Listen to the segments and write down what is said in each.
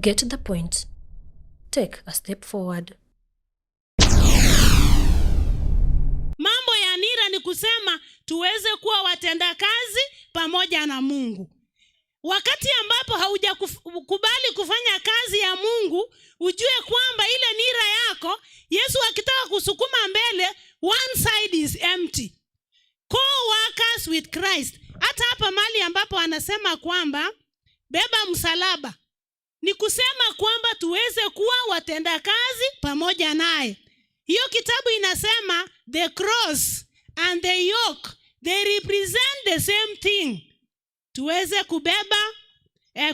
Get the point. Take a step forward. Mambo ya nira ni kusema tuweze kuwa watendakazi pamoja na Mungu. Wakati ambapo haujakubali kufanya kazi ya Mungu, ujue kwamba ile nira yako, Yesu akitaka kusukuma mbele, one side is empty. Co-workers with Christ. Hata hapa mali ambapo anasema kwamba beba msalaba, ni kusema kwamba tuweze kuwa watendakazi pamoja naye. Hiyo kitabu inasema the cross and the yoke, they represent the same thing. Tuweze kubeba,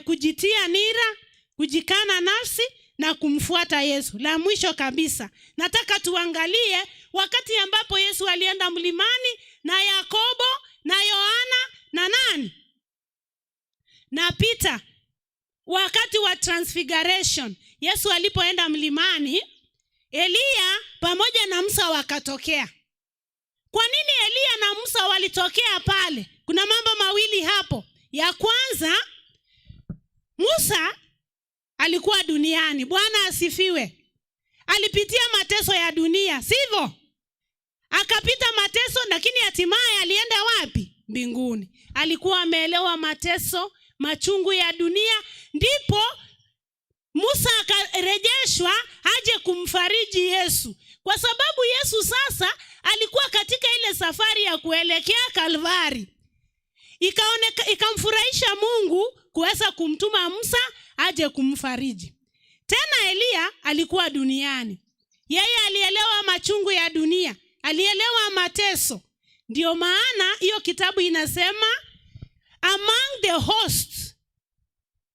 kujitia nira, kujikana nafsi na kumfuata Yesu. La mwisho kabisa, nataka tuangalie wakati ambapo Yesu alienda mlimani na Yakobo na Yohana na nani? Na Peter. Wakati wa transfiguration, Yesu alipoenda mlimani, Eliya pamoja na Musa wakatokea. Kwa nini Eliya na Musa walitokea pale? Kuna mambo mawili hapo. Ya kwanza, Musa alikuwa duniani. Bwana asifiwe. Alipitia mateso ya dunia, sivyo? Akapita mateso, lakini hatimaye alienda wapi? Mbinguni. Alikuwa ameelewa mateso, machungu ya dunia. Ndipo Musa akarejeshwa aje kumfariji Yesu. Kwa sababu Yesu sasa alikuwa katika ile safari ya kuelekea Kalvari. Ikamfurahisha Mungu kuweza kumtuma Musa aje kumfariji. Tena Eliya alikuwa duniani. Yeye alielewa machungu ya dunia, alielewa mateso. Ndio maana hiyo kitabu inasema among the hosts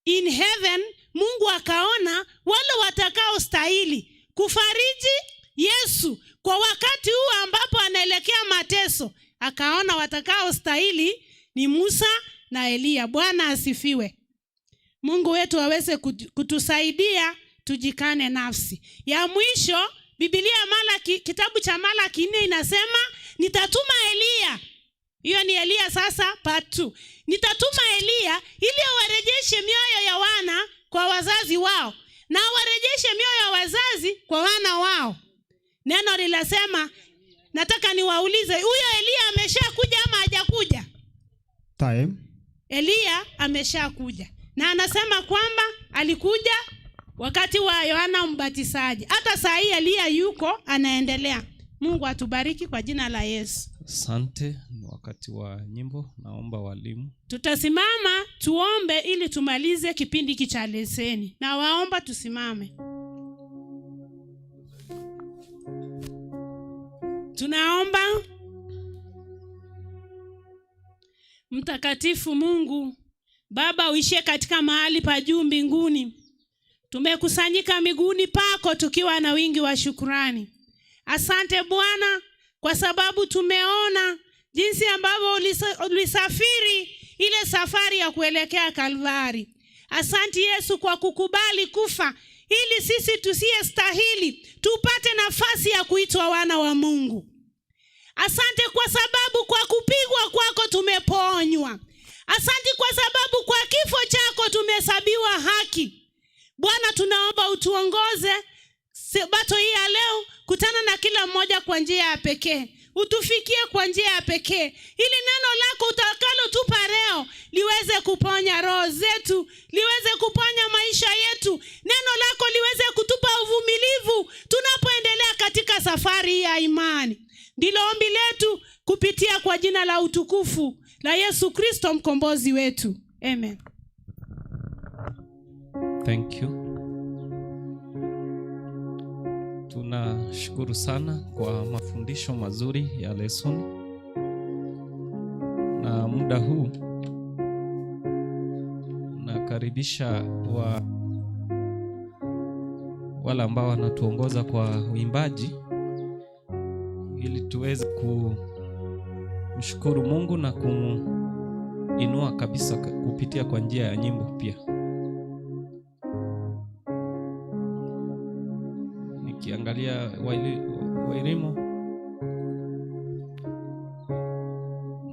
in heaven, Mungu akaona wale watakaostahili kufariji Yesu kwa wakati huu ambapo anaelekea mateso, akaona watakaostahili ni Musa na Eliya. Bwana asifiwe. Mungu wetu aweze kutusaidia tujikane nafsi. Ya mwisho, Biblia Malaki, kitabu cha Malaki 4 inasema nitatuma Eliya. Hiyo ni Eliya sasa part 2. Nitatuma Eliya ili awarejeshe mioyo ya wana kwa wazazi wao na awarejeshe mioyo ya wazazi kwa wana wao. Neno linasema, nataka niwaulize, huyo Eliya ameshakuja ama hajakuja? Time. Eliya ameshakuja. Na anasema kwamba alikuja wakati wa Yohana Mbatizaji. Hata saa hii Eliya yuko anaendelea. Mungu atubariki kwa jina la Yesu. Asante. Ni wakati wa nyimbo. Naomba walimu tutasimama tuombe ili tumalize kipindi hiki cha leseni. Na waomba tusimame. Tunaomba. Mtakatifu Mungu Baba uishie katika mahali pa juu mbinguni, tumekusanyika miguuni pako tukiwa na wingi wa shukrani. Asante Bwana kwa sababu tumeona jinsi ambavyo ulisafiri ile safari ya kuelekea Kalvari. Asante Yesu kwa kukubali kufa ili sisi tusiyestahili tupate nafasi ya kuitwa wana wa Mungu. Asante kwa sababu kwa kupigwa kwako tumeponywa. Asante kwa sababu kwa kifo chako tumehesabiwa haki. Bwana, tunaomba utuongoze Sabato hii ya leo, kutana na kila mmoja kwa njia ya pekee. Utufikie kwa njia ya pekee, ili neno lako utakalotupa leo liweze kuponya roho zetu, liweze kuponya maisha yetu. Neno lako liweze kutupa uvumilivu tunapoendelea katika safari ya imani. Ndilo ombi letu kupitia kwa jina la utukufu la Yesu Kristo mkombozi wetu. Amen. Thank you. Tunashukuru sana kwa mafundisho mazuri ya lesoni. Na muda huu nakaribisha wale ambao wanatuongoza kwa uimbaji ili tuweze kumshukuru Mungu na kumuinua kabisa kupitia kwa njia ya nyimbo pia. Nikiangalia Wairimu,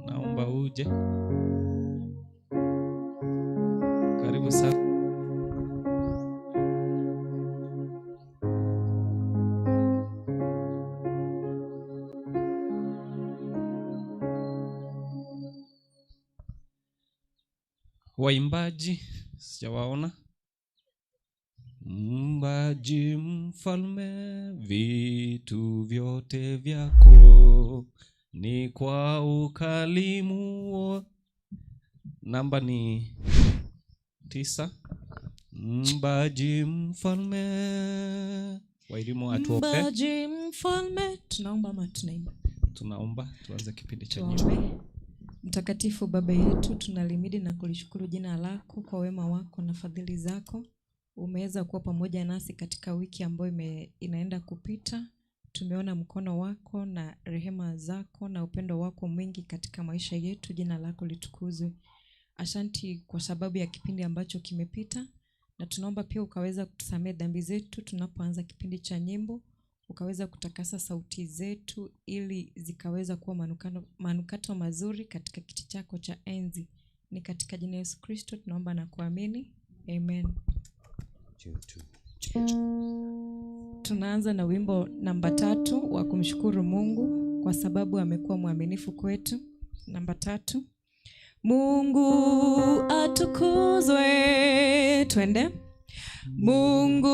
naomba uje. Karibu sana. Waimbaji sijawaona. Mbaji mfalme, vitu vyote vyako ni kwa ukalimu. Namba ni 9. Mbaji mfalme, waelimu atuope. Mbaji mfalme, tunaomba ama tunaimba? Tunaomba tuanze kipindi cha nyimbo. Tuombe. Mtakatifu Baba yetu, tunalimidi na kulishukuru jina lako kwa wema wako na fadhili zako. Umeweza kuwa pamoja nasi katika wiki ambayo inaenda kupita. Tumeona mkono wako na rehema zako na upendo wako mwingi katika maisha yetu. Jina lako litukuzwe. Asante kwa sababu ya kipindi ambacho kimepita, na tunaomba pia ukaweza kutusamehe dhambi zetu tunapoanza kipindi cha nyimbo, ukaweza kutakasa sauti zetu ili zikaweza kuwa manukato mazuri katika kiti chako cha enzi. Ni katika jina Yesu Kristo tunaomba na kuamini. Amen. Tunaanza na wimbo namba 3 wa kumshukuru Mungu kwa sababu amekuwa mwaminifu kwetu. Namba 3. Mungu atukuzwe. Twende. Mungu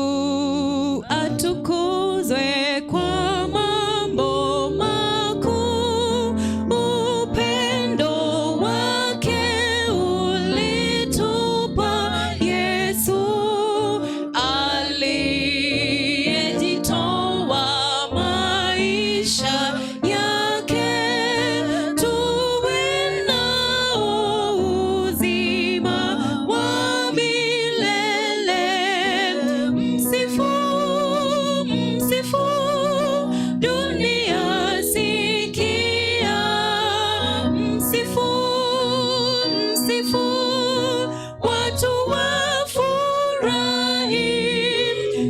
atukuzwe kwa mambo makuu, upendo wake ulitupa Yesu, aliyejitoa maisha yake, tuwe nao uzima wa milele. Msifu, msifu, dunia sikia. Msifu, msifu, watu wafurahi.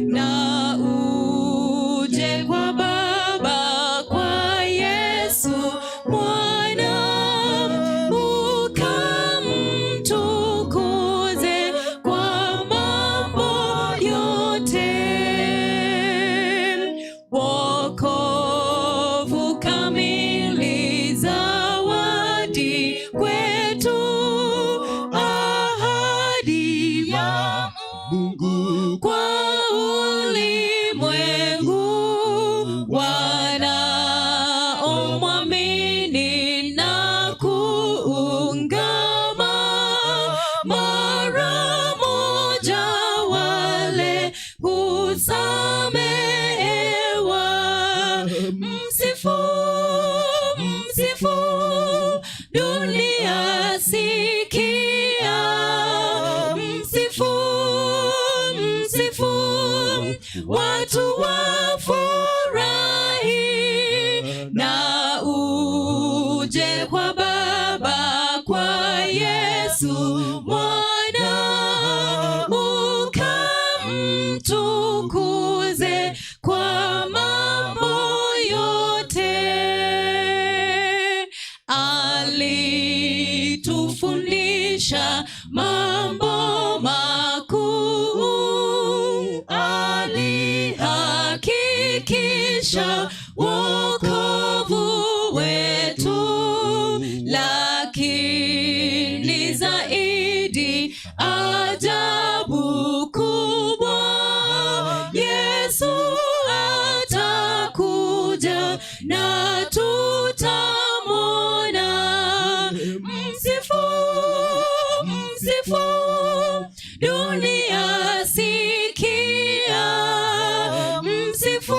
Na uje kwa Baba, kwa Yesu Mwana, ukamtukuze kwa mambo yote. Wokovu kamili, zawadi kwetu, ahadi ya Mungu kwa ulimwengu, wanaomwamini na kuungama, mara moja wale husamehewa. Msifu, msifu, dunia sikia. Msifu, msifu, watu wafurahi. Na uje kwa Baba, kwa Yesu Mwana, ukamtukuze kwa mambo yote. Alitufundisha mambo makuu, alihakikisha wokovu wetu, lakini zaidi ajabu kubwa, Yesu atakuja na tutamwona. Msifu, msifu, dunia sikia. Msifu,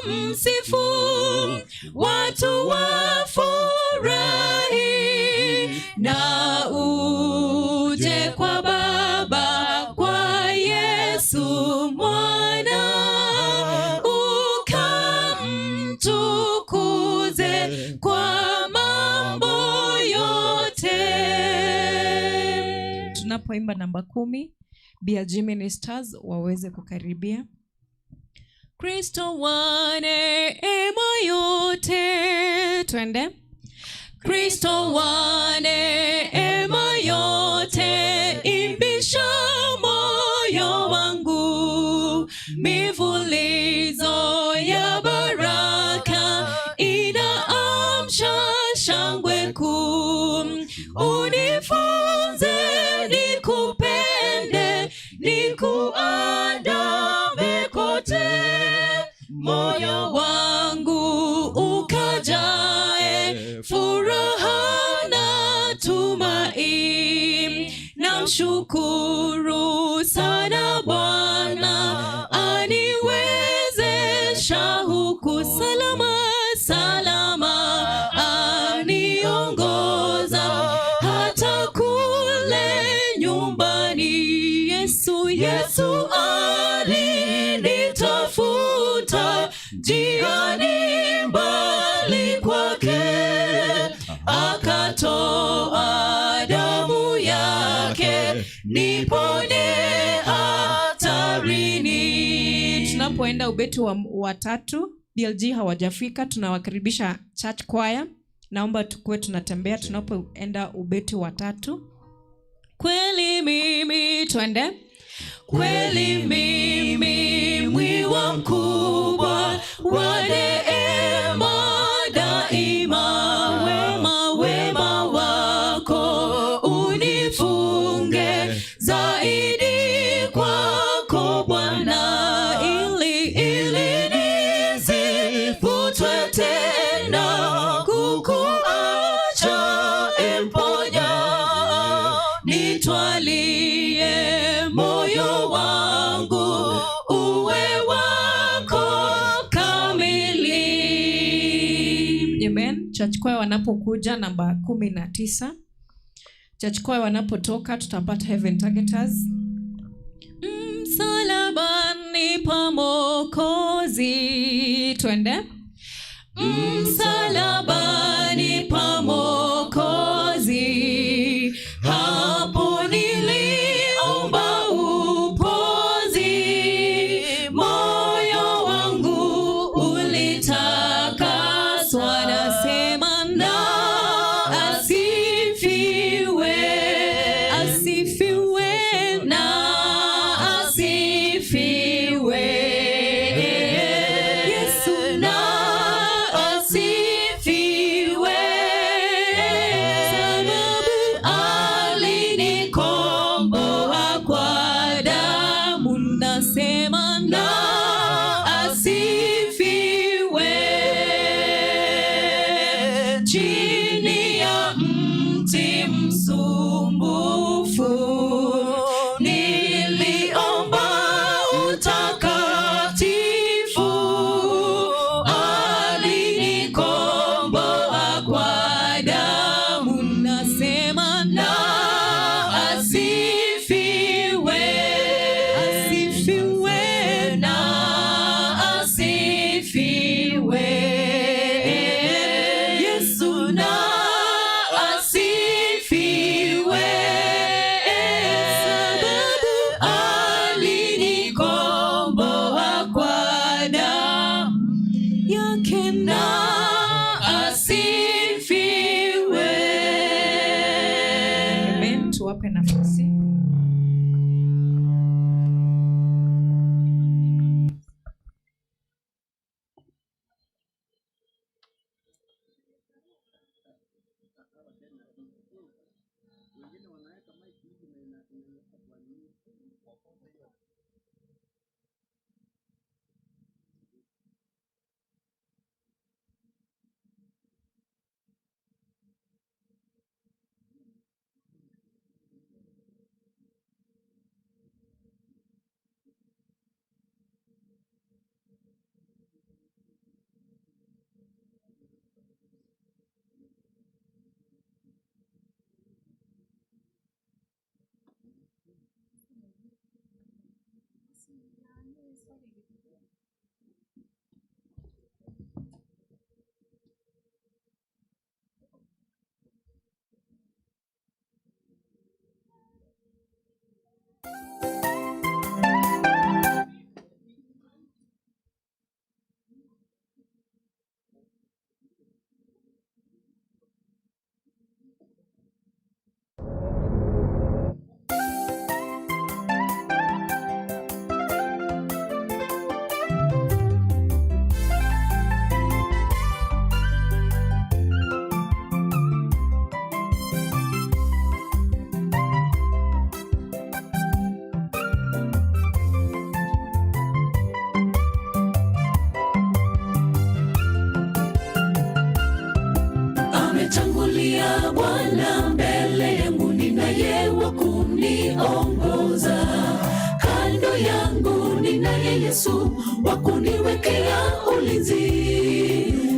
msifu, watu wafurahi. Na uje kwa Baba, kwa Yesu Mwana, ukamtukuze kwa mambo yote. Tunapoimba namba 10, BLG Ministers waweze kukaribia. Kristo wa neema yote, twende. Kristo wa neema yote, imbisha moyo wangu, mivulizo ya baraka inaamsha shangwe kuu. Unifunze Namshukuru sana Bwana aniwezesha huku salama salama, aniongoza hata kule nyumbani. Yesu, Yesu alinitafuta njiani mbali kwake, akatoa damu yake nipone hatarini. Tunapoenda ubeti wa tatu, BLG hawajafika, tunawakaribisha church choir. Naomba tukuwe tunatembea tunapoenda ubeti wa tatu. Kweli mimi, twende. Kweli mimi mwiwa mkubwa wa neema daima, wema wema wako unifunge zaidi kwako Bwana, ili nisivutwe tena kukuacha emponya, nitwalie moyo wangu uwe wako kamili. Amen. Church choir wanapokuja namba 19. Church choir wanapotoka tutapata Heaven Targeters. Msalabani pa Mwokozi, twende. Msalabani pa Mwokozi, hapo niliomba upozi, moyo wangu ulitakaswa, nasema na asifiwe, asifiwe na asifiwe, Yesu na asifiwe, sababu alinikomboa kwa damu, nasema na asifiwe, chini ya mti msumbufu niliomba utakatifu, alinikomboa kwa damu, nasema na asifiwe, asifiwe na asifiwe, Yesu na asifiwe, sababu alinikomboa kwa damu yake na asifiwe. Amen. Tuwape nafasi. Ametangulia Bwana mbele yangu, ninaye wa kuniongoza. ninaye Yesu wa kuniwekea ulinzi.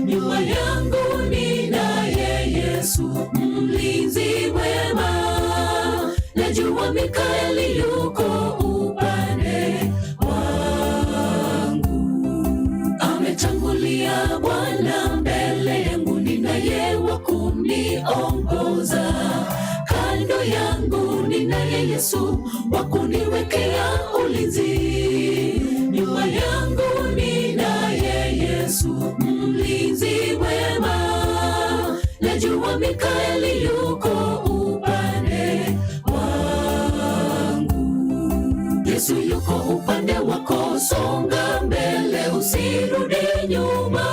Nyuma yangu ninaye Yesu mlinzi mwema, najua Mikaeli yuko upande wangu. Ametangulia Bwana mbele yangu, ninaye wa kuniongoza. Kando yangu ninaye Yesu wa kuniwekea ulinzi. Nyuma yangu ninaye Yesu mlinzi mwema, najua Mikaeli yuko upande wangu. Yesu yuko upande wako, songa mbele, usirudi nyuma.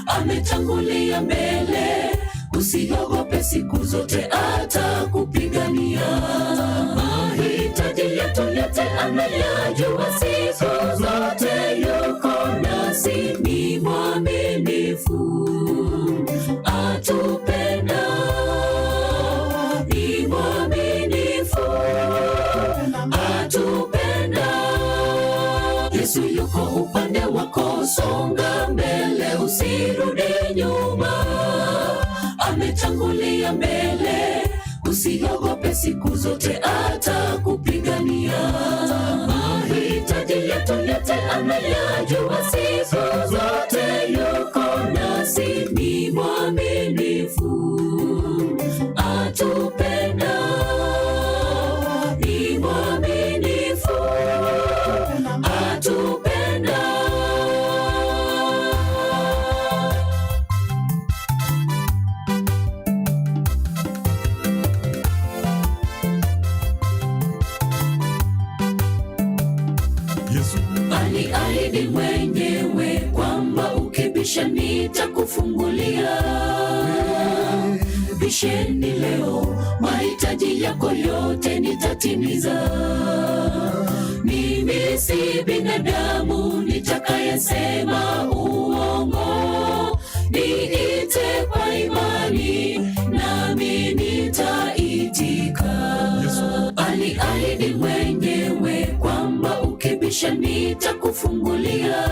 Ametangulia mbele, usiogope, siku zote atakupigania. Mahitaji yetu yote anayajua, siku zote yuko nasi, ni mwaminifu, atupenda, ni mwaminifu, atupenda. Yesu yuko upande wako, songa mbele, usirudi nyuma. Ametangulia mbele, usiogope, siku zote atakupigania. Mahitaji yetu yote anayajua, siku zote yuko nasi, ni mwaminifu, atupenda, ni mwaminifu, atupenda. Yesu Aliahidi mwenyewe kwamba ukibisha nitakufungulia. Bisheni leo, mahitaji yako yote nitatimiza. Mimi si binadamu nitakayesema uongo, niite kwa imani nami nitaitika. Aliahidi mwenyewe kwamba ukibisha nitakufungulia.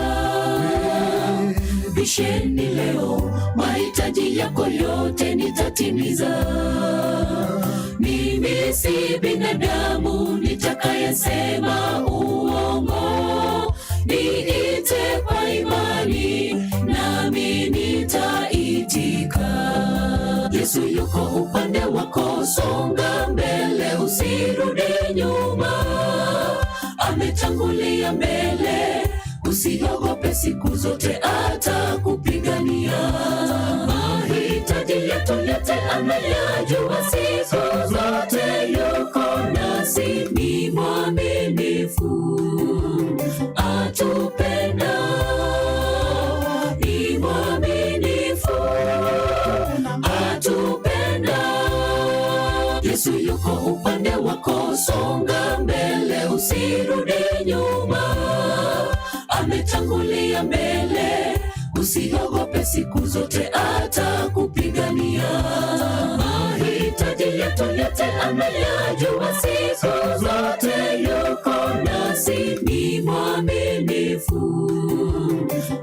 Bisheni leo, mahitaji yako yote nitatimiza. Mimi si binadamu nitakayesema uongo, niite kwa imani nami nitaitika. Yesu yuko upande wako, songa mbele, usirudi nyuma. Ametangulia mbele, usiogope, siku zote atakupigania. Mahitaji yetu yote anayajua, siku zote yuko nasi, ni mwaminifu, atupenda, ni mwaminifu, atupenda. Yesu yuko upande wako, songa mbele, usirudi nyuma. Ametangulia mbele, usiogope, siku zote atakupigania. Mahitaji yetu yote anayajua, siku zote yuko nasi, ni mwaminifu,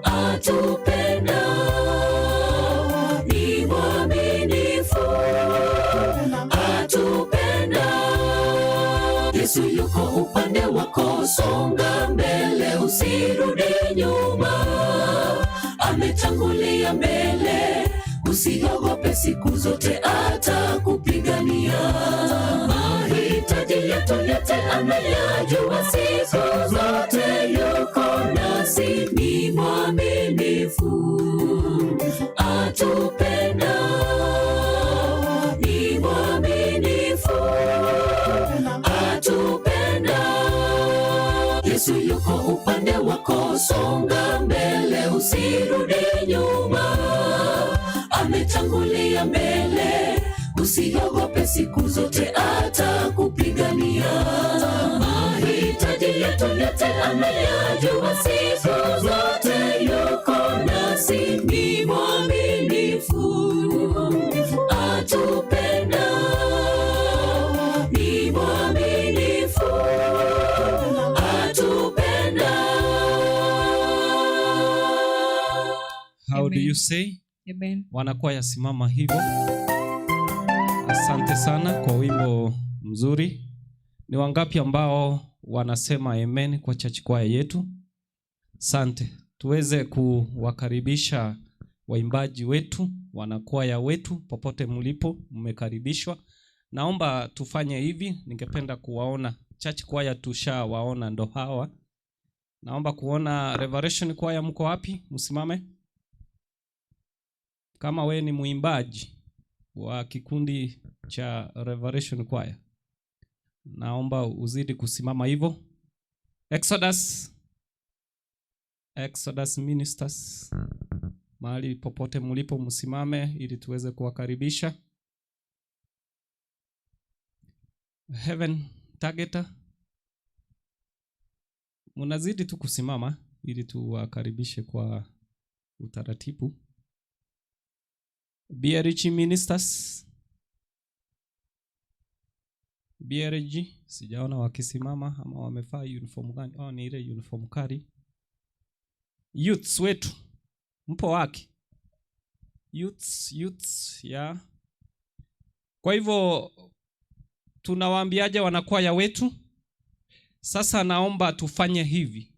atupenda, ni mwaminifu, atupenda. Yesu yuko upande wako, songa mbele, usirudi nyuma. Ametangulia mbele, usiogope, siku zote atakupigania. Mahitaji yetu yote anayajua, siku zote yuko nasi, ni mwaminifu, atupenda, ni mwaminifu, atupenda. Yesu yuko upande wako, songa mbele, usirudi nyuma. Ametangulia mbele, usiogope, siku zote atakupigania. Mahitaji yetu yote anayajua, siku zote yuko nasi, ni mwaminifu, atupenda, ni mwaminifu, atupenda. How do Amen. You say? Amen. Wanakwaya simama hivyo. Asante sana kwa wimbo mzuri. Ni wangapi ambao wanasema amen kwa church choir yetu? Asante. Tuweze kuwakaribisha waimbaji wetu, wanakwaya wetu, popote mlipo, mmekaribishwa. Naomba tufanye hivi, ningependa kuwaona church choir, tushawaona ndo hawa. Naomba kuona Revelation choir, mko wapi? Msimame. Kama we ni mwimbaji wa kikundi cha Revelation Choir, naomba uzidi kusimama hivyo. Exodus, Exodus Ministers, mahali popote mlipo msimame ili tuweze kuwakaribisha. Heaven Targeter, mnazidi tu kusimama ili tuwakaribishe kwa utaratibu. BRG Ministers, BRG sijaona wakisimama ama wamevaa uniform gani? Oh, ni ile uniform kali. Youths wetu mpo wapi? Youths, youths, yeah. Kwa hivyo tunawaambiaje wanakwaya wetu? Sasa naomba tufanye hivi,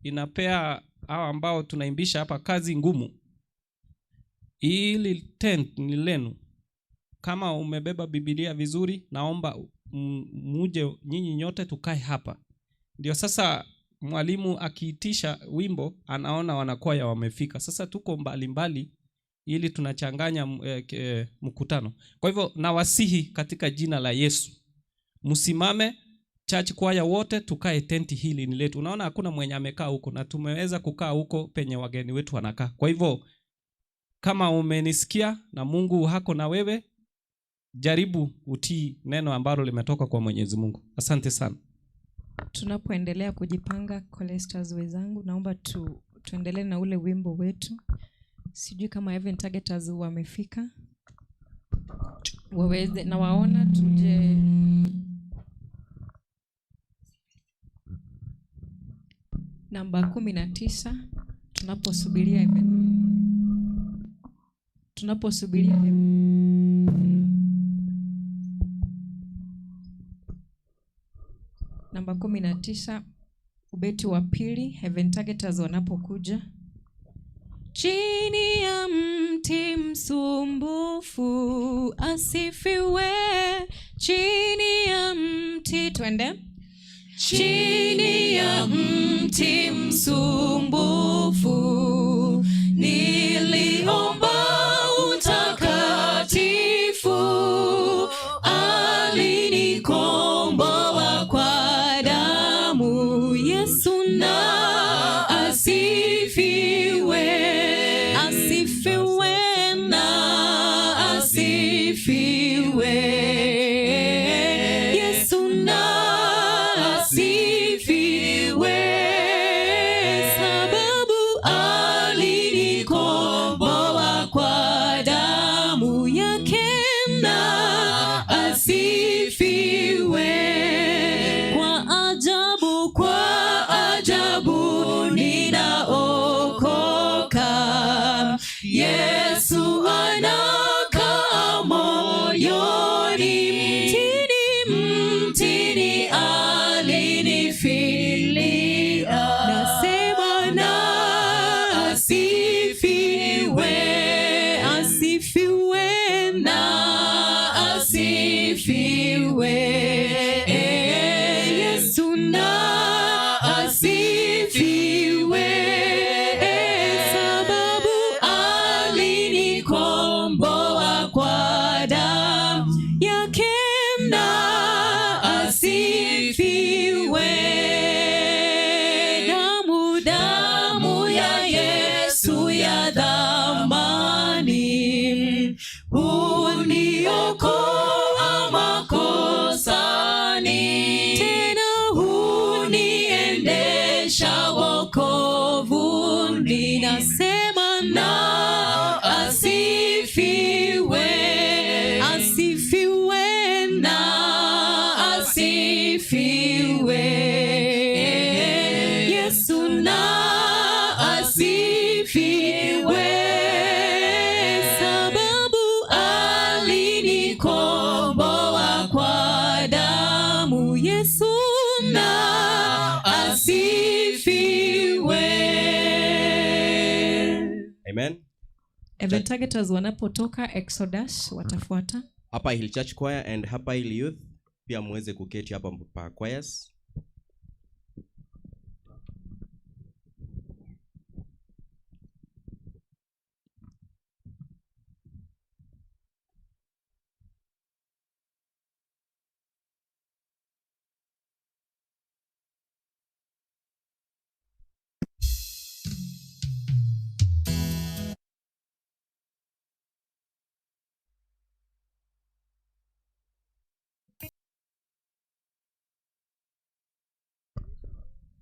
inapea hawa ambao tunaimbisha hapa kazi ngumu. Ili tent ni lenu. Kama umebeba Biblia vizuri, naomba muje nyinyi nyote tukae hapa. Ndio sasa mwalimu akiitisha wimbo anaona wanakwaya wamefika. Sasa tuko mbalimbali mbali, ili tunachanganya mkutano. Kwa hivyo nawasihi katika jina la Yesu, msimame church choir wote tukae tenti hili ni letu. Unaona hakuna mwenye amekaa huko na tumeweza kukaa huko penye wageni wetu wanakaa. Kwa hivyo kama umenisikia na Mungu hako na wewe, jaribu utii neno ambalo limetoka kwa Mwenyezi Mungu. Asante sana. Tunapoendelea kujipanga choristers wenzangu, naomba tuendelee na ule wimbo wetu. Sijui kama Heaven Targeters wamefika, waweze na waona tuje namba 19 tunaposubiria Heaven. Tunaposubiria namba 19 ubeti wa pili, Heaven Targeters wanapokuja. Chini ya mti msumbufu asifiwe, chini ya mti, twende. Chini ya mti msumbufu niliomba utakatifu, alinikomboa kwa damu, Yesu na asifiwe, asifiwe na asifiwe, Yesu na asifiwe, sababu alinikomboa kwa damu yake na asifiwe. Kwa ajabu, kwa ajabu ninaokoka, Yesu anakaa moyoni, mtini, mtini Heaven Targeters wanapotoka, Exodus watafuata. Upper Hill Church Choir and Upper Hill Youth pia muweze kuketi hapa pa choirs.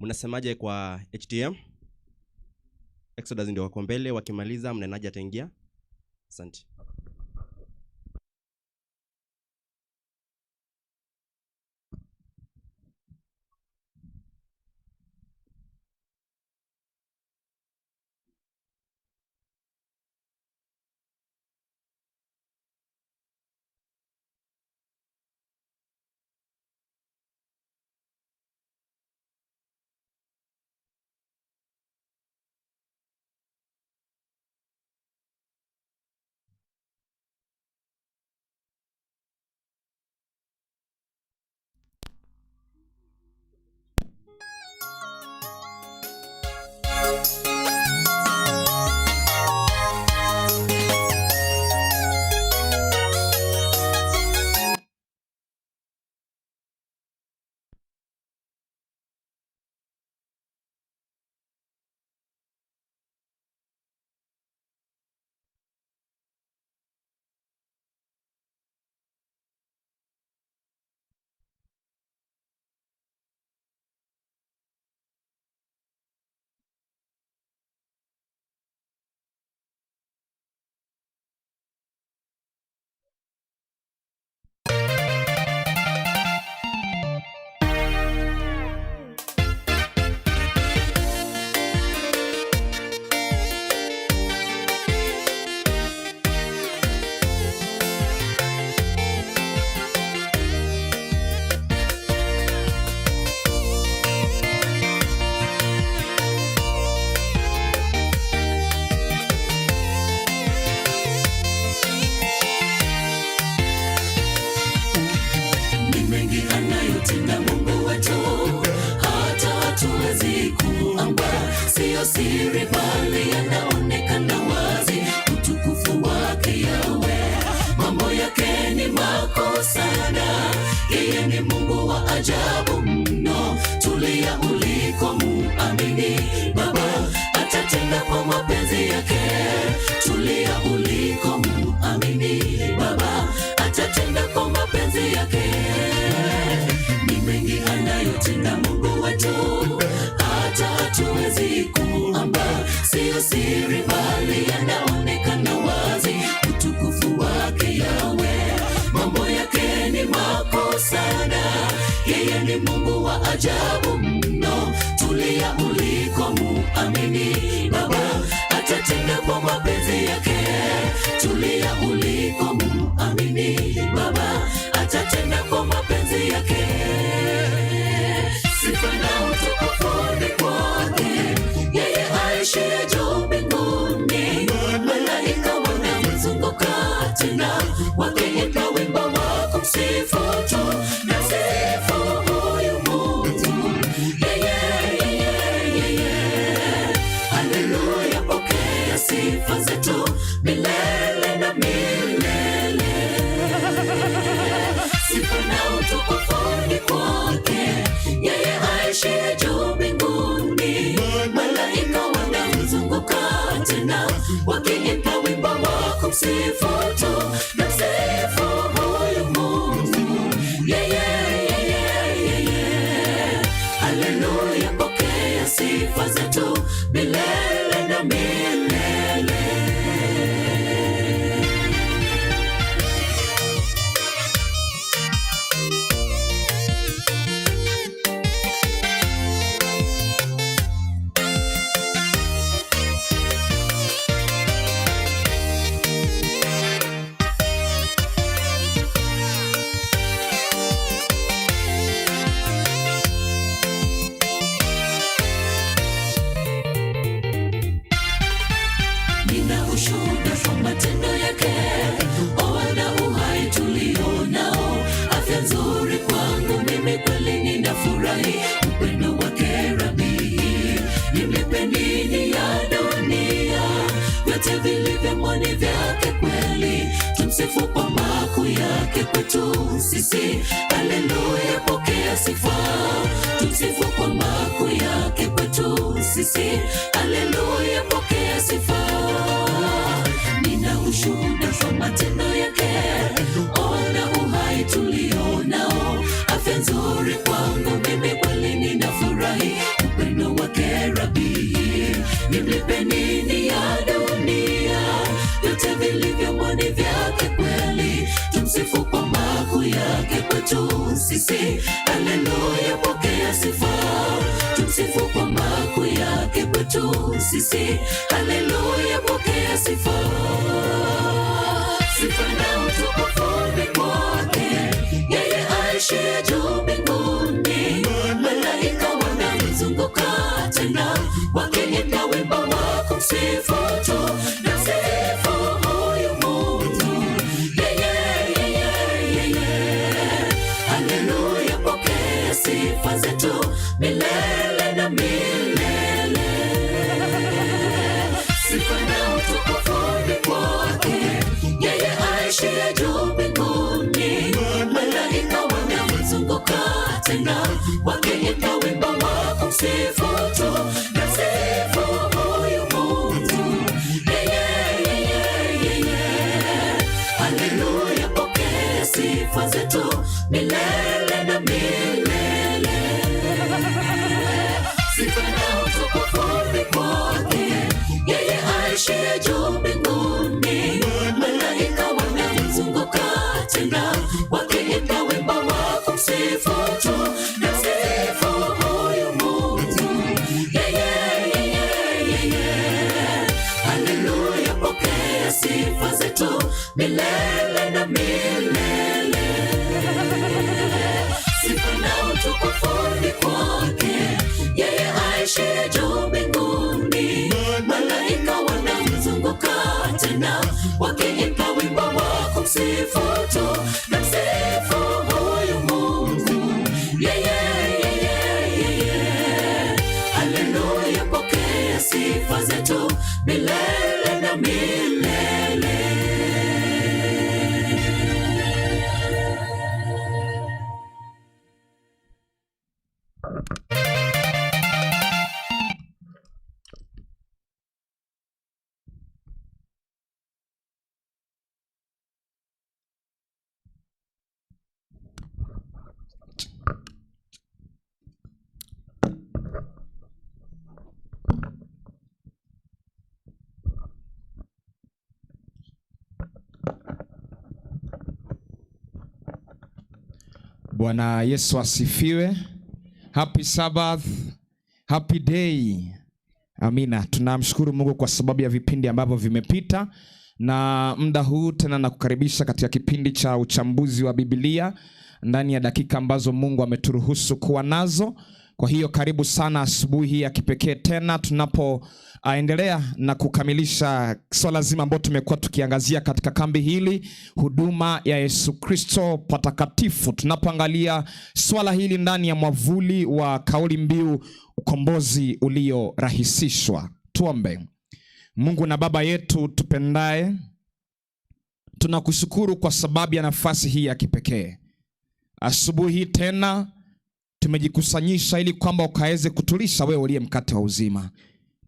Mnasemaje kwa HTM? Exodus ndio wako mbele, wakimaliza mnenaji ataingia. Asante. Ni mengi anayotenda Mungu wetu, hata hatuwezi kuamba. Siyo siri, bali yanaonekana wazi, utukufu wake Yawe. Mambo yake ni makuu sana, yeye ni Mungu wa ajabu mno. Tulia uliko muamini, Baba atatenda kwa mapenzi yake. Tulia uliko muamini, Baba atatenda kwa mapenzi yake. Ni mengi anayotenda Mungu wetu, hata hatuwezi kuamba. Siyo siri, bali yanaonekana wazi, utukufu wake Yawe. Mambo yake ni makuu sana, yeye ni Mungu wa ajabu mno. Tulia uliko muamini, Baba atatenda kwa mapenzi yake. Tulia uliko muamini, Baba atatenda kwa mapenzi yake. Sifa na utukufu ni kwake, yeye aishiye juu mbinguni. Malaika wanamzunguka tena, wakiimba wimbo wa kumsifu tu. Na sifu huyu Mungu, yeye, yeye, yeye. Haleluya, pokea sifa zetu milele na milele. Sifa na utukufu ni kwake, yeye aishiye juu mbinguni. Malaika wanamzunguka tena, wakiimba wimbo wa kumsifu tu. Na msifu huyu Mungu, yeye, yeye, yeye. Haleluya, pokea sifa zetu milele na milele. yake kwetu sisi. Haleluya, pokea sifa. Tumsifu kwa makuu yake kwetu sisi. Haleluya, pokea sifa. Nina ushuhuda kwa matendo yake, ona uhai tulionao, afya nzuri kwangu mimi, kweli ninafurahi upendo wake Rabi. Nimlipe nini ya dunia, vyote vilivyomo ni vyake kweli. Tumsifu kwa makuu yake kwetu sisi. Haleluya, pokea sifa. Tumsifu kwa makuu yake kwetu sisi. Haleluya, pokea sifa. Sifa na utukufu ni kwake, yeye aishiye juu mbinguni. Malaika wanamzunguka tena, wakiimba wimbo wa kumsifu tu. Namsifu huyu Mungu, yeye, yeye, yeye. Haleluya, pokea sifa zetu milele na milele. Sifa na utukufu ni kwake, yeye aishiye juu mbinguni. Malaika wanamzunguka tena, wakiimba wimbo wa kumsifu tu. Namsifu huyu Mungu, yeye, yeye, yeye. Haleluya, pokea sifa zetu milele na milele. Sifa na utukufu ni kwake, yeye aishiye juu mbinguni. Malaika wanamzunguka tena, wakiimba wimbo wa kumsifu tu. Namsifu huyu Mungu, yeye, yeye, yeye. Haleluya, pokea sifa zetu milele na milele. Sifa na utukufu ni kwake, yeye aishiye juu mbinguni. Malaika wanamzunguka tena, wakiimba wimbo wa kumsifu tu. Namsifu huyu Mungu, yeye, yeye, yeye. Haleluya, pokea sifa zetu milele na milele. Bwana Yesu asifiwe. Happy Sabbath, happy day. Amina. Tunamshukuru Mungu kwa sababu ya vipindi ambavyo vimepita, na muda huu tena nakukaribisha katika kipindi cha uchambuzi wa Biblia ndani ya dakika ambazo Mungu ameturuhusu kuwa nazo. Kwa hiyo karibu sana asubuhi hii ya kipekee tena tunapoendelea na kukamilisha swala zima ambalo tumekuwa tukiangazia katika kambi hili, huduma ya Yesu Kristo patakatifu. Tunapoangalia swala hili ndani ya mwavuli wa kauli mbiu ukombozi uliorahisishwa. Tuombe. Mungu na Baba yetu tupendaye, tunakushukuru kwa sababu ya nafasi hii ya kipekee. Asubuhi tena tumejikusanyisha ili kwamba ukaweze kutulisha wewe uliye mkate wa uzima.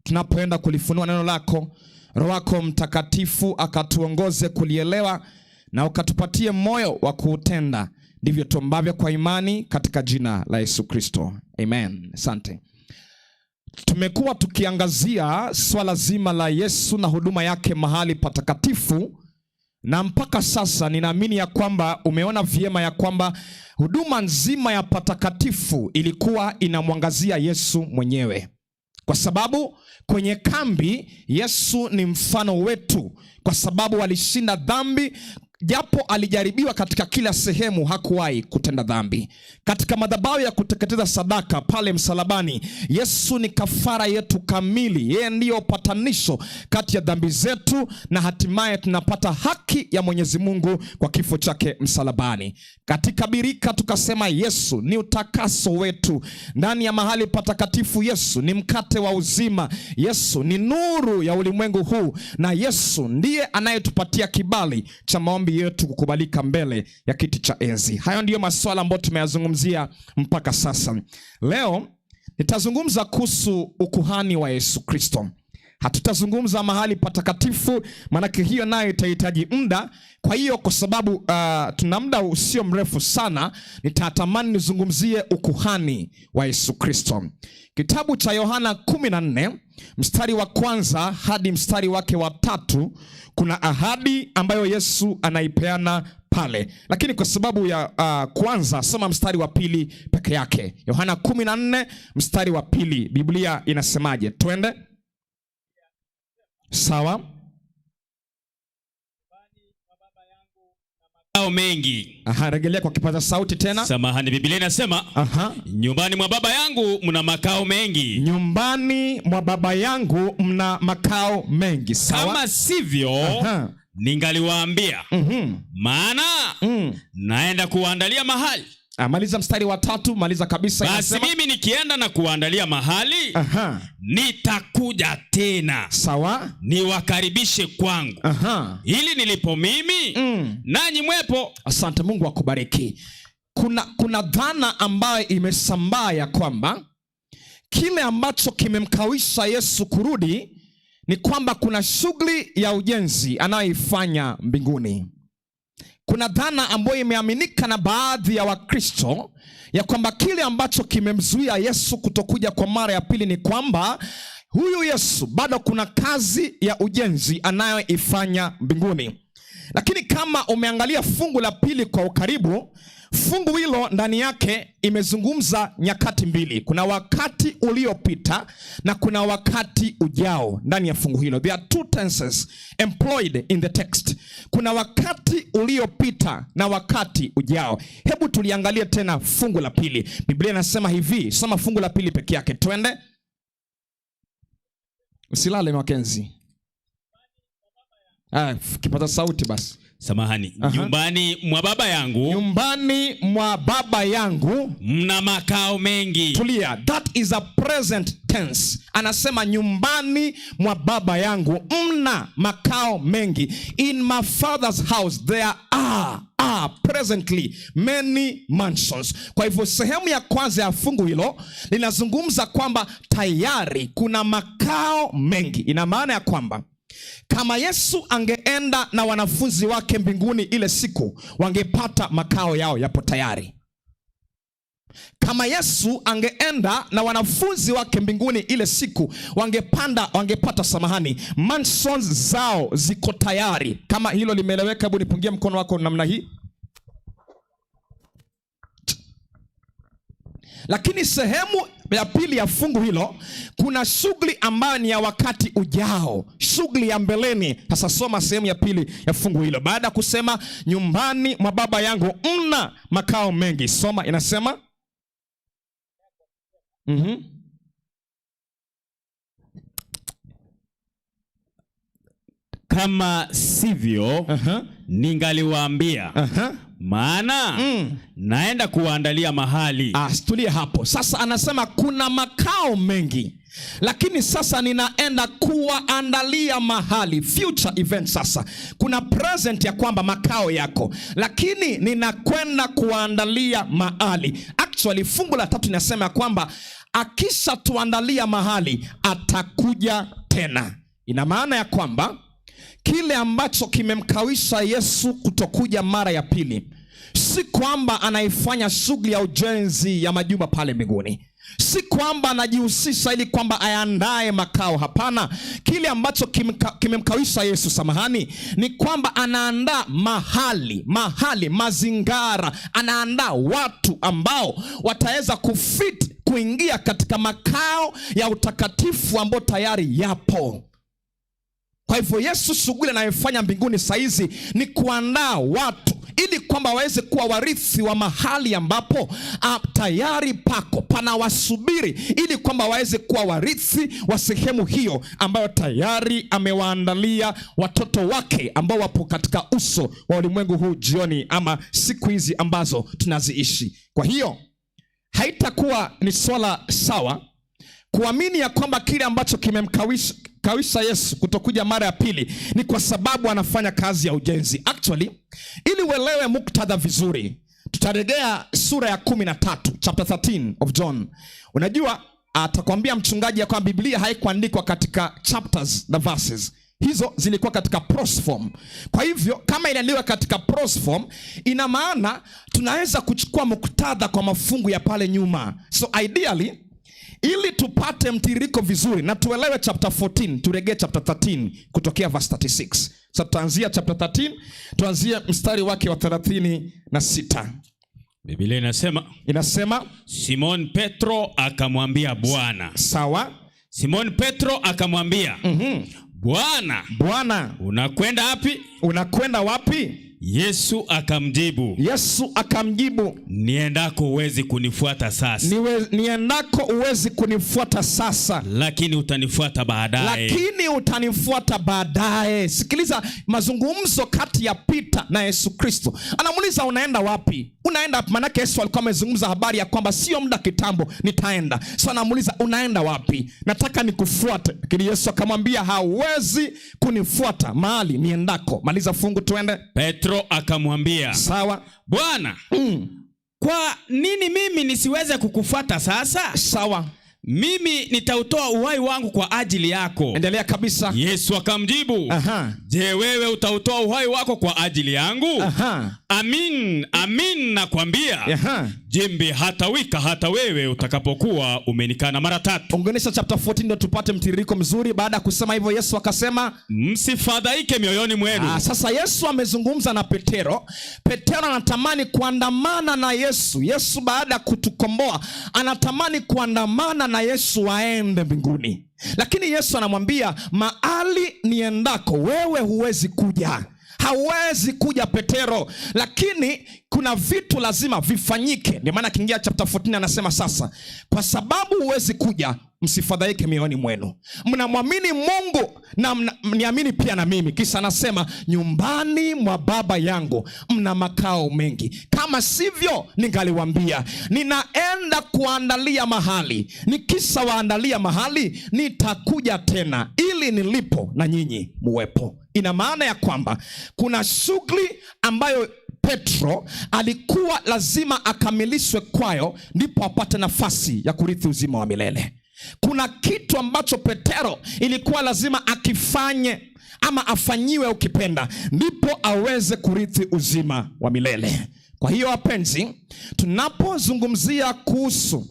Tunapoenda kulifunua neno lako, Roho wako Mtakatifu akatuongoze kulielewa na ukatupatie moyo wa kuutenda. Ndivyo tuombavyo kwa imani katika jina la Yesu Kristo. Amen. Asante. Tumekuwa tukiangazia swala zima la Yesu na huduma yake mahali patakatifu, na mpaka sasa ninaamini ya kwamba umeona vyema ya kwamba huduma nzima ya patakatifu ilikuwa inamwangazia Yesu mwenyewe. Kwa sababu kwenye kambi Yesu ni mfano wetu, kwa sababu alishinda dhambi. Japo alijaribiwa katika kila sehemu, hakuwahi kutenda dhambi. Katika madhabahu ya kuteketeza sadaka pale msalabani, Yesu ni kafara yetu kamili. Yeye ndiyo patanisho kati ya dhambi zetu, na hatimaye tunapata haki ya Mwenyezi Mungu kwa kifo chake msalabani. Katika birika tukasema Yesu ni utakaso wetu. Ndani ya mahali patakatifu Yesu ni mkate wa uzima. Yesu ni nuru ya ulimwengu huu, na Yesu ndiye anayetupatia kibali cha maombi maombi yetu kukubalika mbele ya kiti cha enzi. Hayo ndiyo maswala ambayo tumeyazungumzia mpaka sasa. Leo nitazungumza kuhusu ukuhani wa Yesu Kristo. Hatutazungumza mahali patakatifu, maanake hiyo nayo itahitaji muda. Kwa hiyo kwa sababu tuna muda usio mrefu sana, nitatamani nizungumzie ukuhani wa Yesu Kristo. Kitabu cha Yohana 14 mstari wa kwanza hadi mstari wake wa 3, kuna ahadi ambayo Yesu anaipeana pale, lakini kwa sababu ya kwanza soma mstari wa 2 peke yake. Yohana 14 mstari wa 2, Biblia inasemaje? Twende. Sawa. Makao mengi. Aha, rejelea kwa kipaza sauti tena. Samahani, Biblia inasema, nyumbani mwa baba yangu mna makao mengi. Nyumbani mwa baba yangu mna makao mengi. Sawa. Kama sivyo, ningaliwaambia. Maana naenda kuandalia mahali. Maliza mstari wa 3, maliza kabisa. Basi inasema, mimi nikienda na kuandalia mahali, nitakuja tena. Sawa. Niwakaribishe kwangu. Ili nilipo mimi, nanyi mwepo. Asante, Mungu akubariki. Kuna dhana ambayo imesambaa ya kwamba kile ambacho kimemkawisha Yesu kurudi ni kwamba kuna shughuli ya ujenzi anayoifanya mbinguni. Kuna dhana ambayo imeaminika na baadhi ya Wakristo ya kwamba kile ambacho kimemzuia Yesu kutokuja kwa mara ya pili ni kwamba huyu Yesu bado kuna kazi ya ujenzi anayoifanya mbinguni. Lakini kama umeangalia fungu la 2 kwa ukaribu, fungu hilo ndani yake imezungumza nyakati mbili. Kuna wakati uliopita na kuna wakati ujao ndani ya fungu hilo. There are two tenses employed in the text. Kuna wakati uliopita na wakati ujao. Hebu tuliangalie tena fungu la 2. Biblia inasema hivi, soma fungu la 2 peke yake. Twende. Usilale Makenzi. Kipata sauti basi. Samahani. Nyumbani mwa baba yangu. Nyumbani mwa baba yangu mna makao mengi. Tulia, that is a present tense. Anasema nyumbani mwa baba yangu mna makao mengi. In my father's house there are presently many mansions. Kwa hivyo sehemu ya kwanza ya fungu hilo linazungumza kwamba tayari kuna makao mengi. Ina maana ya kwamba kama Yesu angeenda na wanafunzi wake mbinguni ile siku, wangepata makao yao yapo tayari. Kama Yesu angeenda na wanafunzi wake mbinguni ile siku, wangepata samahani, mansions zao ziko tayari. Kama hilo limeeleweka, hebu nipungie mkono wako namna hii. Lakini sehemu ya pili ya fungu hilo kuna shughuli ambayo ni ya wakati ujao, shughuli ya mbeleni. Sasa soma sehemu ya pili ya fungu hilo. Baada ya kusema nyumbani mwa baba yangu mna makao mengi, soma inasema Kama sivyo, ningaliwaambia. Maana naenda kuwaandalia mahali. Tulie hapo. Sasa anasema kuna makao mengi, lakini sasa ninaenda kuwaandalia mahali. Future event sasa. Kuna present ya kwamba makao yako, lakini ninakwenda kuwaandalia mahali. Actually fungu la 3 inasema kwamba akishatuandalia mahali atakuja tena. Ina maana ya kwamba kile ambacho kimemkawisha Yesu kutokuja mara ya pili si kwamba anaifanya shughuli ya ujenzi ya majumba pale mbinguni, si kwamba anajihusisha ili kwamba ayandae makao. Hapana, kile ambacho kimemkawisha Yesu, samahani, ni kwamba anaandaa mahali, mazingara, anaandaa watu ambao wataweza kufit kuingia katika makao ya utakatifu ambao tayari yapo. Kwa hivyo Yesu shughuli anayofanya mbinguni saizi ni kuandaa watu ili kwamba waweze kuwa warithi wa mahali ambapo tayari pako panawasubiri, ili kwamba waweze kuwa warithi wa sehemu hiyo ambayo tayari amewaandalia watoto wake ambao wapo katika uso wa ulimwengu huu jioni ama siku hizi ambazo tunaziishi. Kwa hiyo haitakuwa ni swala sawa kuamini ya kwamba kile ambacho Kinachomkawisha Yesu kutokuja mara ya pili ni kwa sababu anafanya kazi ya ujenzi. Actually, ili uelewe muktadha vizuri, tutarejea sura ya 13, chapter 13 of John. Unajua atakwambia mchungaji ya kwamba Biblia haikuandikwa katika chapters na verses. Hizo zilikuwa katika prose form. Kwa hivyo kama iliandikwa katika prose form, ina maana tunaweza kuchukua muktadha kwa mafungu ya pale nyuma. So ideally, ili tupate mtiririko vizuri na tuelewe chapter 14, turegee chapter 13 kutokea verse 36. So tutaanzia chapter 13, tuanzie mstari wake wa 36. Biblia inasema, Inasema, Simon Petro akamwambia Bwana. Sawa. Simon Petro akamwambia, Bwana, Bwana, unakwenda wapi? Unakwenda wapi? Yesu akamjibu. Yesu akamjibu, Niendako huwezi kunifuata sasa. Niendako huwezi kunifuata sasa, lakini utanifuata baadaye. Lakini utanifuata baadaye. Sikiliza mazungumzo kati ya Peter na Yesu Kristo. Anamuuliza unaenda wapi? Unaenda wapi? Maana Yesu alikuwa amezungumza habari ya kwamba sio muda kitambo nitaenda. So anamuuliza unaenda wapi? Nataka nikufuate. Lakini Yesu akamwambia hauwezi kunifuata mahali niendako. Maliza fungu tuende. Petro akamwambia, Sawa. Bwana, kwa nini mimi nisiweze kukufuata sasa? Sawa. Mimi nitautoa uhai wangu kwa ajili yako. Endelea kabisa. Yesu akamjibu, Je, wewe utautoa uhai wako kwa ajili yangu? Amin, amin nakwambia, jembe hatawika hata wewe utakapokuwa umenikana mara tatu. Unganisha chapter 14 ndio tupate mtiririko mzuri. Baada ya kusema hivyo Yesu akasema, msifadhaike mioyoni mwenu. Sasa Yesu amezungumza na Petero. Petero anatamani kuandamana na Yesu. Yesu baada ya kutukomboa anatamani kuandamana na Yesu aende mbinguni. Lakini Yesu anamwambia mahali niendako wewe huwezi kuja. Hawezi kuja Petero. Lakini kuna vitu lazima vifanyike. Ndio maana akiingia chapter 14 anasema sasa, kwa sababu huwezi kuja, msifadhaike mioyoni mwenu. Mnamwamini Mungu na mniamini pia na mimi. Kisha anasema nyumbani mwa Baba yangu mna makao mengi, kama sivyo ningaliwaambia. Ninaenda kuandalia mahali, nikisha waandalia mahali nitakuja tena, ili nilipo na nyinyi muwepo. Ina maana ya kwamba kuna shughuli ambayo Petro alikuwa lazima akamilishwe kwayo ndipo apate nafasi ya kurithi uzima wa milele. Kuna kitu ambacho Petro ilikuwa lazima akifanye ama afanyiwe ukipenda, ndipo aweze kurithi uzima wa milele. Kwa hiyo wapenzi, tunapozungumzia kuhusu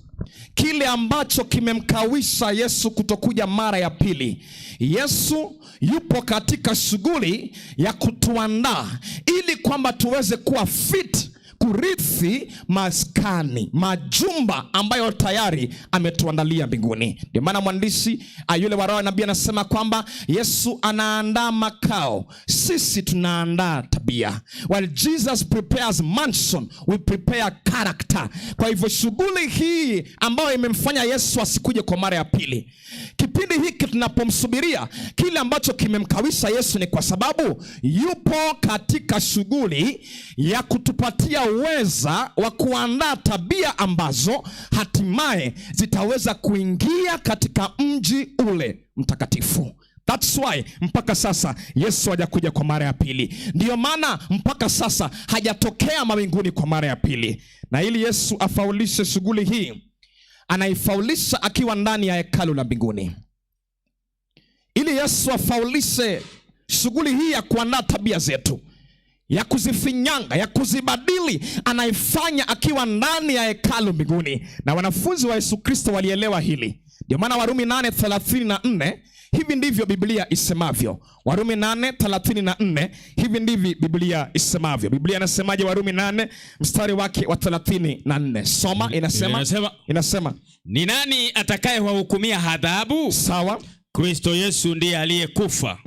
kile ambacho kimemkawisha Yesu kutokuja mara ya pili, Yesu yupo katika shughuli ya kutuandaa ili kwamba tuweze kuwa fit kurithi maskani, majumba ambayo tayari ametuandalia mbinguni. Ndio maana mwandishi yule wa Roho nabii anasema kwamba Yesu anaandaa makao, sisi tunaandaa tabia. While Jesus prepares mansion, we prepare character. Kwa hivyo shughuli hii ambayo imemfanya Yesu asikuje kwa mara ya pili, kipindi hiki tunapomsubiria, kile ambacho kimemkawisha Yesu ni kwa sababu yupo katika shughuli ya kutupatia uweza wa kuandaa tabia ambazo hatimaye zitaweza kuingia katika mji ule mtakatifu. That's why mpaka sasa Yesu hajakuja kwa mara ya pili. Ndiyo maana mpaka sasa hajatokea mawinguni kwa mara ya pili. Na ili Yesu afaulishe shughuli hii, anaifaulisha akiwa ndani ya hekalu la mbinguni. Ili Yesu afaulishe shughuli hii ya kuandaa tabia zetu, ya kuzifinyanga, ya kuzibadili, anaifanya akiwa ndani ya hekalu mbinguni. Na wanafunzi wa Yesu Kristo walielewa hili. Ndio maana Warumi 8:34 hivi ndivyo Biblia isemavyo. Warumi 8:34 hivi ndivyo Biblia isemavyo. Biblia inasemaje? Warumi 8 mstari wake wa 34. Soma, inasema ni nani atakayewahukumia adhabu? Sawa. Kristo Yesu ndiye aliyekufa.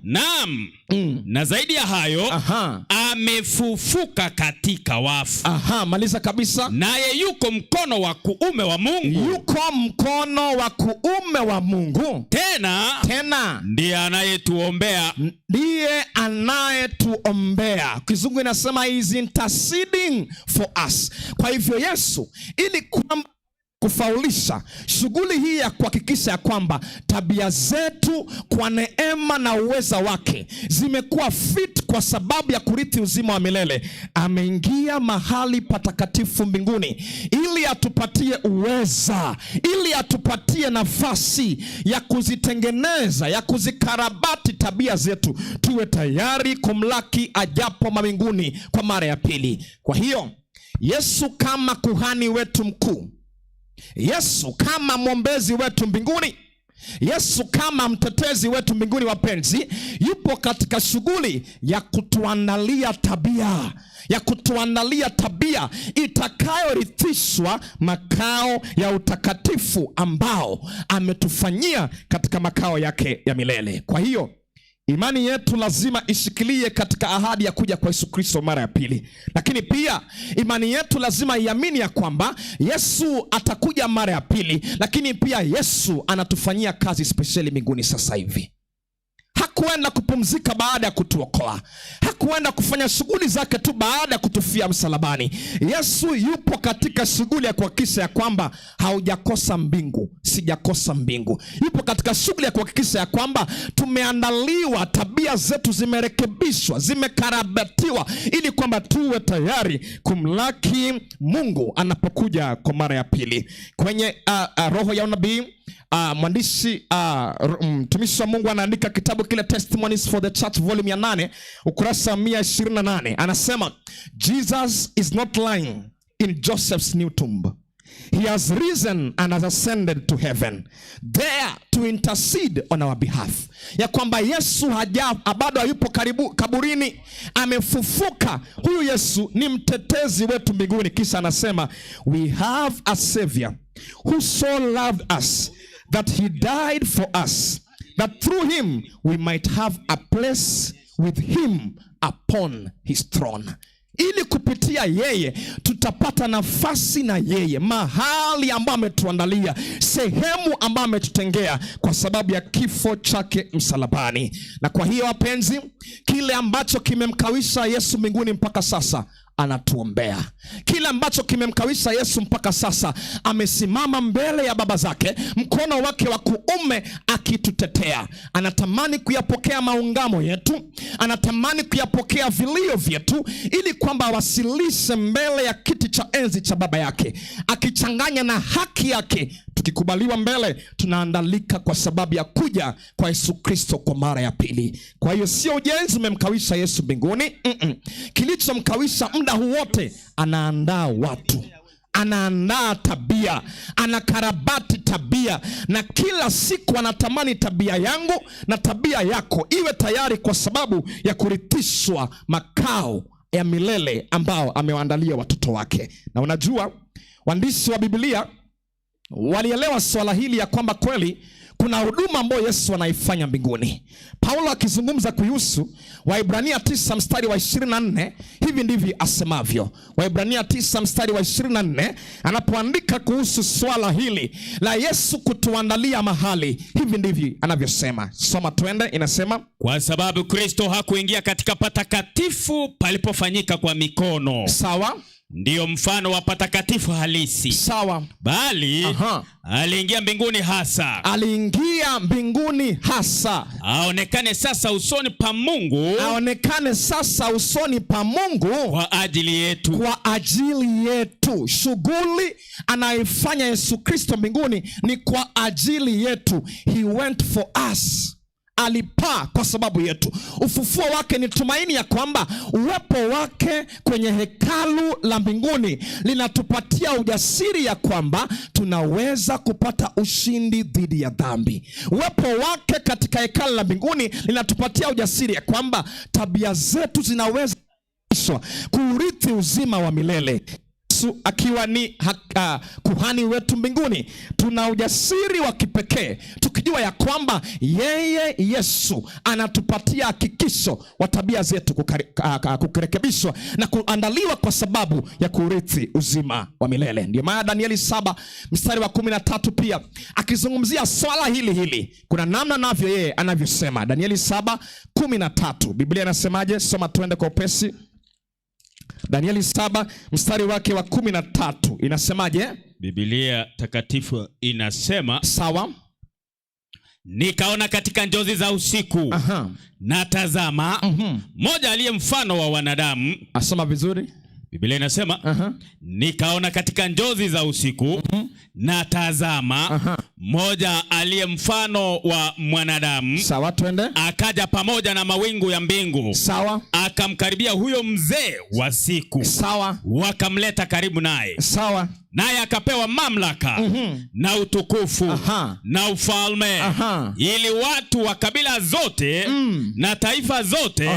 Naam. Na zaidi ya hayo, amefufuka katika wafu. Maliza kabisa. Naye yuko mkono wa kuume wa Mungu. Yuko mkono wa kuume wa Mungu. Tena ndiye anayetuombea. Ndiye anayetuombea. Kizungu inasema he is interceding for us. Kwa hivyo Yesu, ili kwamba Kufaulisha shughuli hii ya kuhakikisha ya kwamba tabia zetu kwa neema na uweza wake zimekuwa fit kwa sababu ya kurithi uzima wa milele, ameingia mahali patakatifu mbinguni ili atupatie uweza, ili atupatie nafasi ya kuzitengeneza, ya kuzikarabati tabia zetu, tuwe tayari kumlaki ajapo mawinguni kwa mara ya pili. Kwa hiyo Yesu kama kuhani wetu mkuu, Yesu kama mwombezi wetu mbinguni, Yesu kama mtetezi wetu mbinguni, wapenzi, yupo katika shughuli ya kutuandalia tabia, ya kutuandalia tabia itakayorithishwa makao ya utakatifu ambao ametufanyia katika makao yake ya milele. Kwa hiyo imani yetu lazima ishikilie katika ahadi ya kuja kwa Yesu Kristo mara ya pili, lakini pia imani yetu lazima iamini ya kwamba Yesu atakuja mara ya pili, lakini pia Yesu anatufanyia kazi spesheli mbinguni sasa hivi. Hakuenda kupumzika baada ya kutuokoa, hakuenda kufanya shughuli zake tu baada ya kutufia msalabani. Yesu yupo katika shughuli ya kuhakikisha ya kwamba haujakosa mbingu, sijakosa mbingu. Yupo katika shughuli ya kuhakikisha ya kwamba tumeandaliwa, tabia zetu zimerekebishwa, zimekarabatiwa, ili kwamba tuwe tayari kumlaki Mungu anapokuja kwa mara ya pili. Kwenye roho ya unabii, mwandishi, mtumishi wa Mungu anaandika kitabu kile Testimonies for the Church volume ya 8 ukurasa 128, anasema Jesus is not lying in Joseph's new tomb. He has risen and has ascended to heaven there to intercede on our behalf. Ya kwamba Yesu bado hayupo karibu kaburini, amefufuka. Huyu Yesu ni mtetezi wetu mbinguni. Kisha anasema we have a savior who so loved us that he died for us, that through him we might have a place with him upon his throne. Ili kupitia yeye tutapata nafasi na yeye mahali ambapo ametuandalia, sehemu ambayo ametutengea kwa sababu ya kifo chake msalabani. Na kwa hiyo wapenzi, kile ambacho kimemkawisha Yesu mbinguni mpaka sasa anatuombea. Kile ambacho kimemkawisha Yesu mpaka sasa, amesimama mbele ya baba zake, mkono wake wa kuume akitutetea. Anatamani kuyapokea maungamo yetu, anatamani kuyapokea vilio vyetu, ili kwamba awasilishe mbele ya kiti cha enzi cha baba yake, akichanganya na haki yake. Tukikubaliwa mbele, tunaandalika kwa sababu ya kuja kwa Yesu Kristo kwa mara ya pili. Kwa hiyo sio ujenzi umemkawisha Yesu mbinguni. Kilichomkawisha muda huu wote, anaandaa watu, anaandaa tabia, anakarabati tabia, na kila siku anatamani tabia yangu na tabia yako iwe tayari kwa sababu ya kurithishwa makao ya milele ambao amewaandalia watoto wake. Na unajua waandishi wa Biblia walielewa swala hili ya kwamba kweli kuna huduma ambayo Yesu anaifanya mbinguni. Paulo akizungumza kuhusu Waibrania 9 mstari wa 24, hivi ndivyo asemavyo. Waibrania 9 mstari wa 24, anapoandika kuhusu swala hili la Yesu kutuandalia mahali, hivi ndivyo anavyosema. Soma twende, inasema kwa sababu Kristo hakuingia katika patakatifu palipofanyika kwa mikono. Sawa. Ndiyo mfano wa patakatifu halisi. Sawa. Bali aliingia mbinguni hasa. Aliingia mbinguni hasa. Aonekane sasa usoni pa Mungu. Aonekane sasa usoni pa Mungu kwa ajili yetu. Kwa ajili yetu. Shughuli anaifanya Yesu Kristo mbinguni ni kwa ajili yetu. He went for us. Alipaa kwa sababu yetu. Ufufuo wake ni tumaini ya kwamba uwepo wake kwenye hekalu la mbinguni linatupatia ujasiri ya kwamba tunaweza kupata ushindi dhidi ya dhambi. Uwepo wake katika hekalu la mbinguni linatupatia ujasiri ya kwamba tabia zetu zinaweza kuurithi uzima wa milele. Yesu akiwa ni kuhani wetu mbinguni, tuna ujasiri wa kipekee tukijua ya kwamba yeye Yesu anatupatia hakikisho wa tabia zetu kurekebishwa na kuandaliwa kwa sababu ya kurithi uzima wa milele. Ndio maana Danieli 7 mstari wa 13 pia akizungumzia swala hili hili, kuna namna navyo yeye anavyosema. Danieli 7:13, Biblia inasemaje? Soma twende kwa upesi. Danieli 7 mstari wake wa 13 inasemaje? Biblia takatifu inasema, Sawa. Nikaona katika njozi za usiku, na tazama, mmoja aliye mfano wa wanadamu. Asoma vizuri. Biblia inasema, nikaona katika njozi za usiku, na tazama, mmoja aliye mfano wa mwanadamu. Sawa, twende. Akaja pamoja na mawingu ya mbingu. Sawa. Akamkaribia huyo mzee wa siku. Sawa. Wakamleta karibu naye. Sawa. Naye akapewa mamlaka na utukufu na ufalme, ili watu wa kabila zote na taifa zote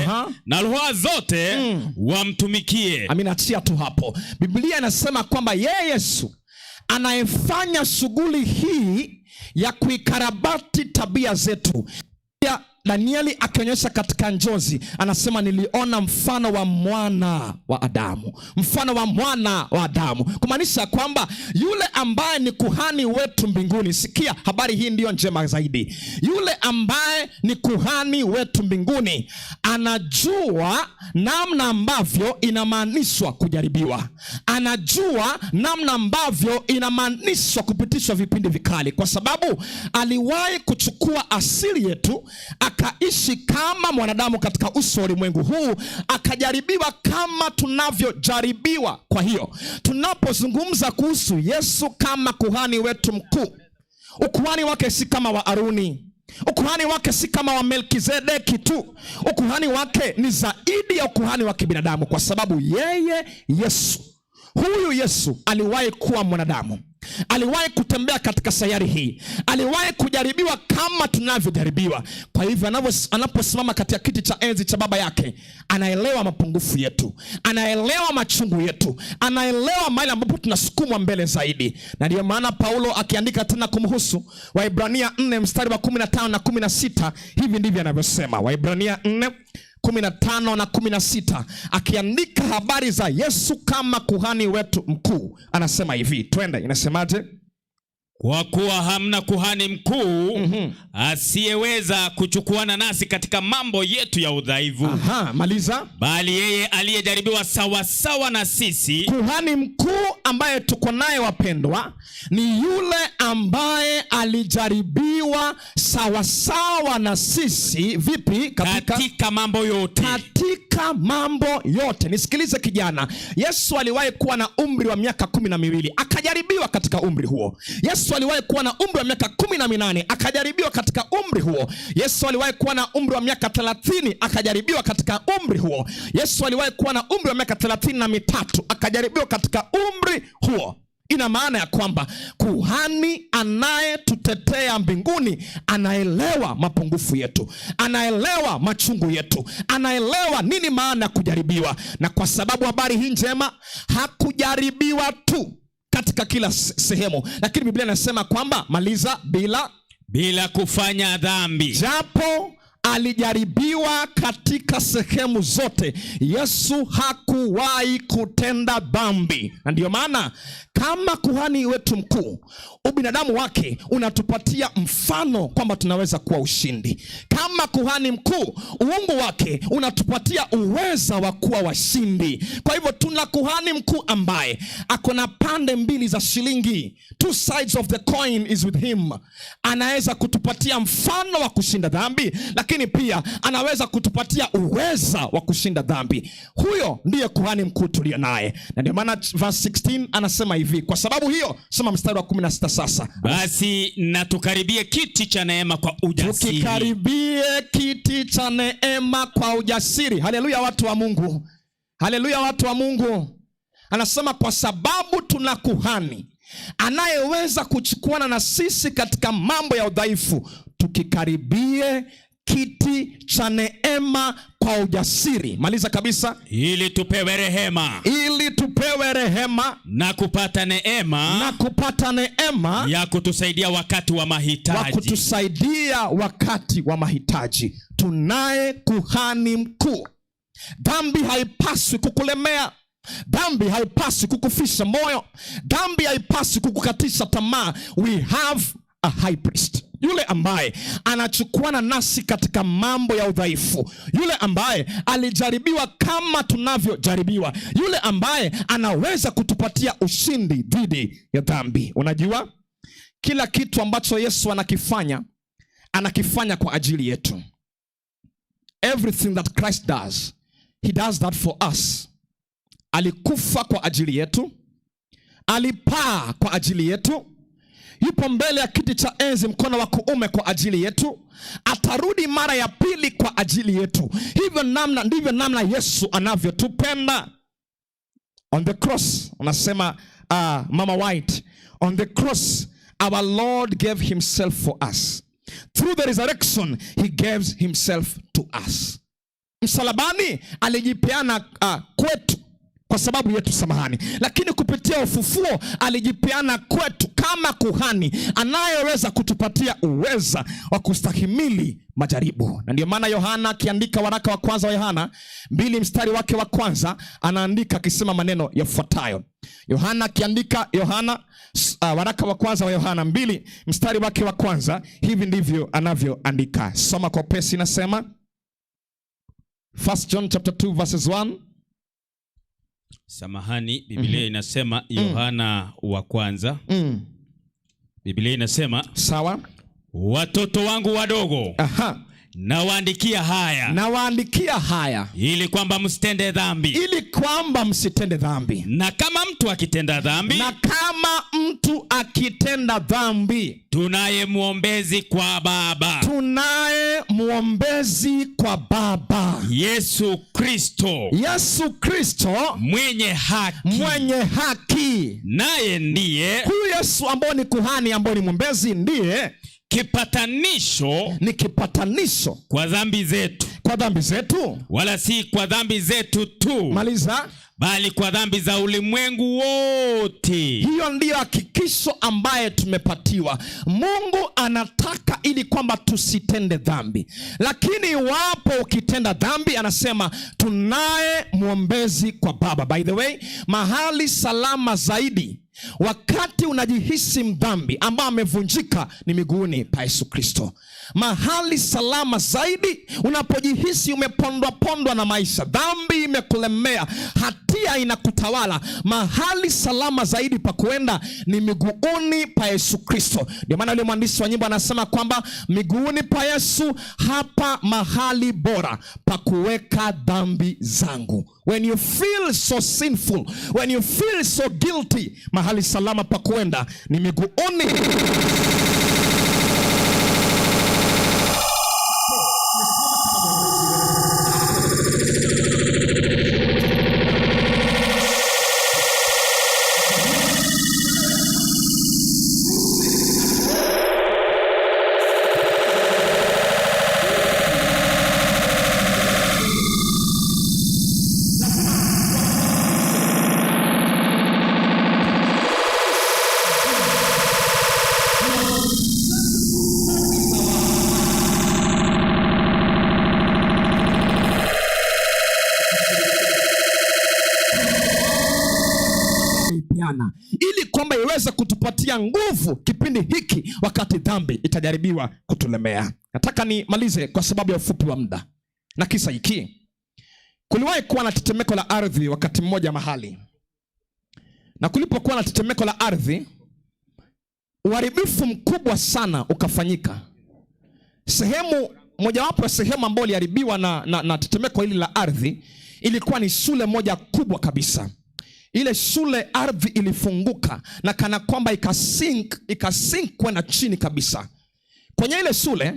na lugha zote wamtumikie. Amina, achia tu hapo. Biblia inasema kwamba yeye Yesu anayefanya shughuli hii ya kuikarabati tabia zetu. Ya Danieli akionyesha katika njozi, anasema niliona mfano wa mwana wa Adamu. Mfano wa mwana wa Adamu. Kumaanisha kwamba yule ambaye ni kuhani wetu mbinguni, sikia habari hii ndiyo njema zaidi. Yule ambaye ni kuhani wetu mbinguni anajua namna ambavyo inamaanishwa kujaribiwa. Anajua namna ambavyo inamaanishwa kupitishwa vipindi vikali, kwa sababu aliwahi kuchukua asili yetu, akaishi kama mwanadamu katika uso wa ulimwengu huu, akajaribiwa kama tunavyojaribiwa. Kwa hiyo tunapozungumza kuhusu Yesu kama kuhani wetu mkuu, ukuhani wake si kama wa Aruni, ukuhani wake si kama wa Melkizedeki tu, ukuhani wake ni zaidi ya ukuhani wa kibinadamu, kwa sababu yeye Yesu, huyu Yesu aliwahi kuwa mwanadamu, aliwahi kutembea katika sayari hii, aliwahi kujaribiwa kama tunavyojaribiwa. Kwa hivyo anaposimama katika kiti cha enzi cha baba yake, anaelewa mapungufu yetu, anaelewa machungu yetu, anaelewa mahali ambapo tunasukumwa mbele zaidi. Na ndio maana Paulo akiandika tena kumhusu Waibrania 4 mstari wa 15 na 16, hivi ndivyo anavyosema. Waibrania 4 15 na 16, akiandika habari za Yesu kama kuhani wetu mkuu, anasema hivi, twende, inasemaje? Kwa kuwa hamna kuhani mkuu asiyeweza kuchukuana nasi katika mambo yetu ya udhaifu. Aha, maliza. Bali yeye aliyejaribiwa sawa sawa na sisi. Kuhani mkuu ambaye tuko naye wapendwa ni yule ambaye alijaribiwa sawa sawa na sisi. Vipi? Katika mambo yote. Katika mambo yote. Nisikilize kijana, Yesu aliwahi kuwa na umri wa miaka 12, akajaribiwa katika umri huo. Yesu aliwahi kuwa na umri wa miaka 18, akajaribiwa katika umri huo. Yesu aliwahi kuwa na umri wa miaka 30, akajaribiwa katika umri huo. Yesu aliwahi kuwa na umri wa miaka 33, akajaribiwa katika umri huo. Ina maana ya kwamba kuhani anayetutetea mbinguni anaelewa mapungufu yetu, anaelewa machungu yetu, anaelewa nini maana ya kujaribiwa. Na kwa sababu habari hii njema, hakujaribiwa tu katika kila sehemu, lakini Biblia inasema kwamba, maliza, bila kufanya dhambi. Japo alijaribiwa katika sehemu zote, Yesu hakuwahi kutenda dhambi. Na ndio maana kama kuhani wetu mkuu, ubinadamu wake unatupatia mfano kwamba tunaweza kuwa ushindi. Kama kuhani mkuu, uungu wake unatupatia uweza wa kuwa washindi. Kwa hivyo tuna kuhani mkuu ambaye ako na pande mbili za shilingi. Two sides of the coin is with him. Anaweza kutupatia mfano wa kushinda dhambi, lakini pia anaweza kutupatia uweza wa kushinda dhambi. Huyo ndiye kuhani mkuu tuliye naye. Na ndio maana verse 16 anasema hivi, kwa sababu hiyo, soma mstari wa 16 sasa. Basi na tukaribie kiti cha neema kwa ujasiri. Tukikaribie kiti cha neema kwa ujasiri. Haleluya watu wa Mungu. Haleluya watu wa Mungu. Anasema kwa sababu tuna kuhani anayeweza kuchukuana na sisi katika mambo ya udhaifu, tukikaribie kiti cha neema kwa ujasiri. Maliza kabisa. Ili tupewe rehema. Ili tupewe rehema. Na kupata neema. Na kupata neema. Ya kutusaidia wakati wa mahitaji. Wa kutusaidia wakati wa mahitaji. Tunaye kuhani mkuu. Dhambi haipaswi kukulemea. Dhambi haipaswi kukufisha moyo. Dhambi haipaswi kukukatisha tamaa. We have a high priest. yule ambaye anachukuana nasi katika mambo ya udhaifu, yule ambaye alijaribiwa kama tunavyojaribiwa, yule ambaye anaweza kutupatia ushindi dhidi ya dhambi. Unajua, kila kitu ambacho Yesu anakifanya, anakifanya kwa ajili yetu. Everything that Christ does, he does that for us. Alikufa kwa ajili yetu, alipaa kwa ajili yetu, yupo mbele ya kiti cha enzi mkono wa kuume kwa ajili yetu, atarudi mara ya pili kwa ajili yetu. Hivyo namna ndivyo namna Yesu anavyotupenda. On the cross, unasema Mama White, on the cross our Lord gave himself for us. Through the resurrection he gave himself to us. Msalabani alijipeana kwetu kwa sababu yetu, samahani, lakini kupitia ufufuo alijipeana kwetu kama kuhani anayeweza kutupatia uweza wa kustahimili majaribu. Na ndio maana Yohana akiandika waraka wa kwanza wa Yohana 2 mstari wake wa kwanza anaandika akisema maneno yafuatayo. Yohana akiandika Yohana waraka wa kwanza wa Yohana 2 mstari wake wa kwanza, hivi ndivyo anavyoandika. Soma kwa pesi, inasema 1 John chapter 2 verses 1. Samahani, Biblia inasema Yohana wa kwanza. Biblia inasema sawa, watoto wangu wadogo, nawaandikia haya, nawaandikia haya ili kwamba msitende dhambi, ili kwamba msitende dhambi. Na kama mtu akitenda dhambi, na kama mtu akitenda dhambi, tunaye muombezi kwa Baba, tunaye muombezi kwa Baba, Yesu Kristo, Yesu Kristo mwenye haki, mwenye haki. Naye ndiye huyu Yesu ambao ni kuhani, ambao ni mwombezi, ndiye kipatanisho, ni kipatanisho kwa dhambi zetu, kwa dhambi zetu, wala si kwa dhambi zetu tu, maliza, bali kwa dhambi za ulimwengu wote. Hiyo ndiyo hakikisho ambaye tumepatiwa. Mungu anataka ili kwamba tusitende dhambi, lakini iwapo ukitenda dhambi, anasema tunaye mwombezi kwa Baba. By the way, mahali salama zaidi wakati unajihisi mdhambi ambao amevunjika ni miguuni pa Yesu Kristo. Mahali salama zaidi unapojihisi umepondwa pondwa na maisha, dhambi imekulemea, hatia inakutawala, mahali salama zaidi pa kuenda ni miguuni pa Yesu Kristo. Ndio maana yule mwandishi wa nyimbo anasema kwamba miguuni pa Yesu, hapa mahali bora pa kuweka dhambi zangu. When you feel so sinful, when you feel so guilty, mahali salama pa kuenda ni miguuni. Ili kwamba iweze kutupatia nguvu kipindi hiki wakati dhambi itajaribiwa kutulemea. Nataka nimalize kwa sababu ya ufupi wa muda na kisa hiki. Kuliwahi kuwa na tetemeko la ardhi wakati mmoja mahali. Na kulipokuwa na tetemeko la ardhi, uharibifu mkubwa sana ukafanyika. Sehemu mojawapo ya sehemu ambayo iliharibiwa na tetemeko hili la ardhi ilikuwa ni shule moja kubwa kabisa. Ile shule ardhi ilifunguka na kana kwamba ikasink kwenda chini kabisa. Kwenye ile shule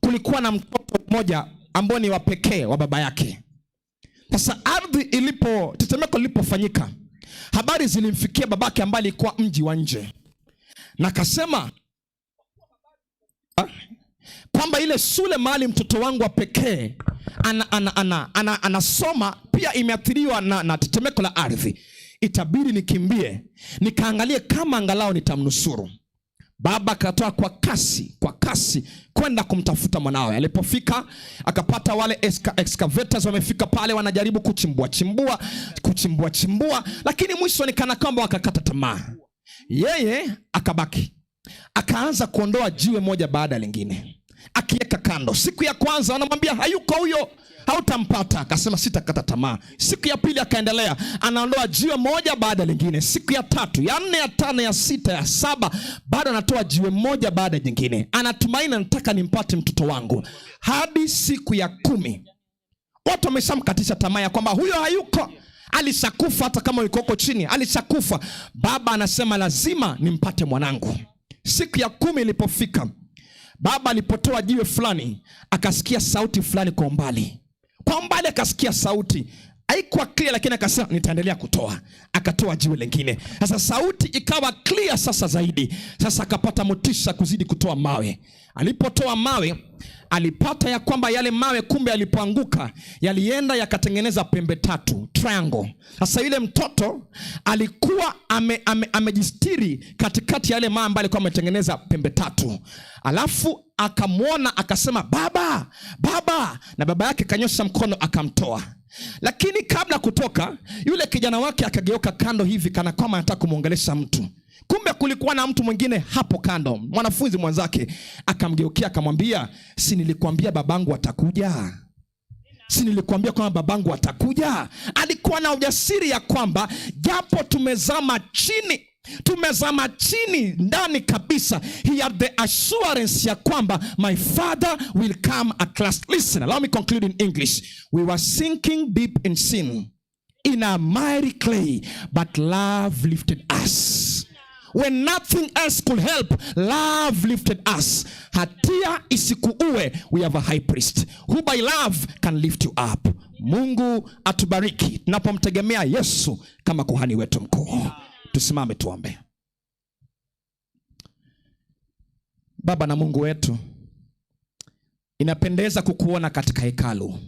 kulikuwa na mtoto mmoja ambaye ni wa pekee wa baba yake. Sasa ardhi ilipo, tetemeko lilipofanyika, habari zilimfikia babake ambaye alikuwa mji wa nje. Na akasema kwamba ile shule mahali mtoto wangu wa pekee anasoma pia imeathiriwa na tetemeko la ardhi. Itabidi nikimbie nikaangalie kama angalau nitamnusuru. Baba akatoa kwa kasi kwenda kumtafuta mwanawe. Alipofika akapata wale excavators wamefika pale, wanajaribu kuchimbua chimbua, lakini mwisho ni kana kwamba wakakata tamaa. Yeye akabaki. Akaanza kuondoa jiwe moja baada ya lingine, akiweka kando. Siku ya kwanza wanamwambia hayuko huyo, hautampata. Akasema sitakata tamaa. Siku ya pili akaendelea, anaondoa jiwe moja baada ya lingine. Siku ya tatu, ya nne, ya tano, ya sita, ya saba, bado anatoa jiwe moja baada ya jingine. Anatumaini, anataka nimpate mtoto wangu. Hadi siku ya 10 watu wameshamkatisha tamaa ya kwamba huyo hayuko, alishakufa. Hata kama yuko huko chini, alishakufa. Baba anasema lazima nimpate mwanangu. Siku ya 10 ilipofika, baba alipotoa jiwe fulani, akasikia sauti fulani kwa umbali. Kwa umbali akasikia sauti. Haikuwa clear, lakini akasema nitaendelea kutoa. Akatoa jiwe lingine. Sasa sauti ikawa clear sasa zaidi. Sasa akapata motisha kuzidi kutoa mawe. Alipotoa mawe, alipata ya kwamba yale mawe kumbe yalipoanguka yalienda yakatengeneza pembe tatu, triangle. Sasa yule mtoto alikuwa amejistiri katikati ya yale mawe ambayo alikuwa ametengeneza pembe tatu. Alafu akamwona akasema baba, baba, na baba yake kanyosha mkono akamtoa. Lakini kabla kutoka, yule kijana wake akageuka kando hivi kana kwamba anataka kumuongelesha mtu. Kumbe kulikuwa na mtu mwingine hapo kando, mwanafunzi mwenzake. Akamgeukia akamwambia, si nilikuambia babangu atakuja? Si nilikuambia kwamba babangu atakuja? Alikuwa na ujasiri ya kwamba japo tumezama chini, tumezama chini ndani kabisa, he had the assurance ya kwamba my father will come at last. Listen, allow me conclude in English. We were sinking deep in sin, in a miry clay, but love lifted us. When nothing else could help, love lifted us. Hatia isikuue, we have a high priest who by love can lift you up. Mungu atubariki tunapomtegemea Yesu kama kuhani wetu mkuu. Tusimame tuombe. Baba na Mungu wetu, inapendeza kukuona katika hekalu.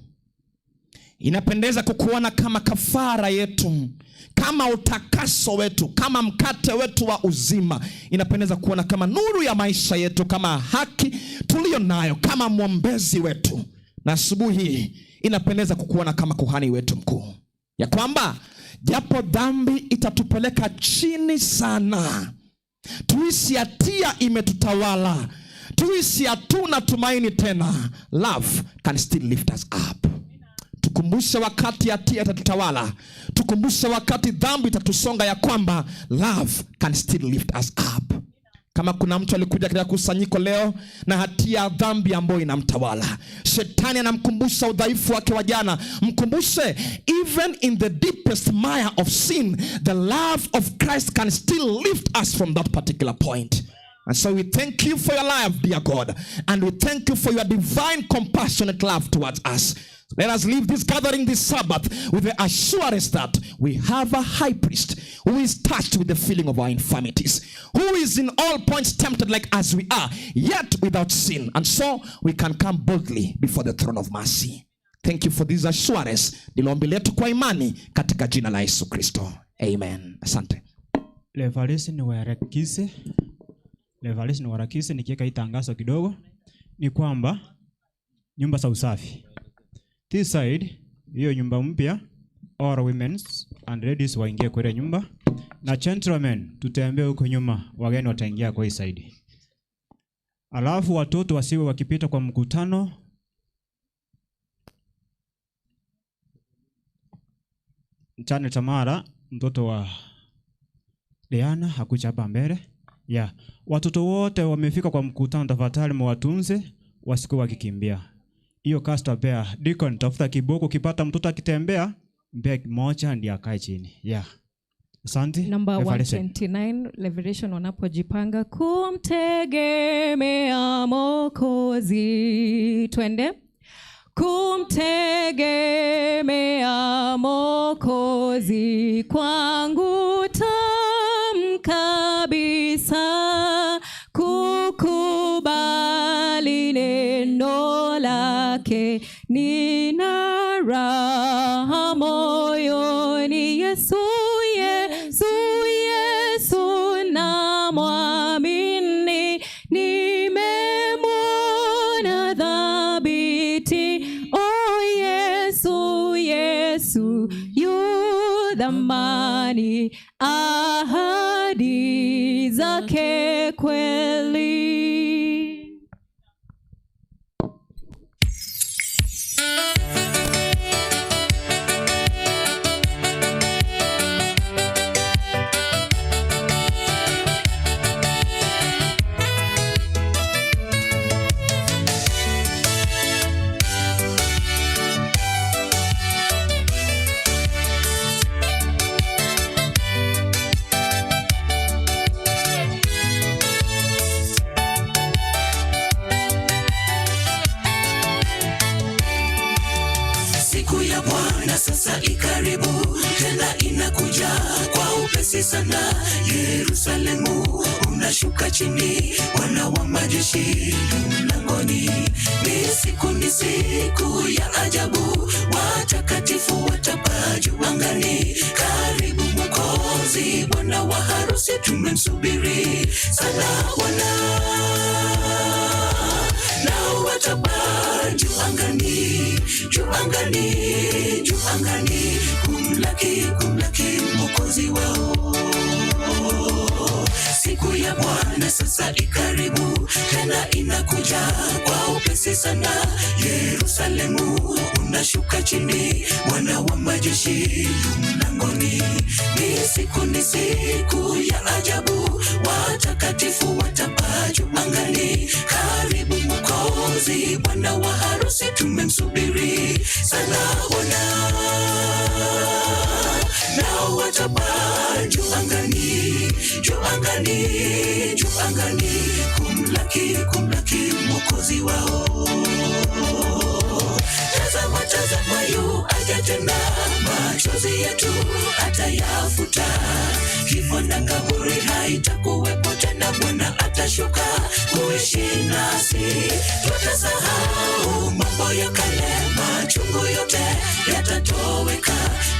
Inapendeza kukuona kama kafara yetu, kama utakaso wetu, kama mkate wetu wa uzima. Inapendeza kuona kama nuru ya maisha yetu, kama haki tuliyo nayo, kama mwombezi wetu. Na asubuhi inapendeza kukuona kama kuhani wetu mkuu, ya kwamba japo dhambi itatupeleka chini sana, tuisi hatia imetutawala, tuisi hatuna tumaini tena, love can still lift us up. Tukumbushe wakati hatia itatutawala, tukumbushe wakati dhambi itatusonga, ya kwamba love can still lift us up. Kama kuna mtu alikuja katika kusanyiko leo na hatia ya dhambi ambayo inamtawala, shetani anamkumbusha udhaifu wake wa jana, mkumbushe even in the deepest mire of sin, the love of Christ can still lift us from that particular point. And so we thank you for your love, dear God, and we thank you for your divine compassionate love towards us. Let us leave this gathering this Sabbath with the assurance that we have a high priest who is touched with the feeling of our infirmities, who is in all points tempted like as we are, yet without sin. And so we can come boldly before the throne of mercy. Thank you for this assurance. Ndilo ombi letu kwa imani katika jina la Yesu Kristo. Amen. Asante. Levalisi ni warakise, nikiweka hii tangazo kidogo ni kwamba nyumba za usafi. This side, hiyo nyumba mpya, all women and ladies waingie kwa ile nyumba, na gentlemen tutembee huko nyuma, wageni wataingia kwa hii side. Alafu watoto wasiwe wakipita kwa mkutano. Chane Tamara, mtoto wa Diana, hakuja hapa mbele. Yeah. Watoto wote wamefika kwa mkutano, tafadhali mwatunze wasikuwe wakikimbia. Hiyo casta bear, deacon tafuta kiboko, ukipata mtoto akitembea, mbea moja ndiye akae chini. Yeah. Asante. Number 129, Liberation wanapojipanga kumtegemea Mwokozi. Twende. Kumtegemea Mwokozi kwangu tamu kabisa, kukubali neno lake, nina raha moyoni. Yesu, Yesu, Yesu namwamini, nimemwona thabiti. Oh Yesu, Yesu yu thamani, ahadi zake kweli. sasa ikaribu, tena inakuja kwa upesi sana. Yerusalemu unashuka chini, Bwana wa majeshi mlangoni. Ni siku ya ajabu, watakatifu watapaa juu angani. Karibu Mwokozi, Bwana wa harusi tumemsubiri sana Bwana. Nao watapaa juu angani, juu angani, juu angani, kumlaki, kumlaki Mwokozi wao. Siku ya Bwana sasa ikaribu, tena inakuja kwa upesi sana. Yerusalemu unashuka chini, Bwana wa majeshi mlangoni. Ni siku ya ajabu, watakatifu watapaa juu angani. Karibu Mwokozi, Bwana wa harusi tumemsubiri sana Bwana. Nao watapaa juu angani, juu angani, juu angani, kumlaki, kumlaki Mwokozi wao. Tazama, tazama yu aja tena, machozi yetu atayafuta. Kifo na kaburi haitakuwepo tena, Bwana atashuka kuishi nasi. Tutasahau mambo ya kale, machungu yote yatatoweka.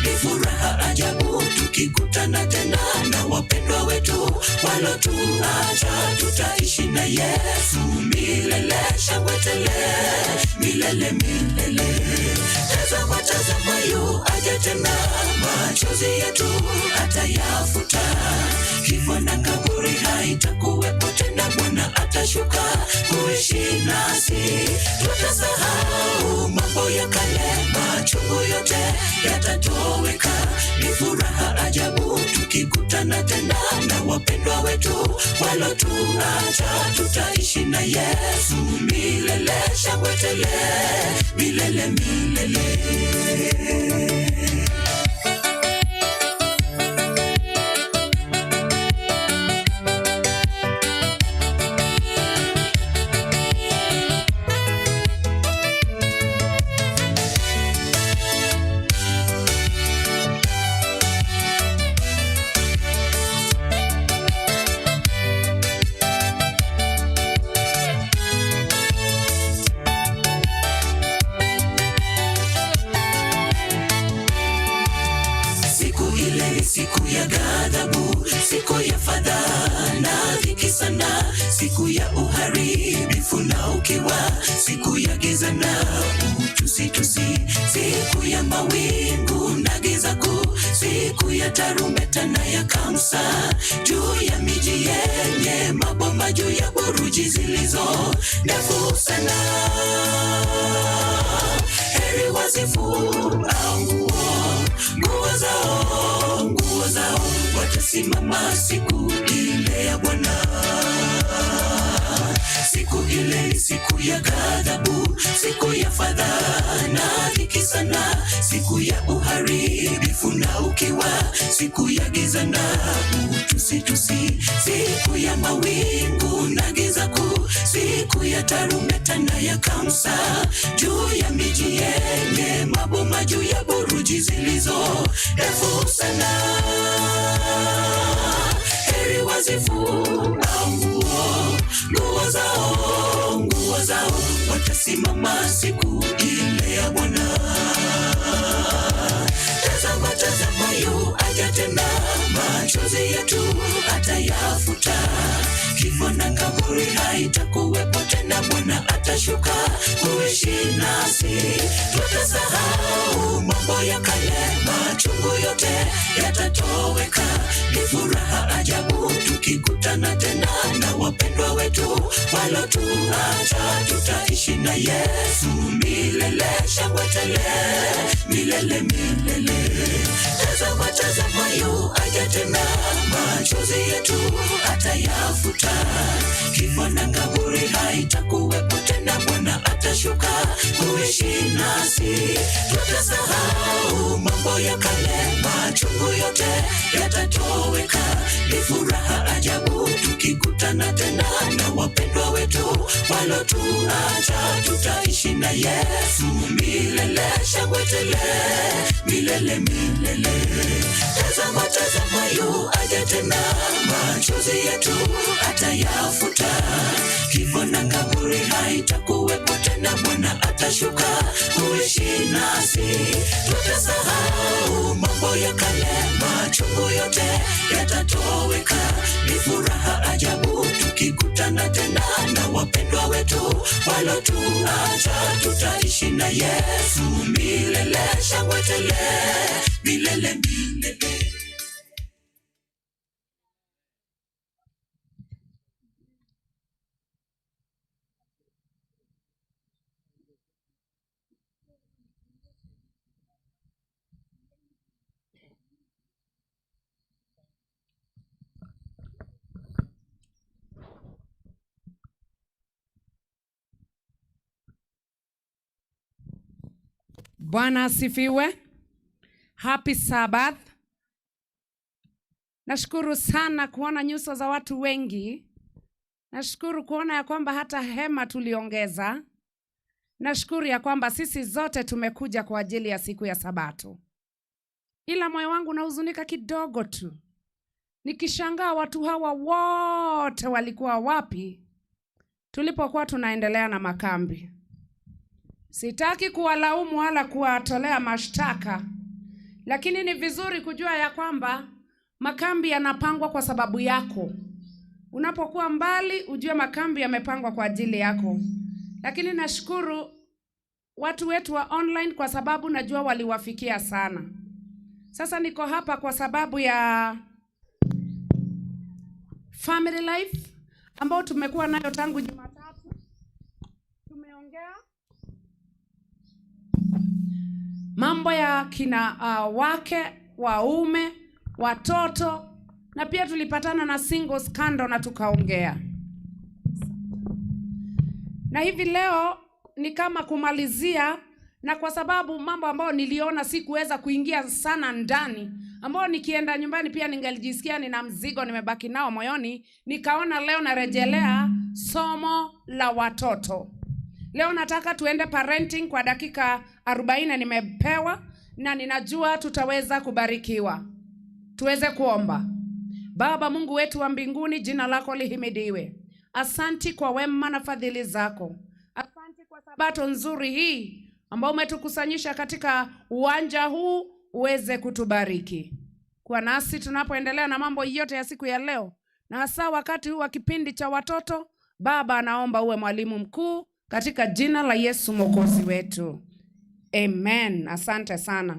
Ni furaha ajabu tukikutana tena na wapendwa wetu walotuacha. Tutaishi na Yesu milele, shangwe tele, milele milele. Tazama, tazama yu aja tena, machozi yetu atayafuta. Kifo na kaburi haitakuwepo tena, Bwana atashuka kuishi nasi. Tutasahau mambo ya kale, machungu yote yatatoweka. Ni furaha ajabu tukikutana tena na wapendwa wetu walotuacha. Tutaishi na Yesu milele, shangwe tele, milele milele. Siku ya ghadhabu, siku ya fadhaa na dhiki sana, siku ya uharibifu na ukiwa, siku ya giza na utusitusi, siku ya mawingu na giza kuu, siku ya tarumbeta na ya kamsa, juu ya miji yenye maboma, juu ya buruji zilizo ndefu sana. Heri wazifuao nguo zao, nguo zao, watasimama siku ile ya Bwana. Siku ile ni siku ya ghadhabu, siku ya fadhaa na dhiki sana, siku ya uharibifu na ukiwa, siku ya giza na utusitusi, siku ya mawingu na giza kuu, siku ya tarumbeta na ya kamsa, juu ya miji yenye maboma, juu ya buruji zilizo ndefu sana. Heri wazifuao nguo zao, nguo zao, watasimama siku ile ya Bwana. Tazama, tazama yu aja tena, machozi yetu atayafuta. Kifo na kaburi haitakuwepo tena, Bwana atashuka kuishi nasi. Tutasahau mambo ya kale, machungu yote yatatoweka. Ni furaha ajabu tukikutana tena na wapendwa wetu walotuacha. Tutaishi na Yesu milele, shangwe tele, milele milele. Tazama, tazama yu aja tena, machozi yetu atayafuta. Kifo na kaburi haitakuwepo tena, Bwana atashuka kuishi nasi. Tutasahau mambo ya kale, machungu yote yatatoweka. Ni furaha ajabu tukikutana tena na wapendwa wetu Walotuacha tutaishi na Yesu milele, shangwe tele, milele milele. Tazama, tazama yu aja tena, machozi yetu atayafuta. Kifo na kaburi haitakuwepo tena, Bwana atashuka kuishi nasi. Tutasahau mambo ya kale, machungu yote yatatoweka. Ni furaha ajabu tukikutana tena na wapendwa wetu walotuacha. Tutaishi na Yesu milele, shangwe tele, milele milele. Bwana asifiwe. Happy Sabbath. Nashukuru sana kuona nyuso za watu wengi. Nashukuru kuona ya kwamba hata hema tuliongeza. Nashukuru ya kwamba sisi zote tumekuja kwa ajili ya siku ya Sabato. Ila moyo wangu unahuzunika kidogo tu, nikishangaa watu hawa wote walikuwa wapi tulipokuwa tunaendelea na makambi. Sitaki kuwalaumu wala kuwatolea mashtaka, lakini ni vizuri kujua ya kwamba makambi yanapangwa kwa sababu yako. Unapokuwa mbali, ujue makambi yamepangwa kwa ajili yako. Lakini nashukuru watu wetu wa online kwa sababu najua waliwafikia sana. Sasa niko hapa kwa sababu ya family life ambao tumekuwa nayo tangu Jumatatu. Tumeongea mambo ya kina wake, waume, watoto, na pia tulipatana na singles kando na tukaongea. Na hivi leo ni kama kumalizia, na kwa sababu mambo ambayo niliona sikuweza kuingia sana ndani, ambao nikienda nyumbani pia ningelijisikia nina mzigo nimebaki nao moyoni, nikaona leo narejelea somo la watoto. Leo nataka tuende parenting kwa dakika 40 nimepewa, na ninajua tutaweza kubarikiwa. Tuweze kuomba. Baba Mungu wetu wa mbinguni, jina lako lihimidiwe. Asanti kwa wema na fadhili zako. Asanti kwa sabato nzuri hii ambao umetukusanyisha katika uwanja huu, uweze kutubariki. Kwa nasi tunapoendelea na mambo yote ya siku ya leo, na hasa wakati huu wa kipindi cha watoto, Baba naomba uwe mwalimu mkuu katika jina la Yesu Mwokozi wetu. Amen. Asante sana.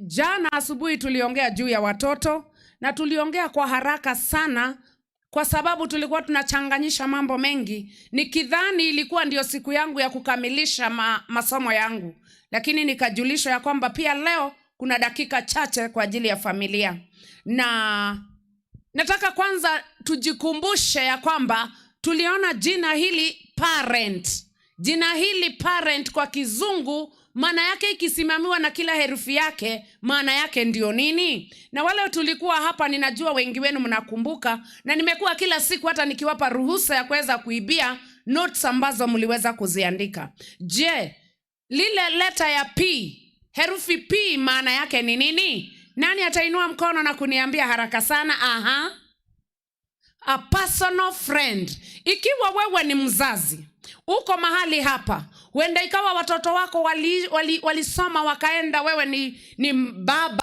Jana asubuhi tuliongea juu ya watoto, na tuliongea kwa haraka sana kwa sababu tulikuwa tunachanganyisha mambo mengi. Nikidhani ilikuwa ndio siku yangu ya kukamilisha masomo yangu, lakini nikajulishwa ya kwamba pia leo kuna dakika chache kwa ajili ya familia. Na nataka kwanza tujikumbushe ya kwamba tuliona jina hili parent. Jina hili parent kwa kizungu maana yake ikisimamiwa na kila herufi yake, maana yake ndio nini? Na wale tulikuwa hapa, ninajua wengi wenu mnakumbuka, na nimekuwa kila siku hata nikiwapa ruhusa ya kuweza kuibia notes ambazo mliweza kuziandika. Je, lile letter ya P, herufi P maana yake ni nini? Nani atainua mkono na kuniambia haraka sana? Aha. A personal friend. Ikiwa wewe ni mzazi, uko mahali hapa, huenda ikawa watoto wako walisoma wakaenda, wewe ni baba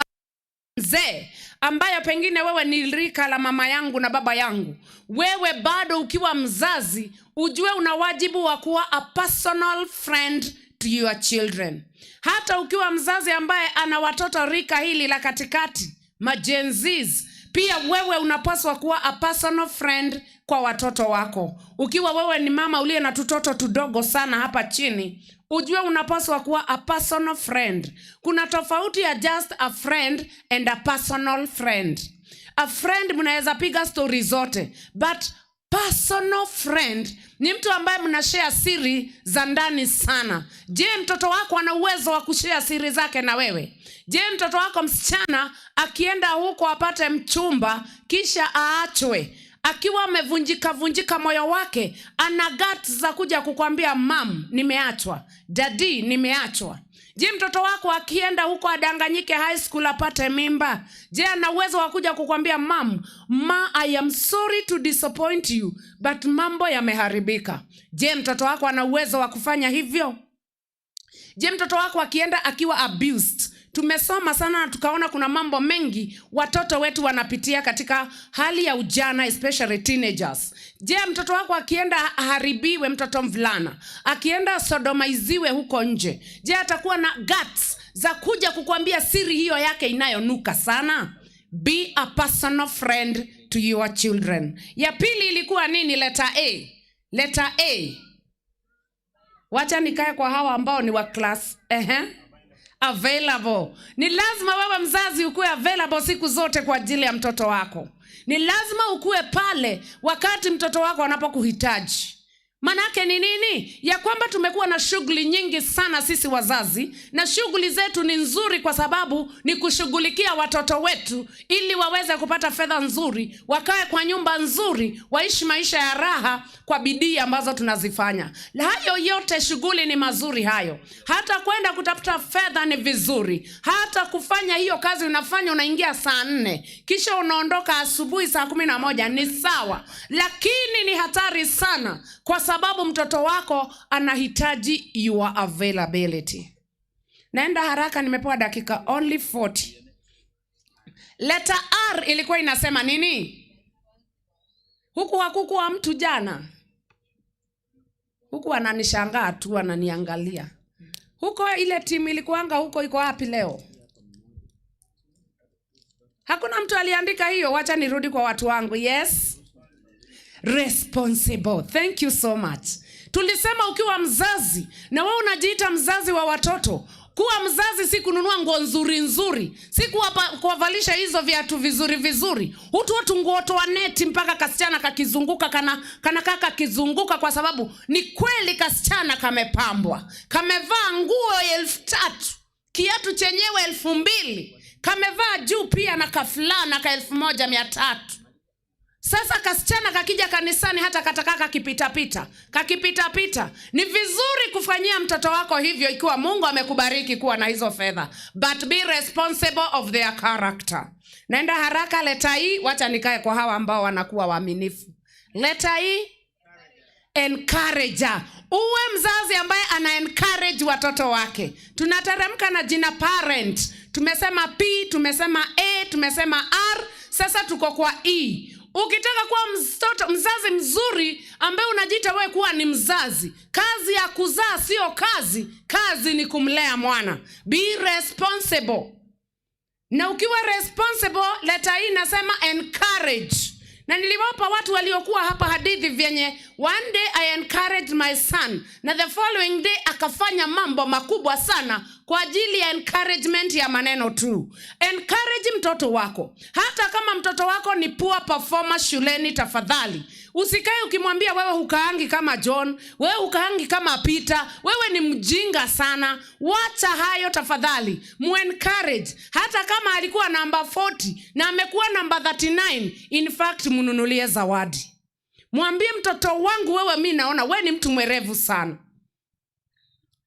mzee ambaye pengine wewe ni rika la mama yangu na baba yangu. Wewe bado ukiwa mzazi, ujue una wajibu wa kuwa a personal friend to your children. Hata ukiwa mzazi ambaye ana watoto rika hili la katikati, ma Gen Zs, pia wewe unapaswa kuwa a personal friend kwa watoto wako. Ukiwa wewe ni mama uliye na tutoto tudogo sana hapa chini, ujue unapaswa kuwa a personal friend. Kuna tofauti ya just a friend and a personal friend. A friend mnaweza piga story zote, but personal friend ni mtu ambaye mnashare siri za ndani sana. Je, mtoto wako ana uwezo wa kushare siri zake na wewe? Je, mtoto wako msichana akienda huko apate mchumba kisha aachwe, Akiwa amevunjika vunjika moyo wake, ana guts za kuja kukwambia, "Mum, nimeachwa. Daddy, nimeachwa"? Je, mtoto wako akienda huko adanganyike high school apate mimba, je, ana uwezo wa kuja kukwambia, "Mum, ma, I am sorry to disappoint you, but mambo yameharibika"? Je, mtoto wako ana uwezo wa kufanya hivyo? Je, mtoto wako akienda akiwa abused? Tumesoma sana na tukaona kuna mambo mengi watoto wetu wanapitia katika hali ya ujana, especially teenagers. Je, mtoto wako akienda aharibiwe, mtoto mvulana akienda sodomaiziwe huko nje, je, atakuwa na guts za kuja kukwambia siri hiyo yake inayonuka sana? Be a personal friend to your children. Ya pili ilikuwa nini? Letter A. Letter A. Wacha nikae kwa hawa ambao ni wa class. Ehe. Available. Ni lazima wewe mzazi ukuwe available siku zote kwa ajili ya mtoto wako. Ni lazima ukuwe pale wakati mtoto wako anapokuhitaji. Manake ni nini? Ya kwamba tumekuwa na shughuli nyingi sana sisi wazazi, na shughuli zetu ni nzuri kwa sababu ni kushughulikia watoto wetu ili waweze kupata fedha nzuri, wakae kwa nyumba nzuri, waishi maisha ya raha kwa bidii ambazo tunazifanya. Hayo yote shughuli ni mazuri hayo. Hata kwenda kutafuta fedha ni vizuri. Hata kufanya hiyo kazi unafanya, unaingia saa 4 kisha unaondoka asubuhi saa 11, ni sawa, lakini ni hatari sana kwa sababu mtoto wako anahitaji your availability. Naenda haraka, nimepewa dakika only 40. Letter R ilikuwa inasema nini? Huku hakukuwa mtu jana, huku ananishangaa tu, ananiangalia huko. Ile timu ilikuanga huko iko wapi leo? Hakuna mtu aliandika hiyo. Wacha nirudi kwa watu wangu. Yes, responsible. Thank you so much. Tulisema ukiwa mzazi na wewe unajiita mzazi wa watoto, kuwa mzazi si kununua nguo nzuri nzuri, si kuwavalisha hizo viatu vizuri vizuri, hutuo tunguo twa neti mpaka kasichana kakizunguka kana kaka kizunguka, kwa sababu ni kweli kasichana kamepambwa, kamevaa nguo 3,000, kiatu chenyewe 2,000, kamevaa juu pia na kafulana ka 1,300. Sasa kasichana kakija kanisani, hata katakaa kakipitapita, kakipitapita. Ni vizuri kufanyia mtoto wako hivyo ikiwa Mungu amekubariki kuwa na hizo fedha, but be responsible of their character. Naenda haraka, letter E, wacha nikae kwa hawa ambao wanakuwa waaminifu. Letter E, encourager. Uwe mzazi ambaye ana encourage watoto wake. Tunateremka na jina parent. Tumesema P, tumesema A, tumesema R, sasa tuko kwa E. Ukitaka kuwa mtoto mzazi mzuri ambaye unajiita wewe kuwa ni mzazi, kazi ya kuzaa sio kazi, kazi ni kumlea mwana. Be responsible. Na ukiwa responsible, letter E inasema encourage. Na niliwapa watu waliokuwa hapa hadithi vyenye one day I encouraged my son na the following day akafanya mambo makubwa sana kwa ajili ya encouragement ya maneno tu. Encourage mtoto wako. Hata kama mtoto wako ni poor performer shuleni, tafadhali usikae ukimwambia, "Wewe hukaangi kama John, wewe hukaangi kama Peter, wewe ni mjinga sana." Wacha hayo tafadhali, muencourage. Hata kama alikuwa namba 40 na amekuwa namba 39, in fact mnunulie zawadi. Mwambie, "Mtoto wangu wewe, mi naona we ni mtu mwerevu sana."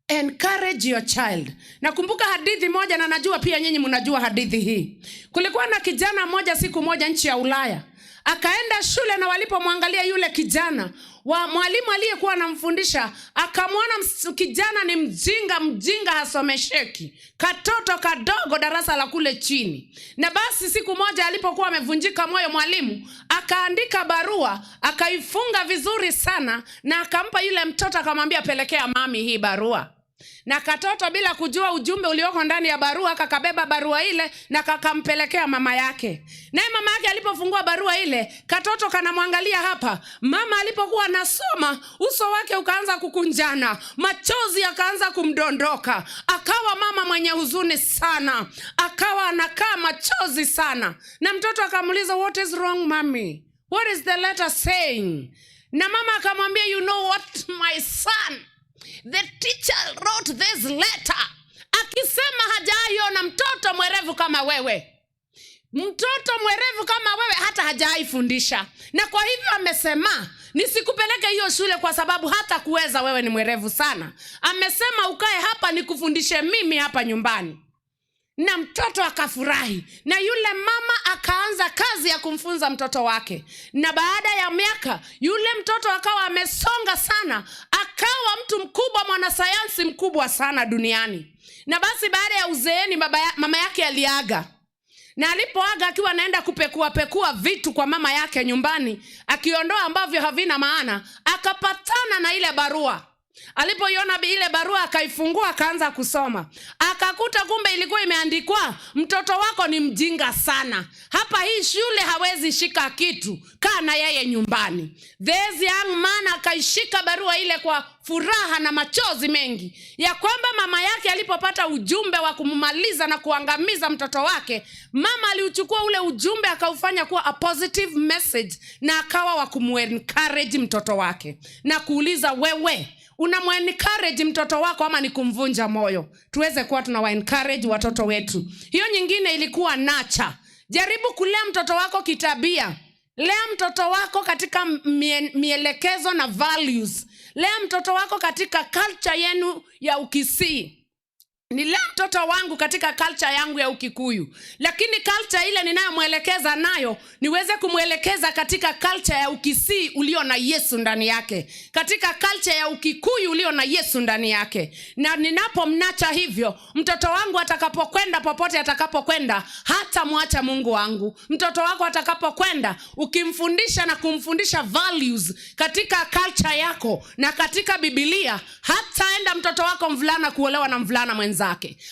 Encourage your child. Nakumbuka hadithi moja na najua pia nyinyi mnajua hadithi hii. Kulikuwa na kijana mmoja siku moja nchi ya Ulaya, akaenda shule, na walipomwangalia yule kijana wa mwalimu aliyekuwa anamfundisha akamwona kijana ni mjinga mjinga, hasomesheki, katoto kadogo, darasa la kule chini. Na basi siku moja alipokuwa amevunjika moyo, mwalimu akaandika barua, akaifunga vizuri sana, na akampa yule mtoto, akamwambia, "Pelekea mami hii barua." Na katoto bila kujua ujumbe ulioko ndani ya barua kakabeba barua ile na kakampelekea mama yake. Naye mama yake alipofungua barua ile, katoto kanamwangalia hapa. Mama alipokuwa anasoma, uso wake ukaanza kukunjana, machozi yakaanza kumdondoka, akawa mama mwenye huzuni sana, akawa anakaa machozi sana. Na mtoto akamuuliza, "What is wrong, mommy? What is the letter saying?" Na mama akamwambia, "You know what, my son, the teacher wrote this letter akisema hajaiona mtoto mwerevu kama wewe." Mtoto mwerevu kama wewe hata hajaifundisha, na kwa hivyo amesema nisikupeleke hiyo shule kwa sababu hata kuweza, wewe ni mwerevu sana. Amesema ukae hapa nikufundishe mimi hapa nyumbani. Na mtoto akafurahi, na yule mama akaanza kazi ya kumfunza mtoto wake. Na baada ya miaka yule mtoto akawa amesonga sana, akawa mtu mkubwa, mwanasayansi mkubwa sana duniani. Na basi baada ya uzeeni mama yake aliaga. Na alipoaga akiwa anaenda kupekua pekua vitu kwa mama yake nyumbani, akiondoa ambavyo havina maana, akapatana na ile barua. Alipoiona ile barua akaifungua, akaanza kusoma. Akakuta kumbe ilikuwa imeandikwa, mtoto wako ni mjinga sana, hapa hii shule hawezi shika kitu, kaa na yeye nyumbani. This young man akaishika barua ile kwa furaha na machozi mengi, ya kwamba mama yake alipopata ujumbe wa kumaliza na kuangamiza mtoto wake, mama aliuchukua ule ujumbe akaufanya kuwa a positive message, na akawa wa kumuencourage mtoto wake na kuuliza, wewe unamuencourage mtoto wako ama ni kumvunja moyo? Tuweze kuwa tunawa-encourage watoto wetu. Hiyo nyingine ilikuwa nurture. Jaribu kulea mtoto wako kitabia. Lea mtoto wako katika mielekezo na values. Lea mtoto wako katika culture yenu ya Ukisii. Nilea mtoto wangu katika culture yangu ya Ukikuyu, lakini culture ile ninayomwelekeza nayo niweze kumwelekeza katika culture ya Ukisii ulio na Yesu ndani yake, katika culture ya Ukikuyu ulio na Yesu ndani yake. Na ninapomnurture hivyo, mtoto wangu atakapokwenda popote atakapokwenda, hata mwacha Mungu wangu. Mtoto wako atakapokwenda, ukimfundisha na kumfundisha values katika culture yako na katika Biblia, hataenda mtoto wako mvulana kuolewa na mvulana mwenzake,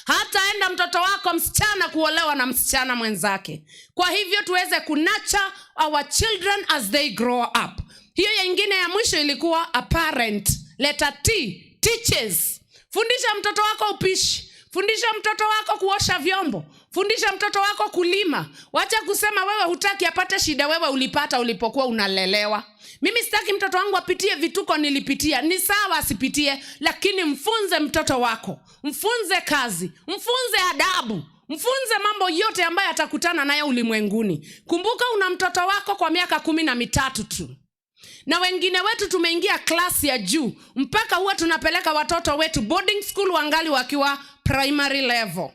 hataenda mtoto wako msichana kuolewa na msichana mwenzake. Kwa hivyo tuweze kunurture our children as they grow up. Hiyo nyingine ya mwisho ilikuwa a parent, letter T, teaches. Fundisha mtoto wako upishi, fundisha mtoto wako kuosha vyombo, fundisha mtoto wako kulima. Wacha kusema wewe hutaki apate shida wewe ulipata ulipokuwa unalelewa. Mimi sitaki mtoto wangu apitie vituko nilipitia. Ni sawa asipitie, lakini mfunze mtoto wako, mfunze kazi, mfunze adabu, mfunze mambo yote ambayo atakutana nayo ulimwenguni. Kumbuka una mtoto wako kwa miaka 13 tu. Na wengine wetu tumeingia klasi ya juu mpaka huwa tunapeleka watoto wetu boarding school wangali wakiwa primary level.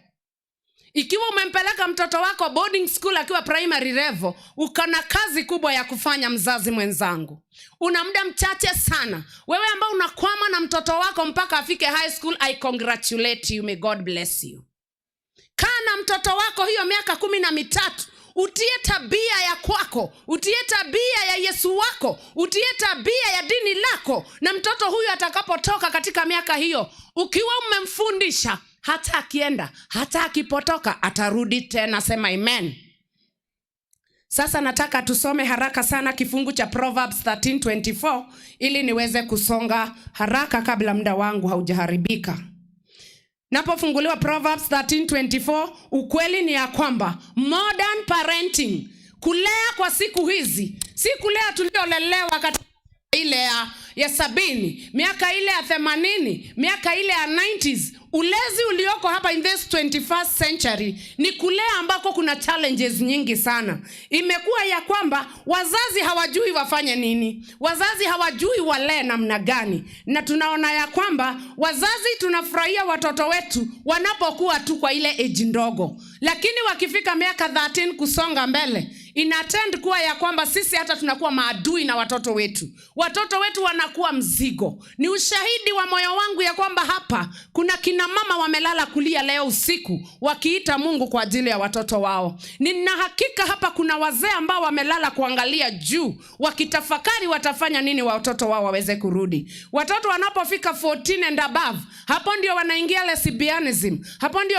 Ikiwa umempeleka mtoto wako boarding school akiwa primary level, uko na kazi kubwa ya kufanya, mzazi mwenzangu. Una muda mchache sana. Wewe ambao unakwama na mtoto wako mpaka afike high school, I congratulate you, may God bless you. Kaa na mtoto wako hiyo miaka 13, utie tabia ya kwako, utie tabia ya Yesu wako, utie tabia ya dini lako. Na mtoto huyu atakapotoka katika miaka hiyo, ukiwa umemfundisha, hata akienda, hata akipotoka, atarudi tena. Sema amen. Sasa nataka tusome haraka sana kifungu cha Proverbs 13:24 ili niweze kusonga haraka kabla muda wangu haujaharibika. Napofunguliwa Proverbs 13:24, ukweli ni ya kwamba modern parenting, kulea kwa siku hizi, si kulea tuliolelewa katika ile ya 70, miaka ile ya 80, miaka ile ya 90s. Ulezi ulioko hapa in this 21st century ni kulea ambako kuna challenges nyingi sana. Imekuwa ya kwamba wazazi hawajui wafanye nini, wazazi hawajui walee namna gani, na tunaona ya kwamba wazazi tunafurahia watoto wetu wanapokuwa tu kwa ile age ndogo, lakini wakifika miaka 13 kusonga mbele, inatend kuwa ya kwamba sisi hata tunakuwa maadui na watoto wetu. Watoto wetu wanakuwa mzigo. Ni ushahidi wa moyo wangu ya kwamba hapa kuna kina mama wamelala kulia leo usiku wakiita Mungu kwa ajili ya watoto wao. Nina hakika hapa kuna wazee ambao wamelala kuangalia juu wakitafakari watafanya nini watoto wao waweze kurudi. Watoto wanapofika 14 and above, hapo ndio wanaingia lesbianism, hapo ndio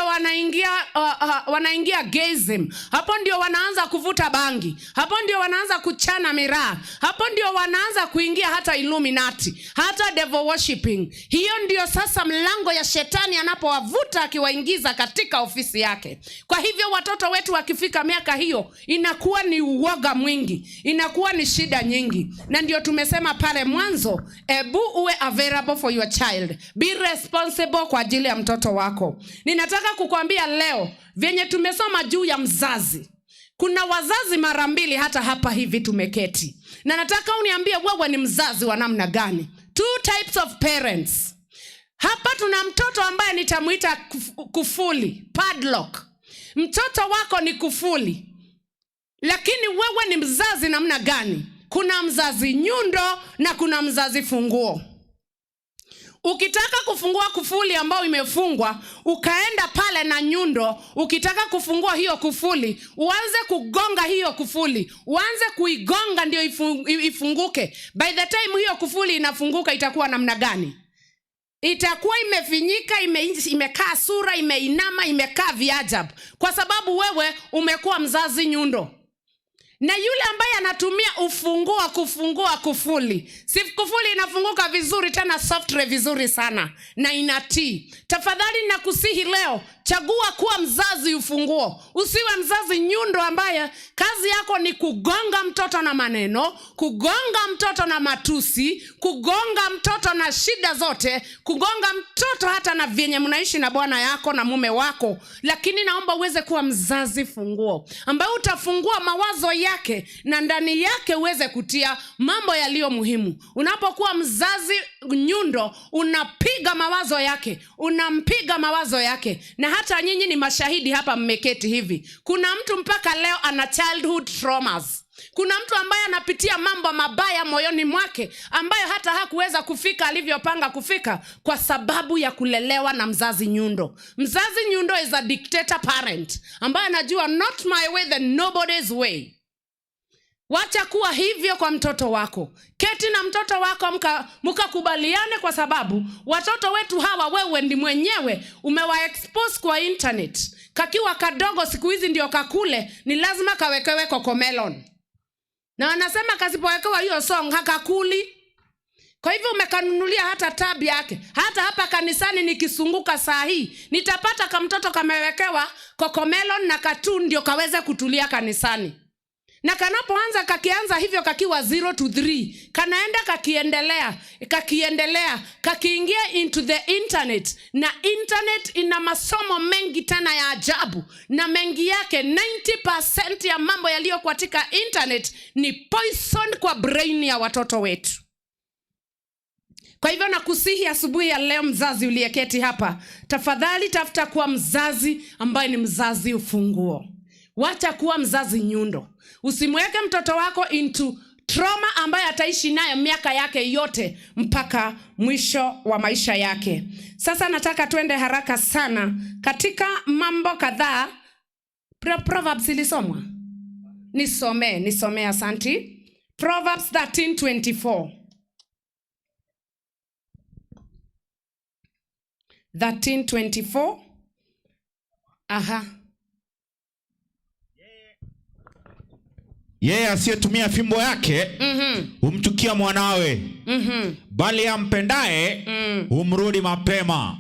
wanaingia gayism, hapo ndio wanaanza kuvuta bangi, hapo ndio wanaanza kuchana miraa, hapo ndio wanaanza kuingia hata Illuminati, hata devil worshiping. Hiyo ndio sasa mlango ya shetani anapowavuta akiwaingiza katika ofisi yake. Kwa hivyo watoto wetu wakifika miaka hiyo inakuwa ni uoga mwingi, inakuwa ni shida nyingi. Na ndio tumesema pale mwanzo, ebu uwe available for your child, be responsible kwa ajili ya mtoto wako. Ninataka kukwambia leo vyenye tumesoma juu ya mzazi. Kuna wazazi mara mbili hata hapa hivi tumeketi, na nataka uniambie wewe ni mzazi wa namna gani. Two types of parents. Hapa tuna mtoto ambaye nitamuita kufuli, padlock. Mtoto wako ni kufuli, lakini wewe ni mzazi namna gani? Kuna mzazi nyundo na kuna mzazi funguo. Ukitaka kufungua kufuli ambayo imefungwa, ukaenda pale na nyundo, ukitaka kufungua hiyo kufuli, uanze kugonga hiyo kufuli, uanze kuigonga ndio ifunguke. By the time hiyo kufuli inafunguka itakuwa namna gani? Itakuwa imefinyika, imekaa sura, imeinama, imekaa viajabu, kwa sababu wewe umekuwa mzazi nyundo. Na yule ambaye anatumia ufunguo wa kufungua kufuli, si kufuli inafunguka vizuri tena software vizuri sana na inatii. Tafadhali nakusihi leo, chagua kuwa mzazi ufunguo. Usiwe mzazi nyundo ambaye kazi yako ni kugonga mtoto na maneno, kugonga mtoto na matusi, kugonga mtoto na shida zote, kugonga mtoto hata na vyenye mnaishi na bwana yako na mume wako. Lakini naomba uweze kuwa mzazi funguo ambaye utafungua mawazo yake na ndani yake uweze kutia mambo yaliyo muhimu. Unapokuwa mzazi nyundo, unapiga mawazo yake, unampiga mawazo yake. Na hata nyinyi ni mashahidi hapa, mmeketi hivi. Kuna mtu mpaka leo ana childhood traumas. Kuna mtu ambaye anapitia mambo mabaya moyoni mwake ambayo hata hakuweza kufika alivyopanga kufika kwa sababu ya kulelewa na mzazi nyundo. Mzazi nyundo is a dictator parent ambaye anajua not my way then nobody's way. Wacha kuwa hivyo kwa mtoto wako. Keti na mtoto wako mkakubaliane, kwa sababu watoto wetu hawa wewe ndi mwenyewe umewa expose kwa internet. Kakiwa kadogo siku hizi ndio kakule, ni lazima kawekewe Cocomelon. Na wanasema kasipowekewa hiyo song hakakuli. Kwa hivyo umekanunulia hata tab yake. Hata hapa kanisani nikisunguka saa hii, nitapata kamtoto kamewekewa Cocomelon na cartoon ndio kaweze kutulia kanisani. Na kanapoanza kakianza hivyo kakiwa 0 to 3, kanaenda kakiendelea, kakiendelea, kakiingia into the internet. Na internet ina masomo mengi tena ya ajabu, na mengi yake 90% ya mambo yaliyo katika internet ni poison kwa brain ya watoto wetu. Kwa hivyo nakusihi asubuhi ya leo, mzazi uliyeketi hapa, tafadhali tafuta kuwa mzazi ambaye ni mzazi ufunguo. Wacha kuwa mzazi nyundo. Usimweke mtoto wako into trauma ambayo ataishi nayo miaka yake yote mpaka mwisho wa maisha yake. Sasa nataka tuende haraka sana katika mambo kadhaa. Proverbs ilisomwa? Nisomee, nisomee, asanti. Proverbs 13:24. 13:24. Aha. Yeye asiyetumia fimbo yake humchukia mwanawe, bali ampendaye humrudi mapema.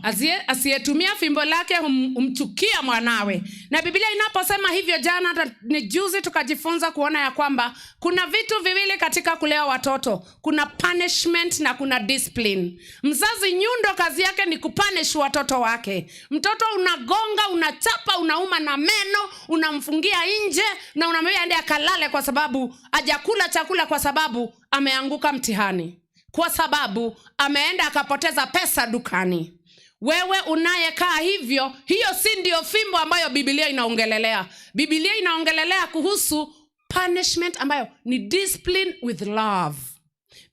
Asiyetumia fimbo lake humchukia mwanawe. Na Biblia inaposema hivyo, jana hata ni juzi tukajifunza kuona ya kwamba kuna vitu viwili katika kulea watoto. Kuna punishment na kuna discipline. Mzazi nyundo kazi yake ni kupunish watoto wake. Mtoto unagonga, unachapa, unauma na meno, unamfungia nje na unamwambia aende akalale kwa sababu hajakula chakula, kwa sababu ameanguka mtihani, kwa sababu ameenda akapoteza pesa dukani. Wewe unayekaa hivyo, hiyo si ndio fimbo ambayo Biblia inaongelelea. Biblia inaongelelea kuhusu punishment ambayo ni discipline with love.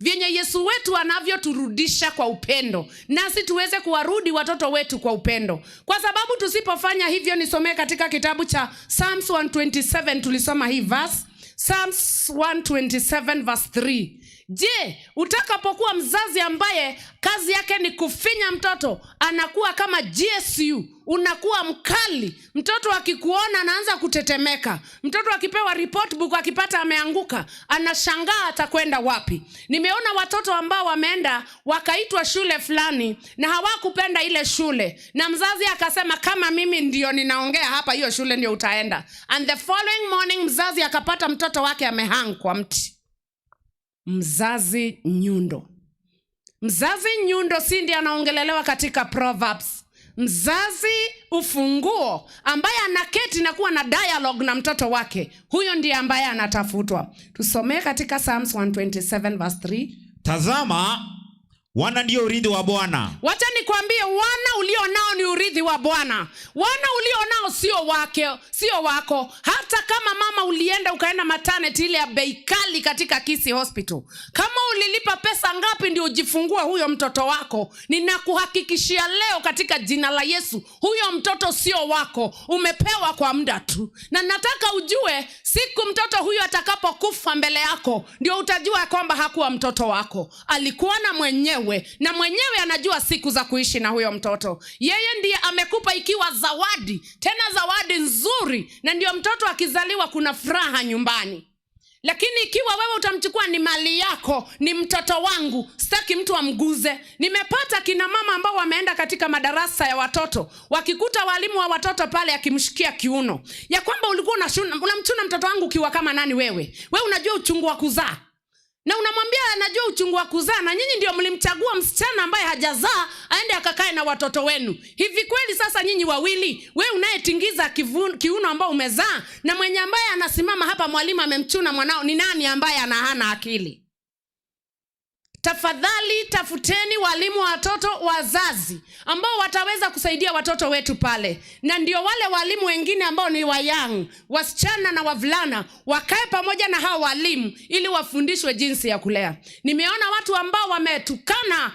Vyenye Yesu wetu anavyoturudisha kwa upendo, nasi tuweze kuwarudi watoto wetu kwa upendo. Kwa sababu tusipofanya hivyo, nisomee katika kitabu cha Psalms 127, tulisoma hii verse. Psalms 127 verse 3. Je, utakapokuwa mzazi ambaye kazi yake ni kufinya mtoto, anakuwa kama GSU, unakuwa mkali, mtoto akikuona anaanza kutetemeka, mtoto akipewa report book akipata ameanguka, anashangaa atakwenda wapi. Nimeona watoto ambao wameenda wakaitwa shule fulani na hawakupenda ile shule, na mzazi akasema kama mimi ndio ninaongea hapa, hiyo shule ndio utaenda. And the following morning mzazi akapata mtoto wake amehang kwa mti. Mzazi nyundo. Mzazi nyundo si ndiye anaongelelewa katika Proverbs. Mzazi ufunguo ambaye anaketi na kuwa na dialogue na mtoto wake, huyo ndiye ambaye anatafutwa. Tusomee katika Psalms 127 verse 3. Tazama, wana ndio urithi wa Bwana. Wacha nikwambie, wana ulio nao ni urithi wa Bwana. Wana ulio nao sio wake, sio wako. Hata kama mama ulienda ukaenda maternity ile ya bei kali katika Kisii Hospital, kama ulilipa pesa ngapi ndio ujifungue huyo mtoto wako, ninakuhakikishia leo katika jina la Yesu, huyo mtoto sio wako, umepewa kwa muda tu. Na nataka ujue, siku mtoto huyo atakapokufa mbele yako, ndio utajua kwamba hakuwa mtoto wako, alikuwa na mwenyewe, na mwenyewe anajua siku za kuishi na huyo mtoto. Yeye ndiye amekupa ikiwa zawadi, tena zawadi nzuri, na ndio mtoto akizaliwa kuna furaha nyumbani. Lakini ikiwa wewe utamchukua ni mali yako, ni mtoto wangu, sitaki mtu amguze. Nimepata kina mama ambao wameenda katika madarasa ya watoto, wakikuta walimu wa watoto pale akimshikia kiuno, ya kwamba ulikuwa unamchuna mtoto wangu ukiwa kama nani wewe? Wewe unajua uchungu wa kuzaa. Na unamwambia anajua uchungu wa kuzaa, na nyinyi ndio mlimchagua msichana ambaye hajazaa aende akakae na watoto wenu. Hivi kweli sasa nyinyi wawili, wewe unayetingiza kiuno ambao umezaa na mwenye ambaye anasimama hapa mwalimu amemchuna mwanao, ni nani ambaye hana akili? Tafadhali tafuteni walimu wa watoto, wazazi ambao wataweza kusaidia watoto wetu pale. Na ndio wale walimu wengine ambao ni wayang, wasichana na wavulana, wakae pamoja na hao walimu ili wafundishwe jinsi ya kulea. Nimeona watu ambao wametukana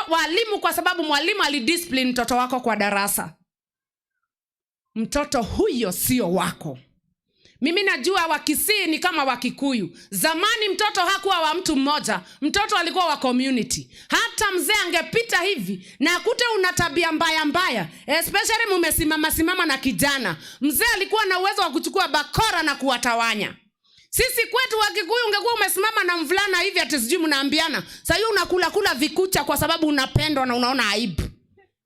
walimu kwa sababu mwalimu alidiscipline mtoto wako kwa darasa. Mtoto huyo sio wako. Mimi najua Wakisii ni kama Wakikuyu. Zamani mtoto hakuwa wa mtu mmoja, mtoto alikuwa wa community. Hata mzee angepita hivi na akute una tabia mbaya mbaya, especially mumesimama simama na kijana, mzee alikuwa na uwezo wa kuchukua bakora na kuwatawanya. Sisi kwetu Wakikuyu ungekuwa umesimama na mvulana hivi ati sijui mnaambiana, sasa hiyo unakula kula vikucha kwa sababu unapendwa na unaona aibu.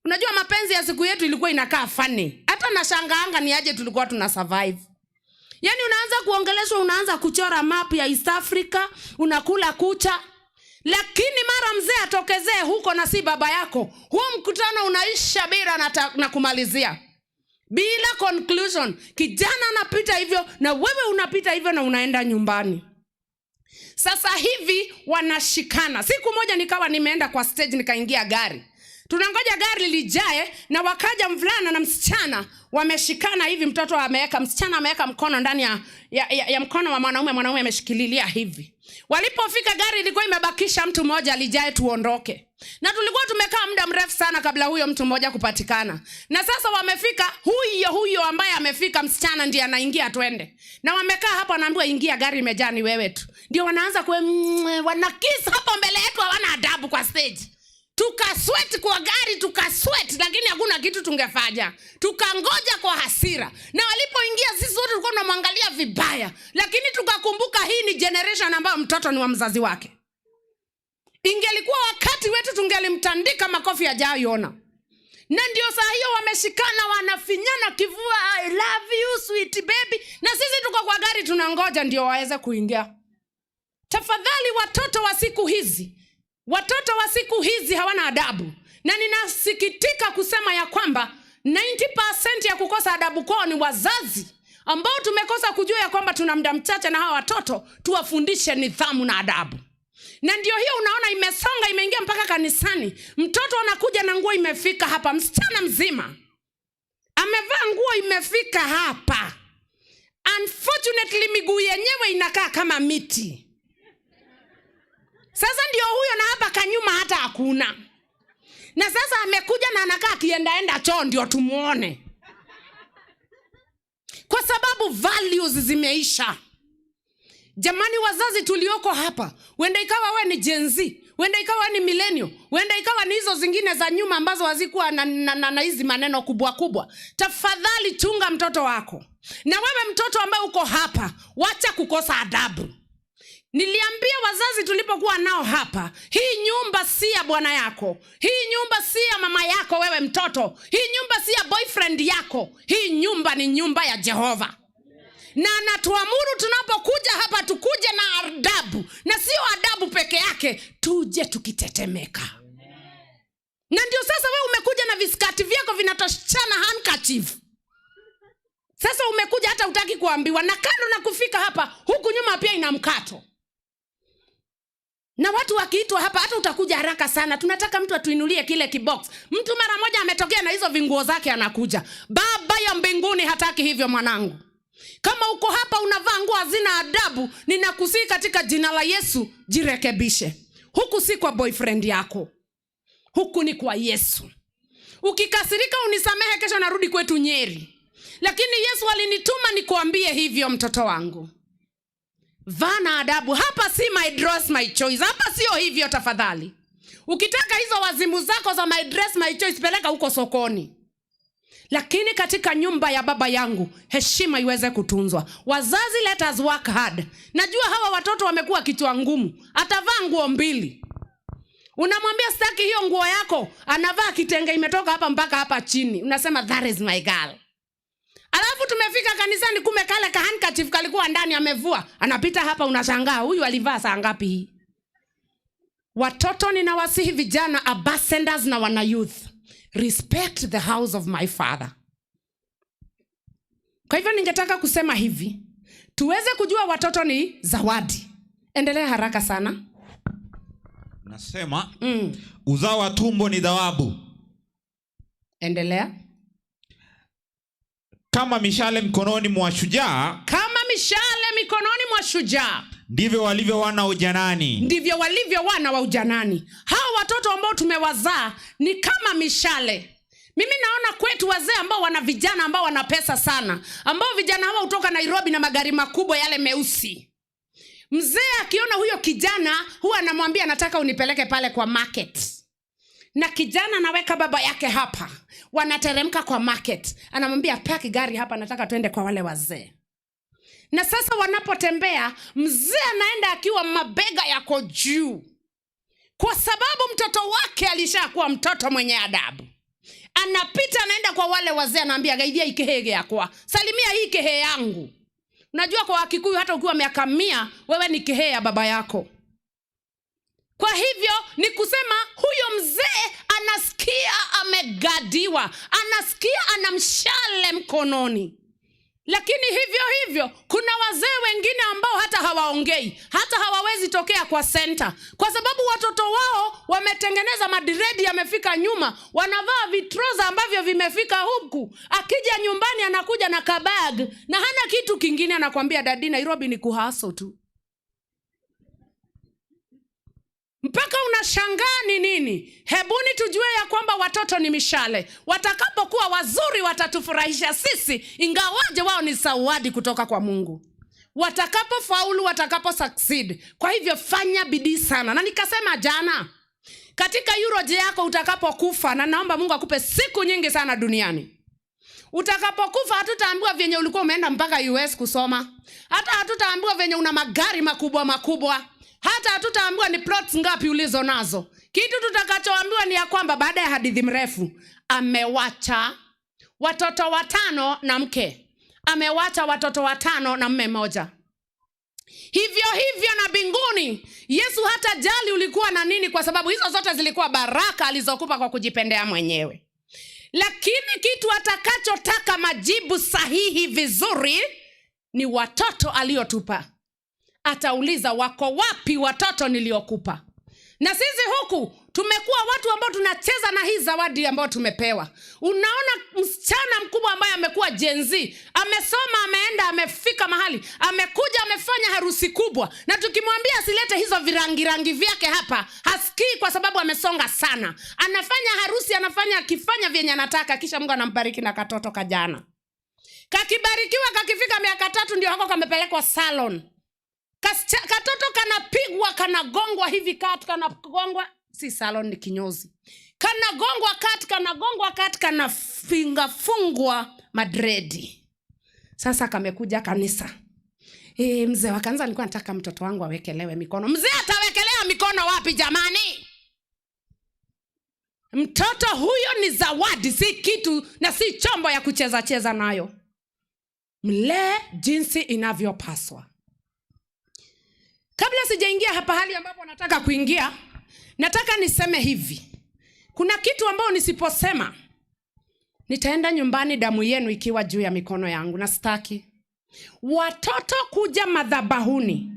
Unajua mapenzi ya siku yetu ilikuwa inakaa funny. Hata nashangaanga ni aje tulikuwa tuna survive. Yaani unaanza kuongeleshwa, unaanza kuchora map ya East Africa, unakula kucha. Lakini mara mzee atokezee huko na si baba yako, huo mkutano unaisha bila na kumalizia. Bila conclusion. Kijana anapita hivyo na wewe unapita hivyo na unaenda nyumbani. Sasa hivi wanashikana. Siku moja nikawa nimeenda kwa stage nikaingia gari. Tunangoja gari lijae na wakaja mvulana na msichana wameshikana hivi, mtoto ameweka, msichana ameweka mkono ndani ya mkono wa mwanaume, mwanaume ameshikililia hivi. Walipofika gari ilikuwa imebakisha mtu mmoja alijae tuondoke. Na tulikuwa tumekaa muda mrefu sana kabla huyo mtu mmoja kupatikana. Na sasa wamefika, huyo ambaye amefika msichana ndiye anaingia twende. Na wamekaa hapo anaambiwa ingia gari imejaa ni wewe tu. Ndio wanaanza wanakiss hapo mbele yetu, hawana adabu kwa stage. Tukasweat kwa gari, tukasweat, lakini hakuna kitu tungefanya. Tukangoja kwa hasira. Na walipoingia sisi wote tulikuwa tunamwangalia vibaya, lakini tukakumbuka hii ni generation ambayo mtoto ni wa mzazi wake. Ingelikuwa wakati wetu tungelimtandika makofi hajayoona. Na ndio saa hiyo wameshikana wanafinyana kivua, I love you sweet baby. Na sisi tuko kwa gari tunangoja ndio waweze kuingia. Tafadhali watoto wa siku hizi, watoto wa siku hizi hawana adabu. Na ninasikitika kusema ya kwamba 90% ya kukosa adabu kwao ni wazazi ambao tumekosa kujua ya kwamba tuna muda mchache na hawa watoto, tuwafundishe nidhamu na adabu. Na ndio hiyo unaona imesonga, imeingia mpaka kanisani. Mtoto anakuja na nguo imefika hapa, msichana mzima amevaa nguo imefika hapa. Unfortunately miguu yenyewe inakaa kama miti. Sasa ndio huyo na hapa kanyuma hata hakuna. Na sasa amekuja na anakaa akiendaenda choo ndio tumuone. Kwa sababu values zimeisha. Jamani wazazi tulioko hapa, wenda ikawa we ni Gen Z, wenda ikawa ni millennial, wenda ikawa ni hizo zingine za nyuma ambazo hazikuwa na hizi maneno kubwa kubwa. Tafadhali chunga mtoto wako. Na wewe mtoto ambaye uko hapa, wacha kukosa adabu. Niliambia wazazi tulipokuwa nao hapa, hii nyumba si ya bwana yako, hii nyumba si ya mama yako wewe mtoto, hii nyumba si ya boyfriend yako, hii nyumba ni nyumba ya Jehova. Na anatuamuru tunapokuja hapa tukuje na adabu, na sio adabu peke yake, tuje tukitetemeka. Na ndio sasa wewe umekuja na viskati vyako vinatoshana handkerchief. Sasa umekuja hata hutaki kuambiwa, na kando na kufika hapa, huku nyuma pia ina mkato. Na watu wakiitwa hapa, hata utakuja haraka sana. Tunataka mtu atuinulie kile kibox. Mtu mara moja ametokea na hizo vinguo zake anakuja. Baba ya mbinguni hataki hivyo mwanangu. Kama uko hapa unavaa nguo hazina adabu, ninakusihi katika jina la Yesu, jirekebishe. Huku si kwa boyfriend yako, huku ni kwa Yesu. Ukikasirika unisamehe, kesho narudi kwetu Nyeri. Lakini Yesu alinituma nikuambie hivyo, mtoto wangu. Vaa na adabu. Hapa si my dress my choice. Hapa sio hivyo tafadhali. Ukitaka hizo wazimu zako za my dress my choice, peleka huko sokoni. Lakini katika nyumba ya baba yangu heshima iweze kutunzwa. Wazazi, let us work hard. Najua hawa watoto wamekuwa kichwa ngumu. Atavaa nguo mbili. Unamwambia sitaki hiyo nguo yako, anavaa kitenge imetoka hapa mpaka hapa chini. Unasema that is my girl. Alafu tumefika kanisani, kumbe kale ka handkerchief kalikuwa ndani amevua. Anapita hapa, unashangaa huyu alivaa saa ngapi hii? Watoto, ninawasihi vijana, ambassadors na wana youth, respect the house of my father. Kwa hivyo ningetaka kusema hivi, tuweze kujua watoto ni zawadi. Endelea haraka sana. Nasema uzao wa tumbo ni thawabu. Endelea. Kama mishale mkononi mwa shujaa, Kama mishale mikononi mwa shujaa, ndivyo walivyo wana ujanani. ndivyo walivyo wana wa ujanani. Hawa watoto ambao tumewazaa ni kama mishale. Mimi naona kwetu wazee ambao wana vijana ambao wana pesa sana, ambao vijana hawa hutoka Nairobi na magari makubwa yale meusi. Mzee akiona huyo kijana huwa anamwambia nataka unipeleke pale kwa market. Na kijana anaweka baba yake hapa, wanateremka kwa market, anamwambia paki gari hapa, nataka tuende kwa wale wazee. Na sasa wanapotembea, mzee anaenda akiwa mabega yako juu, kwa sababu mtoto wake alishakuwa mtoto mwenye adabu. Anapita anaenda kwa wale wazee, anaambia gaidia ikehege yakwa, salimia hii kehe yangu. Unajua kwa Wakikuyu hata ukiwa miaka 100 wewe ni kehe ya baba yako. Kwa hivyo ni kusema huyo mzee anasikia amegadiwa, anasikia ana mshale mkononi. Lakini hivyo hivyo kuna wazee wengine ambao hata hawaongei, hata hawawezi tokea kwa center, kwa sababu watoto wao wametengeneza madiredi yamefika nyuma, wanavaa vitroza ambavyo vimefika huku. Akija nyumbani anakuja na kabag na hana kitu kingine, anakwambia dadi, Nairobi ni kuhaso tu. Mpaka unashangaa ni nini. Hebuni tujue ya kwamba watoto ni mishale. Watakapokuwa wazuri watatufurahisha sisi, ingawaje wao ni zawadi kutoka kwa Mungu. Watakapofaulu, watakapo succeed. Kwa hivyo fanya bidii sana. Na nikasema jana, katika eulogy yako utakapokufa, na naomba Mungu akupe siku nyingi sana duniani. Utakapokufa hatutaambiwa vyenye ulikuwa umeenda mpaka US kusoma. Hata hatutaambiwa venye una magari makubwa makubwa. Hata hatutaambiwa ni plots ngapi ulizo nazo. Kitu tutakachoambiwa ni ya kwamba baada ya hadithi mrefu, amewacha watoto 5 na mke. Amewacha watoto 5 na mme mmoja. Hivyo hivyo na mbinguni, Yesu hata jali ulikuwa na nini, kwa sababu hizo zote zilikuwa baraka alizokupa kwa kujipendea mwenyewe. Lakini kitu atakachotaka majibu sahihi vizuri ni watoto aliotupa. Atauliza wako wapi watoto niliokupa? Na sisi huku tumekuwa watu ambao tunacheza na hii zawadi ambayo tumepewa. Unaona msichana mkubwa ambaye amekuwa Gen Z, amesoma, ameenda, amefika mahali, amekuja, amefanya harusi kubwa, na tukimwambia asilete hizo virangirangi vyake hapa, hasikii kwa sababu amesonga sana. Anafanya harusi, anafanya, akifanya vyenye anataka, kisha Mungu anambariki na katoto kajana. Kakibarikiwa, kakifika miaka 3 ndio hako kamepelekwa salon. Katoto kanapigwa, kanagongwa hivi kat, kanagongwa, si salon ni kinyozi. Kanagongwa kat, kanagongwa kat, kanafinga fungwa madredi. Sasa kamekuja kanisa. Mzee wa kanisa alikuwa anataka mtoto wangu awekelewe mikono. Mzee atawekelea mikono wapi jamani? Mtoto huyo ni zawadi, si kitu na si chombo ya kucheza cheza nayo. Mlee jinsi inavyopaswa. Kabla sijaingia hapa hali ambapo nataka kuingia, nataka niseme hivi. Kuna kitu ambao nisiposema Nitaenda nyumbani damu yenu ikiwa juu ya mikono yangu, na sitaki. Watoto kuja madhabahuni,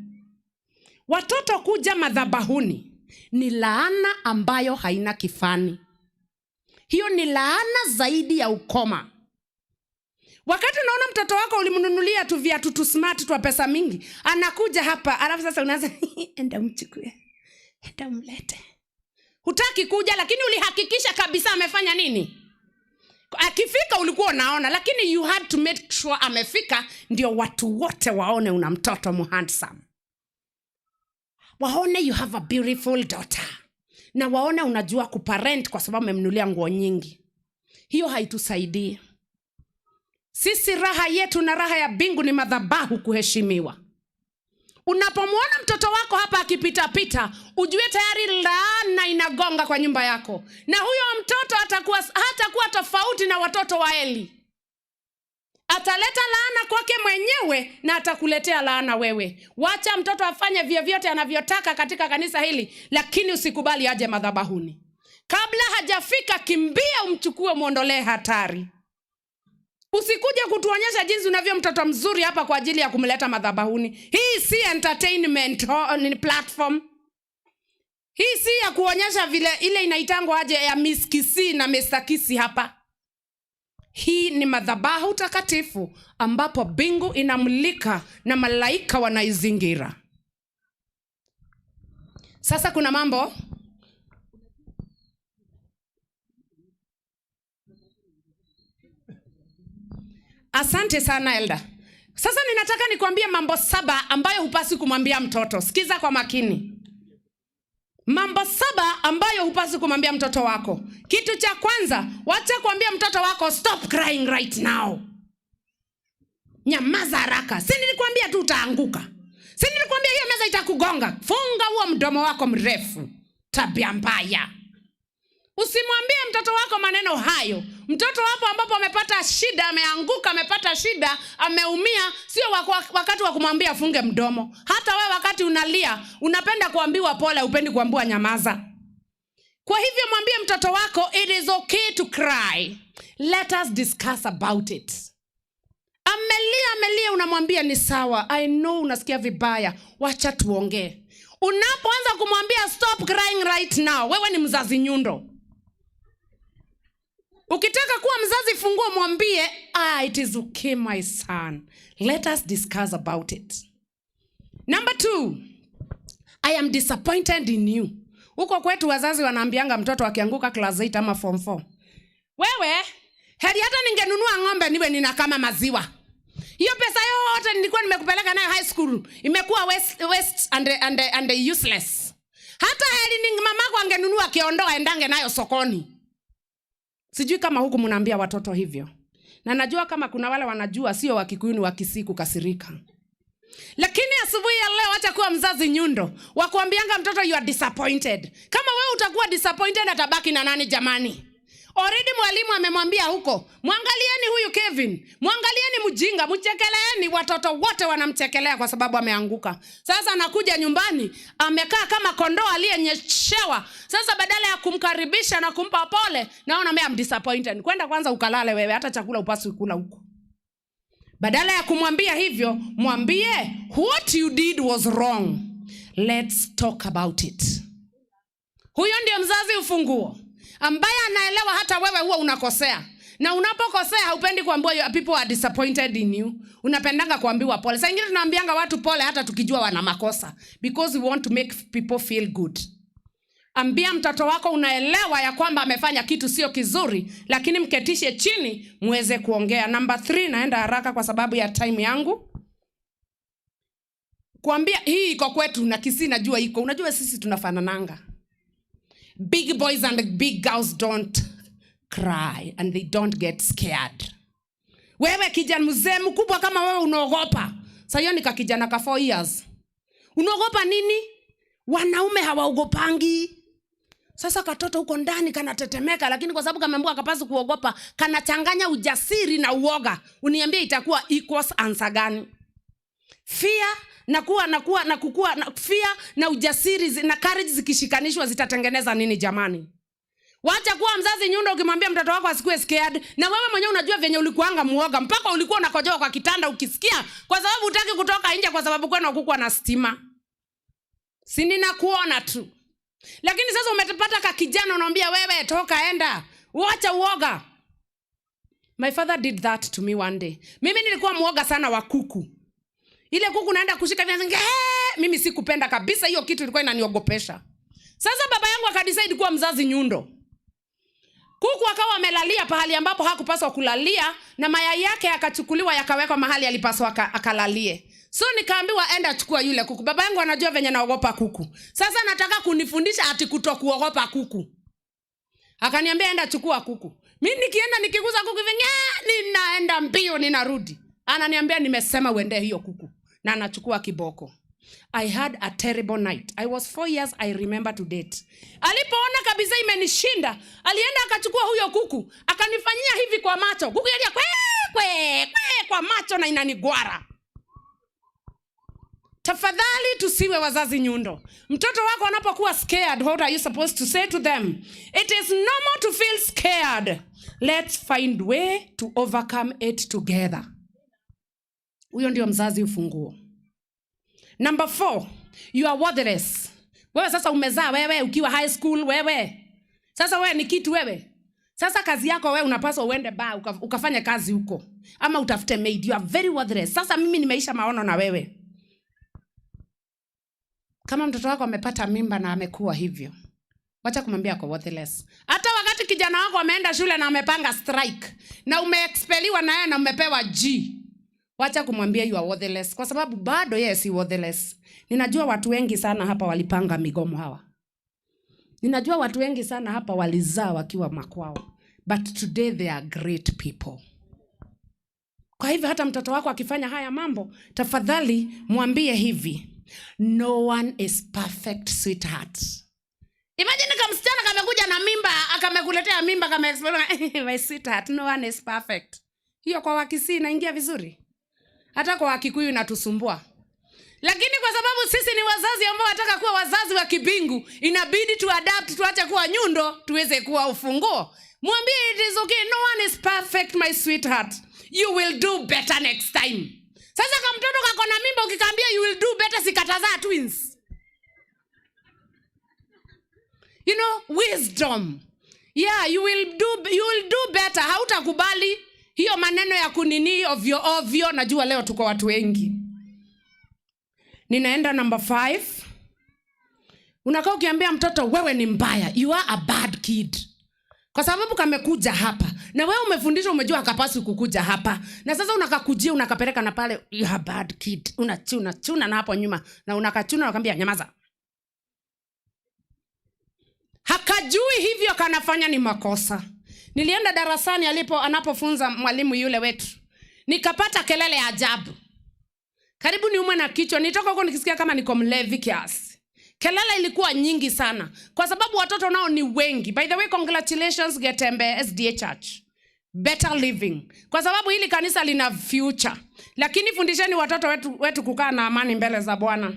watoto kuja madhabahuni ni laana ambayo haina kifani. Hiyo ni laana zaidi ya ukoma. Wakati unaona mtoto wako ulimnunulia tu viatu tu smart twa pesa mingi, anakuja hapa, alafu sasa unaanza enda umchukue, enda umlete. Hutaki kuja, lakini ulihakikisha kabisa amefanya nini? Akifika ulikuwa unaona, lakini you had to make sure amefika ndio watu wote waone una mtoto muhandsome, waone you have a beautiful daughter, na waone unajua kuparent kwa sababu umemnunulia nguo nyingi. Hiyo haitusaidii sisi. Raha yetu na raha ya mbingu ni madhabahu kuheshimiwa. Unapomwona mtoto wako hapa akipitapita, ujue tayari laana inagonga kwa nyumba yako, na huyo mtoto hatakuwa tofauti na watoto wa Eli. Ataleta laana kwake mwenyewe na atakuletea laana wewe. Wacha mtoto afanye vyovyote anavyotaka katika kanisa hili, lakini usikubali aje madhabahuni. Kabla hajafika, kimbia umchukue, muondolee hatari. Usikuje kutuonyesha jinsi unavyo mtoto mzuri hapa kwa ajili ya kumleta madhabahuni. Hii si entertainment ni platform. Hii si ya kuonyesha vile ile inaitangwa aje ya Miss Kisii na Mr. Kisii hapa. Hii ni madhabahu takatifu ambapo mbingu inamulika na malaika wanaizingira. Sasa kuna mambo. Asante sana Elda. Sasa ninataka nikwambie mambo 7 ambayo hupasi kumwambia mtoto. Sikiza kwa makini. Mambo 7 ambayo hupasi kumwambia mtoto wako. Kitu cha kwanza, wacha kuambia mtoto wako stop crying right now. Nyamaza haraka. Si nilikwambia tu utaanguka. Si nilikwambia hiyo meza itakugonga. Funga huo mdomo wako mrefu. Tabia mbaya. Usimwambie mtoto wako maneno hayo. Mtoto wapo ambapo amepata shida, ameanguka, amepata shida, ameumia, sio wakati wa kumwambia afunge mdomo. Hata wewe wakati unalia, unapenda kuambiwa pole, hupendi kuambiwa nyamaza. Kwa hivyo mwambie mtoto wako, it is okay to cry. Let us discuss about it. Amelia, amelia, unamwambia ni sawa. I know unasikia vibaya. Wacha tuongee. Unapoanza kumwambia stop crying right now, wewe ni mzazi nyundo. Ukitaka kuwa mzazi funguo, mwambie, it is okay my son. Let us discuss about it. Number 2, I am disappointed in you. Huko kwetu wazazi wanaambianga mtoto akianguka class 8 ama form 4. Wewe, heri hata ningenunua ng'ombe niwe nina kama maziwa. Hiyo pesa yote nilikuwa nimekupeleka nayo high school imekuwa waste and useless. Hata heri mamako angenunua kiondoa endange nayo sokoni. Sijui kama huku mnaambia watoto hivyo. Na najua kama kuna wale wanajua sio Wakikuyu ni Wakisii kukasirika. Lakini asubuhi ya leo acha kuwa mzazi nyundo wa kuambianga mtoto you are disappointed. Kama wewe utakuwa disappointed atabaki na nani jamani? Already mwalimu amemwambia huko, mwangalieni huyu Kevin, mwangalieni mjinga, mchekeleeni. Watoto wote wanamchekelea kwa sababu ameanguka. Sasa anakuja nyumbani amekaa kama kondoo aliyenyeshewa. Sasa badala ya kumkaribisha na kumpa pole, naona mimi am disappointed. Kwenda kwanza ukalale wewe, hata chakula upaswi kula huko. Badala ya kumwambia hivyo, mwambie what you did was wrong. Let's talk about it. Huyo ndio mzazi ufunguo, ambaye anaelewa hata wewe huwa unakosea. Na unapokosea haupendi kuambiwa people are disappointed in you. Unapendanga kuambiwa pole. Saa ingine tunaambianga watu pole hata tukijua wana makosa, because we want to make people feel good. Ambia mtoto wako unaelewa ya kwamba amefanya kitu sio kizuri, lakini mketishe chini muweze kuongea. Number 3, naenda haraka kwa sababu ya time yangu. Kuambia hii iko kwetu na Kisii najua iko. Unajua sisi tunafanananga. Big boys and big girls don't cry and they don't get scared. Wewe kijana mzee mkubwa kama wewe unaogopa. Sasa hiyo ni kijana ka 4 years. Unaogopa nini? Wanaume hawaogopangi. Sasa katoto huko ndani kanatetemeka, lakini kwa sababu kameambiwa kapasi kuogopa, kanachanganya ujasiri na uoga. Uniambie itakuwa equals answer gani? Fear na kuwa na kuwa na kukua na fear na ujasiri na courage zikishikanishwa zitatengeneza nini jamani? Wacha kuwa mzazi nyundo ukimwambia mtoto wako asikuwe scared, na wewe mwenyewe unajua venye ulikuanga muoga mpaka ulikuwa unakojoa kwa kitanda ukisikia, kwa sababu hutaki kutoka nje kwa sababu kwenu hakukuwa na stima. Si ninakuona tu. Lakini sasa umepata ka kijana unaambia wewe toka enda, wacha uoga. My father did that to me one day. Mimi nilikuwa muoga sana wa kuku. Ile kuku naenda kushika hivi, nasema, mimi sikupenda kabisa hiyo kitu, ilikuwa inaniogopesha. Sasa baba yangu akadecide kuwa mzazi nyundo. Kuku akawa amelalia pahali ambapo hakupaswa kulalia, na mayai yake yakachukuliwa yakawekwa mahali alipaswa akalalie. So nikaambiwa enda chukua yule kuku. Baba yangu anajua venye naogopa kuku. Sasa nataka kunifundisha ati kutokuogopa kuku. Akaniambia enda chukua kuku. Mimi nikienda nikiguza kuku hivi, ninaenda mbio ninarudi. Ananiambia nimesema uende hiyo kuku. Na anachukua kiboko. I had a terrible night. I was 4 years, I remember to date. Alipoona kabisa imenishinda, alienda akachukua huyo kuku, akanifanyia hivi kwa macho. Kuku yalia kwe, kwe, kwe kwa macho na inanigwara. Tafadhali tusiwe wazazi nyundo. Mtoto wako anapokuwa scared, what are you supposed to say to them? It is normal to feel scared. Let's find way to overcome it together. Huyo ndio mzazi ufunguo. Number 4, you are worthless. Wewe sasa umezaa wewe ukiwa high school wewe. Sasa wewe ni kitu wewe. Sasa kazi yako wewe unapaswa uende bar ukafanye kazi huko. Ama utafute maid. You are very worthless. Sasa mimi nimeisha maono na wewe. Kama mtoto wako amepata mimba na amekuwa hivyo, wacha kumwambia ako worthless. Hata wakati kijana wako ameenda shule na amepanga strike na umeexpeliwa na yeye na umepewa G, wacha kumwambia you are worthless, kwa sababu bado yeye si worthless. Ninajua watu wengi sana hapa walipanga migomo hawa. Ninajua watu wengi sana hapa walizaa wakiwa makwao, but today they are great people. Kwa hivyo hata mtoto wako akifanya haya mambo, tafadhali mwambie hivi: no one is perfect, sweetheart. Imagine kama msichana kamekuja na mimba, akamekuletea mimba, kama explain, my sweetheart, no one is perfect. Hiyo kwa Wakisii inaingia vizuri. Hata kwa Wakikuyu inatusumbua. Lakini kwa sababu sisi ni wazazi ambao wanataka kuwa wazazi wa kibingu, inabidi tu adapt, tuache kuwa nyundo, tuweze kuwa ufunguo. Mwambie it is okay, no one is perfect, my sweetheart. You will do better next time. Sasa kama mtoto kako na mimba ukikaambia you will do better, sikatazaa twins. You know, wisdom. Yeah, you will do better. Hautakubali hiyo maneno ya kunini ovyo ovyo. Najua leo tuko watu wengi. Ninaenda number 5. Unakaa ukiambia mtoto wewe ni mbaya, you are a bad kid. Kwa sababu kamekuja hapa na wewe umefundishwa, umejua hakapaswi kukuja hapa, na sasa unakakujia unakapeleka na pale, you are a bad kid. Unachuna chuna na hapo nyuma, na unakachuna unakwambia nyamaza. Hakajui hivyo kanafanya ni makosa. Nilienda darasani anapofunza mwalimu yule wetu, nikapata kelele ya ajabu. Karibu niumwe na kichwa, nitoka huko nikisikia kama niko mlevi kiasi. Kelele ilikuwa nyingi sana kwa sababu watoto nao ni wengi. By the way, congratulations Getembe SDA Church. Better living. Kwa sababu hili kanisa lina future. Lakini fundisheni watoto wetu kukaa na amani mbele za Bwana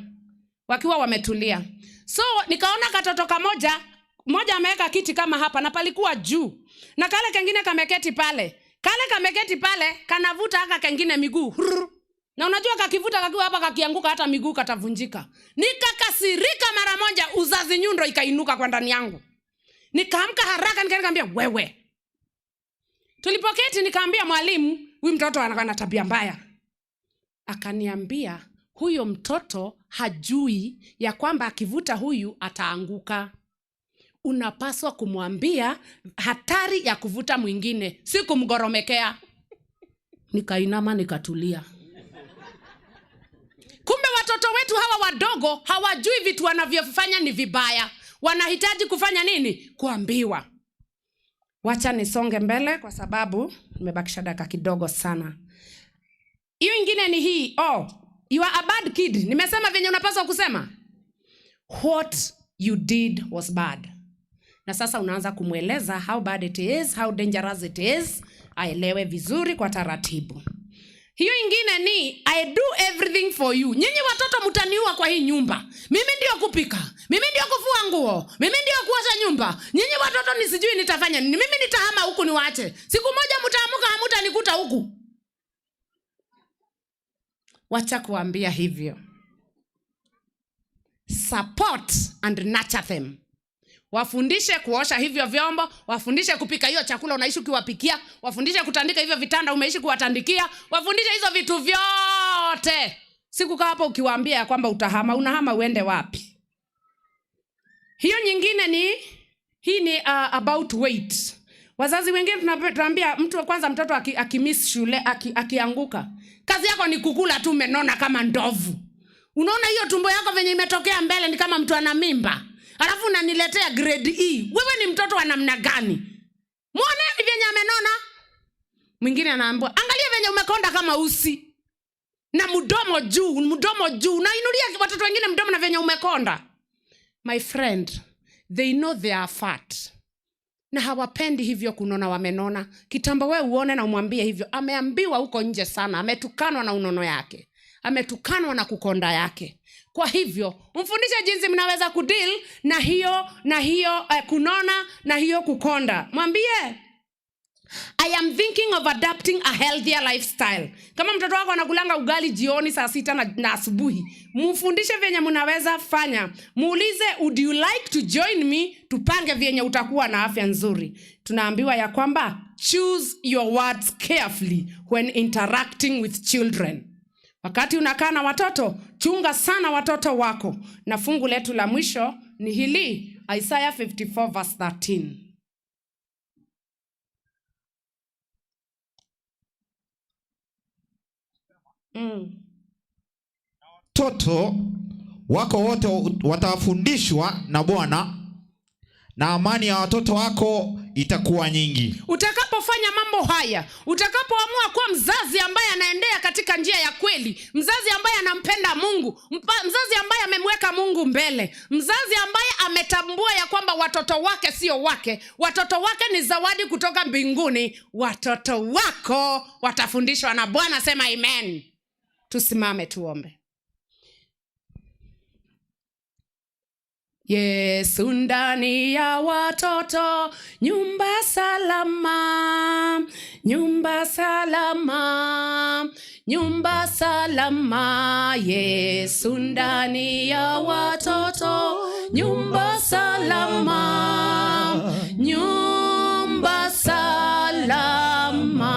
wakiwa wametulia. So nikaona katoto kamoja, mmoja ameweka kiti kama hapa na palikuwa juu. Na kale kengine kameketi pale. Kale kameketi pale kanavuta haka kengine miguu. Hurr. Na unajua kakivuta kakiwa hapa kakianguka hata miguu katavunjika. Nikakasirika mara moja, uzazi nyundo ikainuka kwa ndani yangu. Nikaamka haraka nikaambia wewe. Tulipoketi nikaambia mwalimu, huyu mtoto anakuwa na tabia mbaya. Akaniambia huyo mtoto hajui ya kwamba akivuta huyu ataanguka. Unapaswa kumwambia hatari ya kuvuta mwingine, si kumgoromekea. Nikainama nikatulia. Kumbe watoto wetu hawa wadogo hawajui vitu wanavyofanya ni vibaya. Wanahitaji kufanya nini? Kuambiwa. Wacha nisonge mbele kwa sababu nimebakisha dakika kidogo sana. Hiyo ingine ni hii. Oh, you are a bad kid. Nimesema venye unapaswa kusema. What you did was bad. Na sasa unaanza kumweleza how bad it is, how dangerous it is. Aelewe vizuri kwa taratibu. Hiyo ingine ni I do everything for you. Nyinyi watoto mtaniua kwa hii nyumba. Mimi ndio kupika, mimi ndio kufua nguo, mimi ndio kuosha nyumba. Nyinyi watoto ni sijui nitafanya nini. Mimi nitahama huku niwaache. Siku moja mtaamka hamutanikuta huku. Wacha kuambia hivyo. Support and nurture them. Wafundishe kuosha hivyo vyombo, wafundishe kupika hiyo chakula unaishi ukiwapikia, wafundishe kutandika hivyo vitanda umeishi kuwatandikia, wafundishe hizo vitu vyote. Sikukaa hapo ukiwaambia ya kwamba utahama, unahama uende wapi? Hiyo nyingine ni hii ni about weight. Wazazi wengine tunaambia mtu wa kwanza, mtoto akimiss shule, akianguka, kazi yako ni kukula tu, umenona kama ndovu. Unaona hiyo tumbo yako venye imetokea mbele ni kama mtu ana mimba. Alafu unaniletea grade E. Wewe ni mtoto wa namna gani? Muone ni venye amenona. Mwingine anaambiwa, angalia venye umekonda kama usi. Na mdomo juu, mdomo juu. Unainulia watoto wengine mdomo na venye umekonda. My friend, they know they are fat. Na hawapendi hivyo kunona wamenona. Kitambo wewe uone na umwambie hivyo. Ameambiwa huko nje sana, ametukanwa na unono yake. Ametukanwa na kukonda yake. Kwa hivyo, mfundishe jinsi mnaweza kudeal na hiyo kunona na hiyo kukonda. Mwambie, I am thinking of adapting a healthier lifestyle. Kama mtoto wako anakulanga ugali jioni saa 6 na asubuhi, mfundishe venye mnaweza fanya. Muulize, would you like to join me? Tupange venye utakuwa na afya nzuri. Tunaambiwa ya kwamba choose your words carefully when interacting with children. Wakati unakaa na watoto, chunga sana watoto wako. Na fungu letu la mwisho ni hili, Isaiah 54 verse 13. Watoto wako wote watafundishwa na Bwana, na amani ya watoto wako itakuwa nyingi. Utakapofanya mambo haya, utakapoamua kuwa mzazi ambaye anaendea katika njia ya kweli, mzazi ambaye anampenda Mungu, mzazi ambaye amemweka Mungu mbele, mzazi ambaye ametambua ya kwamba watoto wake sio wake, watoto wake ni zawadi kutoka mbinguni, watoto wako watafundishwa na Bwana. Sema amen. Tusimame tuombe. Yesu ndani ya watoto, nyumba salama, nyumba salama, nyumba salama. Yesu ndani ya watoto, nyumba salama, nyumba salama.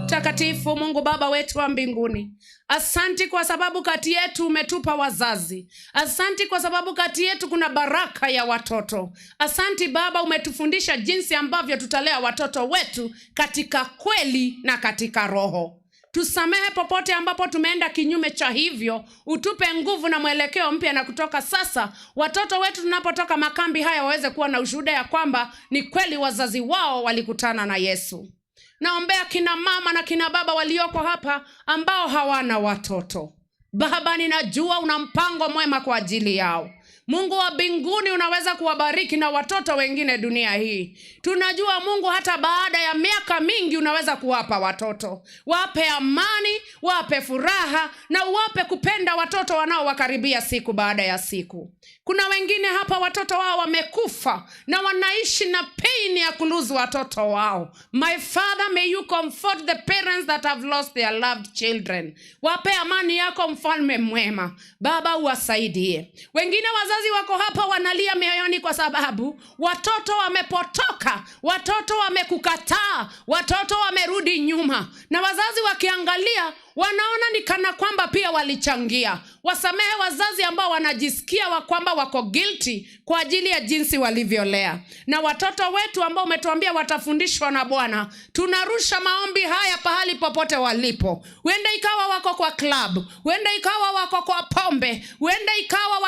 Mtakatifu Mungu Baba wetu wa mbinguni, asanti kwa sababu kati yetu umetupa wazazi. Asanti kwa sababu kati yetu kuna baraka ya watoto. Asanti Baba, umetufundisha jinsi ambavyo tutalea watoto wetu katika kweli na katika roho. Tusamehe popote ambapo tumeenda kinyume cha hivyo. Utupe nguvu na mwelekeo mpya, na kutoka sasa watoto wetu tunapotoka makambi haya waweze kuwa na ushuhuda ya kwamba ni kweli wazazi wao walikutana na Yesu. Naombea kina mama na kina baba walioko hapa ambao hawana watoto. Baba, ninajua una mpango mwema kwa ajili yao. Mungu wa mbinguni, unaweza kuwabariki na watoto wengine dunia hii. Tunajua Mungu, hata baada ya miaka mingi unaweza kuwapa watoto. Wape amani, wape furaha, na uwape kupenda watoto wanaowakaribia siku baada ya siku. Kuna wengine hapa watoto wao wamekufa na wanaishi na pain ya kuluzu watoto wao. My Father, may you comfort the parents that have lost their loved children. Wape amani yako, mfalme mwema. Baba, uwasaidie. Wengine wazazi wako hapa wanalia mioyoni kwa sababu watoto wamepotoka, watoto wamekukataa, watoto wamerudi nyuma. Na wazazi wakiangalia wanaona ni kana kwamba pia walichangia. Wasamehe wazazi ambao wanajisikia kwamba wako guilty kwa ajili ya jinsi walivyolea. Na watoto wetu ambao umetuambia watafundishwa na Bwana, tunarusha maombi haya pahali popote walipo. Huenda ikawa wako kwa club, huenda ikawa wako kwa pombe, huenda ikawa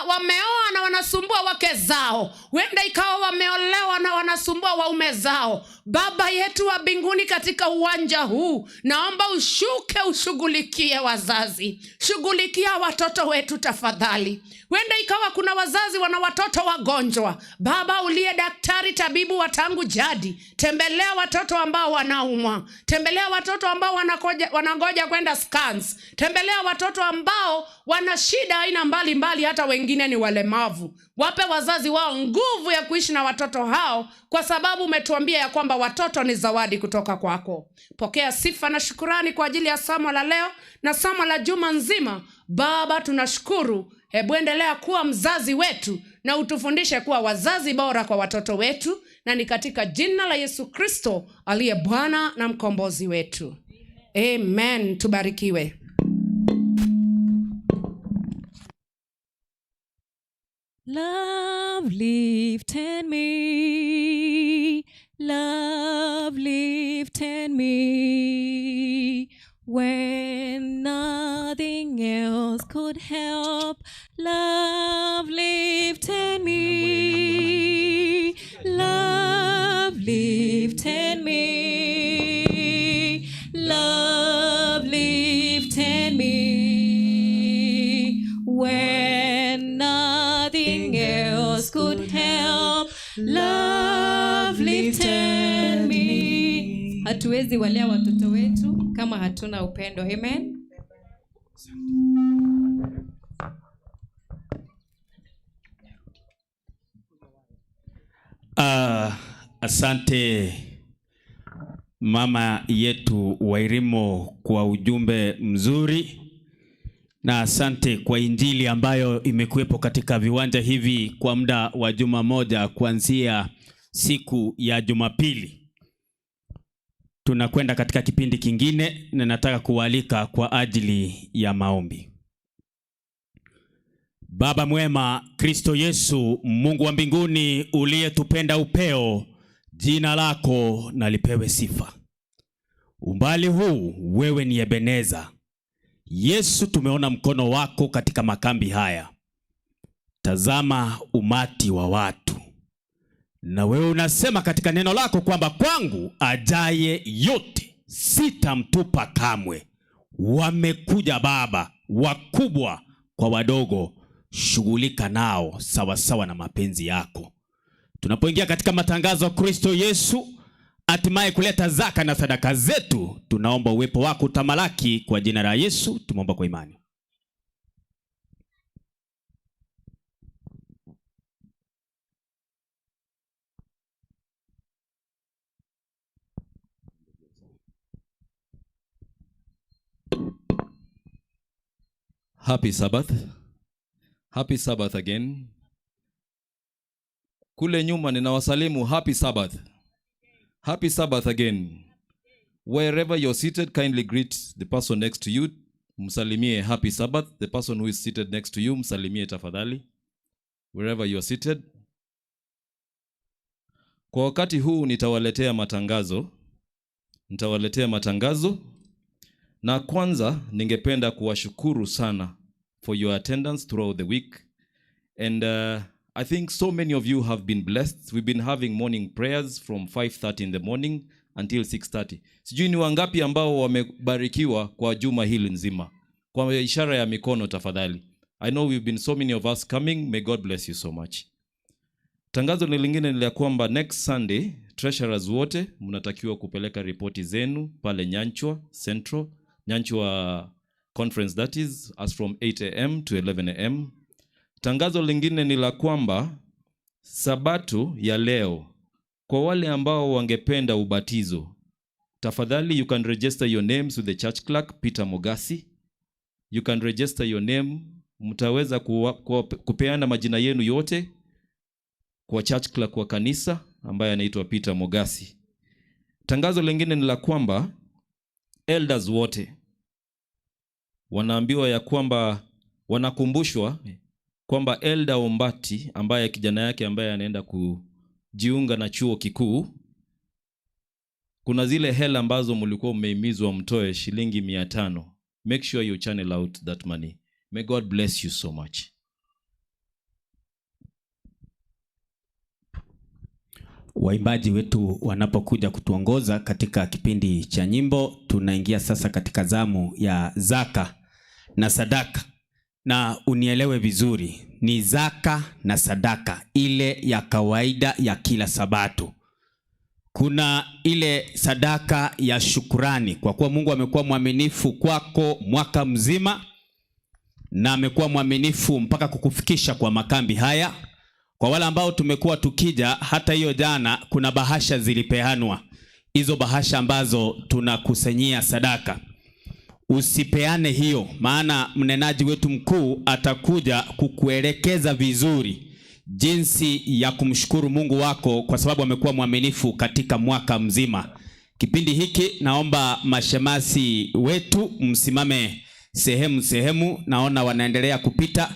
wameoa na wanasumbua wake zao, huenda ikawa wameolewa na wanasumbua waume zao. Baba yetu wa mbinguni, katika uwanja huu naomba ushuke Ushughulikie wazazi, shughulikia watoto wetu tafadhali. Huenda ikawa kuna wazazi wana watoto wagonjwa. Baba uliye daktari, tabibu wa tangu jadi, tembelea watoto ambao wanaumwa, tembelea watoto ambao wanangoja kwenda scans, tembelea watoto ambao wana shida aina mbalimbali, hata wengine ni walemavu. Wape wazazi wao nguvu ya kuishi na watoto hao, kwa sababu umetuambia ya kwamba watoto ni zawadi kutoka kwako. Pokea sifa na shukurani kwa ajili ya somo la leo na somo la juma nzima. Baba, tunashukuru. Hebu endelea kuwa mzazi wetu na utufundishe kuwa wazazi bora kwa watoto wetu, na ni katika jina la Yesu Kristo aliye Bwana na mkombozi wetu. Amen. Tubarikiwe. Love lifted me, love lifted me when nothing else could help. Love lifted me, love lifted me, love lifted me when nothing else could help. Love lifted me. Hatuwezi walea watoto wetu kama hatuna upendo. Amen. Asante mama yetu Wairimo kwa ujumbe mzuri, na asante kwa injili ambayo imekuwepo katika viwanja hivi kwa muda wa juma moja kuanzia siku ya Jumapili. Tunakwenda katika kipindi kingine na nataka kualika kwa ajili ya maombi. Baba mwema, Kristo Yesu, Mungu wa mbinguni uliyetupenda upeo, jina lako na lipewe sifa. Umbali huu wewe ni Ebeneza. Yesu, tumeona mkono wako katika makambi haya. Tazama umati wa watu. Na wewe unasema katika neno lako kwamba kwangu ajaye yote sitamtupa kamwe. Wamekuja Baba, wakubwa kwa wadogo, shughulika nao sawasawa na mapenzi yako. Tunapoingia katika matangazo ya Kristo Yesu, hatimaye kuleta zaka na sadaka zetu, tunaomba uwepo wako utamalaki kwa jina la Yesu, tumeomba kwa imani. Happy Sabbath. Happy Sabbath again. Kule nyuma ninawasalimu happy Sabbath. Happy Sabbath again. Wherever you're seated, kindly greet the person next to you. Msalimie happy Sabbath. The person who is seated next to you, msalimie tafadhali. Wherever you're seated. Kwa wakati huu nitawaletea matangazo. Nitawaletea matangazo. Na kwanza ningependa kuwashukuru sana for your attendance throughout the week. And I think so many of you have been blessed. We've been having morning prayers from 5:30 in the morning until 6:30. Sijui ni wangapi ambao wamebarikiwa kwa juma hili nzima. Kwa ishara ya mikono tafadhali. I know we've been so many of us coming. May God bless you so much. Tangazo lingine ni la kwamba next Sunday, treasurers wote mnatakiwa kupeleka ripoti zenu pale Nyanchwa Central, Nyanchwa Conference, that is, as from 8 a.m. to 11 a.m. Tangazo lingine ni la kwamba Sabato ya leo, kwa wale ambao wangependa ubatizo, tafadhali you can register your names with the church clerk Peter Mogasi. You can register your name. Mtaweza kupeana majina yenu yote kwa church clerk wa kanisa ambaye anaitwa Peter Mogasi. Tangazo lingine ni la kwamba elders wote wanaambiwa ya kwamba wanakumbushwa kwamba Elder Ombati ambaye kijana yake ambaye anaenda kujiunga na chuo kikuu, kuna zile hela ambazo mlikuwa mmehimizwa mtoe shilingi 500. Make sure you channel out that money. May God bless you so much. Waimbaji wetu wanapokuja kutuongoza katika kipindi cha nyimbo, tunaingia sasa katika zamu ya zaka na sadaka. Na unielewe vizuri, ni zaka na sadaka ile ya kawaida ya kila Sabato. Kuna ile sadaka ya shukurani kwa kuwa Mungu amekuwa mwaminifu kwako mwaka mzima na amekuwa mwaminifu mpaka kukufikisha kwa makambi haya. Kwa wale ambao tumekuwa tukija, hata hiyo jana kuna bahasha zilipeanwa, hizo bahasha ambazo tunakusanyia sadaka. Usipeane hiyo, maana mnenaji wetu mkuu atakuja kukuelekeza vizuri jinsi ya kumshukuru Mungu wako kwa sababu amekuwa mwaminifu katika mwaka mzima. Kipindi hiki naomba mashemasi wetu msimame sehemu sehemu, naona wanaendelea kupita.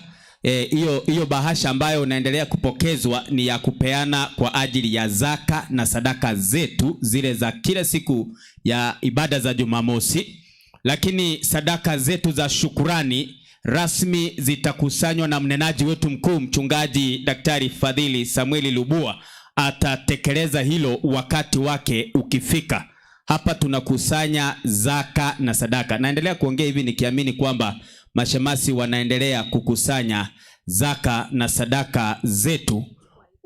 Hiyo bahasha ambayo unaendelea kupokezwa ni ya kupeana kwa ajili ya zaka na sadaka zetu zile za kila siku ya ibada za Jumamosi, lakini sadaka zetu za shukurani rasmi zitakusanywa na mnenaji wetu mkuu Mchungaji Daktari Fadhili Samueli Lubua. Atatekeleza hilo wakati wake ukifika. Hapa tunakusanya zaka na sadaka. Naendelea kuongea hivi nikiamini kwamba mashemasi wanaendelea kukusanya zaka na sadaka zetu,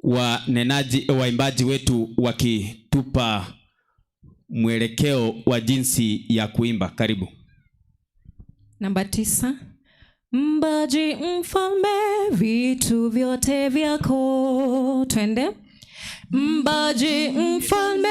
wanenaji, waimbaji wetu wakitupa mwelekeo wa jinsi ya kuimba. Karibu. Namba 9. Mbaji mfalme, vitu vyote vyako. Twende. Mbaji mfalme,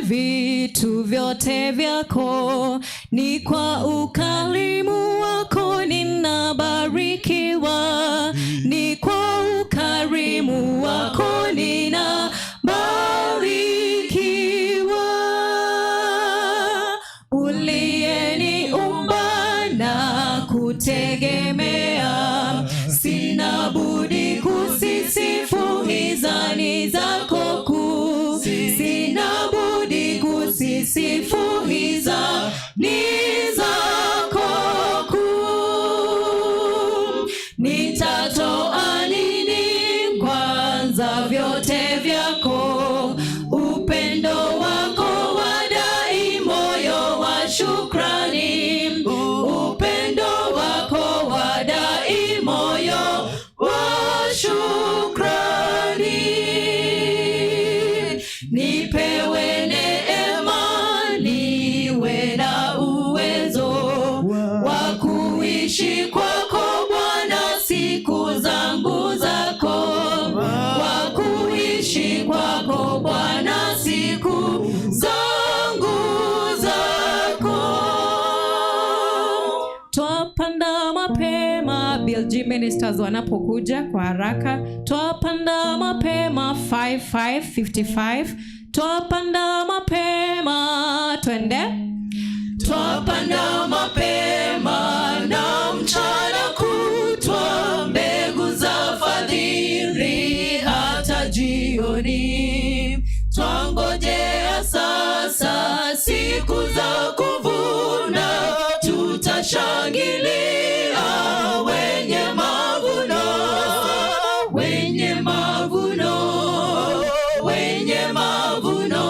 vitu vyote vyako, ni kwa ukarimu wako ninabarikiwa, ni kwa ukarimu wako ninabarikiwa. Uliyeniumba na kutegemea, sina budi kusisifu hisani zako kuu, sina budi kusisifu hisani zako kuu. Nitatoa nini kwanza vyote vyako, upendo wako wadai moyo wa shukrani, upendo wako wadai moyo wa shukrani. Nipewe neema, niwe na uwezo wa kuishi kwako Bwana siku zangu zako, wa kuishi kwako Bwana siku zangu zako. Twapanda mapema, BLG ministers wanapokuja kwa haraka. Twapanda mapema 5555. Twapanda mapema, twende. Twapanda mapema na mchana kutwa, mbegu za fadhili hata jioni. Twangojea sasa siku za kuvuna, tutashangilia wenye mavuno, wenye mavuno, wenye mavuno,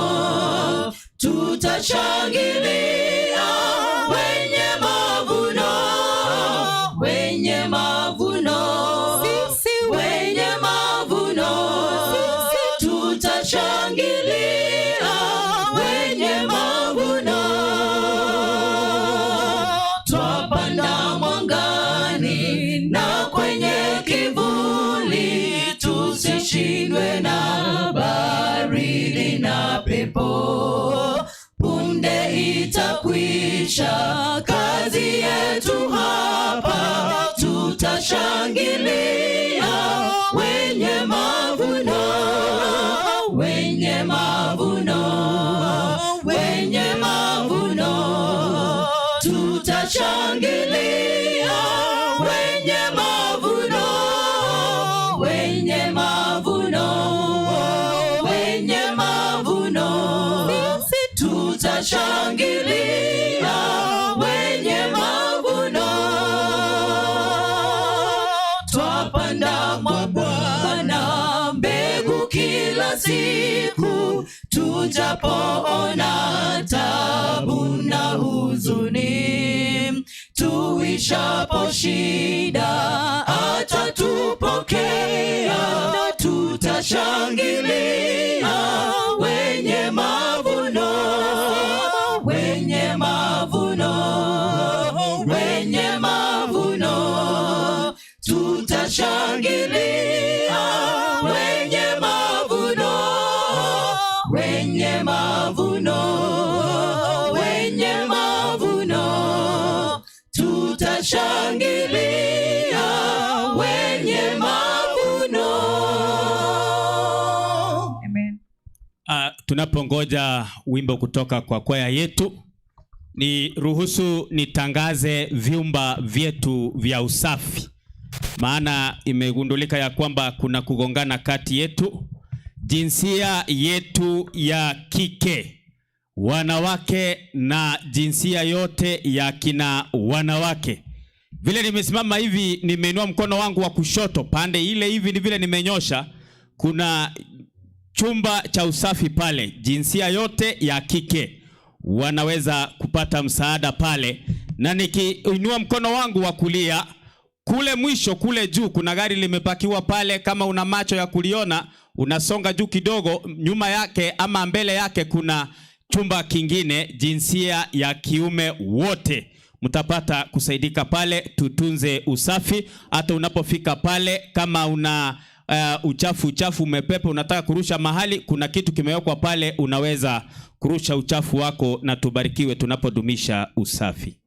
tutashangilia wenye mavuno, wenye mavuno, sisi wenye mavuno, tutashangilia wenye mavuno. Twapanda mwangani na kwenye kivuli, tusishindwe na baridi na pepo. Punde itakwisha kazi yetu hapa, tutashangilia wenye mavuno, wenye mavuno, wenye mavuno, tutashangilia wenye mavuno, wenye mavuno, wenye mavuno, tutashangilia wenye mavuno. Twapanda kwa Bwana mbegu kila siku, Tujapoona tabu na huzuni, tuishapo shida atatupokea, na tutashangilia wenye mavuno, wenye mavuno, wenye mavuno, tutashangilia wenye mavuno, wenye mavuno, wenye mavuno, tutashangilia wenye mavuno. Amen. Tunapongoja wimbo kutoka kwa kwaya yetu, ni ruhusu nitangaze vyumba vyetu vya usafi, maana imegundulika ya kwamba kuna kugongana kati yetu. Jinsia yetu ya kike, wanawake na jinsia yote ya kina wanawake. Vile nimesimama hivi, nimeinua mkono wangu wa kushoto pande ile hivi, ni vile nimenyosha, kuna chumba cha usafi pale, jinsia yote ya kike wanaweza kupata msaada pale. Na nikiinua mkono wangu wa kulia kule mwisho kule juu kuna gari limepakiwa pale, kama una macho ya kuliona unasonga juu kidogo, nyuma yake ama mbele yake kuna chumba kingine, jinsia ya kiume wote mtapata kusaidika pale. Tutunze usafi, hata unapofika pale kama una uchafu umepepa unataka kurusha mahali, kuna kitu kimewekwa pale, unaweza kurusha uchafu wako, na tubarikiwe tunapodumisha usafi.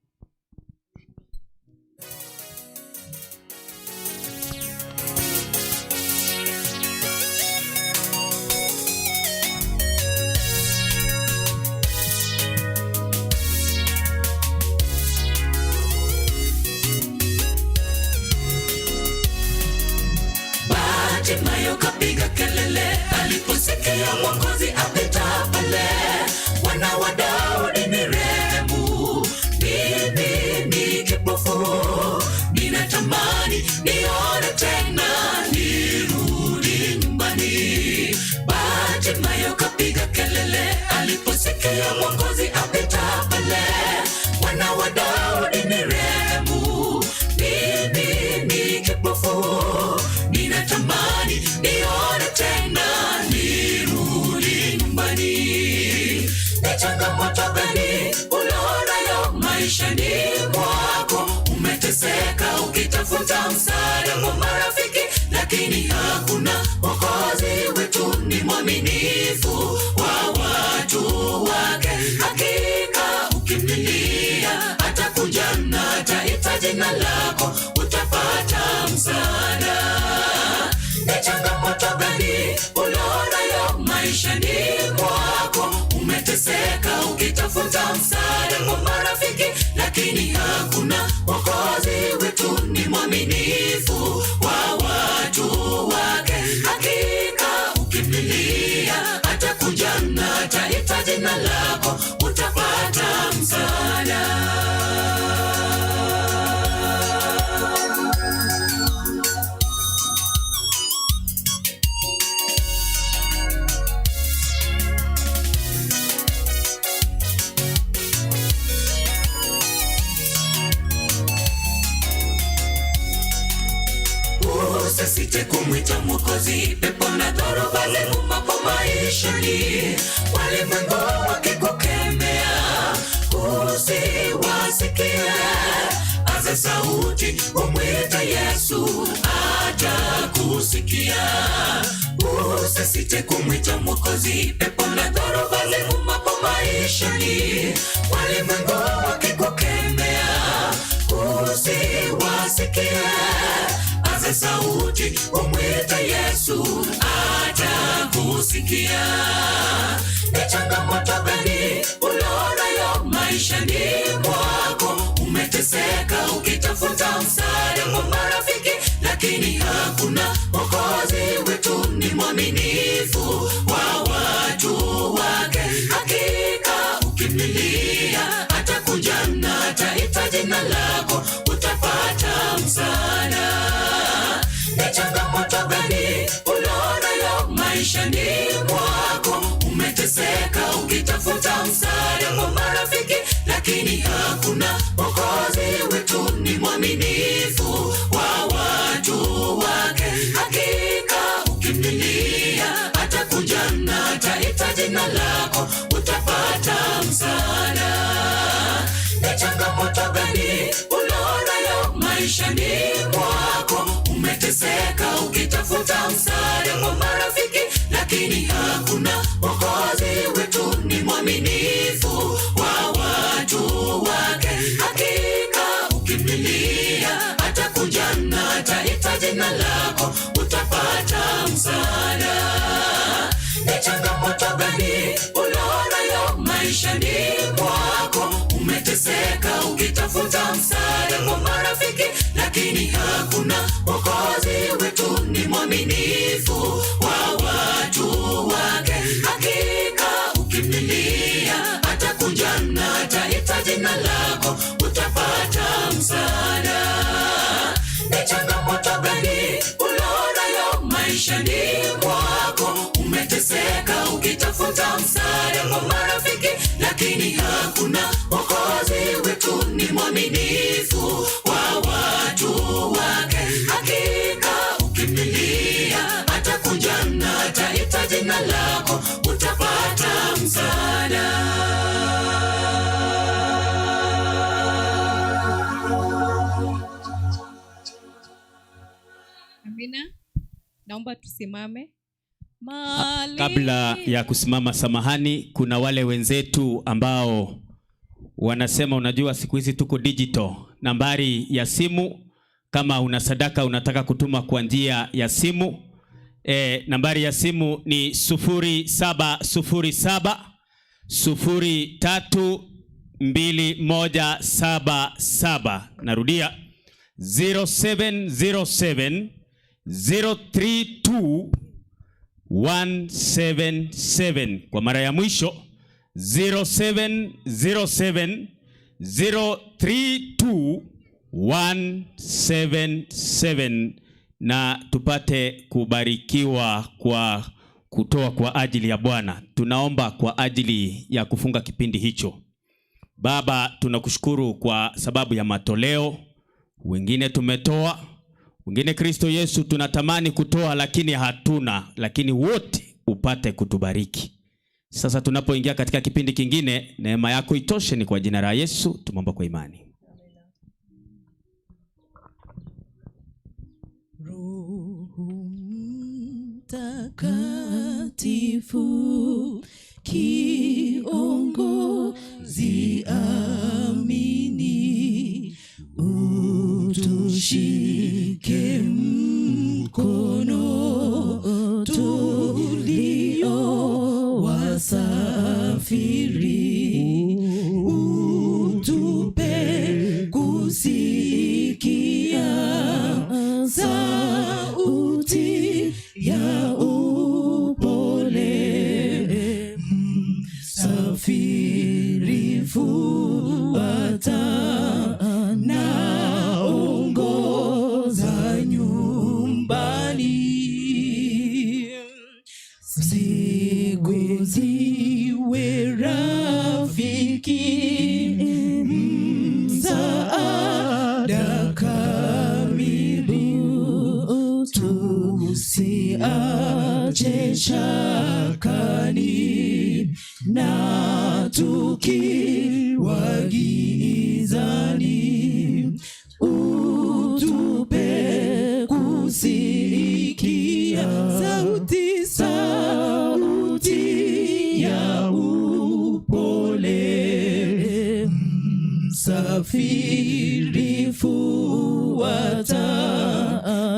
Bartimayo kapiga kelele aliposikia Mwokozi apita pale. Mwana wa Daudi nirehemu, mimi ni kipofu, ninatamani nione tena, nirudi nyumbani. Bartimayo kapiga kelele aliposikia Mwokozi apita pale. Mwana wa Daudi nirehemu, mimi ni kipofu, ninatamani nione tena, nirudi nyumbani. Ni changamoto gani ulionayo maishani mwako? Umeteseka ukitafuta msaada kwa marafiki, lakini hakuna. Mwokozi wetu ni mwaminifu kwa watu wake, hakika ukimlilia atakuja na ataita jina lako, utapata msaada. Ni changamoto gani ulionayo maishani mwako? Umeteseka ukitafuta msaada kwa marafiki, lakini hakuna. Mwokozi wetu ni mwaminifu kwa watu wake, hakika ukimlilia atakuja na ataita jina lako, utapata msaada. Usisite kumwita Mwokozi, pepo na dhoruba zivumapo maishani, walimwengu wakikukemea usiwasikie. Paza sauti umwite Yesu, atakusikia. Usisite kumwita Mwokozi, pepo na dhoruba zivumapo maishani, walimwengu wakikukemea usiwasikie. Paza sauti umwite Yesu, atakusikia. Ni changamoto gani ulionayo maishani mwako? Umeteseka ukitafuta msaada kwa marafiki, lakini hakuna. Mwokozi wetu ni mwaminifu kwa watu wake, hakika ukimlilia atakuja na ataita jina lako, utapata msaada. Ni changamoto gani ulionayo maishani mwako? jina lako, utapata msaada. Ni changamoto gani ulionayo maishani mwako? Umeteseka ukitafuta msaada kwa marafiki, lakini hakuna. Mwokozi wetu ni mwaminifu kwa watu wake. Hakika ukimlilia atakuja na ataita jina lako, utapata msaada. Ni changamoto gani ulionayo maishani mwako? Umeteseka ukitafuta msaada kwa marafiki, lakini hakuna. Mwokozi wetu ni mwaminifu kwa watu wake. Hakika ukimlilia atakuja na ataita jina lako, utapata msaada. Ni changamoto gani ulionayo maishani mwako? Umeteseka ukitafuta msaada kwa marafiki, lakini hakuna. Mwokozi wetu ni mwaminifu kwa watu wake. Hakika ukimlilia atakuja na ataita jina lako, utapata msaada. Amina, naomba tusimame. Kabla ya kusimama, samahani, kuna wale wenzetu ambao wanasema, unajua siku hizi tuko digital. Nambari ya simu, kama una sadaka unataka kutuma kwa njia ya simu, nambari ya simu ni 0707 032177. Narudia 0707 032 177. Kwa mara ya mwisho 0707 032 177, na tupate kubarikiwa kwa kutoa kwa ajili ya Bwana. Tunaomba kwa ajili ya kufunga kipindi hicho. Baba, tunakushukuru kwa sababu ya matoleo. Wengine tumetoa, wengine Kristo Yesu tunatamani kutoa lakini hatuna, lakini wote upate kutubariki. Sasa tunapoingia katika kipindi kingine, neema yako itoshe. Ni kwa jina la Yesu tumeomba kwa imani. Roho Mtakatifu kiongozi amini, utushike mkono tulio wasafiri, utupe kusikia sauti ya upole. Msafiri fuata na ongoza nyumbani, siku ziwe rafiki, msaada kamili, tusiache shakani na tukiwa gizani, utupe kusikia sauti, sauti ya upole. Msafiri fuata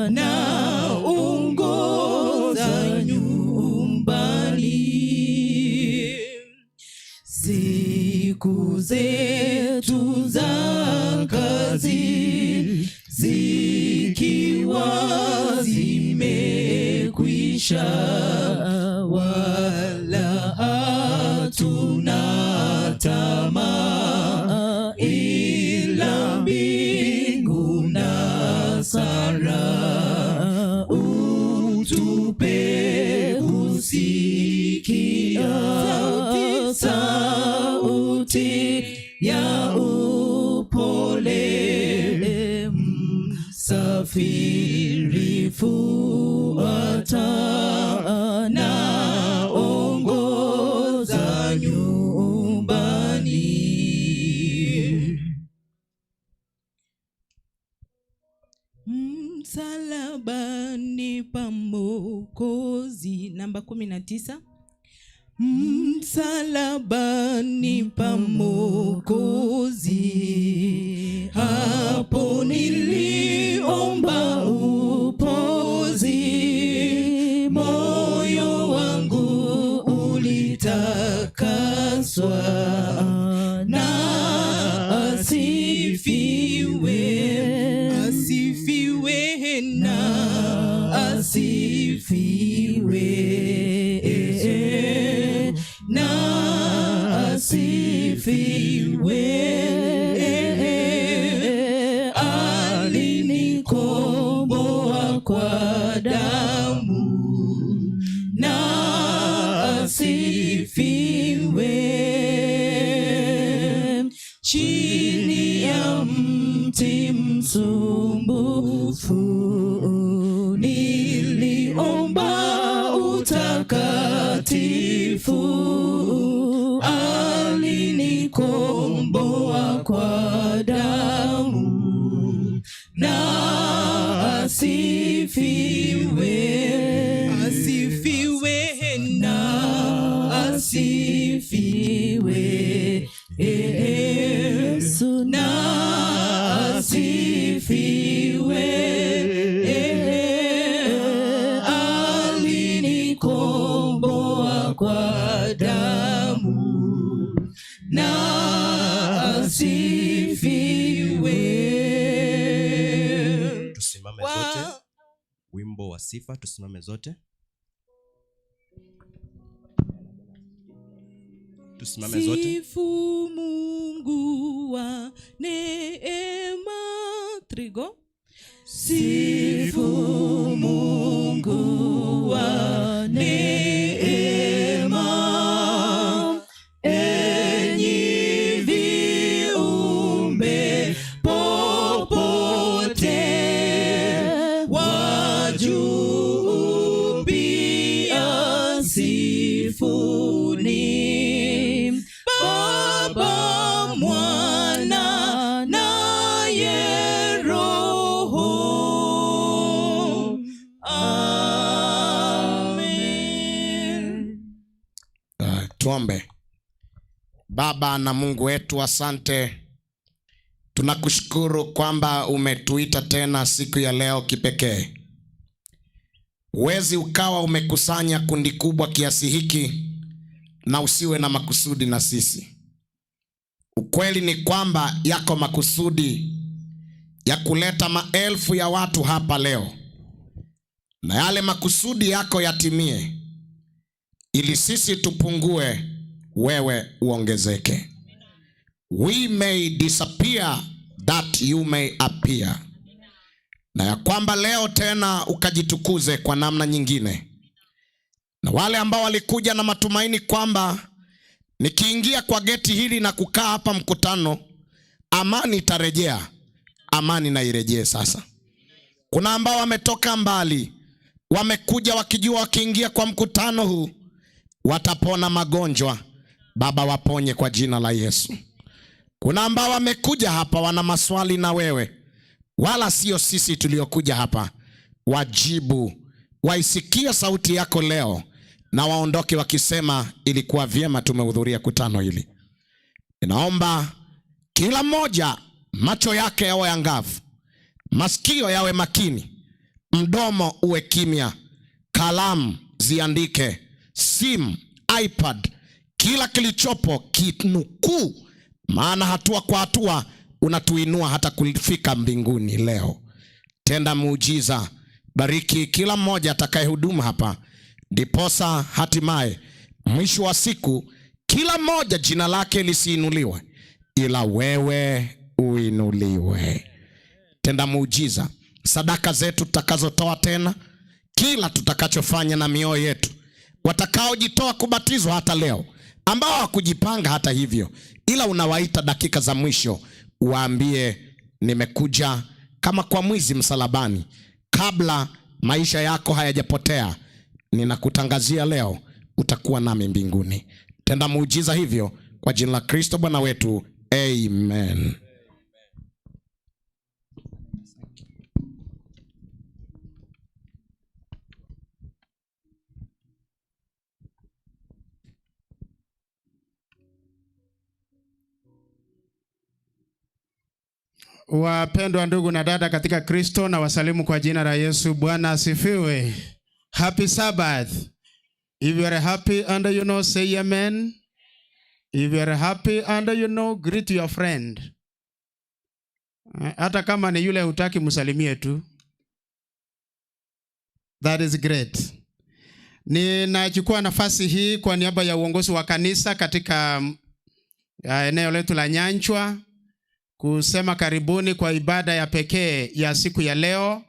na ongoza nyumbani, siku zetu za kazi zikiwa zimekwisha, wala hatuna tamaa ila mbingu na sara, utupe kusikia sauti ya upole. Msafiri fuata na ongoza nyumbani. Msalabani pa Mwokozi, namba 19. Msalabani pa Mwokozi, hapo niliomba upozi, moyo wangu ulitakaswa na asifiwe, asifiwe na asifiwe, na asifiwe. Alinikomboa kwa damu na asifiwe. Chini ya mti msumbufu niliomba utakatifu, alinikomboa kwa damu na asifiwe, asifiwe na asifiwe, Yesu na asifiwe. Alinikomboa kwa damu na asifiwe. Tusimame zote, wimbo wa sifa, tusimame zote. Tusimame zote. Sifu Mungu wa neema, trigo. Sifu Mungu wa neema, enyi viumbe popote, wa juu pia sifuni. Baba, Mwana naye Roho. Amen. Tuombe. Baba na Mungu wetu, asante. Tunakushukuru kwamba umetuita tena siku ya leo kipekee. Huwezi ukawa umekusanya kundi kubwa kiasi hiki na usiwe na makusudi na sisi. Ukweli ni kwamba yako makusudi ya kuleta maelfu ya watu hapa leo, na yale makusudi yako yatimie, ili sisi tupungue, wewe uongezeke. We may disappear that you may appear. Na ya kwamba leo tena ukajitukuze kwa namna nyingine. Na wale ambao walikuja na matumaini kwamba nikiingia kwa geti hili na kukaa hapa mkutano, amani itarejea, amani na irejee sasa. Kuna ambao wametoka mbali, wamekuja wakijua wakiingia kwa mkutano huu watapona magonjwa. Baba, waponye kwa jina la Yesu. Kuna ambao wamekuja hapa wana maswali na wewe, wala sio sisi tuliokuja hapa. Wajibu, waisikie sauti yako leo na waondoke wakisema ilikuwa vyema tumehudhuria kutano hili. Ninaomba kila mmoja macho yake yawe angavu, masikio yawe makini, mdomo uwe kimya, kalamu ziandike, simu, iPad, kila kilichopo kinukuu, maana hatua kwa hatua unatuinua hata kufika mbinguni leo. Tenda muujiza, bariki kila mmoja atakayehudumu hapa, ndiposa hatimaye mwisho wa siku kila mmoja jina lake lisiinuliwe, ila wewe uinuliwe. Tenda muujiza, sadaka zetu tutakazotoa tena, kila tutakachofanya na mioyo yetu, watakaojitoa kubatizwa hata leo, ambao hawakujipanga hata hivyo, ila unawaita dakika za mwisho, waambie nimekuja kama kwa mwizi msalabani, kabla maisha yako hayajapotea, ninakutangazia leo utakuwa nami mbinguni. Tenda Tenda muujiza hivyo kwa jina la Kristo Bwana wetu, amen. Wapendwa ndugu na dada katika Kristo, na wasalimu kwa jina la Yesu. Bwana asifiwe. Happy Sabbath. If you are happy and you know, say amen. If you are happy and you know, greet your friend. Hata kama ni yule hutaki, msalimie tu. That is great. Ninachukua nafasi hii kwa niaba ya uongozi wa kanisa katika eneo letu la Nyanchwa kusema karibuni kwa ibada ya pekee ya siku ya leo,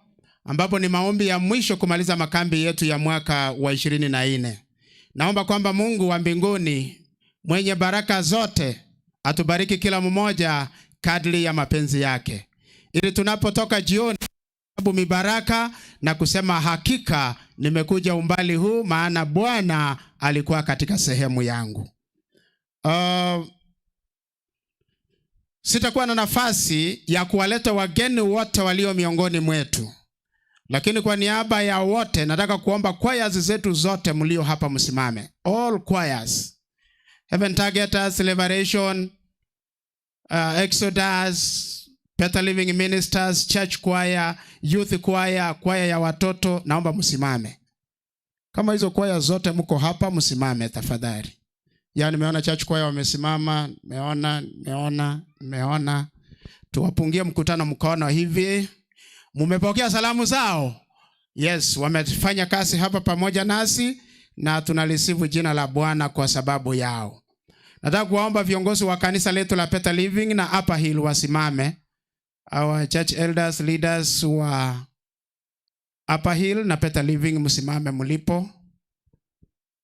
ambapo ni maombi ya mwisho kumaliza makambi yetu ya mwaka wa 24. Naomba kwamba Mungu wa mbinguni mwenye baraka zote atubariki kila mmoja kadri ya mapenzi yake, ili tunapotoka jioni mibaraka na kusema hakika nimekuja umbali huu, maana Bwana alikuwa katika sehemu yangu. Sitakuwa na nafasi ya kuwaleta wageni wote walio miongoni mwetu, lakini kwa niaba ya wote nataka kuomba choirs zetu zote mlio hapa msimame. All choirs. Heaven Targeters, Liberation, Exodus, Better Living Ministers, Church Choir, Youth Choir, choir ya watoto, naomba msimame. Kama hizo choir zote mko hapa msimame tafadhali. Yaani nimeona Church Choir wamesimama, nimeona. Tuwapungie mkutano mkono hivi. Mumepokea salamu zao? Yes, wamefanya kazi hapa pamoja nasi na tunalisifu jina la Bwana kwa sababu yao. Nataka kuwaomba viongozi wa kanisa letu la Better Living na Upper Hill wasimame. Our church elders, leaders wa Upper Hill na Better Living msimame mlipo.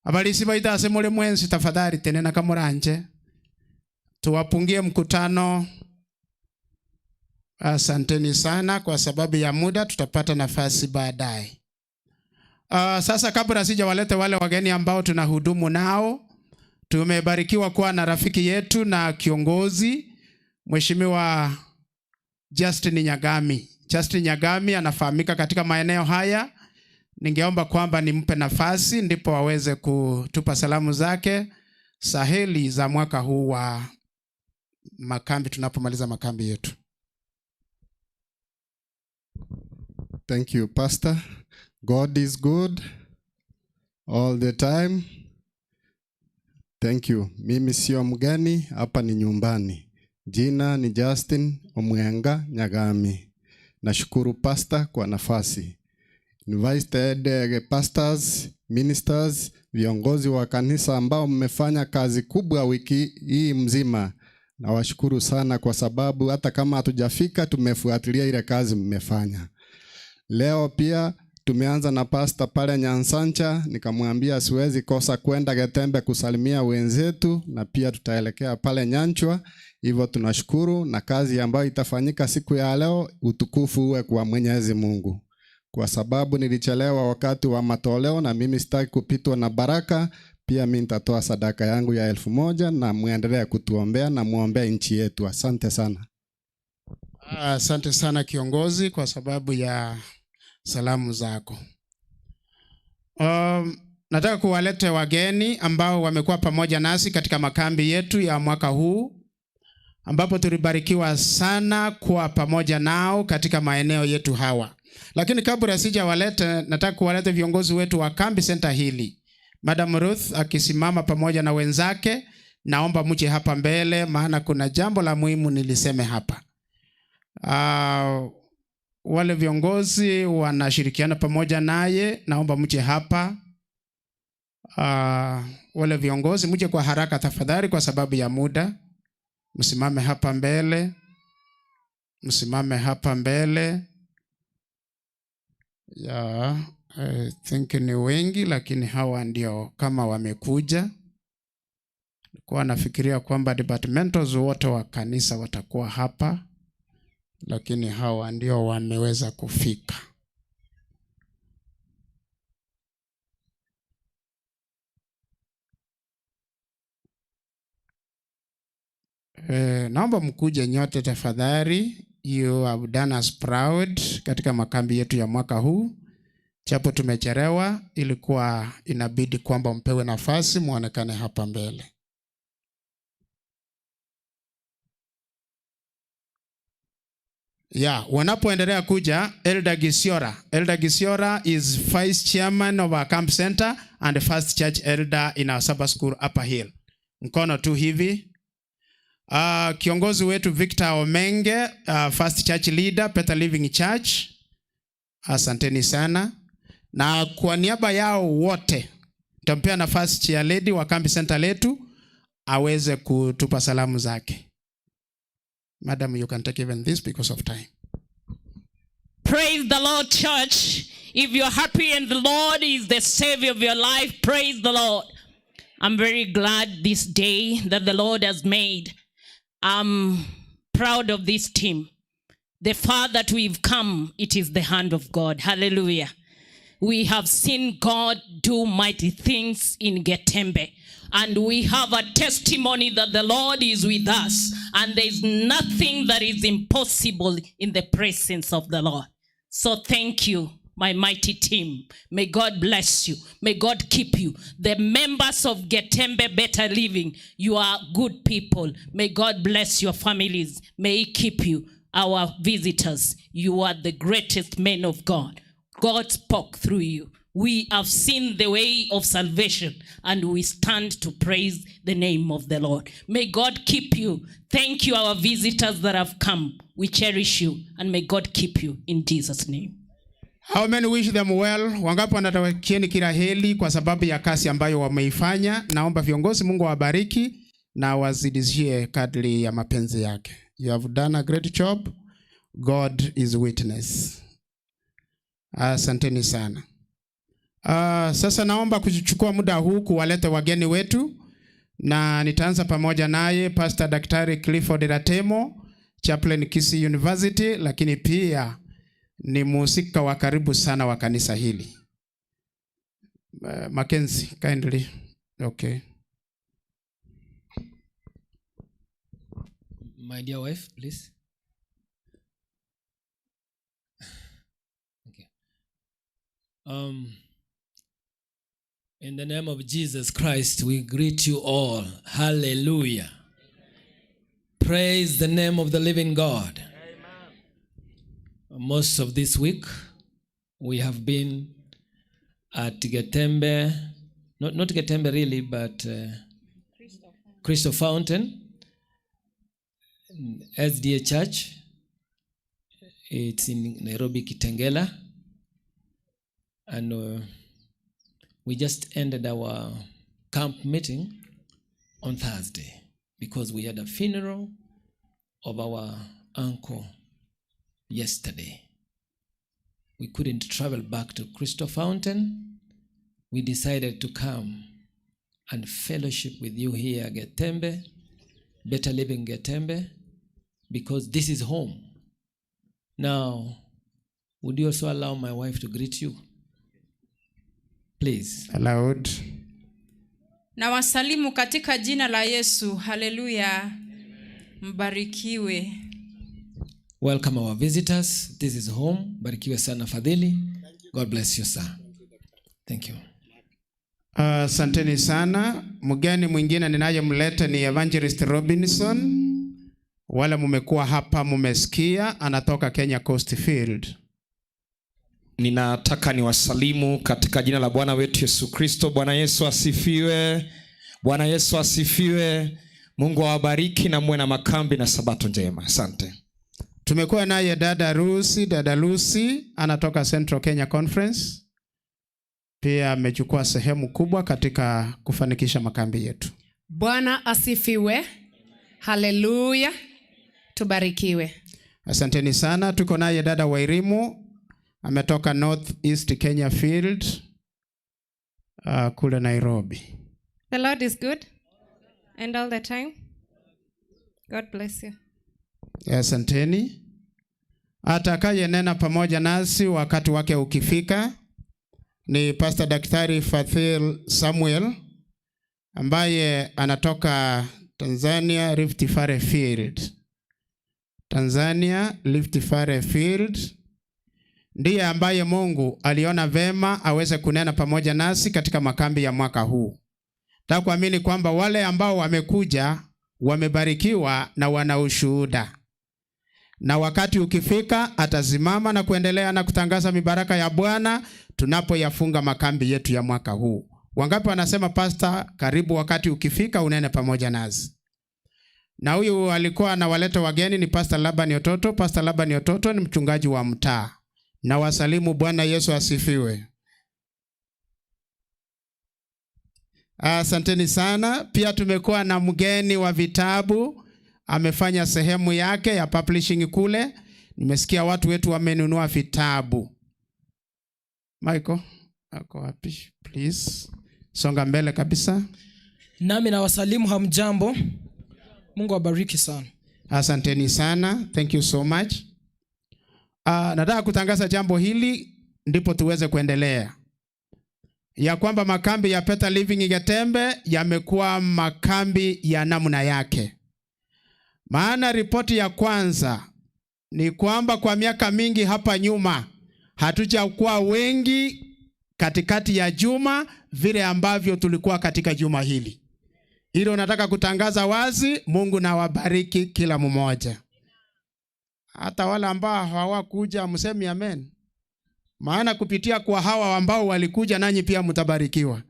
Abalisi baita asemule mwenzi tafadhali tenena kamuranje. Tuwapungie mkutano. Asanteni sana kwa sababu ya muda, tutapata nafasi baadaye. Sasa kabla sijawaleta wale wageni ambao tunahudumu nao, tumebarikiwa kuwa na rafiki yetu na kiongozi Mheshimiwa Justin Nyagami. Justin Nyagami anafahamika katika maeneo haya. Ningeomba kwamba nimpe nafasi ndipo aweze kutupa salamu zake saheli za mwaka huu wa makambi tunapomaliza makambi yetu. Thank you, Pastor. God is good all the time. Thank you. Mimi sio mgeni, hapa ni nyumbani. Jina ni Justin Omwenga Nyagami. Nashukuru Pastor kwa nafasi. Invited pastors, ministers, viongozi wa kanisa ambao mmefanya kazi kubwa wiki hii mzima. Nawashukuru sana kwa sababu hata kama hatujafika tumefuatilia ile kazi mmefanya. Leo pia tumeanza na pastor pale Nyansancha, nikamwambia siwezi kosa kwenda Getembe kusalimia wenzetu, na pia tutaelekea pale Nyanchwa. Hivyo tunashukuru, na kazi ambayo itafanyika siku ya leo, utukufu uwe kwa Mwenyezi Mungu. Kwa sababu nilichelewa wakati wa matoleo na mimi sitaki kupitwa na baraka, pia mimi nitatoa sadaka yangu ya 1,000 na muendelee kutuombea na muombee nchi yetu. Asante sana. Asante sana kiongozi kwa sababu ya salamu zako. Nataka kuwalete wageni ambao wamekuwa pamoja nasi katika makambi yetu ya mwaka huu, ambapo tulibarikiwa sana kuwa pamoja nao katika maeneo yetu hawa. Lakini kabla sijawalete, nataka kuwalete viongozi wetu wa kambi center hili. Madam Ruth akisimama pamoja na wenzake, naomba mje hapa mbele maana kuna jambo la muhimu niliseme hapa. Wale viongozi wanashirikiana pamoja naye, naomba mje hapa. Wale viongozi mje kwa haraka tafadhali kwa sababu ya muda. Msimame hapa mbele. Msimame hapa mbele. Yeah, I think ni wengi lakini hawa ndio kama wamekuja. Nilikuwa nafikiria kwamba departmentals wote wa kanisa watakuwa hapa, lakini hawa ndio wameweza kufika. Naomba mkuje nyote tafadhali. You have done us proud katika makambi yetu ya mwaka huu. Japo tumechelewa, ilikuwa inabidi kwamba mpewe nafasi muonekane hapa mbele. Yeah, wanapoendelea kuja, Elder Gisiora. Elder Gisiora is vice chairman of our camp center and the first church elder in our Sabbath school Upper Hill. Mkono tu hivi. Kiongozi wetu Victor Omenge, first church leader, Better Living Church. Asanteni sana. Na kwa niaba yao wote, nitampea nafasi chair lady wa camp center letu aweze kutupa salamu zake. Madam, you can take even this because of time. Praise the Lord, church. If you're happy and the Lord is the savior of your life, praise the Lord. I'm very glad this day that the Lord has made. I'm proud of this team. The far that we've come, it is the hand of God. Hallelujah. We have seen God do mighty things in Getembe. And we have a testimony that the Lord is with us. And there is nothing that is impossible in the presence of the Lord. So thank you, my mighty team. May God bless you. May God keep you. The members of Getembe Better Living, you are good people. May God bless your families. May He keep you. Our visitors, you are the greatest men of God. God spoke through you. We have seen the way of salvation and we stand to praise the name of the Lord. May God keep you. Thank you, our visitors that have come. We cherish you and may God keep you in Jesus' name. How many wish them well? Wangapi wanatakieni kila heri kwa sababu ya kazi ambayo wameifanya? Naomba viongozi, Mungu awabariki na wazidishie kadri ya mapenzi yake. You have done a great job. God is witness. Asanteni sana. Sasa naomba kuchukua muda huu kuwaleta wageni wetu, na nitaanza pamoja naye Pastor Daktari Clifford Ratemo, Chaplain Kisii University, lakini pia ni mhusika wa karibu sana wa kanisa hili. Mackenzie, kindly. Okay. My dear wife, please. Okay. In the name of Jesus Christ, we greet you all. Hallelujah. Praise the name of the living God. Amen. Most of this week, we have been at Getembe, not Getembe really, but Crystal Fountain, SDA Church. It's in Nairobi, Kitengela. And we just ended our camp meeting on Thursday because we had a funeral of our uncle yesterday. We couldn't travel back to Crystal Fountain. We decided to come and fellowship with you here at Getembe, Better Living Getembe, because this is home. Now, would you also allow my wife to greet you? Please. Allowed. Na wasalimu katika jina la Yesu. Haleluya. Mbarikiwe. Welcome our visitors. This is home. Barikiwe sana Fadhili. God bless you, sir. Thank you. Asanteni sana. Mgeni mwingine ninayemleta ni Evangelist Robinson. Wale mumekuwa hapa mumesikia, anatoka Kenya Coast Field. Ninataka niwasalimu katika jina la Bwana wetu Yesu Kristo. Bwana Yesu asifiwe. Bwana Yesu asifiwe. Mungu awabariki na muwe na makambi na sabato njema. Asante. Tumekuwa naye dada Lucy, dada Lucy anatoka Central Kenya Conference. Pia amechukua sehemu kubwa katika kufanikisha makambi yetu. Bwana asifiwe. Haleluya. Tubarikiwe. Asanteni sana. Tuko naye dada Wairimu, ametoka North East Kenya Field, kule Nairobi. The Lord is good and all the time. God bless you. Asanteni. Atakaye nena pamoja nasi wakati wake ukifika ni Pastor Daktari Fathil Samuel, ambaye anatoka Tanzania Rift Valley Field. Tanzania Rift Valley Field ndiye ambaye Mungu aliona vema aweze kunena pamoja nasi katika makambi ya mwaka huu. Nataka kuamini kwamba wale ambao wamekuja wamebarikiwa na wana ushuhuda, na wakati ukifika atasimama na kuendelea na kutangaza mibaraka ya Bwana tunapoyafunga makambi yetu ya mwaka huu. Wangapi wanasema pastor, karibu wakati ukifika unene pamoja nasi? Na huyu alikuwa anawaleta wageni ni Pastor Laban Ototo. Pastor Laban Ototo ni mchungaji wa mtaa. Na wasalimu, Bwana Yesu asifiwe. Asanteni sana. Pia tumekuwa na mgeni wa vitabu, amefanya sehemu yake ya publishing kule. Nimesikia watu wetu wamenunua vitabu. Michael, ako wapi? Please. Songa mbele kabisa. Nami nawasalimu, hamjambo. Mungu awabariki sana. Asanteni sana. Thank you so much. Nataka kutangaza jambo hili ndipo tuweze kuendelea, ya kwamba makambi ya Better Living Getembe yamekuwa makambi ya namna yake. Maana ripoti ya kwanza ni kwamba kwa miaka mingi hapa nyuma hatujakuwa wengi katikati ya juma vile ambavyo tulikuwa katika juma hili. Hilo nataka kutangaza wazi. Mungu na wabariki kila mmoja. Hata wale ambao hawakuja msemi amen. Maana kupitia kwa hawa ambao walikuja nanyi pia mtabarikiwa.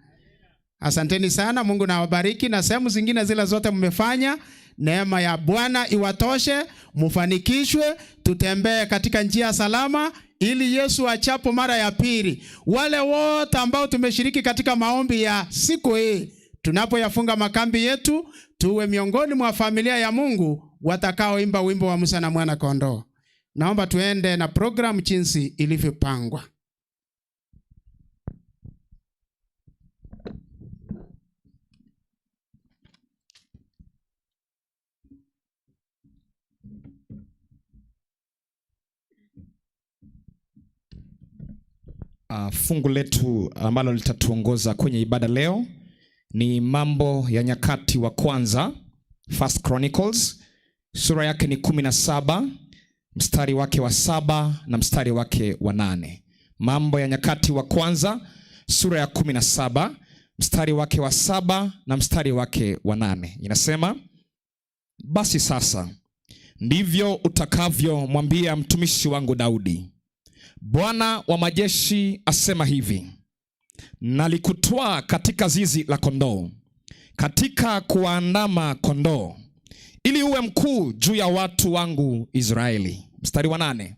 Asanteni sana, Mungu na wabariki, na sehemu zingine zile zote mmefanya, neema ya Bwana iwatoshe, mufanikishwe, tutembee katika njia salama ili Yesu achapo mara ya pili. Wale wote ambao tumeshiriki katika maombi ya siku hii, tunapoyafunga makambi yetu, tuwe miongoni mwa familia ya Mungu watakaoimba wimbo wa Musa na mwana kondoo. Naomba tuende na program jinsi ilivyopangwa. Fungu letu ambalo litatuongoza kwenye ibada leo ni Mambo ya Nyakati wa Kwanza, First Chronicles, sura yake ni 17, mstari wake wa 7 na mstari wake wa 8. Mambo ya Nyakati wa Kwanza sura ya 17, mstari wake wa 7 na mstari wake wa 8. Inasema, basi sasa ndivyo utakavyomwambia mtumishi wangu Daudi, Bwana wa majeshi asema hivi, nalikutwaa katika zizi la kondoo, katika kuwaandama kondoo, ili uwe mkuu juu ya watu wangu Israeli. Mstari wa 8,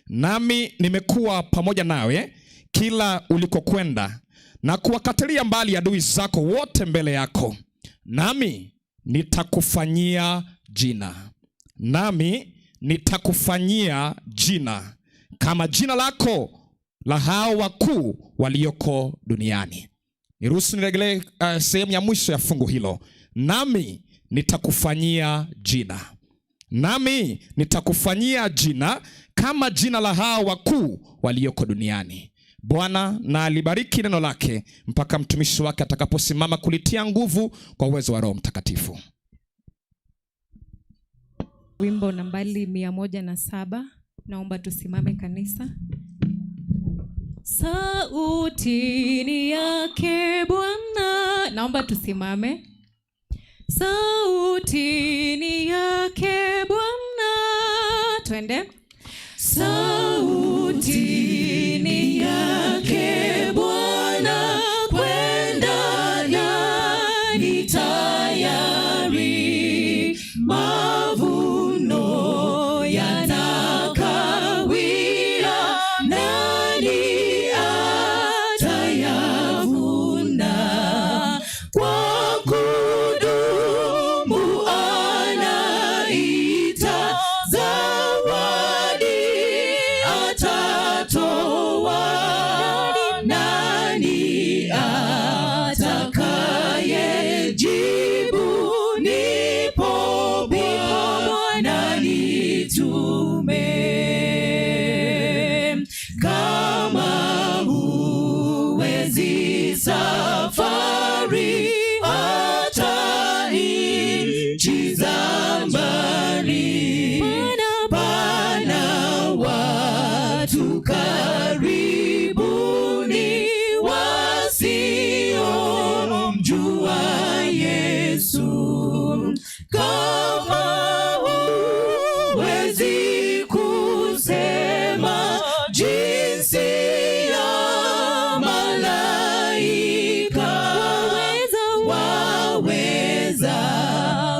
nami nimekuwa pamoja nawe kila ulikokwenda, na kuwakatilia mbali adui zako wote mbele yako, nami nitakufanyia jina, nami nitakufanyia jina kama jina lako la hao wakuu walioko duniani. Niruhusu niregelee sehemu ya mwisho ya fungu hilo. Nami nitakufanyia jina, nami nitakufanyia jina kama jina la hao wakuu walioko duniani. Bwana na alibariki neno lake mpaka mtumishi wake atakaposimama kulitia nguvu kwa uwezo wa Roho Mtakatifu. Wimbo nambari 107. Naomba tusimame kanisa. Sauti ni yake Bwana. Naomba tusimame. Sauti ni yake Bwana. Twende. Sauti ni yake Bwana, kwenda nani tayari, mavuno yanakawia, nani atayavuna? Kwa kudumu anaita, zawadi atatoa, nani atakaye jibu? Nipo Bwana. Kama huwezi kusema jinsi ya malaika, waweza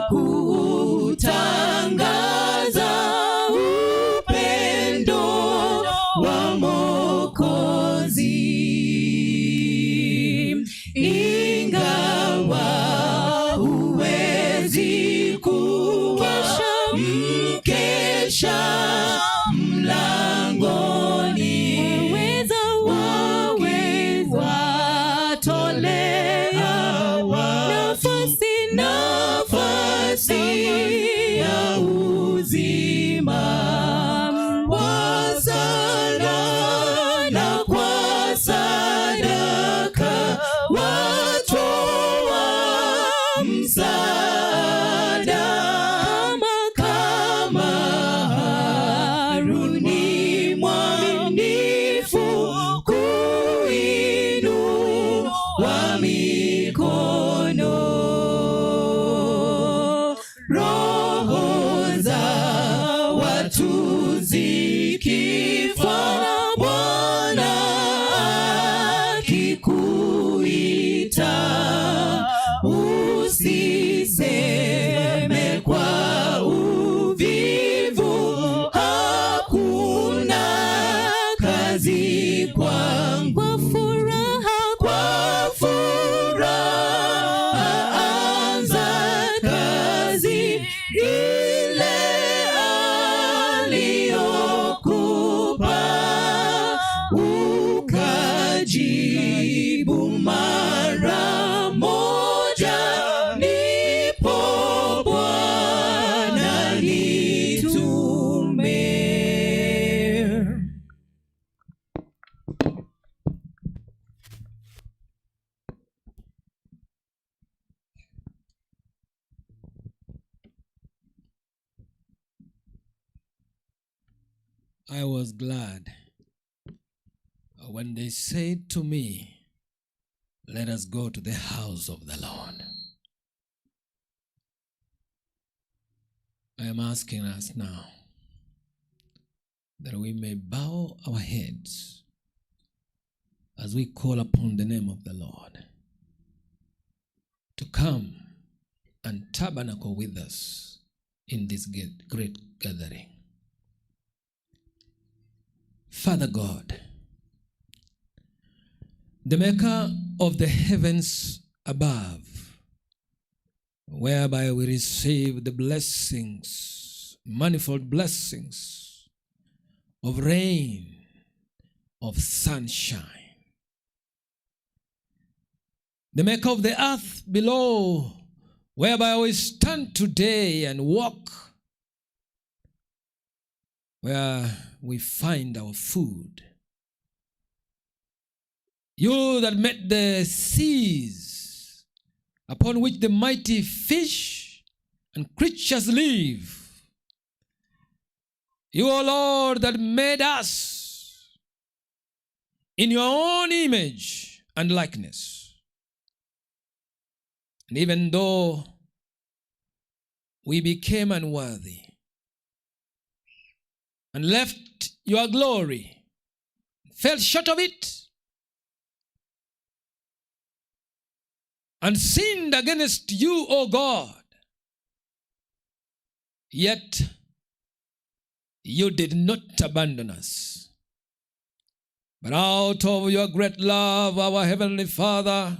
kutangaza upendo wa Mwokozi. Ingawa huwezi kuwa mkesha mlangoni, ukiwatolea nafasi ya uzima kwa sala na kwa sadaka, watoa msaada kama Haruni mwaminifu kuinua mikono. Roho za watu zikifa, Bwana akikuita, usiseme kwa uvivu, hakuna kazi kwangu. Kwa furaha anza kazi ile aliyokupa, ukajibu mara moja, nipo Bwana nitume. I was glad when they said to me, Let us go to the house of the Lord. I am asking us now that we may bow our heads as we call upon the name of the Lord to come and tabernacle with us in this great gathering. Father God, the maker of the heavens above, whereby we receive the blessings, manifold blessings of rain, of sunshine. The maker of the earth below, whereby we stand today and walk, where we find our food. You that made the seas upon which the mighty fish and creatures live. You, O Lord, that made us in your own image and likeness. And even though we became unworthy and left your glory, fell short of it, and sinned against you, O God, yet you did not abandon us. But out of your great love, our Heavenly Father,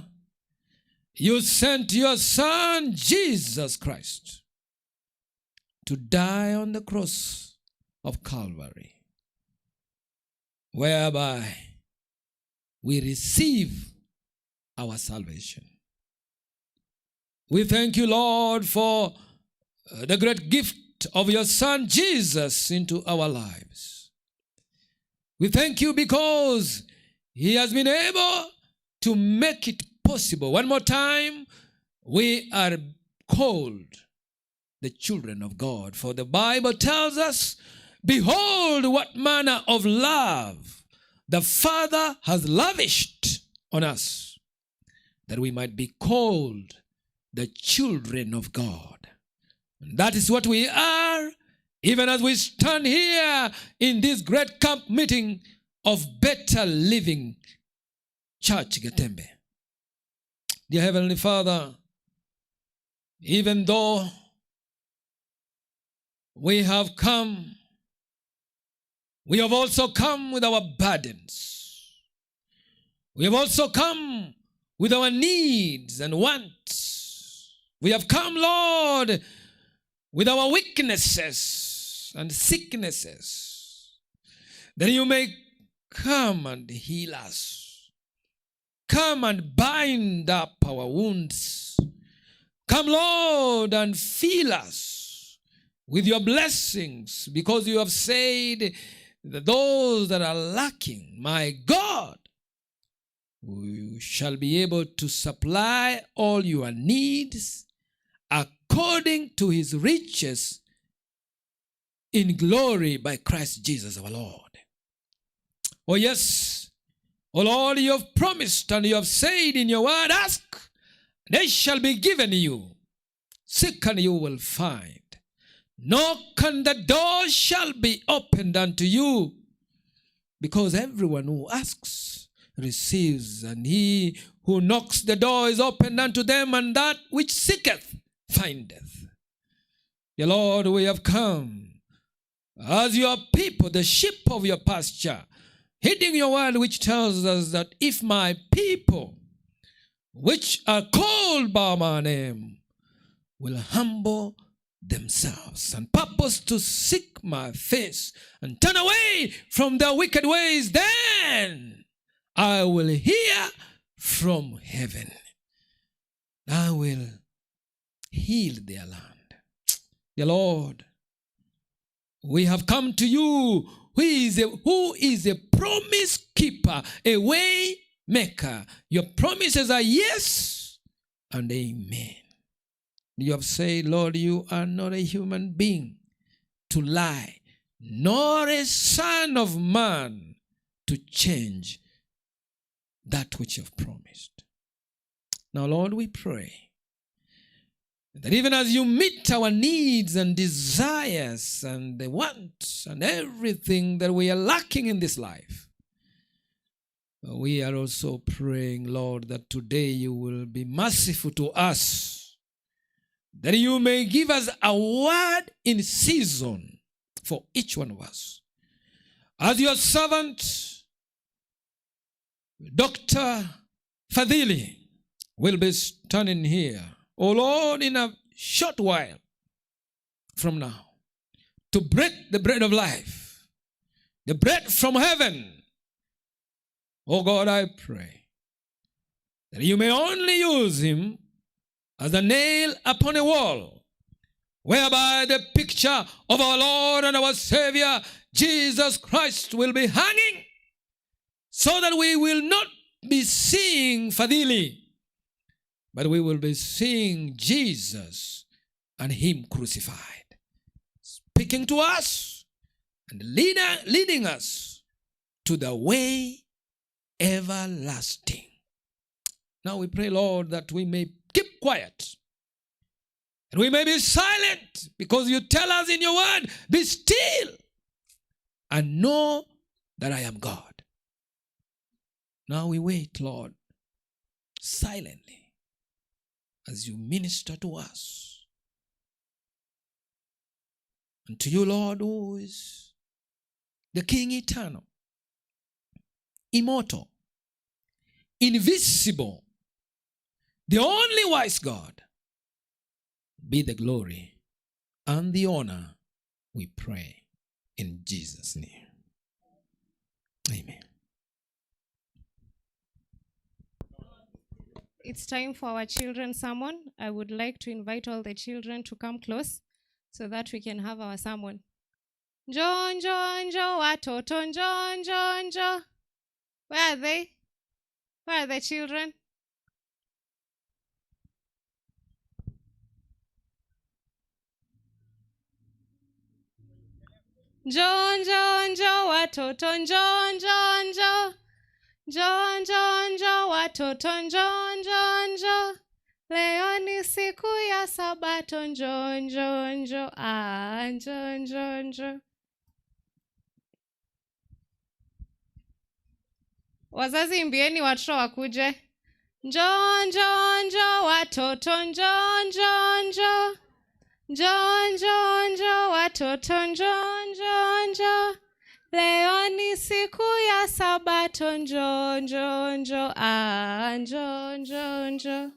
you sent your Son, Jesus Christ, to die on the cross of Calvary, whereby we receive our salvation. We thank you, Lord, for the great gift of your Son, Jesus, into our lives. We thank you because he has been able to make it possible. One more time, we are called the children of God. For the Bible tells us, behold what manner of love the Father has lavished on us, that we might be called the children of God. That is what we are, even as we stand here in this great camp meeting of Better Living Church Getembe. Dear Heavenly Father, even though we have come, we have also come with our burdens. We have also come with our needs and wants. We have come, Lord, with our weaknesses and sicknesses, that you may come and heal us. Come and bind up our wounds. Come, Lord, and fill us with your blessings, because you have said that those that are lacking, my God, we shall be able to supply all your needs according to his riches in glory by Christ Jesus our Lord. Oh yes, oh Lord, you have promised and you have said in your word, ask, and it shall be given you. Seek and you will find. Knock and the door shall be opened unto you. Because everyone who asks receives, and he who knocks, the door is opened unto them, and that which seeketh findeth. Dear Lord, we have come as your people, the sheep of your pasture, heeding your word which tells us that if my people, which are called by my name, will humble themselves and purpose to seek my face and turn away from their wicked ways, then I will hear from heaven. I will heal their land. Dear Lord, we have come to you, who is a promise keeper, a way maker. Your promises are yes and amen. You have said, Lord, you are not a human being to lie, nor a son of man to change that which you have promised. Now, Lord, we pray that even as you meet our needs and desires and the wants and everything that we are lacking in this life, we are also praying, Lord, that today you will be merciful to us, that you may give us a word in season for each one of us. As your servant, Dr. Fadhili, will be standing here, oh Lord, in a short while from now, to break the bread of life, the bread from heaven. Oh God, I pray that you may only use him as a nail upon a wall, whereby the picture of our Lord and our Savior, Jesus Christ, will be hanging, so that we will not be seeing Fadhili, but we will be seeing Jesus and him crucified, speaking to us and leading us to the way everlasting. Now we pray, Lord, that we may keep quiet and we may be silent, because you tell us in your word, be still and know that I am God. Now we wait, Lord, silently as you minister to us. And to you, Lord, who is the King eternal, immortal, invisible, the only wise God, be the glory and the honor, we pray in Jesus' name. Amen. It's time for our children's sermon. I would like to invite all the children to come close so that we can have our sermon. Njoo, njoo, njoo, watoto, njoo, njoo, njoo. Where are they? Where are the children? Njoo, njoo, njoo, watoto, njoo, njoo, njoo. Njoo, njoo, njoo, watoto, njoo, njoo, njoo. Leo ni siku ya Sabato, njoo njoo njoo, ah, njoo njoo njoo. Wazazi imbieni watoto wakuje. Njoo njoo njoo watoto, njoo njoo njoo. Njoo njoo njoo watoto, njoo njoo njoo. Leo ni siku ya Sabato, njoo njoo njoo, ah, njoo njoo njoo.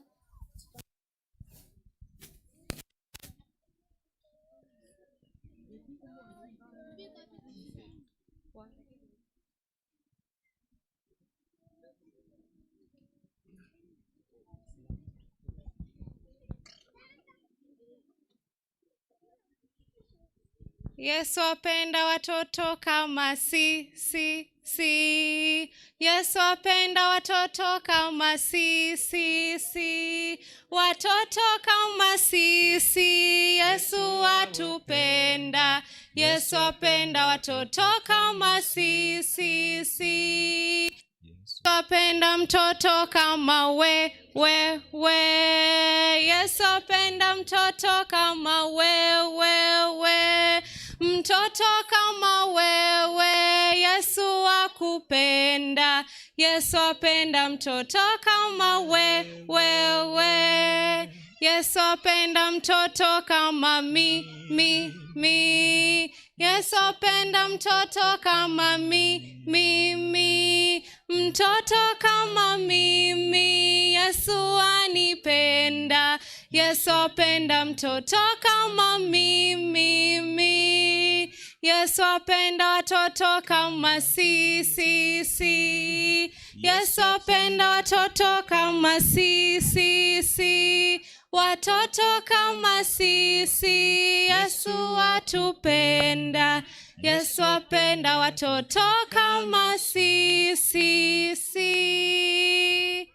Yesu apenda watoto kama si si si. Yesu apenda watoto kama si si si. Watoto kama si si. Yesu atupenda. Yesu apenda watoto kama si si si. Yesu apenda mtoto kama we we we. Yesu apenda mtoto kama we we we. Mtoto kama wewe, Yesu akupenda. Yesu apenda mtoto kama we wewe. Yesu apenda mtoto kama mi mi mi. Yesu apenda mtoto kama mi mi mi. Mtoto kama mimi, Yesu anipenda. Yesu apenda mtoto kama mimi mi. Yesu apenda watoto kama si si si. Yesu apenda watoto kama si si si. Watoto kama sisi, Yesu atupenda. Yesu apenda watoto kama sisi si.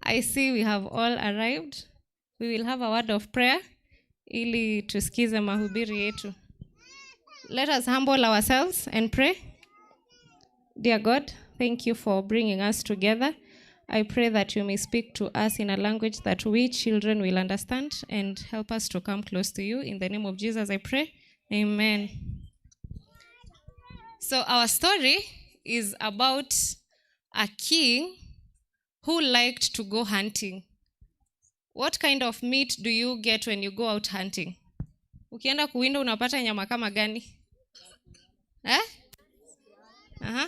I see we have all arrived. We will have a word of prayer ili tusikize mahubiri yetu. Let us humble ourselves and pray. Dear God, thank you for bringing us together. I pray that you may speak to us in a language that we children will understand and help us to come close to you. In the name of Jesus, I pray. Amen. So our story is about a king who liked to go hunting. What kind of meat do you get when you go out hunting? Ukienda kuwinda unapata nyama kama gani? Eh? Aha.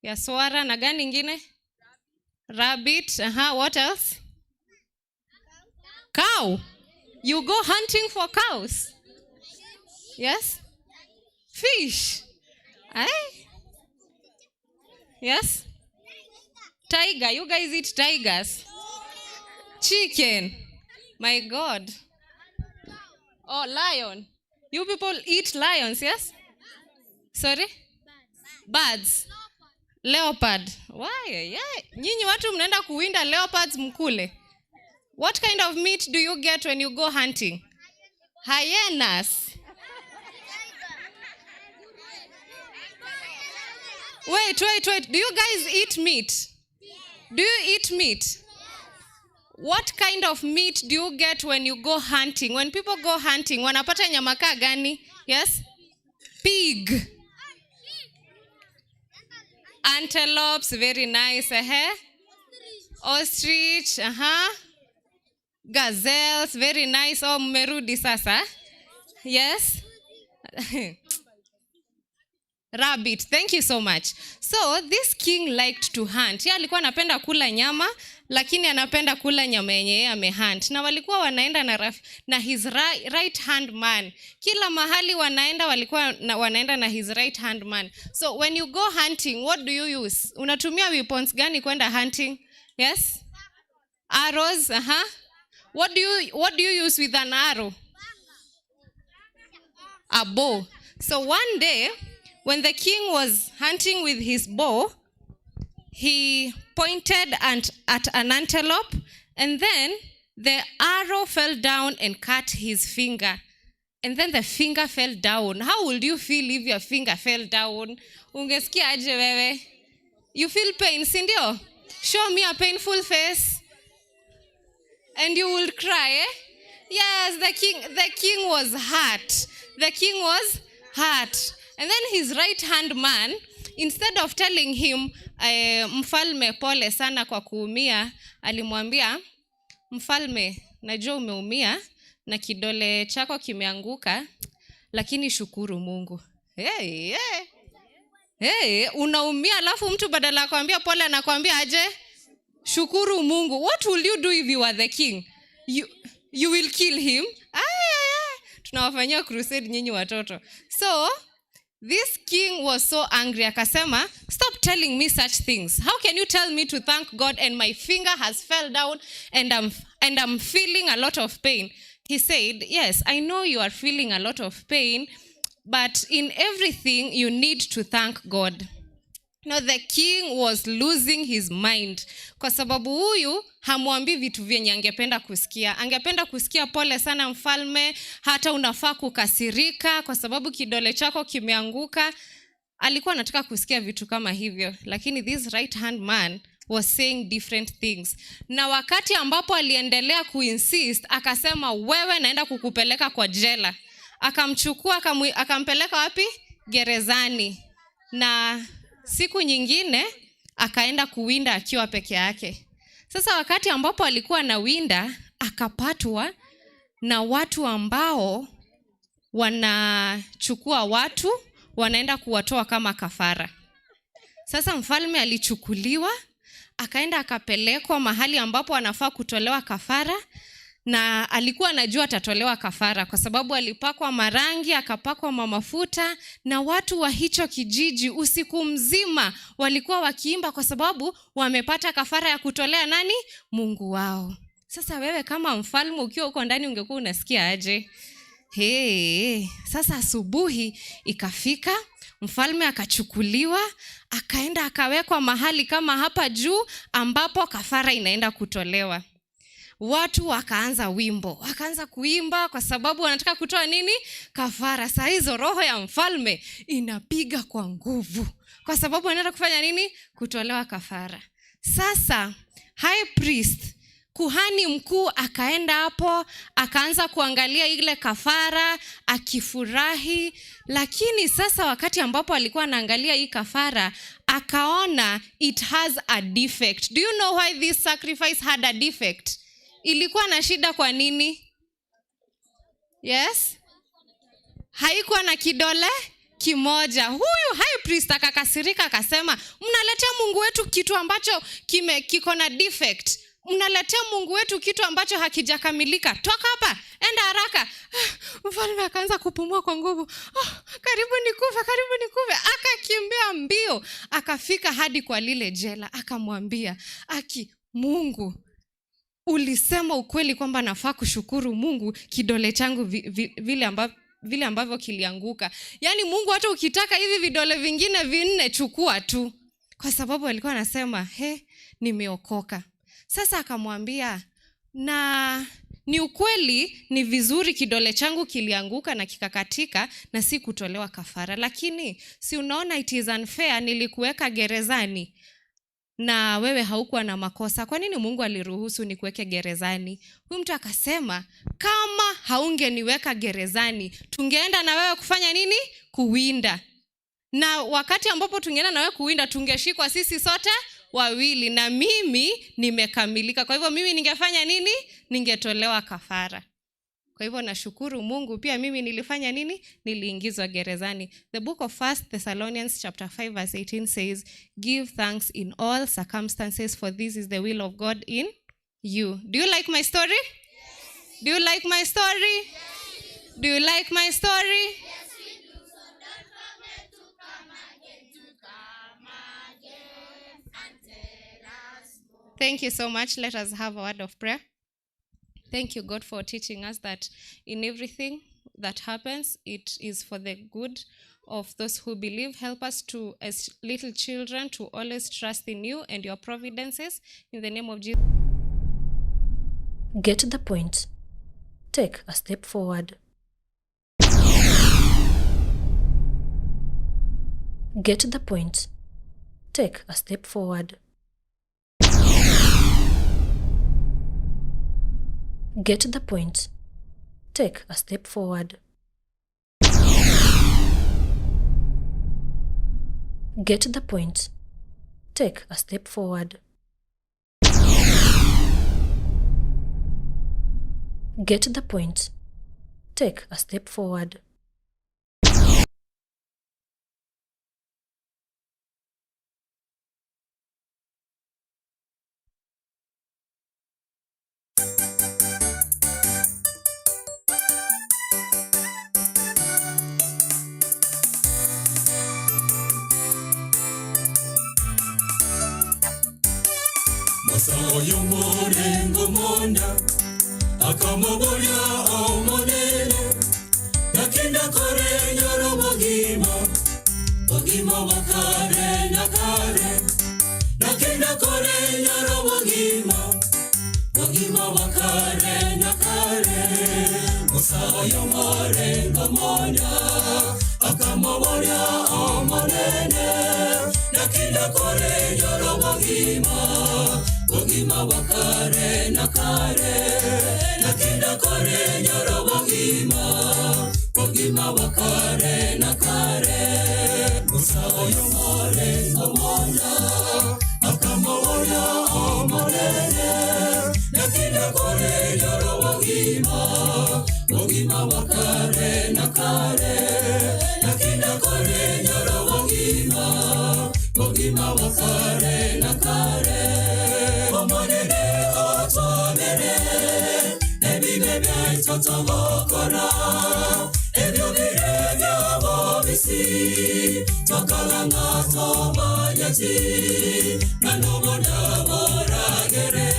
Ya swara na gani ingine? Rabbit. Aha, what else? Cow. You go hunting for cows. Yes? Fish. Eh? Yes? Tiger. You guys eat tigers. Chicken. My God. Oh, lion. You people eat lions, yes? Sorry? Birds. Leopard. Why? Yeah. Nyinyi watu mnaenda kuwinda leopards mkule. What kind of meat do you get when you go hunting? Hyenas. Wait, wait, wait. Do you guys eat meat? Do you eat meat? What kind of meat do you get when you go hunting? When people go hunting, wanapata nyama kaa gani? Yes? Pig. Antelopes, very nice. Ostrich, Gazelles, very nice. Oh, mmerudi sasa. Yes? Rabbit, thank you so much. So, this king liked to hunt. Yeye alikuwa anapenda kula nyama, lakini anapenda kula nyama yenye yeye amehunt. Na walikuwa wanaenda na his right hand man. Kila mahali wanaenda walikuwa wanaenda na his right hand man. So, when you go hunting, what do you use? Unatumia weapons gani kwenda hunting? Yes? Arrows, What do you use with an arrow? A bow. So one day, when the king was hunting with his bow, he pointed at an antelope, and then the arrow fell down and cut his finger. And then the finger fell down. How would you feel if your finger fell down? Ungesikia aje wewe? You feel pain, si ndio? Show me a painful face and you will cry, eh? Yes, the king was hurt. The king was hurt. And then his right hand man, instead of telling him, mfalme pole sana kwa kuumia, alimwambia, mfalme, najua umeumia na kidole chako kimeanguka, lakini shukuru Mungu. Hey, hey. Hey, unaumia alafu mtu badala ya kuambia pole anakuambia aje? Shukuru Mungu. What will you do if you are the king? You will kill him. Ay, ay, ay. Tunawafanyia crusade nyinyi watoto. So this king was so angry. Akasema, stop telling me such things. How can you tell me to thank God and my finger has fell down and I'm feeling a lot of pain? He said, yes, I know you are feeling a lot of pain, but in everything you need to thank God. Now the king was losing his mind. Kwa sababu huyu hamwambii vitu vyenye angependa kusikia. Angependa kusikia pole sana mfalme, hata unafaa kukasirika kwa sababu kidole chako kimeanguka. Alikuwa anataka kusikia vitu kama hivyo, lakini this right hand man was saying different things. Na wakati ambapo aliendelea kuinsist, akasema wewe naenda kukupeleka kwa jela. Akamchukua, akampeleka wapi? Gerezani. Na siku nyingine akaenda kuwinda akiwa peke yake. Sasa wakati ambapo alikuwa anawinda, akapatwa na watu ambao wanachukua watu, wanaenda kuwatoa kama kafara. Sasa mfalme alichukuliwa, akaenda akapelekwa mahali ambapo anafaa kutolewa kafara, na alikuwa anajua atatolewa kafara kwa sababu alipakwa marangi, akapakwa mafuta, na watu wa hicho kijiji usiku mzima walikuwa wakiimba kwa sababu wamepata kafara ya kutolea nani? Mungu wao. Sasa wewe kama mfalme ukiwa uko ndani ungekuwa unasikia aje? Hey, sasa asubuhi ikafika, mfalme akachukuliwa, akaenda akawekwa mahali kama hapa juu ambapo kafara inaenda kutolewa. Watu wakaanza wimbo, wakaanza kuimba kwa sababu wanataka kutoa nini? Kafara. Saa hizo roho ya mfalme inapiga kwa nguvu kwa sababu wanaenda kufanya nini? Kutolewa kafara. Sasa high priest, kuhani mkuu, akaenda hapo, akaanza kuangalia ile kafara akifurahi. Lakini sasa wakati ambapo alikuwa anaangalia hii kafara, akaona it has a defect. Do you know why this sacrifice had a defect? Ilikuwa na shida kwa nini? Yes? Haikuwa na kidole kimoja. Huyu high priest akakasirika akasema, mnaletea Mungu wetu kitu ambacho kiko na defect. Mnaletea Mungu wetu kitu ambacho hakijakamilika. Toka hapa, enda haraka. Mfalme akaanza kupumua kwa nguvu. Oh, karibu nikufe, karibu nikufe. Akakimbia mbio, akafika hadi kwa lile jela, akamwambia, aki Mungu, ulisema ukweli kwamba nafaa kushukuru Mungu kidole changu vile ambavyo kilianguka. Yaani Mungu hata ukitaka hivi vidole vingine vinne chukua tu. Kwa sababu alikuwa anasema, he, nimeokoka. Sasa akamwambia, na ni ukweli ni vizuri kidole changu kilianguka na kikakatika na si kutolewa kafara. Lakini si unaona it is unfair, nilikuweka gerezani na wewe haukuwa na makosa. Kwa nini Mungu aliruhusu nikuweke gerezani? Huyu mtu akasema, kama haungeniweka gerezani, tungeenda na wewe kufanya nini? Kuwinda. Na wakati ambapo tungeenda na wewe kuwinda, tungeshikwa sisi sote wawili, na mimi nimekamilika. Kwa hivyo mimi ningefanya nini? Ningetolewa kafara. Kwa hivyo nashukuru Mungu pia mimi nilifanya nini? Niliingizwa gerezani. The book of 1 Thessalonians chapter 5 verse 18 says, give thanks in all circumstances, for this is the will of God in you. Do you like my story? Yes. Do you like my story? Yes. Do you like my story? Yes, we do. So don't forget to come again, to come again and tell us more. Thank you so much. Let us have a word of prayer. Thank you, God, for teaching us that in everything that happens, it is for the good of those who believe. Help us to, as little children, to always trust in you and your providences. In the name of Jesus. Get the point. Take a step forward. Get the point. Take a step forward. Get the point. Take a step forward. Get the point. Take a step forward. Get the point. Take a step forward. Masayo murengo monda akamuboya omonene nakenda kore nyoro bogima bogima wakare nakare nakenda kore nyoro bogima bogima wakare nakare Masayo murengo monda akamuboya omonene nakenda kore nyoro bogima bogima wakare nakare nakenda kore nyoro bogima bogima wakare nakare Musayo more ngomona akamoya omorene nakenda kore nyoro bogima bogima wakare nakare nakenda kore nyoro bogima bogima wakare nakare Omonene otomere ebibe byaitotobokora ebyo bire byabobisi twakalanga tomanyati nanobona boragere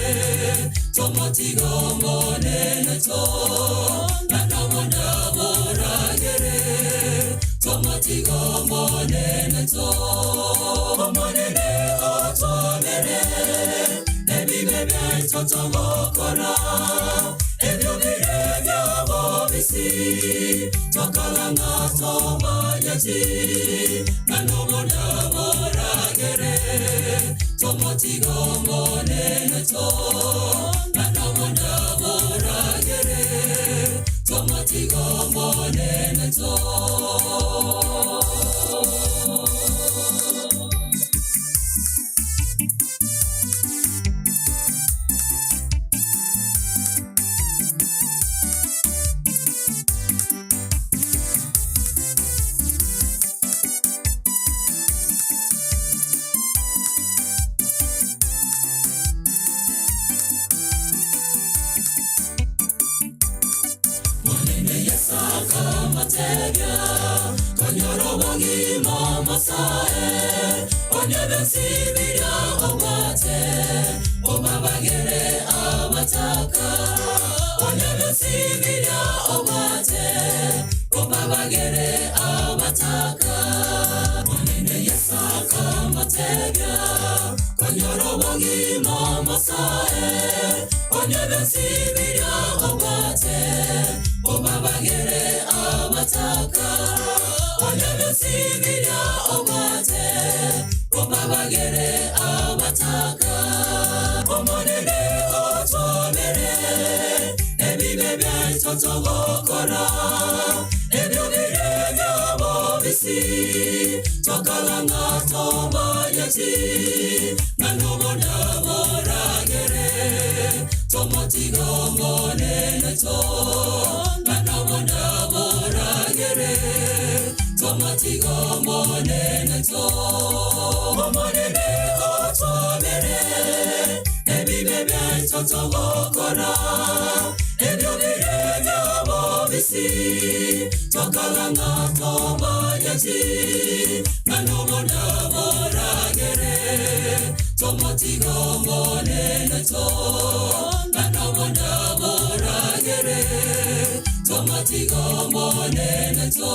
tomotigo monene to nanobona boragere tomotigo monene to omonene otomere ebibe byaitotobokora ebyo bire byabobisi twakalanga tomanyati nanobona boragere tomotigo monene to nanobona boragere tomotigo monene to. Konyoro bogima masae onyebe sibiria obate obabagere abataka onyebe sibiria obate obabagere abataka onene yesaka matega konyoro bogima masae onyebe sibiria obate obabagere abataka onyebe sibiria obate obabagere abataka omonene otomere ebibe byaitotobokora ebyo bire byabobisi twakalanga tomanyati nanobona boragere tomotigo monene to nanobona boragere tomotigo monene to omonene otomere ebibe byaitotobokora ebyo bire byabobisi twakalanga tomanyati nanobona boragere tomotigo monene to nanobona boragere tomotigo monene to.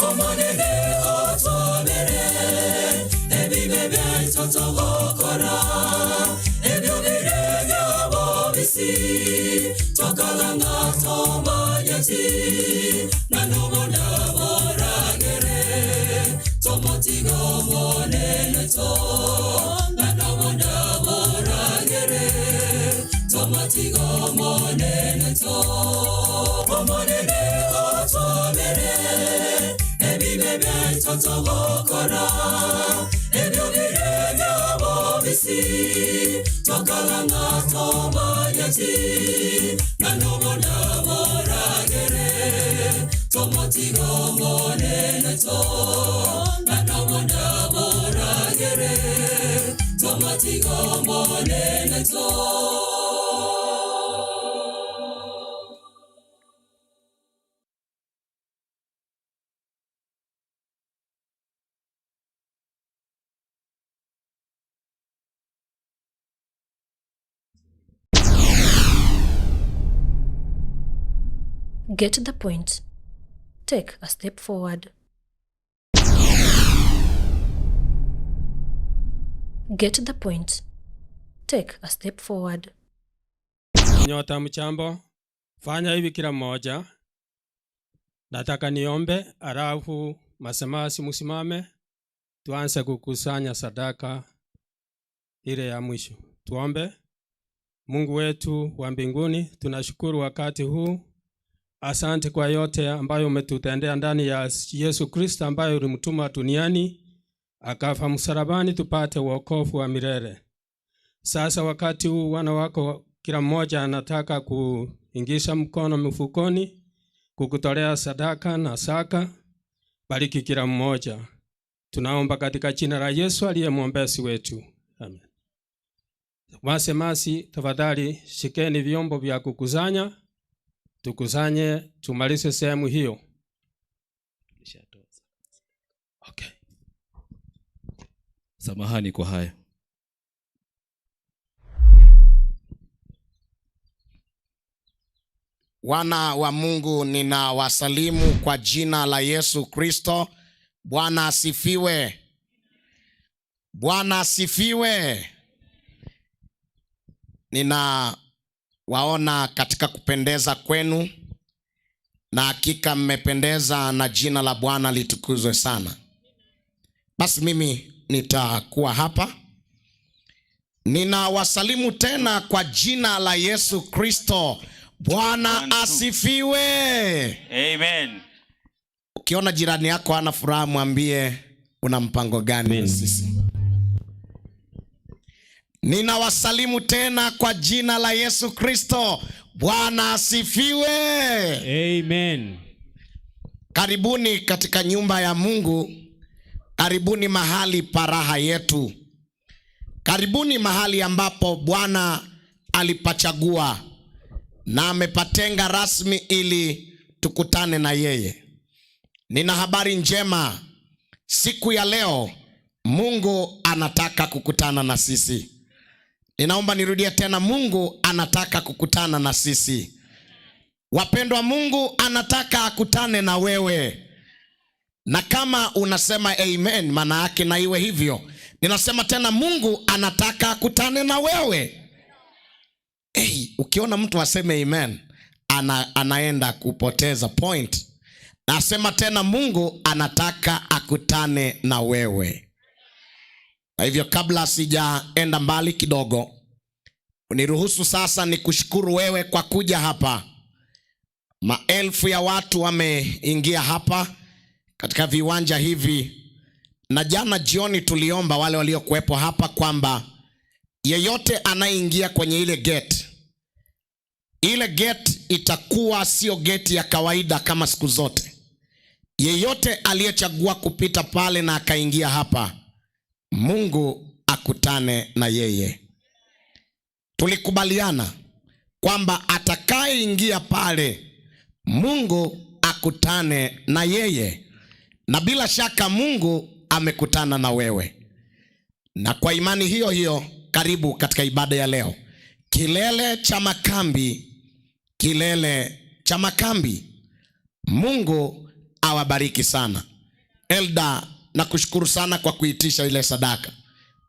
Omonene otomere ebibe byaitotobokora Tomatigo monene to Nanobona boragere Tomatigo monene to Omonene otobere Ebibe totogokora Ebyo bire byabobisi Tokalanga tomanyati Nanobona boragere Tomatigo monene to Nanobona boragere Tomatigo monene to. Get the point. Take a step forward. Get the point. Take a step forward. Nyota mchambo, fanya hivi kila mmoja. Nataka niombe, alafu masemasi musimame, tuanze kukusanya sadaka ile ya mwisho. Tuombe. Mungu wetu wa mbinguni, tunashukuru wakati huu. Asante kwa yote ambayo umetutendea ndani ya Yesu Kristo ambaye ulimtuma duniani akafa msalabani tupate wokovu wa milele. Sasa wakati huu wana wako kila mmoja anataka kuingisha mkono mfukoni kukutolea sadaka na saka. Bariki kila mmoja. Tunaomba katika jina la Yesu aliye mwombezi wetu. Amen. Wasemasi, tafadhali shikeni vyombo vya kukusanya. Tukusanye tumalize sehemu hiyo. Okay. Samahani kwa haya. Wana wa Mungu, ninawasalimu kwa jina la Yesu Kristo. Bwana asifiwe. Bwana asifiwe. Nina waona katika kupendeza kwenu, na hakika mmependeza, na jina la Bwana litukuzwe sana. Basi mimi nitakuwa hapa. Ninawasalimu tena kwa jina la Yesu Kristo. Bwana asifiwe. Amen. Ukiona jirani yako hana furaha, mwambie una mpango gani na sisi. Ninawasalimu tena kwa jina la Yesu Kristo. Bwana asifiwe. Amen. Karibuni katika nyumba ya Mungu. Karibuni mahali pa raha yetu. Karibuni mahali ambapo Bwana alipachagua na amepatenga rasmi ili tukutane na yeye. Nina habari njema. Siku ya leo Mungu anataka kukutana na sisi. Ninaomba nirudie tena, Mungu anataka kukutana na sisi. Wapendwa, Mungu anataka akutane na wewe. Na kama unasema amen, maana yake na iwe hivyo. Ninasema tena, Mungu anataka akutane na wewe. Hey, ukiona mtu aseme amen, anaenda kupoteza point. Nasema tena, Mungu anataka akutane na wewe. Kwa hivyo kabla sijaenda mbali kidogo, uniruhusu sasa nikushukuru wewe kwa kuja hapa. Maelfu ya watu wameingia hapa katika viwanja hivi. Na jana jioni tuliomba wale waliokuwepo hapa kwamba yeyote anayeingia kwenye ile gate, ile gate itakuwa sio gate ya kawaida kama siku zote. Yeyote aliyechagua kupita pale na akaingia hapa, Mungu akutane na yeye. Tulikubaliana kwamba atakayeingia pale, Mungu akutane na yeye. Na bila shaka Mungu amekutana na wewe. Na kwa imani hiyo hiyo, karibu katika ibada ya leo. Kilele cha makambi, kilele cha makambi. Mungu awabariki sana. Elda, nakushukuru sana kwa kuitisha ile sadaka.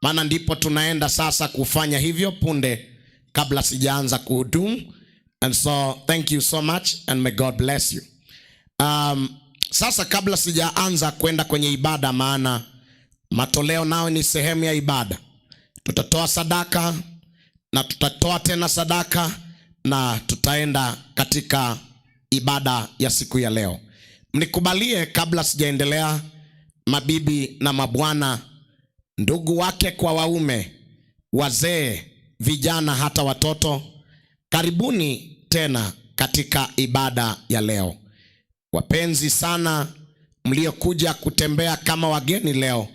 Maana ndipo tunaenda sasa kufanya hivyo punde kabla sijaanza kuhudumu. And so thank you so much and may God bless you. Sasa kabla sijaanza kwenda kwenye ibada, maana Matoleo nao ni sehemu ya ibada. Tutatoa sadaka na tutatoa tena sadaka na tutaenda katika ibada ya siku ya leo. Mnikubalie kabla sijaendelea, mabibi na mabwana, ndugu wake kwa waume, wazee, vijana, hata watoto, karibuni tena katika ibada ya leo. Wapenzi sana mliokuja kutembea kama wageni leo,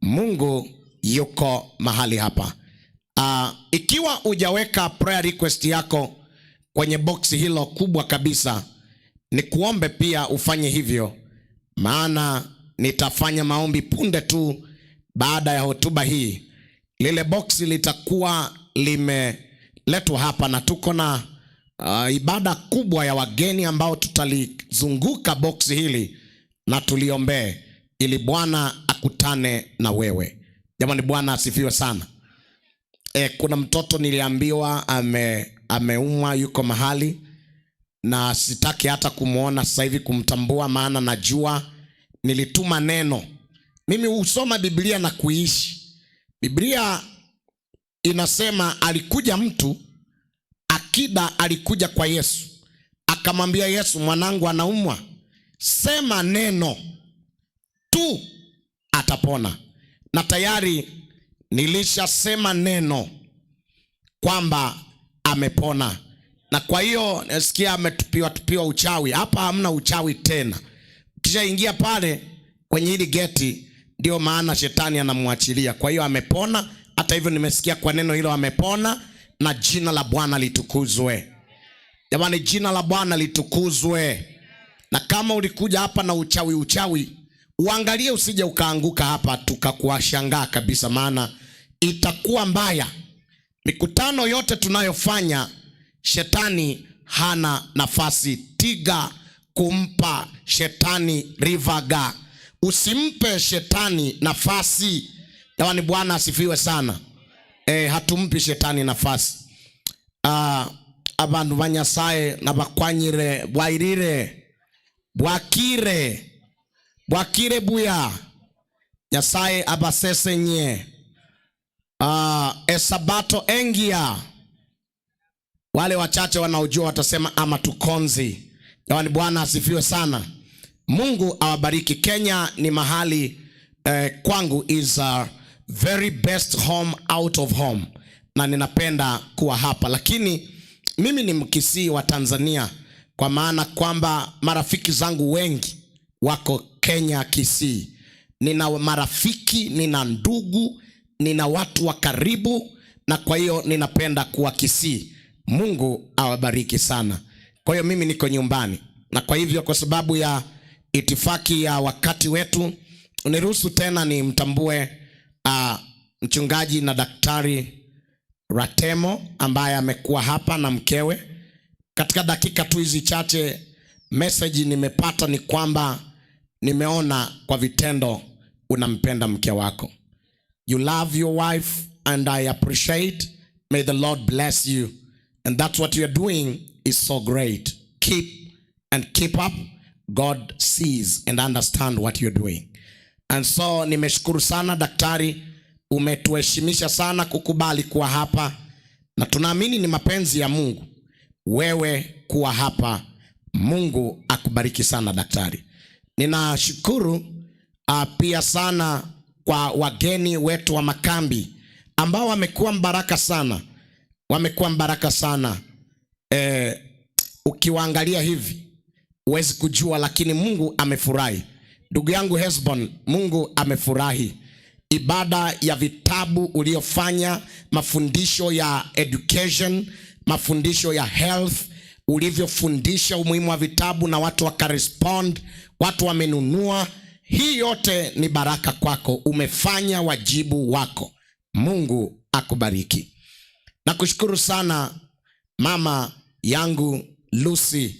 Mungu yuko mahali hapa. Ikiwa hujaweka prayer request yako kwenye boksi hilo kubwa kabisa, nikuombe pia ufanye hivyo, maana nitafanya maombi punde tu baada ya hotuba hii. Lile boksi litakuwa limeletwa hapa na tuko na ibada kubwa ya wageni ambao tutalizunguka boksi hili na tuliombee ili Bwana akutane na wewe. Jamani, Bwana asifiwe sana. Kuna mtoto niliambiwa ameumwa, yuko mahali na sitaki hata kumuona sasa hivi, kumtambua, maana najua nilituma neno. Mimi husoma Biblia na kuishi. Biblia inasema alikuja mtu akida, alikuja kwa Yesu akamwambia Yesu, mwanangu anaumwa, sema neno tu atapona. Na tayari nilishasema neno kwamba amepona. Na kwa hiyo nasikia ametupiwa uchawi. Hapa hamna uchawi tena. Kisha ingia pale kwenye hili geti, ndio maana shetani anamwachilia. Kwa hiyo amepona. Hata hivyo nimesikia kwa neno hilo amepona, na jina la Bwana litukuzwe. Jamani, jina la Bwana litukuzwe. Na kama ulikuja hapa na uchawi uchawi, uangalie usije ukaanguka hapa tukakuashangaa kabisa, maana itakuwa mbaya. Mikutano yote tunayofanya, shetani hana nafasi. Tiga kumpa shetani rivaga. Usimpe shetani nafasi. Jamani, Bwana asifiwe sana. Hatumpi shetani nafasi. Abantu ba Nyasaye nabakwanyire bwairire bwakire bwakire buya. Nyasaye abasesenye. Esabato engia. Wale wachache wanaojua watasema ama tukonzi. Jamani, Bwana asifiwe sana. Mungu awabariki. Kenya ni mahali kwangu is a very best home out of home, na ninapenda kuwa hapa. Lakini mimi ni Mkisii wa Tanzania, kwa maana kwamba marafiki zangu wengi wako Kenya Kisii. Nina marafiki, nina ndugu, nina watu wa karibu, na kwa hiyo ninapenda kuwa Kisii. Mungu awabariki sana. Kwa hiyo mimi niko nyumbani, na kwa hivyo kwa sababu ya itifaki ya wakati wetu, niruhusu tena nimtambue mchungaji na daktari Ratemo ambaye amekuwa hapa na mkewe. Katika dakika tu hizi chache, message nimepata ni kwamba nimeona kwa vitendo unampenda mke wako. You love your wife and I appreciate. May the Lord bless you. And that's what you're doing is so great. Keep and keep up. God sees and understand what you're doing. And so nimeshukuru sana daktari, umetuheshimisha sana kukubali kuwa hapa, na tunaamini ni mapenzi ya Mungu wewe kuwa hapa. Mungu akubariki sana daktari. Ninashukuru pia sana kwa wageni wetu wa makambi ambao wamekuwa mbaraka sana. Wamekuwa mbaraka sana. Ukiwaangalia hivi huwezi kujua, lakini Mungu amefurahi. Ndugu yangu Hesbon, Mungu amefurahi. Ibada ya vitabu uliofanya, mafundisho ya education, mafundisho ya health, ulivyofundisha umuhimu wa vitabu na watu wakarespond, watu wamenunua. Hii yote ni baraka kwako. Umefanya wajibu wako. Mungu akubariki. Nakushukuru sana mama yangu Lucy,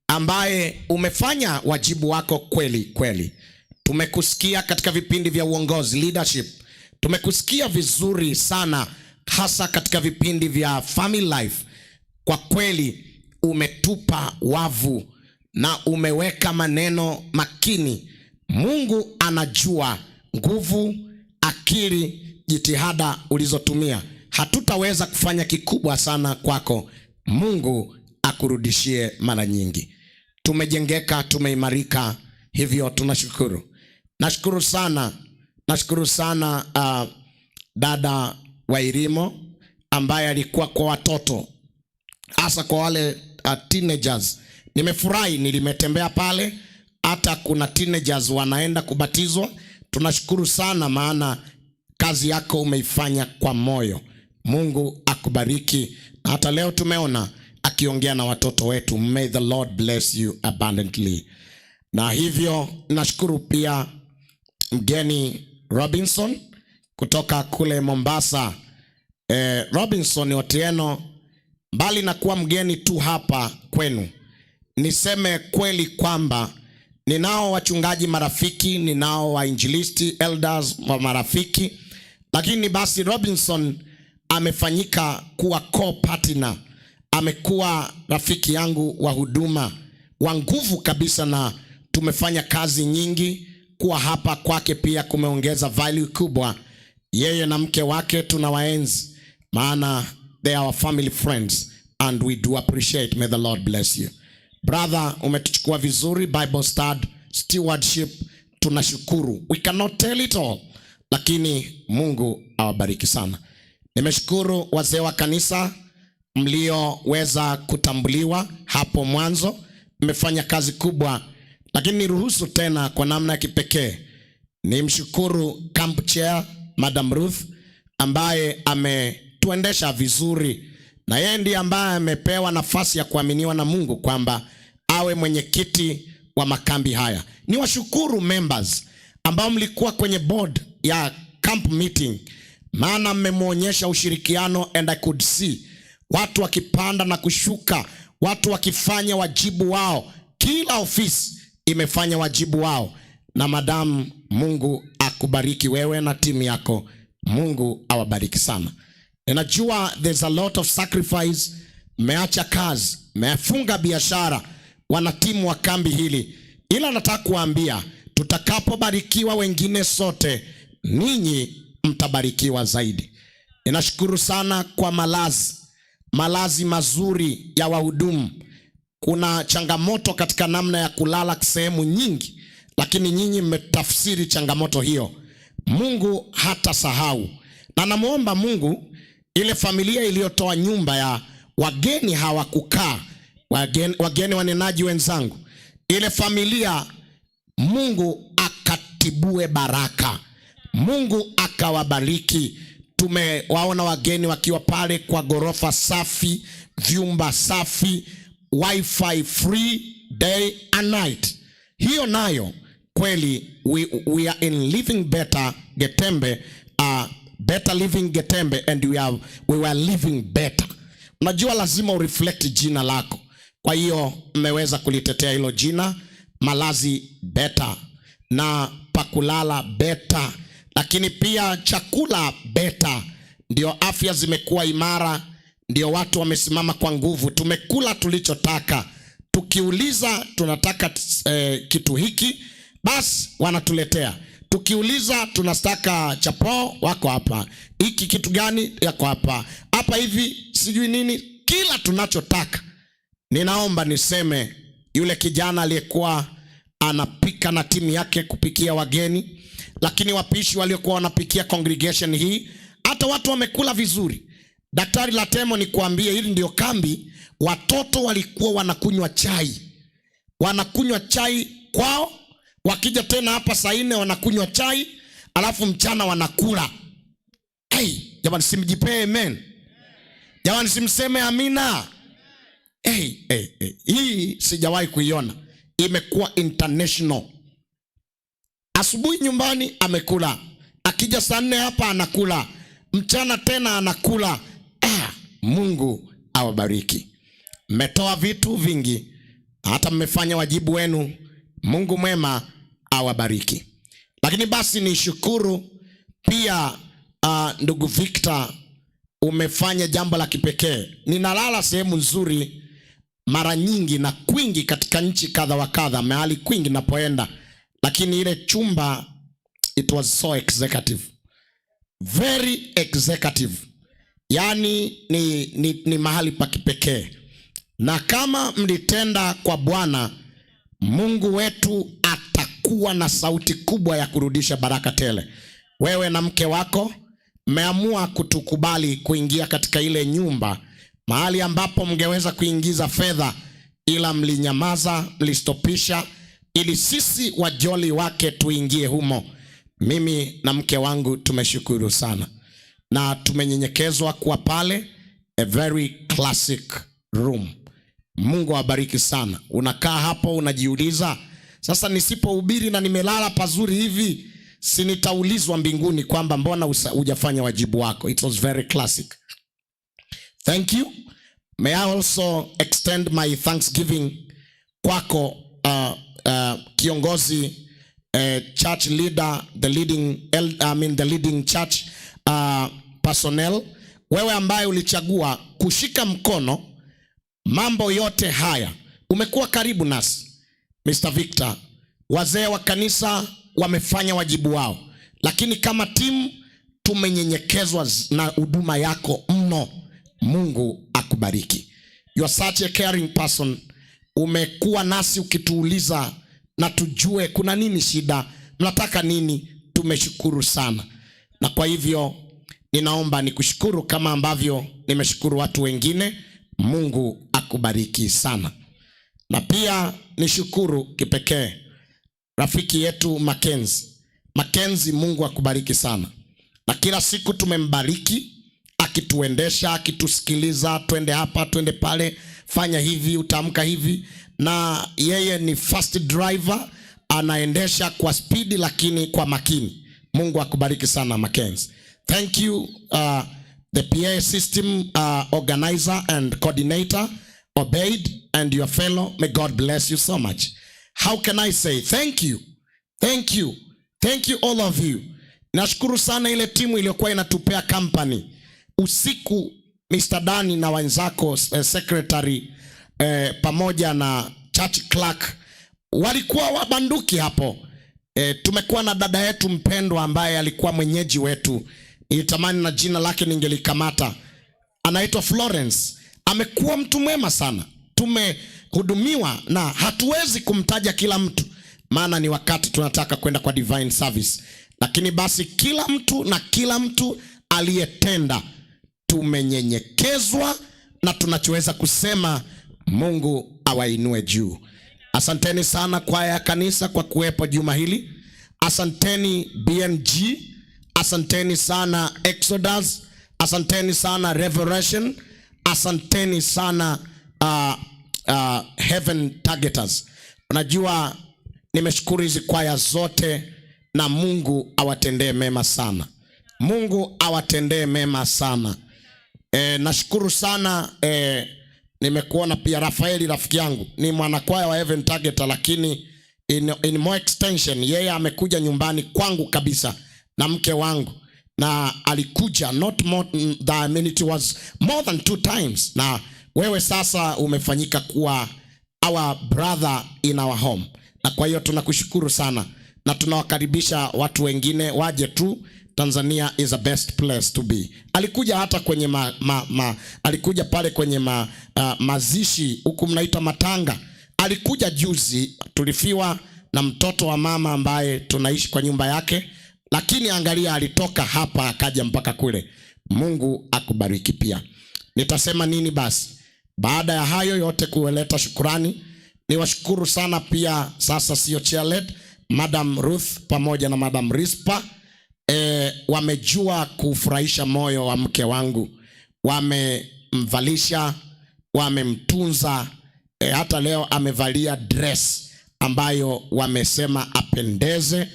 ambaye umefanya wajibu wako kweli kweli. Tumekusikia katika vipindi vya uongozi, leadership. Tumekusikia vizuri sana, hasa katika vipindi vya family life. Kwa kweli umetupa wavu na umeweka maneno makini. Mungu anajua nguvu, Akili, jitihada ulizotumia, hatutaweza kufanya kikubwa sana kwako. Mungu akurudishie mara nyingi. Tumejengeka, tumeimarika, hivyo tunashukuru. Nashukuru sana, nashukuru sana dada Wairimo ambaye alikuwa kwa watoto, hasa kwa wale teenagers. Nimefurahi, nilimetembea pale, hata kuna teenagers wanaenda kubatizwa. Tunashukuru sana, maana kazi yako umeifanya kwa moyo. Mungu akubariki. Na hata leo tumeona akiongea na watoto wetu. May the Lord bless you abundantly. Na hivyo nashukuru pia mgeni Robinson kutoka kule Mombasa. Robinson Otieno, mbali na kuwa mgeni tu hapa kwenu, niseme kweli kwamba ninao wachungaji marafiki, ninao wainjilisti elders wa marafiki, lakini basi Robinson amefanyika kuwa co-partner, amekuwa rafiki yangu wa huduma wa nguvu kabisa, na tumefanya kazi nyingi. Kuwa hapa kwake pia kumeongeza value kubwa. Yeye na mke wake tunawaenzi, maana they are our family friends and we do appreciate. May the Lord bless you. Brother, umetuchukua vizuri Bible study, stewardship, tunashukuru. We cannot tell it all, lakini Mungu awabariki sana. Nimeshukuru wazee wa kanisa mlioweza kutambuliwa hapo mwanzo, mmefanya kazi kubwa, lakini niruhusu tena kwa namna ya kipekee nimshukuru camp chair Madam Ruth ambaye ametuendesha vizuri, na yeye ndiye ambaye amepewa nafasi ya kuaminiwa na Mungu kwamba awe mwenyekiti wa makambi haya. Niwashukuru members ambao mlikuwa kwenye board ya camp meeting, maana mmemwonyesha ushirikiano and I could see watu wakipanda na kushuka, watu wakifanya wajibu wao. Kila ofisi imefanya wajibu wao. Na madam, Mungu akubariki wewe na timu yako. Mungu awabariki sana. Ninajua there's a lot of sacrifice. Mmeacha kazi, mmefunga biashara, wanatimu wa kambi hili, ila nataka kuambia tutakapobarikiwa wengine sote, ninyi mtabarikiwa zaidi. Ninashukuru sana kwa malazi, malazi mazuri ya wahudumu. Kuna changamoto katika namna ya kulala sehemu nyingi, lakini nyinyi mmetafsiri changamoto hiyo. Mungu hatasahau, na namuomba Mungu ile familia iliyotoa nyumba ya wageni hawakukaa, wageni wanenaji wenzangu, ile familia Mungu akatibue baraka, Mungu akawabariki. Tumewaona wageni wakiwa pale kwa gorofa safi, vyumba safi, wifi free day and night. Hiyo nayo kweli we are in living better Getembe, better living Getembe, and we were living better. Unajua lazima ureflect jina lako. Kwa hiyo mmeweza kulitetea hilo jina, malazi better na pakulala better, lakini pia chakula better. Ndio afya zimekuwa imara, ndio watu wamesimama kwa nguvu. Tumekula tulichotaka, tukiuliza tunataka kitu hiki, basi wanatuletea. Tukiuliza tunataka chapo, wako hapa. Hiki kitu gani, yako hapa. Hapa hivi sijui nini, kila tunachotaka. Ninaomba niseme yule kijana aliyekuwa anapika na timu yake kupikia wageni, lakini wapishi waliokuwa wanapikia congregation hii, hata watu wamekula vizuri. Daktari Latemo, nikuambie, hili ndio kambi, watoto walikuwa wanakunywa chai. Wanakunywa chai kwao, wakija tena hapa saa 4 wanakunywa chai, alafu mchana wanakula. Hey, jamani simjipee amen. Jamani simseme amina. Hey, hey, hey. Hii sijawahi kuiona. Imekuwa international. Asubuhi nyumbani amekula, akija saa 4 hapa anakula, mchana tena anakula. Mungu awabariki. Mmetoa vitu vingi, hata mmefanya wajibu wenu. Mungu mwema awabariki. Lakini basi nishukuru pia ndugu Victor, umefanya jambo la kipekee. Ninalala sehemu nzuri mara nyingi na kwingi katika nchi kadha wa kadha, mahali kwingi napoenda, lakini ile chumba it was so executive. Very executive. Yaani ni mahali pa kipekee. Na kama mlitenda kwa Bwana, Mungu wetu atakuwa na sauti kubwa ya kurudisha baraka tele. Wewe na mke wako mmeamua kutukubali kuingia katika ile nyumba, mahali ambapo mngeweza kuingiza fedha, ila mlinyamaza, mlistopisha ili sisi wajoli wake tuingie humo. Mimi na mke wangu tumeshukuru sana na tumenyenyekezwa kuwa pale, a very classic room. Mungu awabariki sana. Unakaa hapo unajiuliza, sasa nisipohubiri na nimelala pazuri hivi, si nitaulizwa mbinguni kwamba mbona hujafanya wajibu wako? It was very classic. Thank you. May I also extend my thanksgiving kwako, kiongozi, church leader, the leading I mean the leading church personnel, wewe ambaye ulichagua kushika mkono mambo yote haya, umekuwa karibu nasi. Mr. Victor, wazee wa kanisa wamefanya wajibu wao, lakini kama timu tumenyenyekezwa na huduma yako mno. Mungu akubariki. You are such a caring person. Umekuwa nasi ukituuliza na tujue kuna nini shida, mnataka nini. Tumeshukuru sana, na kwa hivyo ninaomba nikushukuru kama ambavyo nimeshukuru watu wengine. Mungu akubariki sana. Na pia nishukuru kipekee rafiki yetu Mackenzie. Mackenzie, Mungu akubariki sana. Na kila siku tumembariki akituendesha, akitusikiliza, twende hapa, twende pale, fanya hivi, utaamka hivi. Na yeye ni fast driver, anaendesha kwa speed lakini kwa makini. Mungu akubariki sana Mackenzie. Thank you the PA system organizer and coordinator Obeid and your fellow. May God bless you so much. How can I say thank you? Thank you. Thank you all of you. Nashukuru sana ile timu iliyokuwa inatupea company usiku, Mr. Dani na wenzako, secretary, pamoja na church clerk walikuwa wabanduki hapo. Tumekuwa na dada yetu mpendwa ambaye alikuwa mwenyeji wetu, nilitamani na jina lake ningelikamata, anaitwa Florence. Amekuwa mtu mwema sana, tumehudumiwa na hatuwezi kumtaja kila mtu, maana ni wakati tunataka kwenda kwa divine service. Lakini basi kila mtu na kila mtu aliyetenda, tumenyenyekezwa na tunachoweza kusema Mungu awainue juu. Asanteni sana kwaya ya kanisa kwa kuwepo juma hili. Asanteni BNG, asanteni sana Exodus, asanteni sana Revelation, asanteni sana Heaven Targeters. Unajua nimeshukuru hizi kwaya zote na Mungu awatendee mema sana. Mungu awatendee mema sana. Nashukuru sana, nimekuona pia Rafaeli rafiki yangu, ni mwanakwaya wa Heaven Targeter, lakini in more extension yeye amekuja nyumbani kwangu kabisa na mke wangu, na alikuja not more than, I mean, it was more than 2 times. Na wewe sasa umefanyika kuwa our brother in our home, na kwa hiyo tunakushukuru sana na tunawakaribisha watu wengine waje tu. Tanzania is the best place to be. Alikuja hata kwenye alikuja pale kwenye mazishi huku mnaita matanga. Alikuja juzi, tulifiwa na mtoto wa mama ambaye tunaishi kwa nyumba yake, lakini angalia alitoka hapa akaja mpaka kule. Mungu akubariki pia. Nitasema nini basi? Baada ya hayo yote kuleta shukrani, niwashukuru sana pia sasa sio chairled, Madam Ruth pamoja na Madam Rispa. Wamejua kufurahisha moyo wa mke wangu, wamemvalisha, wamemtunza. Hata leo amevalia dress ambayo wamesema apendeze,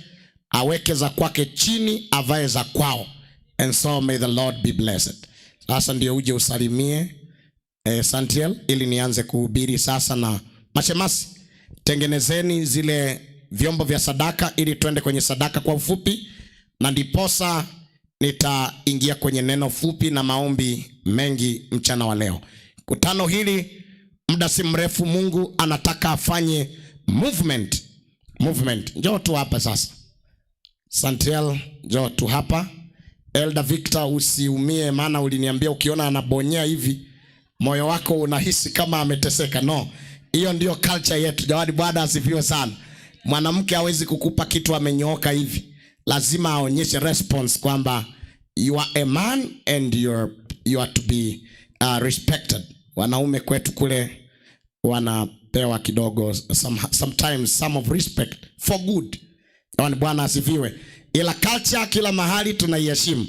aweke za kwake chini, avae za kwao. And so may the Lord be blessed. Sasa ndio uje usalimie Santiel ili nianze kuhubiri sasa. Na mashemasi, tengenezeni zile vyombo vya sadaka ili twende kwenye sadaka kwa ufupi, na ndiposa nitaingia kwenye neno fupi na maombi mengi mchana wa leo. Kutano hili muda si mrefu Mungu anataka afanye movement. Movement. Njoo tu hapa sasa. Santiel, njoo tu hapa. Elder Victor, usiumie, maana uliniambia ukiona anabonyea hivi moyo wako unahisi kama ameteseka. No, hiyo ndio culture yetu. Jawadi, Bwana asifiwe sana. Mwanamke hawezi kukupa kitu amenyooka hivi, lazima aonyeshe response kwamba you are a man and you are to be respected. Wanaume kwetu kule wanapewa kidogo sometimes some of respect for good. Jamani, Bwana asifiwe. Ila culture kila mahali tunaiheshimu.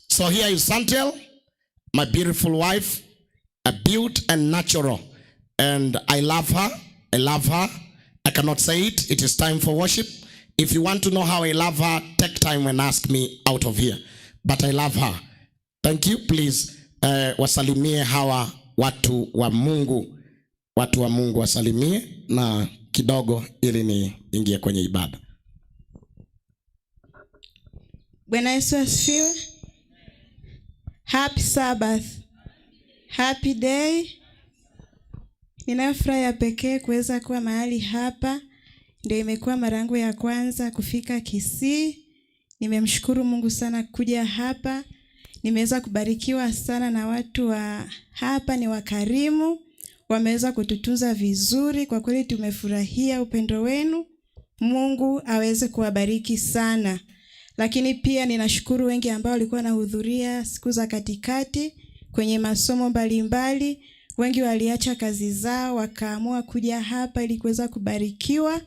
So here is Santel, my beautiful wife, a beaut and natural, and I love her. I love her. I cannot say it. It is time for worship. If you want to know how I love her, take time and ask me out of here. But I love her. Thank you. Please wasalimie hawa watu wa Mungu. Watu wa Mungu wasalimie na kidogo ili niingie kwenye ibada. Bwana Yesu asifiwe. Happy Sabbath. Happy day. Ninayo furaha ya pekee kuweza kuwa mahali hapa. Ndio imekuwa mara yangu ya kwanza kufika Kisii. Nimemshukuru Mungu sana kuja hapa. Nimeweza kubarikiwa sana na watu wa hapa, ni wakarimu. Wameweza kututunza vizuri. Kwa kweli tumefurahia upendo wenu. Mungu aweze kuwabariki sana. Lakini pia ninashukuru wengi ambao walikuwa wanahudhuria siku za katikati kwenye masomo mbalimbali. Wengi waliacha kazi zao wakaamua kuja hapa ili kuweza kubarikiwa.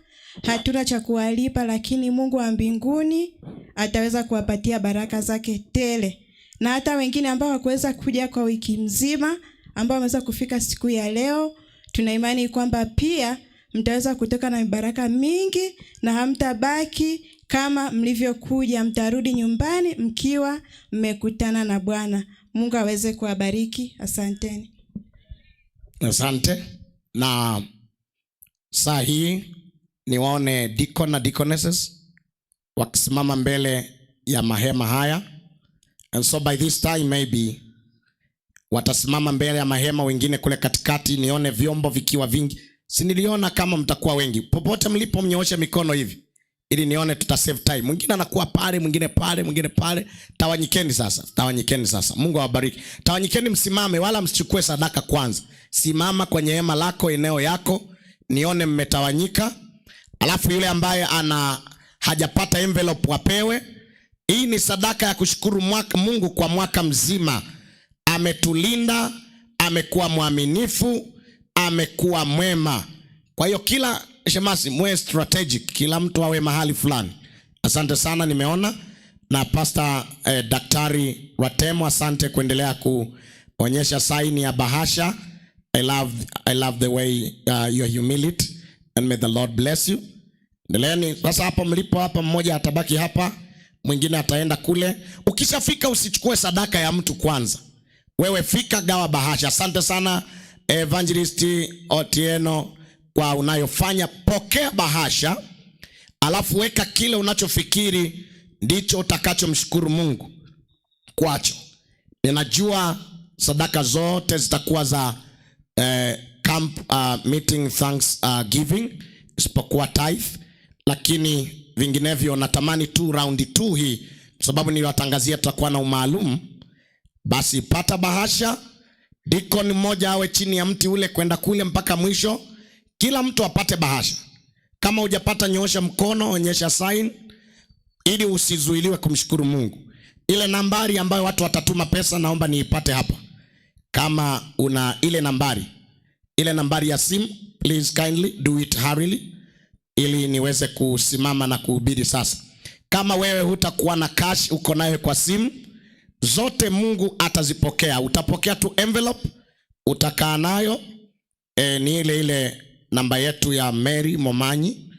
Hatuna cha kuwalipa, lakini Mungu wa mbinguni ataweza kuwapatia baraka zake tele. Na hata wengine ambao hawakuweza kuja kwa wiki mzima, ambao wameweza kufika siku ya leo, tuna imani kwamba pia mtaweza kutoka na baraka mingi na hamtabaki kama mlivyokuja, mtarudi nyumbani mkiwa mmekutana na Bwana. Mungu aweze kuwabariki. Asanteni. Asante. Na saa hii niwaone deacon na deaconesses wakisimama mbele ya mahema haya. And so by this time maybe watasimama mbele ya mahema, wengine kule katikati, nione vyombo vikiwa vingi. Si niliona kama mtakuwa wengi. Popote mlipo mnyooshe mikono hivi ili nione tuta save time. Mwingine anakuwa pale, mwingine pale, mwingine pale. Tawanyikeni sasa, tawanyikeni sasa. Mungu awabariki. Tawanyikeni, msimame, wala msichukue sadaka kwanza. Simama kwenye hema lako, eneo yako, nione mmetawanyika. Alafu yule ambaye ana hajapata envelope wapewe. Hii ni sadaka ya kushukuru Mungu kwa mwaka mzima. Ametulinda, amekuwa mwaminifu, amekuwa mwema. Kwa hiyo kila shemasi mwe strategic, kila mtu awe mahali fulani. Asante sana, nimeona. Na Pastor Daktari Ratemo, asante kuendelea kuonyesha saini ya bahasha. I love the way your humility, and may the Lord bless you. Endeleeni sasa hapo mlipo hapa, mmoja atabaki hapa, mwingine ataenda kule. Ukishafika usichukue sadaka ya mtu kwanza. Wewe fika, gawa bahasha. Asante sana Evangelist Otieno kwa unayofanya. Pokea bahasha, alafu weka kile unachofikiri ndicho utakachomshukuru Mungu kwacho. Ninajua sadaka zote zitakuwa za camp meeting thanks giving, isipokuwa tithe, lakini vinginevyo natamani tu round 2 hii, kwa sababu niliwatangazia tutakuwa na umaalum. Basi pata bahasha, deacon mmoja awe chini ya mti ule kwenda kule mpaka mwisho, kila mtu apate bahasha. Kama hujapata nyoosha mkono, onyesha sign ili usizuiliwe kumshukuru Mungu. Ile nambari ambayo watu watatuma pesa naomba niipate hapa. Kama una ile nambari ya simu, please kindly do it hurriedly ili niweze kusimama na kuhubiri sasa. Kama wewe hutakuwa na cash, uko nayo kwa simu, zote Mungu atazipokea. Utapokea tu envelope, utakaa nayo. Ni ile ile namba yetu ya Mary Momanyi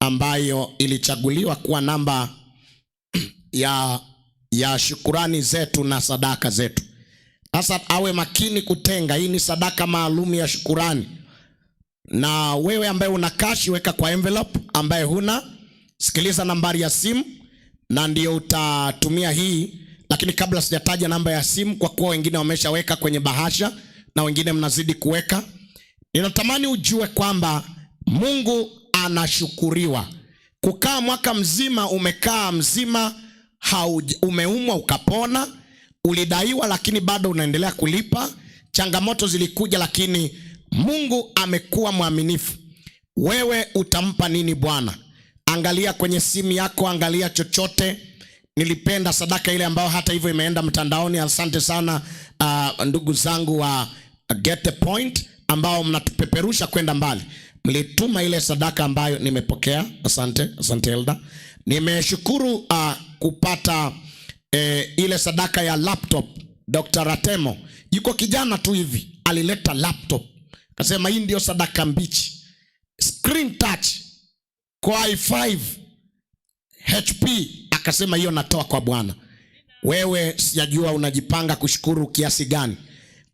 ambayo ilichaguliwa kuwa namba ya shukurani zetu na sadaka zetu. Sasa awe makini kutenga, hii ni sadaka maalum ya shukurani. Na wewe ambaye una cash weka kwa envelope, ambaye huna sikiliza nambari ya simu na ndio utatumia hii. Lakini kabla sijataja namba ya simu, kwa kuwa wengine wameshaweka kwenye bahasha na wengine mnazidi kuweka, ninatamani ujue kwamba Mungu anashukuriwa. Kukaa mwaka mzima umekaa mzima, Umeumwa ukapona, ulidaiwa lakini bado unaendelea kulipa, changamoto zilikuja lakini Mungu amekuwa mwaminifu. Wewe utampa nini Bwana? Angalia kwenye simu yako, angalia chochote. Nilipenda sadaka ile ambayo hata hivyo imeenda mtandaoni. Asante sana ndugu zangu wa Get the Point ambao mnatupeperusha kwenda mbali. Mlituma ile sadaka ambayo nimepokea. Asante, asante Elda. Nimeshukuru kupata ile sadaka ya laptop. Dr. Ratemo yuko kijana tu hivi, alileta laptop. Akasema hii ndio sadaka mbichi. Screen touch kwa i5 HP, akasema hiyo natoa kwa Bwana. Wewe sijajua unajipanga kushukuru kiasi gani.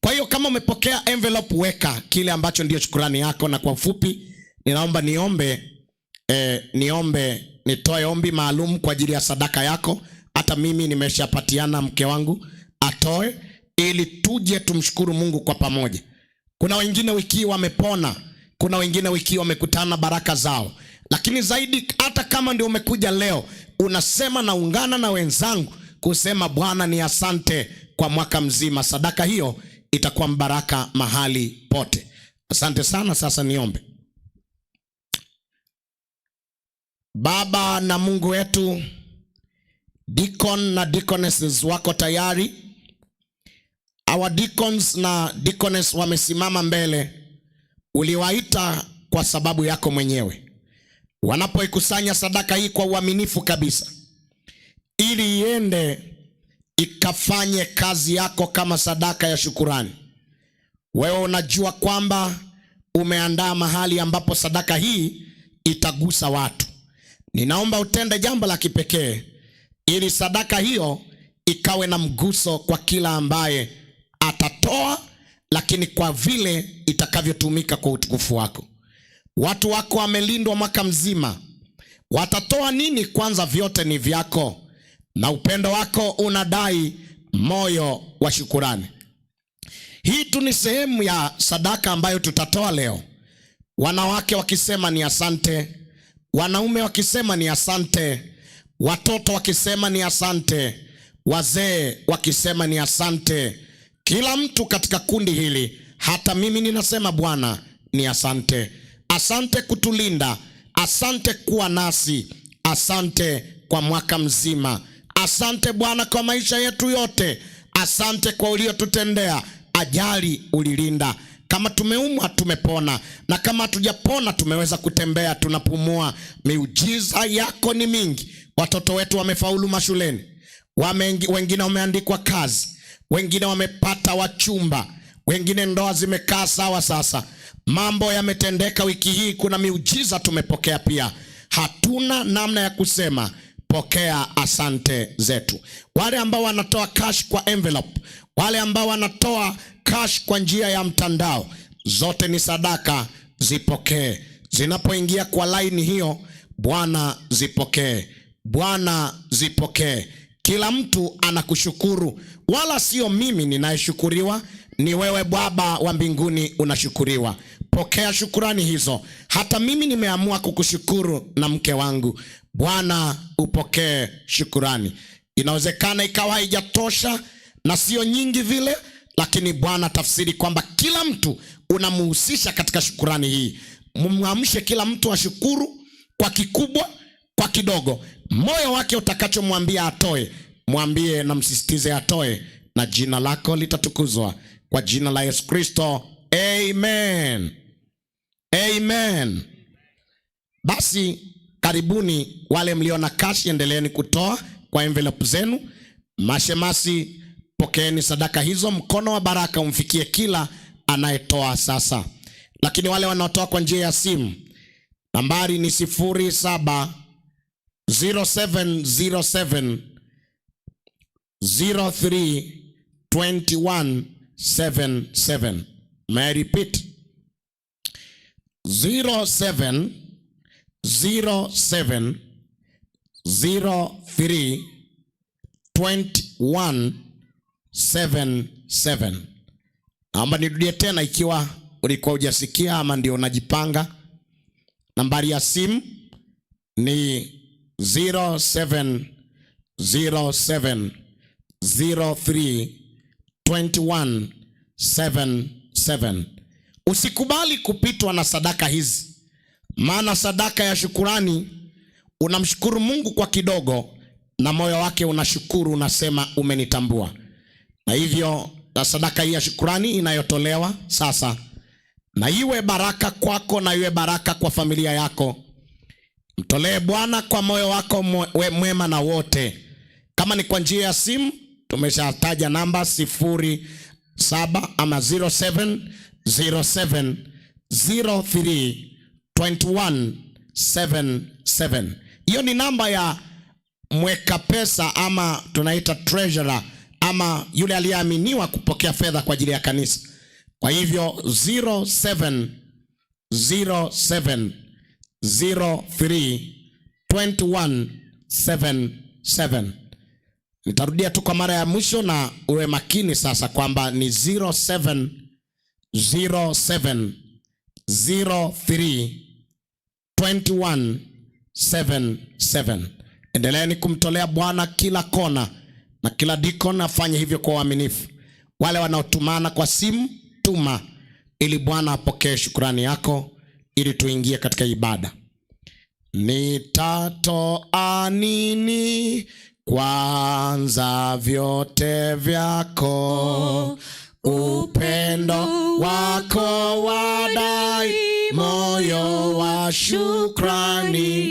Kwa hiyo kama umepokea envelope, weka kile ambacho ndio shukrani yako. Na kwa ufupi ninaomba niombe nitoe ombi maalum kwa ajili ya sadaka yako. Hata mimi nimeshapatiana mke wangu atoe, ili tuje tumshukuru Mungu kwa pamoja. Kuna wengine wiki wamepona, kuna wengine wiki wamekutana baraka zao. Lakini zaidi, hata kama ndio umekuja leo, unasema naungana na wenzangu kusema Bwana ni asante kwa mwaka mzima. Sadaka hiyo itakuwa mbaraka mahali pote. Asante sana. Sasa niombe. Baba na Mungu wetu, deacon na deaconesses wako tayari. Our deacons na deaconess wamesimama mbele. Uliwaita kwa sababu yako mwenyewe. Wanapoikusanya sadaka hii kwa uaminifu kabisa, ili iende ikafanye kazi yako kama sadaka ya shukurani. Wewe unajua kwamba umeandaa mahali ambapo sadaka hii itagusa watu. Ninaomba utende jambo la kipekee ili sadaka hiyo ikawe na mguso kwa kila ambaye atatoa, lakini kwa vile itakavyotumika kwa utukufu wako. Watu wako wamelindwa mwaka mzima. Watatoa nini? Kwanza vyote ni vyako, na upendo wako unadai moyo wa shukurani. Hii tu ni sehemu ya sadaka ambayo tutatoa leo. Wanawake wakisema ni asante, wanaume wakisema ni asante, watoto wakisema ni asante, wazee wakisema ni asante. Kila mtu katika kundi hili, hata mimi ninasema Bwana ni asante. Asante kutulinda, asante kuwa nasi, asante kwa mwaka mzima. Asante Bwana kwa maisha yetu yote, asante kwa uliotutendea. Ajali ulilinda. Kama tumeumwa tumepona, na kama hatujapona tumeweza kutembea, tunapumua. Miujiza yako ni mingi. Watoto wetu wamefaulu mashuleni, wengine wameandikwa kazi, wengine wamepata wachumba, wengine ndoa zimekaa sawa. Sasa mambo yametendeka wiki hii, kuna miujiza tumepokea pia. Hatuna namna ya kusema pokea asante zetu. Wale ambao wanatoa cash kwa envelope, wale ambao wanatoa cash kwa njia ya mtandao, zote ni sadaka, zipokee. Zinapoingia kwa line hiyo, Bwana zipokee, Bwana zipokee. Kila mtu anakushukuru, wala sio mimi ninayeshukuriwa, ni wewe Baba wa mbinguni unashukuriwa. Pokea shukurani hizo. Hata mimi nimeamua kukushukuru na mke wangu. Bwana upokee shukurani. Inawezekana ikawa haijatosha na sio nyingi vile, lakini Bwana tafsiri kwamba kila mtu unamuhusisha katika shukurani hii. Mumwamshe kila mtu ashukuru kwa kikubwa, kwa kidogo. Moyo wake utakachomwambia atoe, mwambie na msisitize atoe, na jina lako litatukuzwa kwa jina la Yesu Kristo. Amen. Amen. Basi karibuni wale mlio na cash, endeleeni kutoa kwa envelope zenu. Mashemasi, pokeeni sadaka hizo, mkono wa baraka umfikie kila anayetoa sasa. Lakini wale wanaotoa kwa njia ya simu, nambari ni 07 0707 03 21 77. May I repeat? 07 07 03 21 77. Naomba nirudie tena ikiwa ulikuwa hujasikia ama ndio unajipanga. Nambari ya simu ni 07 07 03 21 77. Usikubali kupitwa na sadaka hizi, maana sadaka ya shukurani unamshukuru Mungu kwa kidogo na moyo wake unashukuru, unasema umenitambua. Na hivyo na sadaka hii ya shukurani inayotolewa sasa, na iwe baraka kwako na iwe baraka kwa familia yako. Mtolee Bwana kwa moyo wako mwema na wote. Kama ni kwa njia ya simu, tumeshataja namba 07 ama 07 07 03 21 77. Hiyo ni namba ya mweka pesa ama tunaita treasurer ama yule aliyeaminiwa kupokea fedha kwa ajili ya kanisa. Kwa hivyo 07 07 03 21 77. Nitarudia tu kwa mara ya mwisho na uwe makini sasa kwamba ni 07 07 03 21 77. Endeleeni kumtolea Bwana kila kona na kila dikon afanye hivyo kwa uaminifu. Wale wanaotumana kwa simu, tuma ili Bwana apokee shukrani yako ili tuingie katika ibada. Nitatoa nini kwanza vyote vyako, upendo wako wadai moyo wa shukrani,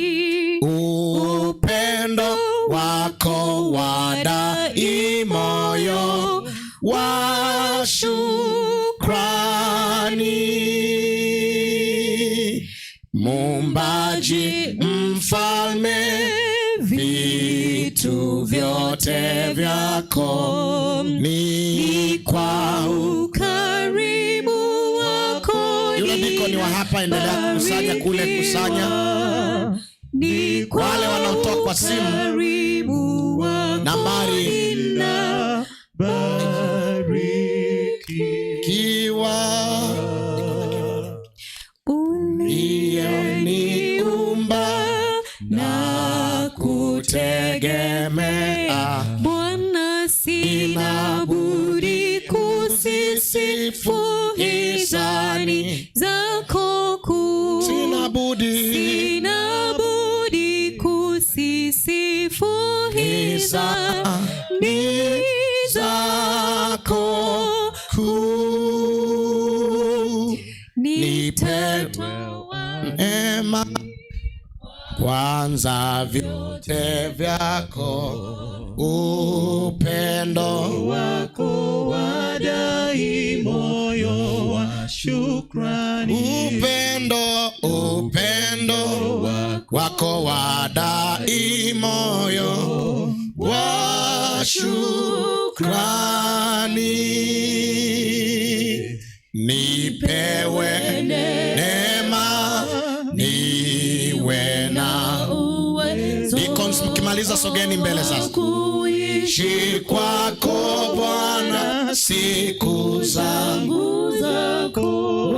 upendo wako wadai moyo wa shukrani. Muumbaji mfalme, vitu vyote vyako ni kwa ukarimu wako. Yule dikoni wa hapa, endelea kukusanya kule, kusanya Ni kwa wale wanaotoa kwa simu ukarimu wako nambari kiwa uliyeniumba na kutegemea Bwana, sina budi kusisifu hisani zako kuu. Sina budi, sina budi kusisifu hisani zako kuu. Nipe neema kwanza vyote vyako, upendo wako wadai moyo wa shukrani, upendo, upendo wako wadai moyo wa shukrani. Nipewe neema niwe na Deacons, mkimaliza sogeni mbele sasa. Kuishi kwako Bwana siku zangu zako,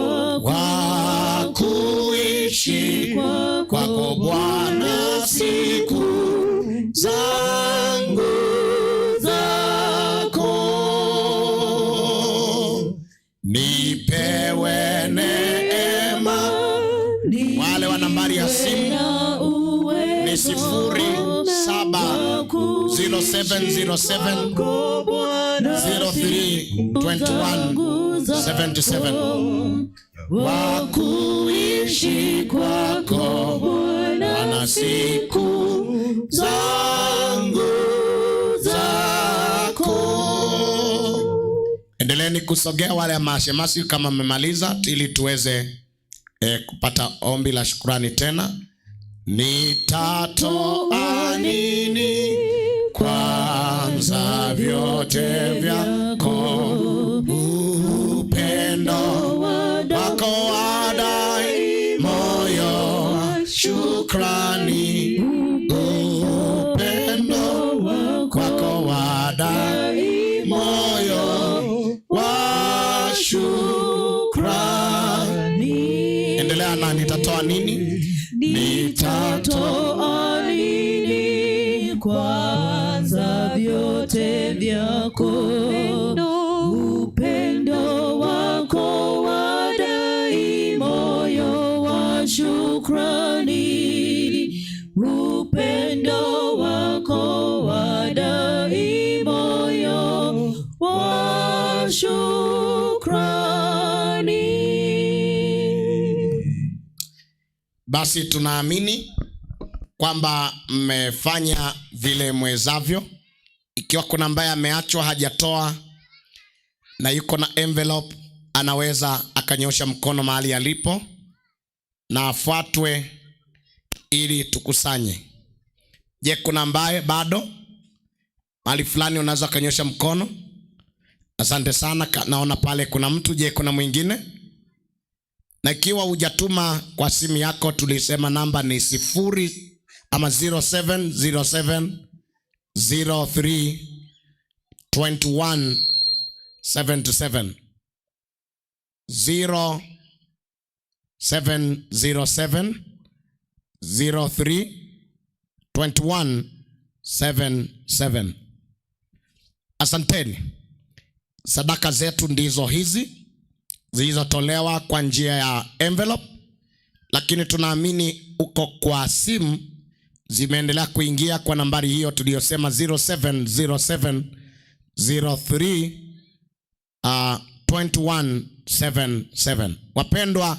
wa kuishi kwako Bwana siku zangu zako. Nipewe neema. Wale wa nambari ya simu ni 07 0707 03 21 77. Wa kuishi kwako Bwana siku zangu zako. Endeleeni kusogea wale mashemasi kama mmemaliza, ili tuweze kupata ombi la shukrani tena. Nitatoa nini kwanza vyote vyako, upendo wako wadai moyo wa shukrani, upendo wako wadai moyo wa shukrani. Endelea na nitatoa nini? Nitatoa nini kwanza Vyako, upendo wako wadai moyo wa shukrani, upendo wako wadai moyo wa shukrani. Basi tunaamini kwamba mmefanya vile mwezavyo. Ikiwa kuna ambaye ameachwa hajatoa na yuko na envelope, anaweza akanyosha mkono mahali alipo na afuatwe ili tukusanye. Je, kuna ambaye bado mahali fulani unaweza ukanyosha mkono? Asante sana. Naona pale kuna mtu. Je, kuna mwingine? Na ikiwa hujatuma kwa simu yako, tulisema namba ni 0 ama 0707 03 21 77, 0707 03 21 77. Asanteni. Sadaka zetu ndizo hizi zilizotolewa kwa njia ya envelope, lakini tunaamini uko kwa simu zimeendelea kuingia kwa nambari hiyo tuliyosema 0707 03 21 77. Wapendwa,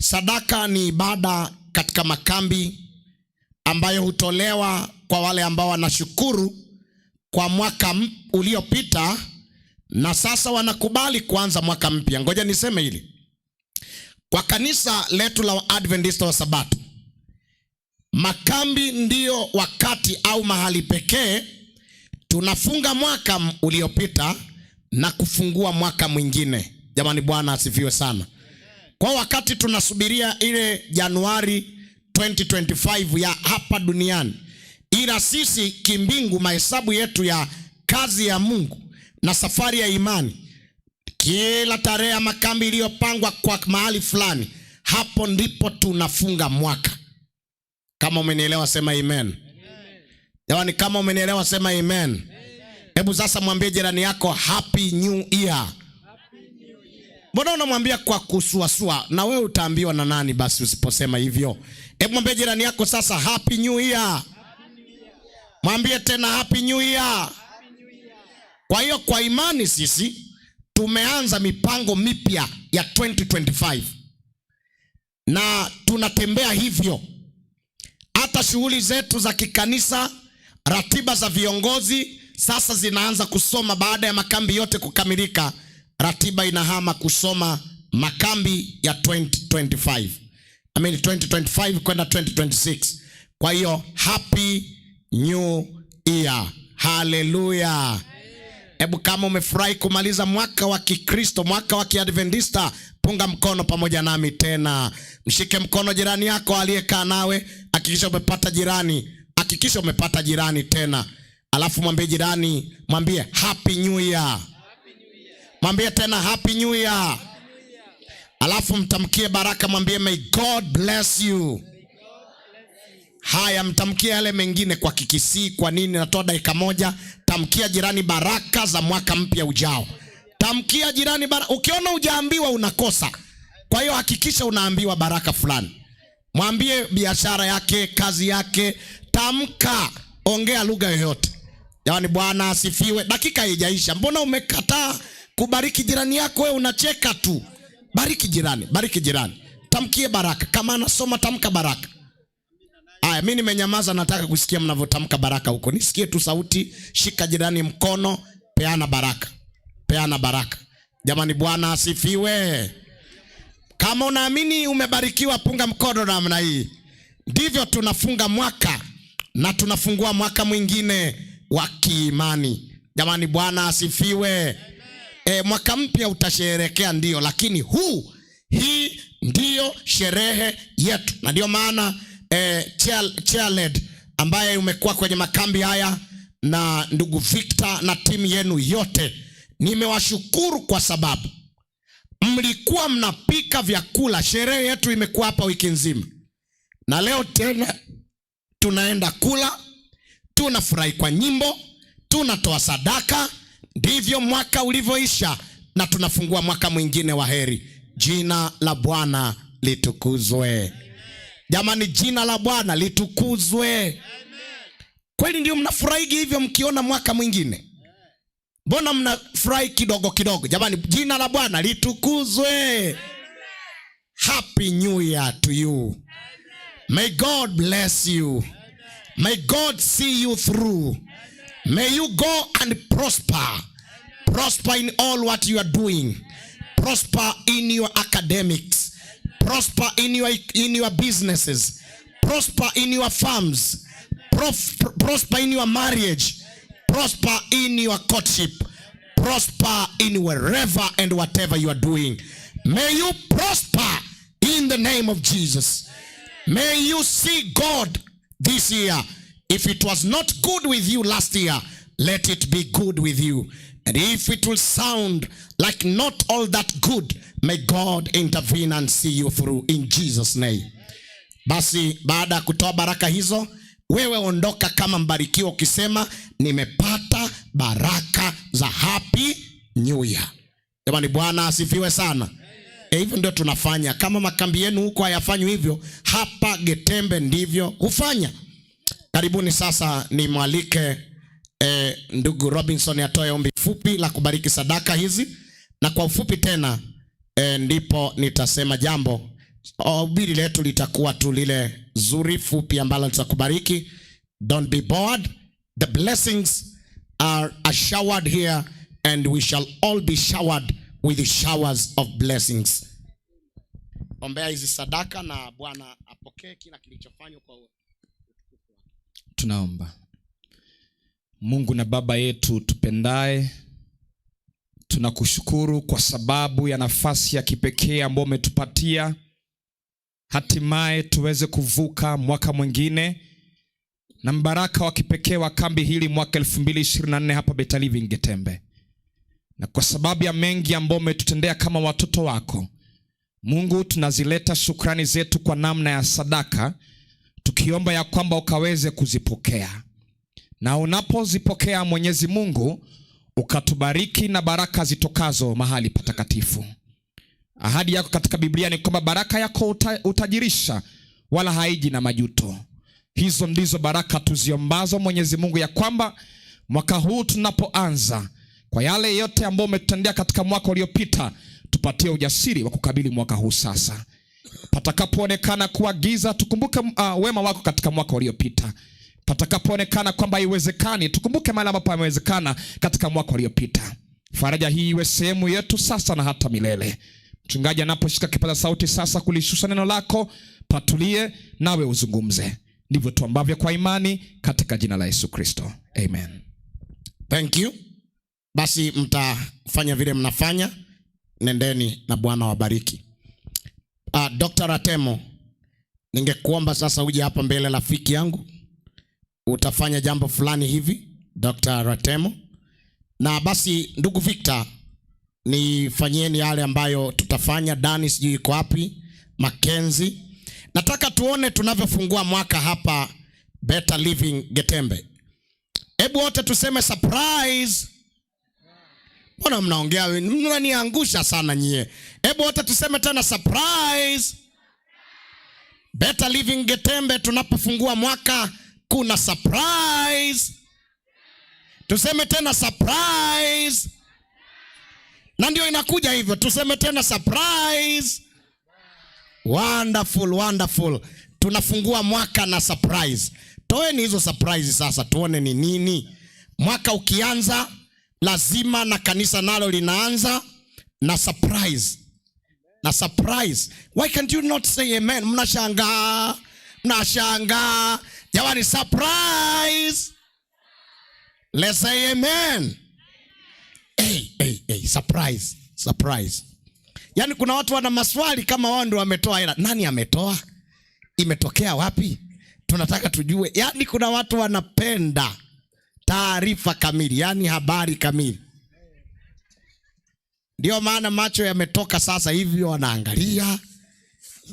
sadaka ni ibada katika makambi ambayo hutolewa kwa wale ambao wanashukuru kwa mwaka uliopita na sasa wanakubali kuanza mwaka mpya. Ngoja niseme hili. Kwa kanisa letu la Adventista wa Sabato, makambi ndiyo wakati au mahali pekee tunafunga mwaka uliopita na kufungua mwaka mwingine. Jamani, Bwana asifiwe sana. Kwa wakati tunasubiria ile Januari 2025 ya hapa duniani, ila sisi kimbingu, mahesabu yetu ya kazi ya Mungu na safari ya imani, kila tarehe ya makambi iliyopangwa kwa mahali fulani, hapo ndipo tunafunga mwaka. Kama umenielewa sema amen. Jamani, kama umenielewa sema amen. Hebu sasa mwambie jirani yako happy new year. Mbona unamwambia kwa kusuasua? Na wewe utaambiwa na nani basi usiposema hivyo? Hebu mwambie jirani yako sasa happy new year. Mwambie tena happy new year. Kwa hiyo kwa imani sisi tumeanza mipango mipya ya 2025 na tunatembea hivyo. Hata shughuli zetu za kikanisa, ratiba za viongozi sasa zinaanza kusoma. Baada ya makambi yote kukamilika, ratiba inahama kusoma makambi ya 2025. I mean 2025 kwenda 2026. Kwa hiyo happy new year. Hallelujah. Hebu kama umefurahi kumaliza mwaka wa Kikristo, mwaka wa Kiadventista, punga mkono pamoja nami tena. Mshike mkono jirani yako aliyekaa nawe, hakikisha umepata jirani, hakikisha umepata jirani tena. Alafu mwambie jirani, mwambie happy new year. Mwambie tena happy new year. Alafu mtamkie baraka, mwambie may God bless you. Haya, mtamkie yale mengine kwa Kikisii. Kwa nini? Natoa dakika moja. Tamkia jirani baraka za mwaka mpya ujao. Tamkia jirani baraka. Ukiona hujaambiwa unakosa. Kwa hiyo hakikisha unaambiwa baraka fulani. Mwambie biashara yake, kazi yake. Tamka, ongea lugha yoyote. Jamani, Bwana asifiwe. Dakika haijaisha. Mbona umekataa kubariki jirani yako? Wewe unacheka tu. Bariki jirani, bariki jirani. Tamkie baraka. Kama anasoma tamka baraka. Aya, mimi nimenyamaza, nataka kusikia mnavyotamka baraka huko. Nisikie tu sauti. Shika jirani mkono, peana baraka. Peana baraka. Jamani, Bwana asifiwe. Kama unaamini umebarikiwa, punga mkono namna hii. Ndivyo tunafunga mwaka na tunafungua mwaka mwingine wa kiimani. Jamani, Bwana asifiwe. Mwaka mpya utasherehekea ndio, lakini hii ndiyo sherehe yetu. Na ndio maana Chairled ambaye umekuwa kwenye makambi haya na ndugu Victor na timu yenu yote, nimewashukuru kwa sababu mlikuwa mnapika vyakula. Sherehe yetu imekuwa hapa wiki nzima, na leo tena tunaenda kula, tunafurahi kwa nyimbo, Tunatoa sadaka, ndivyo mwaka ulivyoisha, na tunafungua mwaka mwingine wa heri. Jina la Bwana litukuzwe. Jamani, jina la Bwana litukuzwe. Kweli ndio mnafurahigi hivyo mkiona mwaka mwingine? Mbona mnafurahi kidogo kidogo? Jamani, jina la Bwana litukuzwe. Happy New Year to you. May God bless you. May God see you through. May you go and prosper. Prosper in all what you are doing. Prosper in your academics. Prosper in your businesses. Prosper in your farms. Prosper in your marriage. Prosper in your courtship. Prosper in wherever and whatever you are doing. May you prosper in the name of Jesus. May you see God this year. If it was not good with you last year, let it be good with you. And if it will sound like not all that good, may God intervene and see you through in Jesus' name. Basi baada ya kutoa baraka hizo, wewe ondoka kama mbarikiwa ukisema nimepata baraka za Happy New Year. Jamani, Bwana asifiwe sana. Hivyo ndio tunafanya. Kama makambi yenu huko hayafanywi hivyo, hapa Getembe ndivyo hufanya. Karibuni sasa nimwalike ndugu Robinson atoe ombi fupi la kubariki sadaka hizi, na kwa ufupi tena ndipo nitasema jambo. Hubiri letu litakuwa tu lile zuri fupi ambalo litakubariki. Don't be bored. The blessings are showered here and we shall all be showered with the showers of blessings. Ombea hizi sadaka na Bwana apokee kila kilichofanywa kwa. Tunaomba. Mungu na Baba yetu tupendaye, tunakushukuru kwa sababu ya nafasi ya kipekee ambayo umetupatia hatimaye tuweze kuvuka mwaka mwingine na mbaraka wa kipekee wa kambi hili mwaka 2024 hapa Better Living Getembe. Na kwa sababu ya mengi ambayo umetutendea kama watoto wako, Mungu, tunazileta shukrani zetu kwa namna ya sadaka, tukiomba ya kwamba ukaweze kuzipokea. Na unapozipokea Mwenyezi Mungu, ukatubariki na baraka zitokazo mahali patakatifu. Ahadi yako katika Biblia ni kwamba baraka yako utajirisha, wala haiji na majuto. Hizo ndizo baraka tuziombazo Mwenyezi Mungu, ya kwamba mwaka huu tunapoanza, kwa yale yote ambayo umetutendea katika mwaka uliopita, tupatie ujasiri wa kukabili mwaka huu sasa. Patakapoonekana kuwa giza, tukumbuke wema wako katika mwaka uliopita. Patakapoonekana kwamba haiwezekani, tukumbuke mahali ambapo hamewezekana katika mwaka uliopita. Faraja hii iwe sehemu yetu sasa na hata milele. Mchungaji anaposhika kipaza sauti sasa kulishusha neno lako, patulie nawe uzungumze. Ndivyo tuambavyo kwa imani katika jina la Yesu Kristo. Amen. Thank you. Basi mtafanya vile mnafanya. Nendeni na Bwana wabariki. Dr. Ratemo, ningekuomba sasa uje hapa mbele rafiki yangu. Utafanya jambo fulani hivi, Dr. Ratemo. Na basi ndugu Victor, nifanyieni yale ambayo tutafanya. Dani sijui yuko wapi, Mackenzie. Nataka tuone tunavyofungua mwaka hapa Better Living Getembe. Hebu wote tuseme surprise. Mbona mnaongea, mnaniangusha sana nyie. Hebu wote tuseme tena surprise. Better Living Getembe tunapofungua mwaka kuna surprise. Tuseme tena surprise. Na ndio inakuja hivyo, tuseme tena surprise. Wonderful, wonderful. Tunafungua mwaka na surprise. Toeni hizo surprise sasa tuone ni nini. Mwaka ukianza lazima na kanisa nalo linaanza na surprise. Na surprise. Why can't you not say amen? Mnashangaa. Mnashangaa. Jamani, surprise. Let's say amen. Hey, hey, hey, surprise, surprise. Yaani kuna watu wana maswali kama wao ndio wametoa hela. Nani ametoa? Imetokea wapi? Tunataka tujue. Yaani kuna watu wanapenda taarifa kamili, yaani habari kamili. Ndio maana macho yametoka sasa hivi wanaangalia.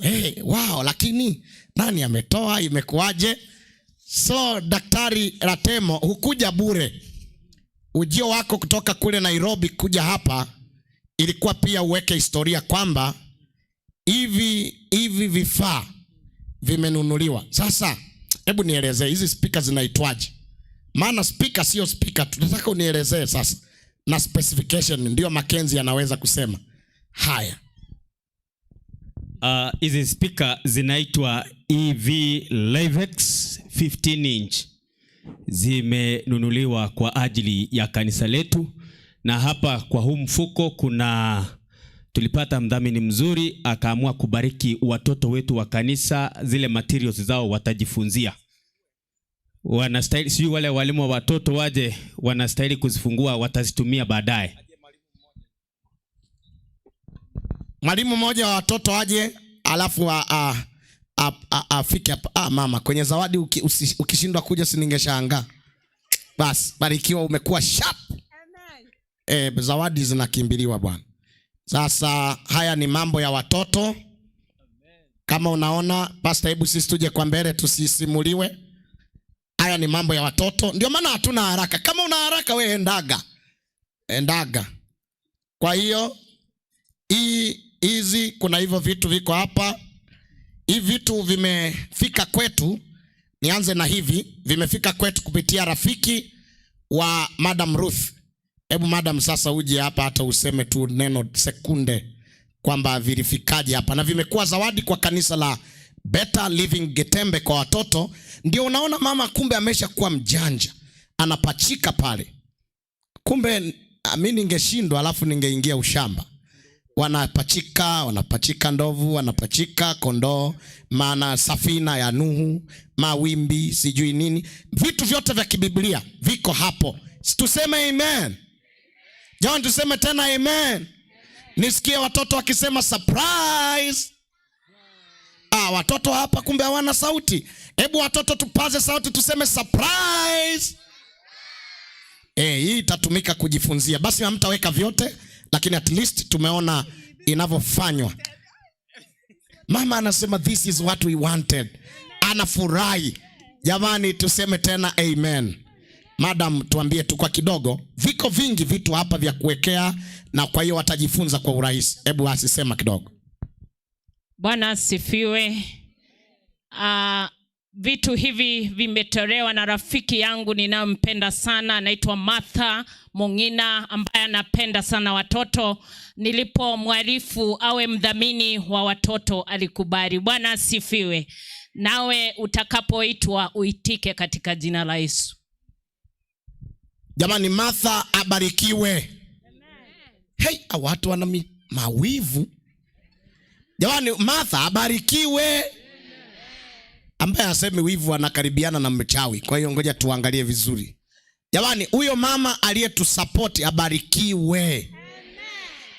Hey, wow, lakini nani ametoa? Imekuaje? So Daktari Ratemo hukuja bure. Ujio wako kutoka kule Nairobi kuja hapa ilikuwa pia uweke historia kwamba hivi vifaa vimenunuliwa. Sasa hebu nielezee hizi speaker zinaitwaje? Maana speaker sio speaker, tunataka unielezee sasa na specification, ndio Mackenzie anaweza kusema. Haya. Hizi speaker zinaitwa EV Livex 15 inch. Zimenunuliwa kwa ajili ya kanisa letu, na hapa kwa huu mfuko kuna tulipata mdhamini mzuri akaamua kubariki watoto wetu wa kanisa, zile materials zao watajifunzia. Wanastahili, sijui wale walimu wa watoto waje, wanastahili kuzifungua, watazitumia baadaye. Mwalimu mmoja wa watoto aje, alafu afike hapa. Mama, kwenye zawadi ukishindwa kuja si ningeshangaa. Bas, barikiwa, umekuwa sharp. Zawadi zinakimbiliwa bwana. Sasa haya ni mambo ya watoto. Kama unaona pastor, hebu sisi tuje kwa mbele tusisimuliwe. Haya ni mambo ya watoto. Ndio maana hatuna haraka. Kama una haraka we endaga. Endaga. Kwa hiyo hizi kuna hivyo vitu viko hapa. Hivi vitu vimefika kwetu. Nianze na hivi, vimefika kwetu kupitia rafiki wa Madam Ruth. Hebu madam sasa uje hapa hata useme tu neno sekunde kwamba vilifikaje hapa. Na vimekuwa zawadi kwa kanisa la Better Living Getembe kwa watoto. Ndio unaona mama kumbe ameshakuwa mjanja. Anapachika pale. Kumbe mimi ningeshindwa alafu ningeingia ushamba. Wanapachika ndovu, wanapachika kondoo, maana safina ya Nuhu, mawimbi, sijui nini. Vitu vyote vya kibiblia viko hapo. Tuseme amen. Jamani, tuseme tena amen. Nisikie watoto wakisema surprise. Watoto hapa kumbe hawana sauti. Hebu watoto tupaze sauti tuseme surprise. Hii itatumika kujifunzia. Basi hamtaweka vyote, lakini at least tumeona inavyofanywa. Mama anasema this is what we wanted. Anafurahi. Jamani, tuseme tena amen. Madam, tuambie tu kwa kidogo. Viko vingi vitu hapa vya kuwekea na kwa hiyo watajifunza kwa urahisi. Hebu asisema kidogo. Bwana asifiwe. Vitu hivi vimetolewa na rafiki yangu ninampenda sana, anaitwa Martha Mongina, ambaye anapenda sana watoto. Nilipomwarifu awe mdhamini wa watoto alikubali. Bwana asifiwe. Nawe utakapoitwa uitike katika jina la Yesu. Jamani, Martha abarikiwe. Hey, watu wana mawivu. Jamani, Martha abarikiwe. Ambaye hasemi wivu anakaribiana na mchawi. Kwa hiyo ngoja tuangalie vizuri. Jamani, huyo mama aliyetusupport abarikiwe.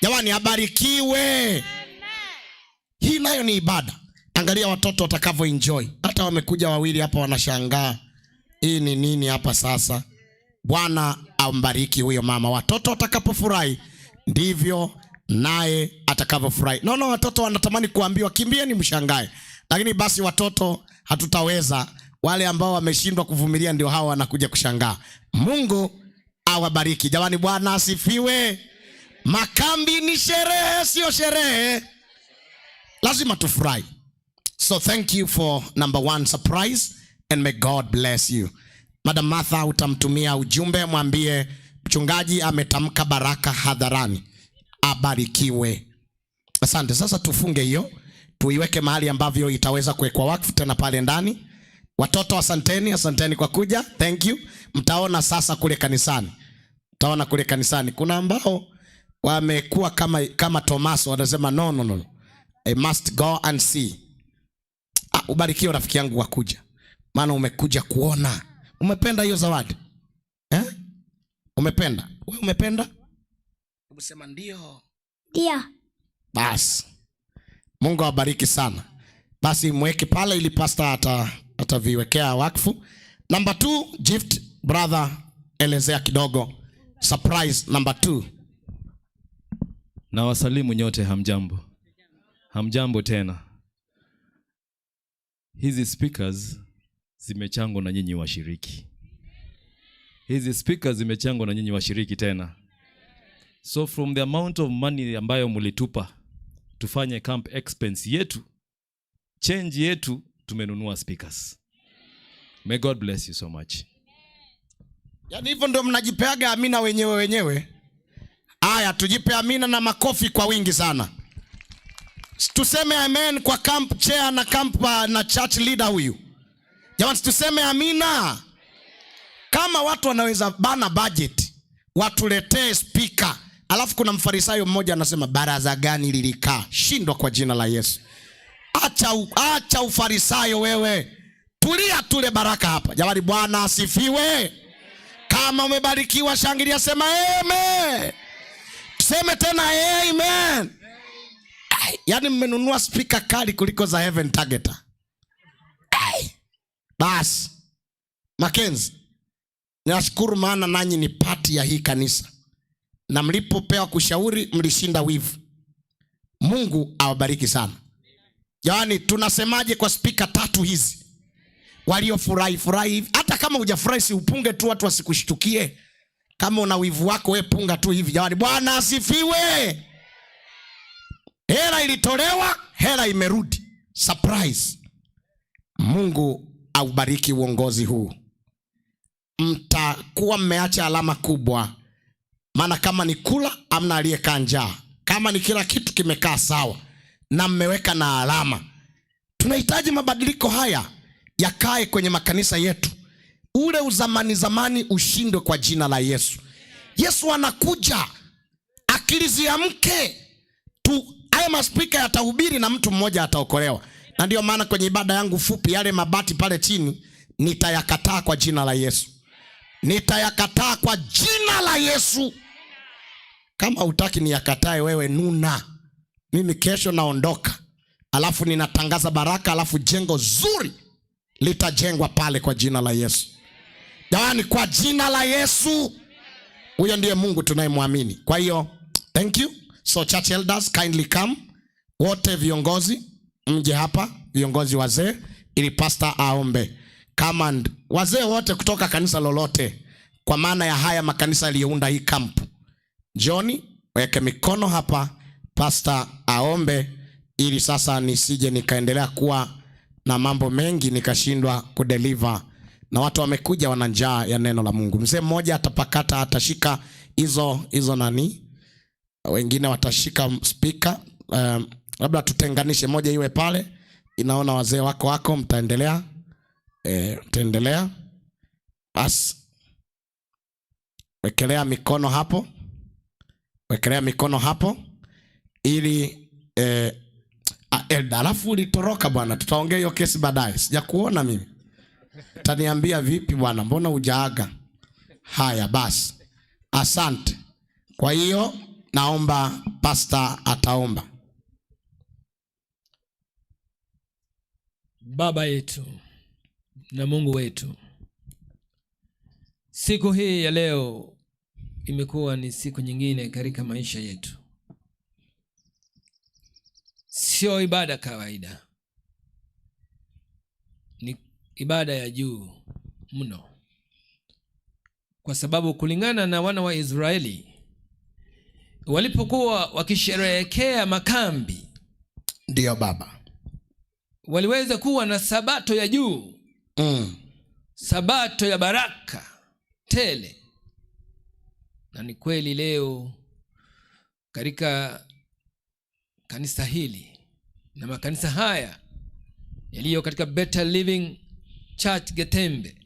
Jamani, abarikiwe. Hii nayo ni ibada. Angalia watoto watakavyo enjoy. Hata wamekuja wawili hapa wanashangaa. Hii ni nini hapa sasa? Bwana ambariki huyo mama. Watoto watakapofurahi ndivyo naye atakavyofurahi. Naona watoto wanatamani kuambiwa kimbieni mshangae. Lakini basi watoto hatutaweza. Wale ambao wameshindwa kuvumilia ndio hao wanakuja kushangaa. Mungu awabariki. Jamani, Bwana asifiwe. Makambi ni sherehe, sio sherehe. Lazima tufurahi. So thank you for number one surprise and may God bless you. Madam Martha, utamtumia ujumbe, mwambie mchungaji ametamka baraka hadharani. Abarikiwe. Asante. Sasa tufunge hiyo, tuiweke mahali ambavyo itaweza kuwekwa wakfu tena pale ndani. Watoto asanteni, asanteni kwa kuja. Thank you. Mtaona sasa kule kanisani. Mtaona kule kanisani kuna ambao wamekuwa kama Tomaso, wanasema no no no. I must go and see. Ubarikiwe rafiki yangu kwa kuja. Maana umekuja kuona. Umependa hiyo zawadi? Umependa? Wewe umependa? Hebu sema ndio. Ndio. Bas. Mungu awabariki sana. Basi mweke pale ili pastor ataviwekea wakfu. Number 2, gift brother, elezea kidogo. Surprise number 2. Na wasalimu nyote, hamjambo. Hamjambo tena. Hizi speakers zimechangwa na nyinyi washiriki. Hizi speakers zimechangwa na nyinyi washiriki tena. So from the amount of money ambayo mlitupa tufanye camp expense yetu, change yetu, tumenunua speakers. May God bless you so much. Yaani hivyo ndio mnajipeaga amina wenyewe wenyewe. Aya, tujipe amina na makofi kwa wingi sana. Tuseme amen kwa camp chair na camp na church leader huyu. Jamani, tuseme amina. Kama watu wanaweza bana budget, watuletee speaker. Alafu kuna mfarisayo mmoja anasema baraza gani lilikaa? Shindwa kwa jina la Yesu. Acha ufarisayo wewe. Tulia tule baraka hapa. Jamani, Bwana asifiwe. Kama umebarikiwa shangilia, sema amen. Tuseme tena amen. Ai, yaani mmenunua speaker kali kuliko za Heaven Targeter. Ai. Bas. Mackenzie, ninashukuru maana nanyi ni pati ya hii kanisa. Na mlipopewa kushauri mlishinda wivu. Mungu awabariki sana. Yaani tunasemaje kwa speaker tatu hizi? Waliofurahi furahi hivi. Hata kama hujafurahi si upunge tu watu wasikushtukie. Kama una wivu wako wewe punga tu hivi. Jamani, Bwana asifiwe. Hela ilitolewa, hela imerudi. Surprise. Mungu aubariki uongozi huu. Mtakuwa mmeacha alama kubwa. Maana kama ni kula, hamna aliyekaa njaa. Kama ni kila kitu kimekaa sawa. Na mmeweka na alama. Tunahitaji mabadiliko haya yakae kwenye makanisa yetu. Ule uzamani zamani ushindwe kwa jina la Yesu. Yesu anakuja. Akili ziamke. Haya maspika yatahubiri na mtu mmoja ataokolewa. Na ndio maana kwenye ibada yangu fupi yale mabati pale chini nitayakataa kwa jina la Yesu. Nitayakataa kwa jina la Yesu. Kama hutaki niyakatae wewe nuna. Mimi kesho naondoka. Alafu ninatangaza baraka, alafu jengo zuri litajengwa pale kwa jina la Yesu. Jamani, kwa jina la Yesu. Huyo ndiye Mungu tunayemwamini. Kwa hiyo, thank you. So church elders kindly come. Wote viongozi mje hapa, viongozi wazee, ili pastor aombe. Come and wazee wote kutoka kanisa lolote, kwa maana ya haya makanisa yaliyounda hii camp. Njoni, weke mikono hapa, pastor aombe, ili sasa nisije nikaendelea kuwa na mambo mengi nikashindwa kudeliver. Na watu wamekuja wana njaa ya neno la Mungu. Mzee mmoja atapakata, atashika hizo nani? Wengine watashika speaker. Labda tutenganishe, moja iwe pale. Inaona wazee wako mtaendelea. Mtaendelea. Bas. Wekelea mikono hapo. Wekelea mikono hapo ili Elda, alafu ulitoroka bwana, tutaongea hiyo kesi baadaye. Sijakuona mimi. Utaniambia vipi bwana, mbona hujaaga? Haya basi. Asante. Kwa hiyo naomba pastor ataomba. Baba yetu na Mungu wetu, siku hii ya leo imekuwa ni siku nyingine katika maisha yetu. Sio ibada kawaida, ni ibada ya juu mno, kwa sababu kulingana na wana wa Israeli walipokuwa wakisherehekea makambi, ndio baba, waliweza kuwa na sabato ya juu, sabato ya baraka tele. Na ni kweli leo katika kanisa hili na makanisa haya yaliyo katika Better Living Church Getembe,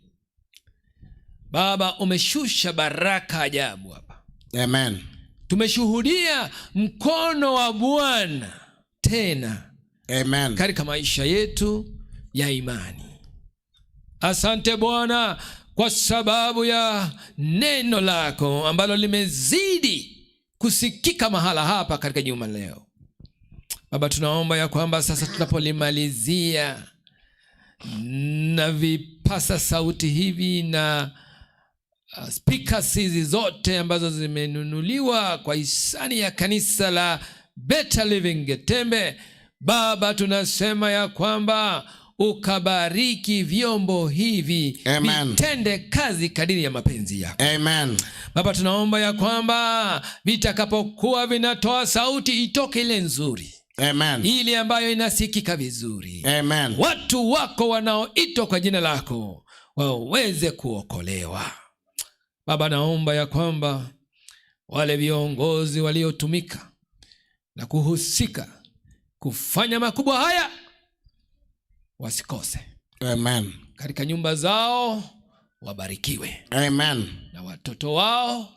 Baba umeshusha baraka ajabu hapa. Amen. Tumeshuhudia mkono wa Bwana tena. Amen. Katika maisha yetu ya imani. Asante Bwana kwa sababu ya neno lako ambalo limezidi kusikika mahala hapa katika juma leo. Baba, tunaomba ya kwamba sasa tunapolimalizia na vipasa sauti hivi na speakers hizi zote ambazo zimenunuliwa kwa hisani ya kanisa la Better Living Getembe, Baba tunasema ya kwamba ukabariki vyombo hivi Amen. Vitende kazi kadiri ya mapenzi yako. Amen. Baba, tunaomba ya kwamba vitakapokuwa vinatoa sauti itoke ile nzuri. Amen. Ile ambayo inasikika vizuri. Amen. Watu wako wanaoitwa kwa jina lako waweze kuokolewa. Baba, naomba ya kwamba wale viongozi waliotumika na kuhusika kufanya makubwa haya wasikose. Amen. Katika nyumba zao wabarikiwe. Amen. Na watoto wao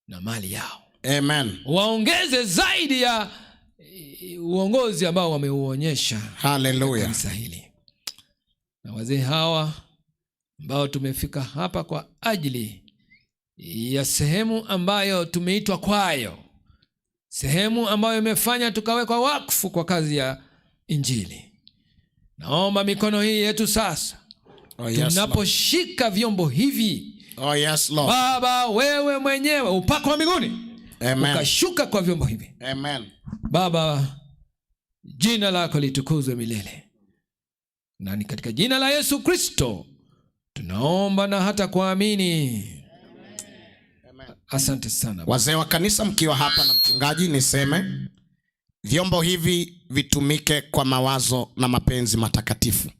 na mali yao. Amen. Waongeze zaidi ya uongozi ambao wameuonyesha. Hallelujah. Kanisa hili. Na wazee hawa ambao tumefika hapa kwa ajili ya sehemu ambayo tumeitwa kwayo, sehemu ambayo imefanya tukawekwa wakfu kwa kazi ya Injili. Naomba mikono hii yetu sasa, Oh, yes, tunaposhika vyombo hivi, Oh, yes, Lord. Baba, wewe mwenyewe upako wa mbinguni Amen. ukashuka kwa vyombo hivi. Amen. Baba, jina lako litukuzwe milele, na ni katika jina la Yesu Kristo tunaomba na hata kuamini. Amen. Asante sana. Wazee wa kanisa mkiwa hapa na mchungaji, niseme vyombo hivi vitumike kwa mawazo na mapenzi matakatifu.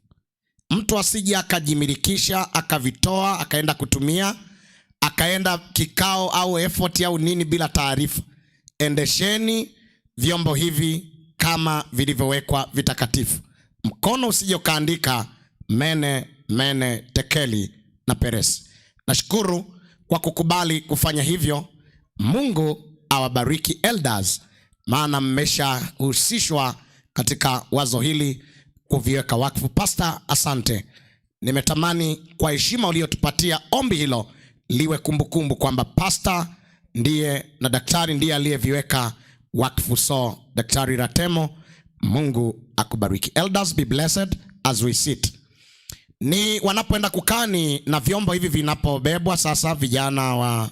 Mtu asije akajimilikisha, akavitoa, akaenda kutumia, akaenda kikao au effort au nini bila taarifa. Endesheni vyombo hivi kama vilivyowekwa vitakatifu. Mkono usije ukaandika mene, mene, tekeli na peresi. Nashukuru kwa kukubali kufanya hivyo. Mungu awabariki elders, maana mmeshahusishwa katika wazo hili kuviweka wakfu. Pastor, asante. Nimetamani kwa heshima uliyotupatia ombi hilo liwe kumbukumbu kwamba pastor ndiye na daktari ndiye aliyeviweka wakfu. So Daktari Ratemo, Mungu akubariki. Elders, be blessed as we sit. Ni wanapoenda kukani na vyombo hivi vinapobebwa sasa, vijana wa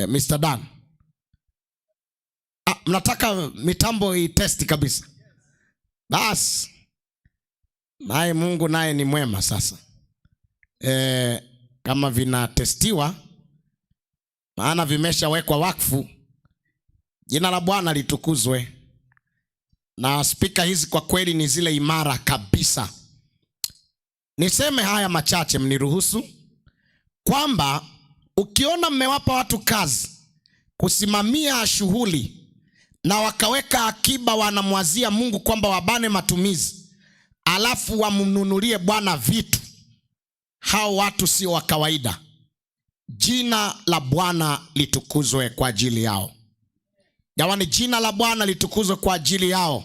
Mr. Dan. Mnataka mitambo itesti kabisa. Bas. Naye Mungu naye ni mwema sasa. Kama vinatestiwa, maana vimeshawekwa wakfu, jina la Bwana litukuzwe. Na spika hizi kwa kweli ni zile imara kabisa. Niseme haya machache, mniruhusu, kwamba ukiona mmewapa watu kazi kusimamia shughuli na wakaweka akiba, wanamwazia Mungu kwamba wabane matumizi, alafu wamnunulie Bwana vitu, hao watu sio wa kawaida. Jina la Bwana litukuzwe kwa ajili yao. Jamani, jina la Bwana litukuzwe kwa ajili yao.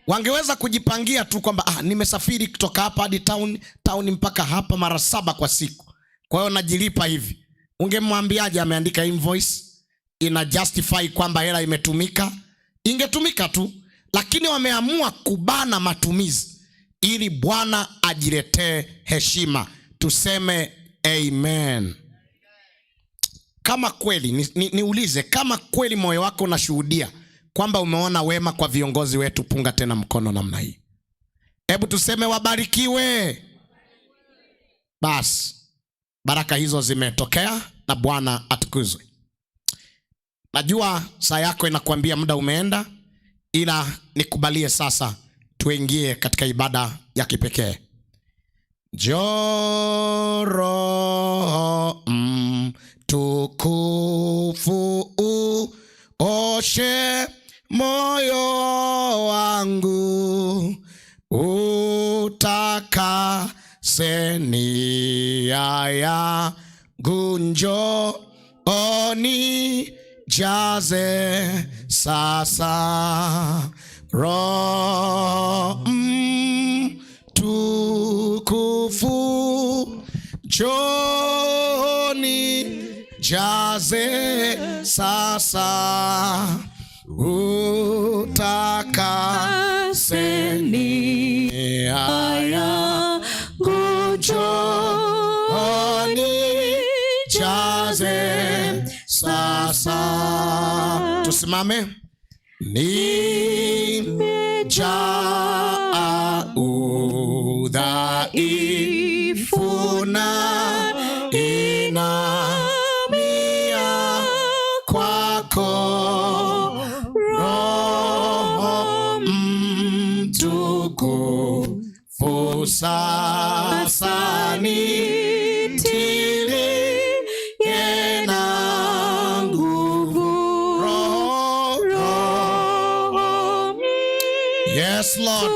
Wangeweza kujipangia tu kwamba nimesafiri kutoka hapa hadi town mpaka hapa mara 7 kwa siku, kwa hiyo najilipa hivi. Ungemwambiaje ameandika invoice ina justify kwamba hela imetumika? Ingetumika tu, lakini wameamua kubana matumizi ili Bwana ajiletee heshima. Tuseme amen. Kama kweli niulize, kama kweli moyo wako unashuhudia kwamba umeona wema kwa viongozi wetu, punga tena mkono namna hii. Hebu tuseme wabarikiwe. Bas, baraka hizo zimetokea na Bwana atukuzwe. Najua saa yako inakuambia muda umeenda, ila nikubalie sasa tuingie katika ibada ya kipekee. Njoo Roho Mtukufu, uoshe moyo wangu, utakase nia yangu, njoo unijaze sasa. Roho Mtukufu, njoo unijaze sasa, utakase nia yangu, njoo unijaze sasa. Tusimame. Nimejaa Sasa nitilie na nguvu. Roho. Yes, Lord.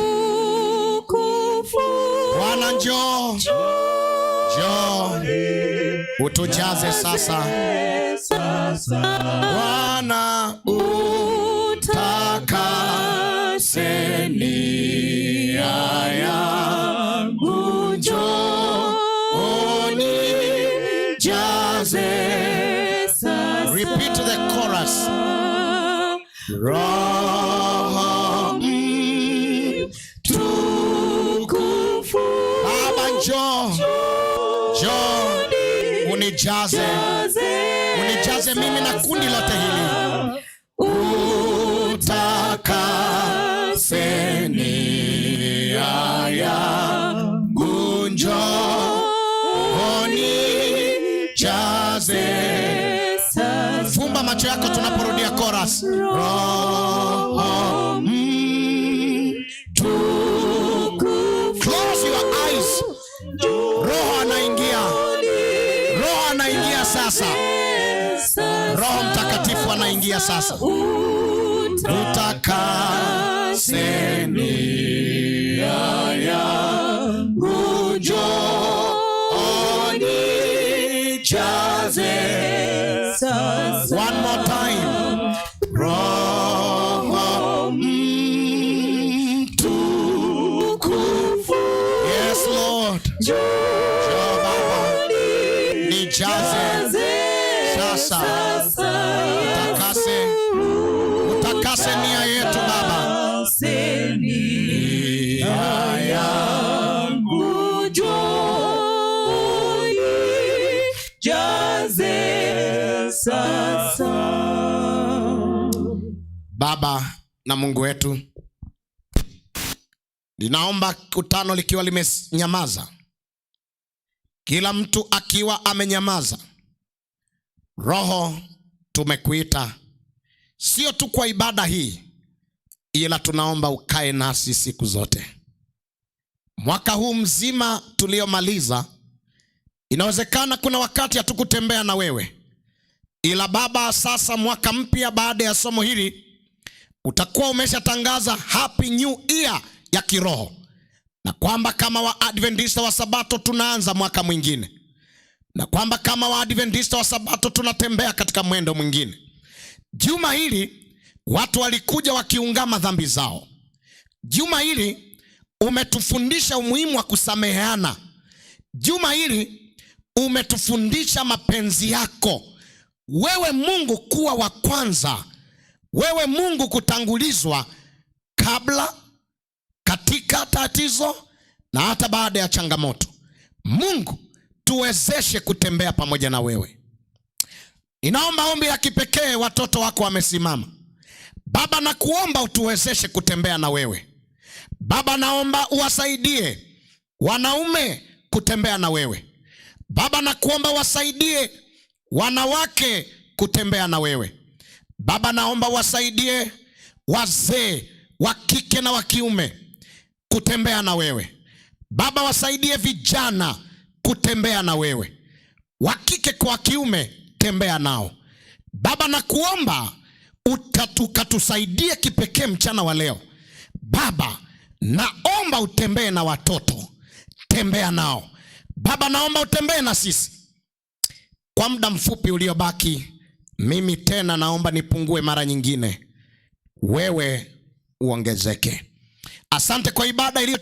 Bwana njoo, njoo utujaze sasa. Bwana utakase nia yangu, njoo unijaze. Repeat the chorus. Roho mtukufu, Baba njoo, njoo unijaze, unijaze mimi na kundi lote hili. Utakase nia yangu, njoo unijaze. Fumba macho yako tunaporudia chorus. Roho mtukufu. Close your eyes. Roho anaingia. Roho anaingia sasa. Roho Mtakatifu anaingia sasa. Utakase nia yangu, njoo unijaze. One more time. Roho mtukufu. Yes, Lord. Njoo Baba, nijaze sasa. Utakase, utakase nia yetu Baba. Nia yangu, njoo unijaze sasa. Baba na Mungu wetu, ninaomba kutano likiwa limenyamaza, kila mtu akiwa amenyamaza. Roho, tumekuita sio tu kwa ibada hii, ila tunaomba ukae nasi siku zote. Mwaka huu mzima tuliomaliza, inawezekana kuna wakati hatukutembea na wewe, ila Baba, sasa mwaka mpya baada ya somo hili utakuwa umeshatangaza Happy New Year ya kiroho, na kwamba kama Waadventista wa Sabato tunaanza mwaka mwingine, na kwamba kama Waadventista wa Sabato tunatembea katika mwendo mwingine. Juma hili watu walikuja wakiungama dhambi zao. Juma hili umetufundisha umuhimu wa kusameheana. Juma hili umetufundisha mapenzi yako wewe Mungu kuwa wa kwanza, wewe Mungu kutangulizwa kabla, katika tatizo na hata baada ya changamoto. Mungu, tuwezeshe kutembea pamoja na wewe. Ninaomba ombi la kipekee, watoto wako wamesimama. Baba, nakuomba utuwezeshe kutembea na wewe. Baba, naomba uwasaidie wanaume kutembea na wewe. Baba, nakuomba uwasaidie wanawake kutembea na wewe. Baba, naomba wasaidie wazee wa kike na wa kiume kutembea na wewe. Baba, wasaidie vijana kutembea na wewe, wa kike kwa kiume, tembea nao. Baba, nakuomba ukatusaidie kipekee mchana wa leo. Baba, naomba utembee na watoto, tembea nao. Baba, naomba utembee na sisi kwa muda mfupi uliobaki. Mimi tena naomba nipungue mara nyingine, wewe uongezeke. Asante kwa ibada iliyo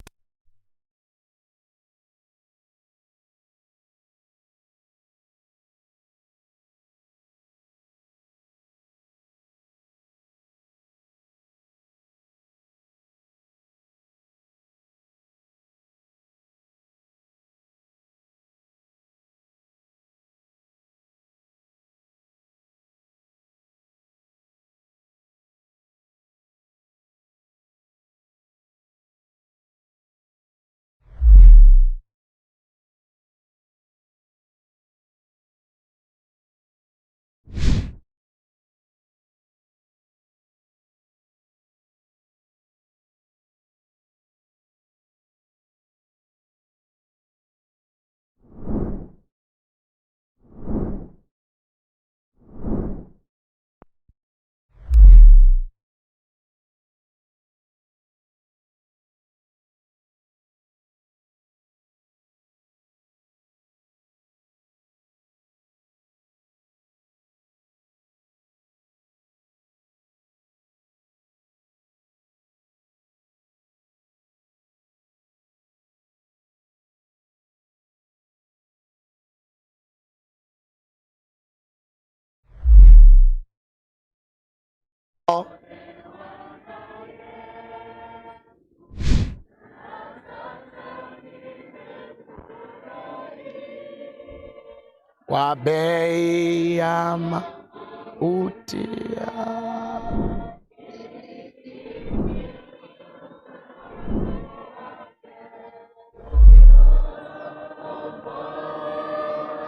Kwa bei ya mauti.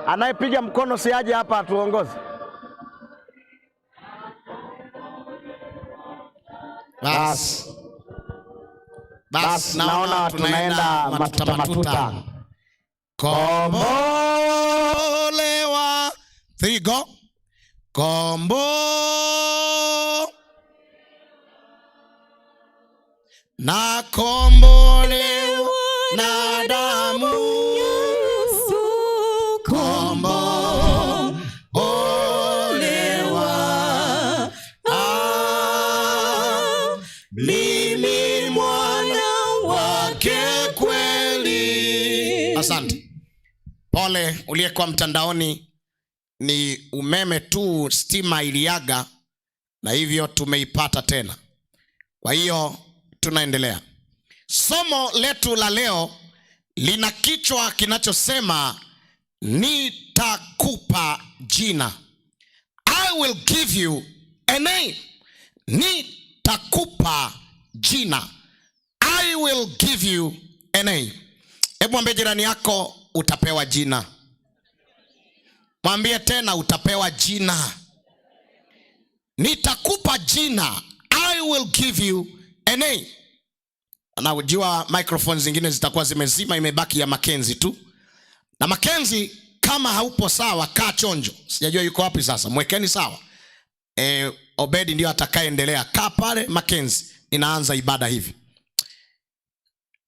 Anayepiga mkono si aje hapa atuongoze. Bas. Bas, naona tunaenda matuta matuta. Kombolewa. Three go. Kombo na kombolewa na damu kombolewa. Ah, mimi mwana wake kweli. Asante. Pole uliyekuwa mtandaoni, ni umeme tu, stima iliaga na hivyo tumeipata tena. Kwa hiyo tunaendelea. Somo letu la leo lina kichwa kinachosema nitakupa jina. I will give you a name. Nitakupa jina. I will give you a name. Hebu mwambie jirani yako utapewa jina. Mwambie tena utapewa jina. Nitakupa jina. I will give you a name. Na ujua microphone zingine zitakuwa zimezima, imebaki ya Mackenzie tu. Na Mackenzie kama haupo sawa, kaa chonjo. Sijajua yuko wapi sasa. Mwekeni sawa. Obedi ndio atakayeendelea. Kaa pale Mackenzie. Ninaanza ibada hivi.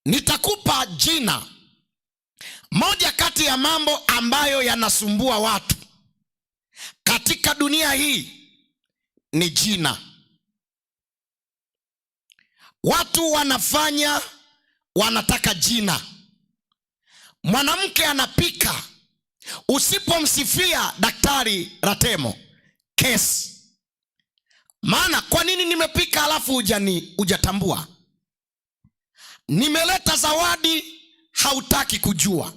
Nitakupa jina. Moja kati ya mambo ambayo yanasumbua watu katika dunia hii ni jina. Watu wanafanya, wanataka jina. Mwanamke anapika, usipomsifia Daktari Ratemo, kesi. Maana kwa nini nimepika alafu hujatambua? Nimeleta zawadi hautaki kujua.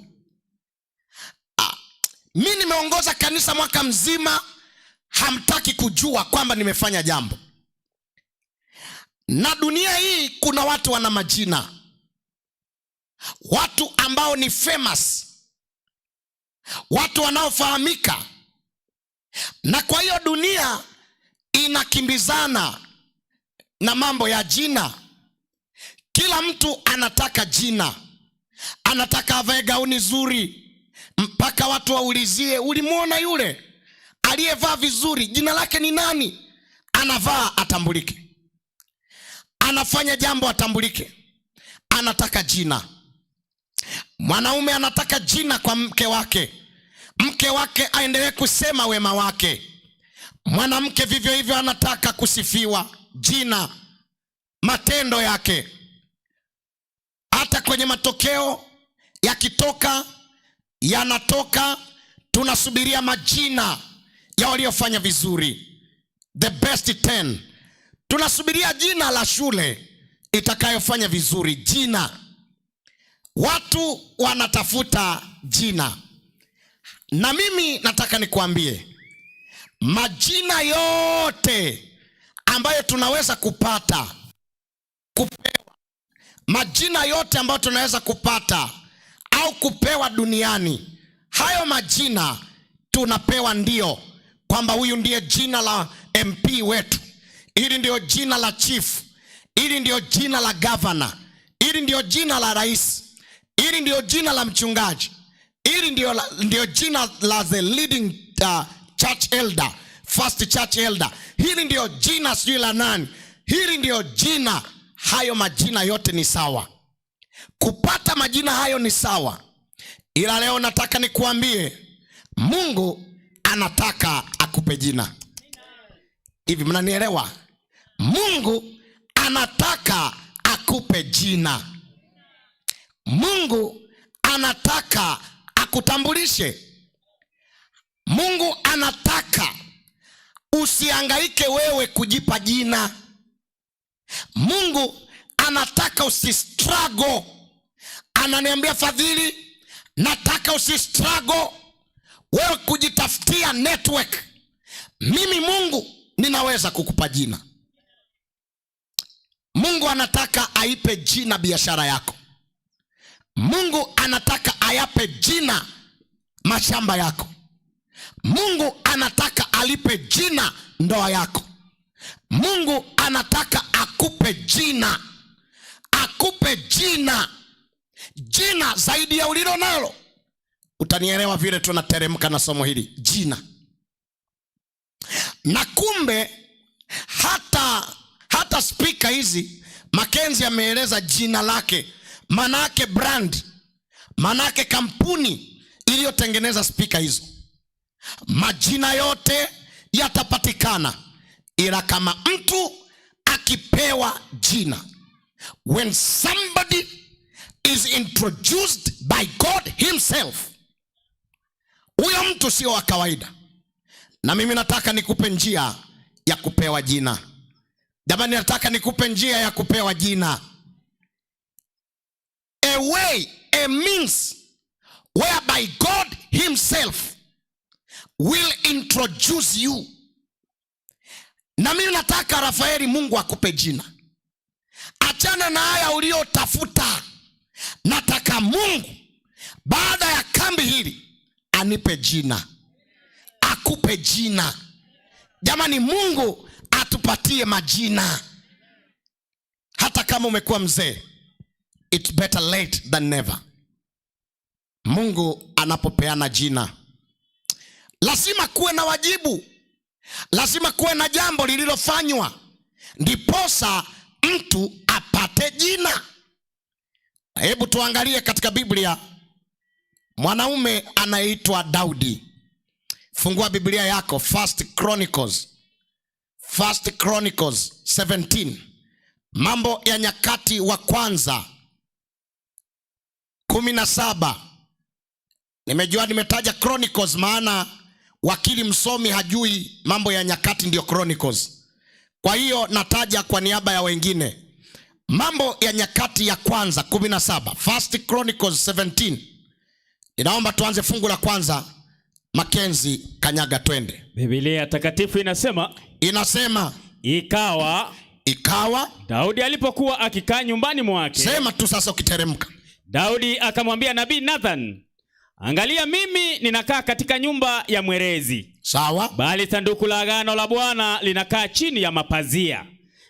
Mi nimeongoza kanisa mwaka mzima, hamtaki kujua kwamba nimefanya jambo. Na dunia hii kuna watu wana majina, watu ambao ni famous, watu wanaofahamika. Na kwa hiyo dunia inakimbizana na mambo ya jina. Kila mtu anataka jina, anataka avae gauni zuri, mpaka watu waulizie, ulimuona yule aliyevaa vizuri, jina lake ni nani? Anavaa atambulike, anafanya jambo atambulike, anataka jina. Mwanaume anataka jina kwa mke wake, mke wake aendelee kusema wema wake. Mwanamke vivyo hivyo anataka kusifiwa jina, matendo yake. Hata kwenye matokeo yakitoka, yanatoka, tunasubiria majina ya waliofanya vizuri, the best 10. Tunasubiria jina la shule itakayofanya vizuri, jina. Watu wanatafuta jina. Na mimi nataka nikuambie, majina yote ambayo tunaweza kupata, kupewa, majina yote ambayo tunaweza kupata au kupewa duniani, hayo majina tunapewa ndio kwamba huyu ndiye jina la MP wetu, hili ndio jina la chief, hili ndio jina la governor, hili ndio jina la rais, hili ndio jina la mchungaji, hili ndio jina la the leading church elder, first church elder, hili ndio jina sijui la nani, hili ndio jina. Hayo majina yote ni sawa. Kupata majina hayo ni sawa. Ila leo nataka nikuambie, Mungu anataka akupe jina. Hivi mnanielewa? Mungu anataka akupe jina. Mungu anataka akutambulishe. Mungu anataka Usihangaike wewe kujipa jina. Mungu anataka usistruggle. Ananiambia Fadhili, nataka usistruggle wewe kujitafutia network. Mimi Mungu ninaweza kukupa jina. Mungu anataka aipe jina biashara yako. Mungu anataka ayape jina mashamba yako. Mungu anataka alipe jina ndoa yako. Mungu anataka akupe jina. Akupe jina. Jina zaidi ya ulilo nalo. Utanielewa vile tunateremka na somo hili. Jina. Na kumbe hata speaker hizi Mackenzie ameeleza jina lake, manake brand, manake kampuni iliyotengeneza speaker hizo. Majina yote yatapatikana, ila kama mtu akipewa jina, when somebody is introduced by God himself, huyo mtu sio wa kawaida. Na mimi nataka nikupe njia ya kupewa jina. Jamani, nataka nikupe njia ya kupewa jina. A way, a means whereby God himself will introduce you. Na mimi nataka Rafaeli, Mungu akupe jina. Achana na haya uliotafuta. Nataka Mungu baada ya kambi hili anipe jina. Akupe jina. Jamani, Mungu atupatie majina. Hata kama umekuwa mzee, it's better late than never. Mungu anapopeana jina, lazima kuwe na wajibu, lazima kuwe na jambo lililofanywa ndiposa mtu apate jina. Hebu tuangalie katika Biblia mwanaume anaitwa Daudi. Fungua Biblia yako First Chronicles. First Chronicles 17. Mambo ya Nyakati wa Kwanza 17. Nimejua nimetaja Chronicles maana wakili msomi hajui mambo ya nyakati ndio Chronicles. Kwa hiyo nataja kwa niaba ya wengine. Mambo ya Nyakati ya Kwanza 17. First Chronicles 17. Ninaomba tuanze fungu la kwanza. Mackenzie Kanyaga, twende. Biblia takatifu inasema, inasema ikawa Daudi alipokuwa akikaa nyumbani mwake. Sema tu sasa ukiteremka. Daudi akamwambia nabii Nathan, angalia mimi ninakaa katika nyumba ya mwerezi. Sawa. Bali sanduku la agano la Bwana linakaa chini ya mapazia.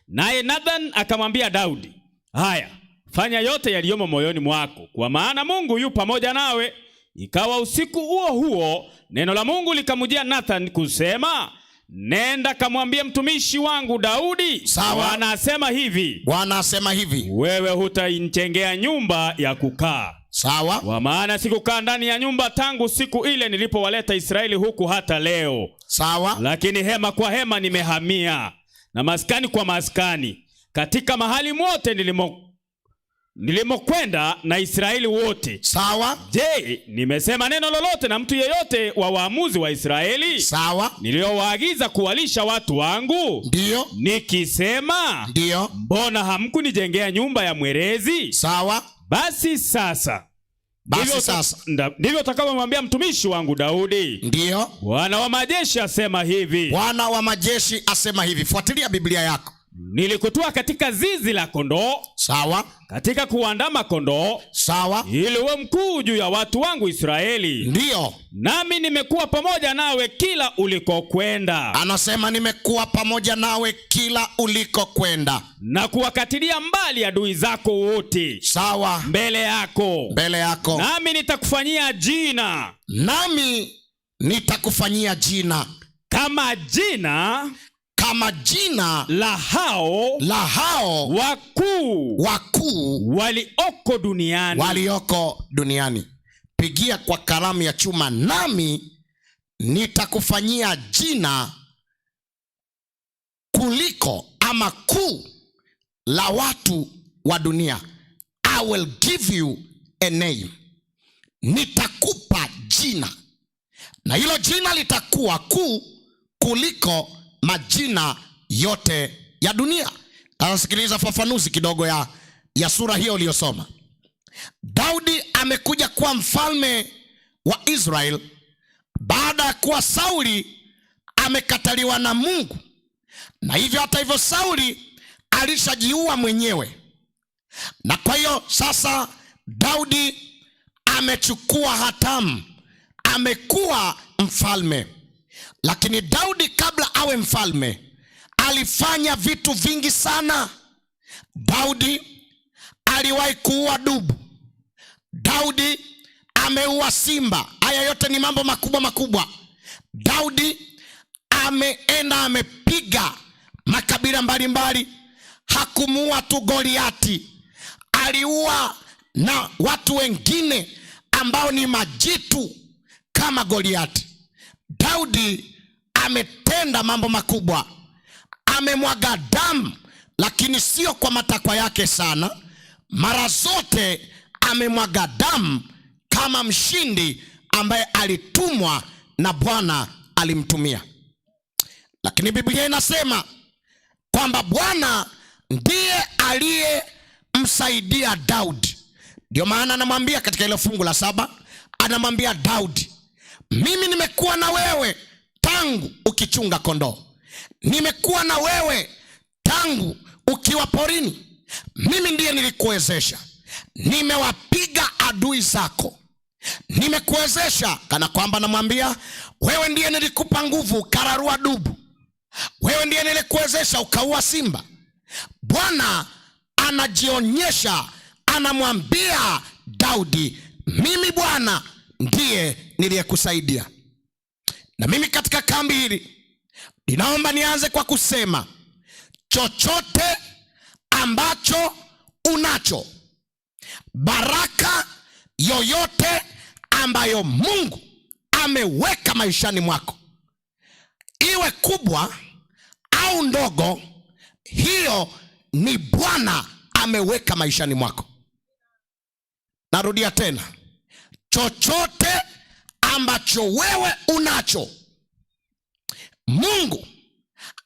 Naye Nathan akamwambia Daudi, haya, fanya yote yaliyomo moyoni mwako, kwa maana Mungu yu pamoja nawe. Ikawa usiku huo huo neno la Mungu likamjia Nathan kusema, nenda kamwambie mtumishi wangu Daudi. Sawa. Bwana asema hivi. Bwana asema hivi. Wewe hutainjengea nyumba ya kukaa. Sawa. Kwa maana sikukaa ndani ya nyumba tangu siku ile nilipowaleta Israeli huku hata leo. Sawa. Lakini hema kwa hema nimehamia, na maskani kwa maskani, katika mahali mote nilimokwenda na Israeli wote. Sawa. Je, nimesema neno lolote na mtu yeyote wa waamuzi wa Israeli? Sawa. Niliowaagiza kuwalisha watu wangu? Ndio. Nikisema, ndio, mbona hamkunijengea nyumba ya mwerezi? Sawa. Basi sasa, basi sasa ndivyo utakavyomwambia mtumishi wangu Daudi. Ndio. Bwana wa majeshi asema hivi. Bwana wa majeshi asema hivi. Fuatilia Biblia yako. Nilikutoa katika zizi la kondoo. Sawa. Katika kuandama kondoo. Sawa. Ili uwe mkuu juu ya watu wangu Israeli. Ndio. Nami nimekuwa pamoja nawe kila ulikokwenda. Anasema nimekuwa pamoja nawe kila ulikokwenda. Na kuwakatilia mbali adui zako wote. Sawa. Mbele yako. Mbele yako. Nami nitakufanyia jina. Nami nitakufanyia jina. Kama jina, kama jina la hao wakuu walioko duniani. Walioko duniani. Pigia kwa kalamu ya chuma, nami nitakufanyia jina kuliko ama kuu la watu wa dunia. I will give you a name. Nitakupa jina, na hilo jina litakuwa kuu kuliko majina yote ya dunia. Sasa sikiliza fafanuzi kidogo ya sura hiyo uliyosoma. Daudi amekuja kuwa mfalme wa Israel baada ya kuwa Sauli amekataliwa na Mungu. Na hivyo hata hivyo Sauli alishajiua mwenyewe. Na kwa hiyo sasa Daudi amechukua hatamu, amekuwa mfalme. Lakini Daudi kabla awe mfalme alifanya vitu vingi sana. Daudi aliwahi kuua dubu. Daudi ameua simba. Haya yote ni mambo makubwa makubwa. Daudi ameenda amepiga makabila mbalimbali. Hakumuua tu Goliati, aliua na watu wengine ambao ni majitu kama Goliati. Daudi ametenda mambo makubwa, amemwaga damu, lakini sio kwa matakwa yake sana. Mara zote amemwaga damu kama mshindi ambaye alitumwa na Bwana alimtumia. Lakini Biblia inasema kwamba Bwana ndiye aliyemsaidia Daudi. Ndio maana anamwambia katika ile fungu la 7, anamwambia Daudi, mimi nimekuwa na wewe tangu ukichunga kondoo, nimekuwa na wewe tangu ukiwa porini, mimi ndiye nilikuwezesha, nimewapiga adui zako, nimekuwezesha. Kana kwamba namwambia wewe ndiye nilikupa nguvu ukararua dubu, wewe ndiye nilikuwezesha ukaua simba. Bwana anajionyesha, anamwambia Daudi, mimi Bwana ndiye niliyekusaidia. Na mimi katika kambi hili ninaomba nianze kwa kusema, chochote ambacho unacho, baraka yoyote ambayo Mungu ameweka maishani mwako, iwe kubwa au ndogo, hiyo ni Bwana ameweka maishani mwako. Narudia tena, chochote ambacho wewe unacho, Mungu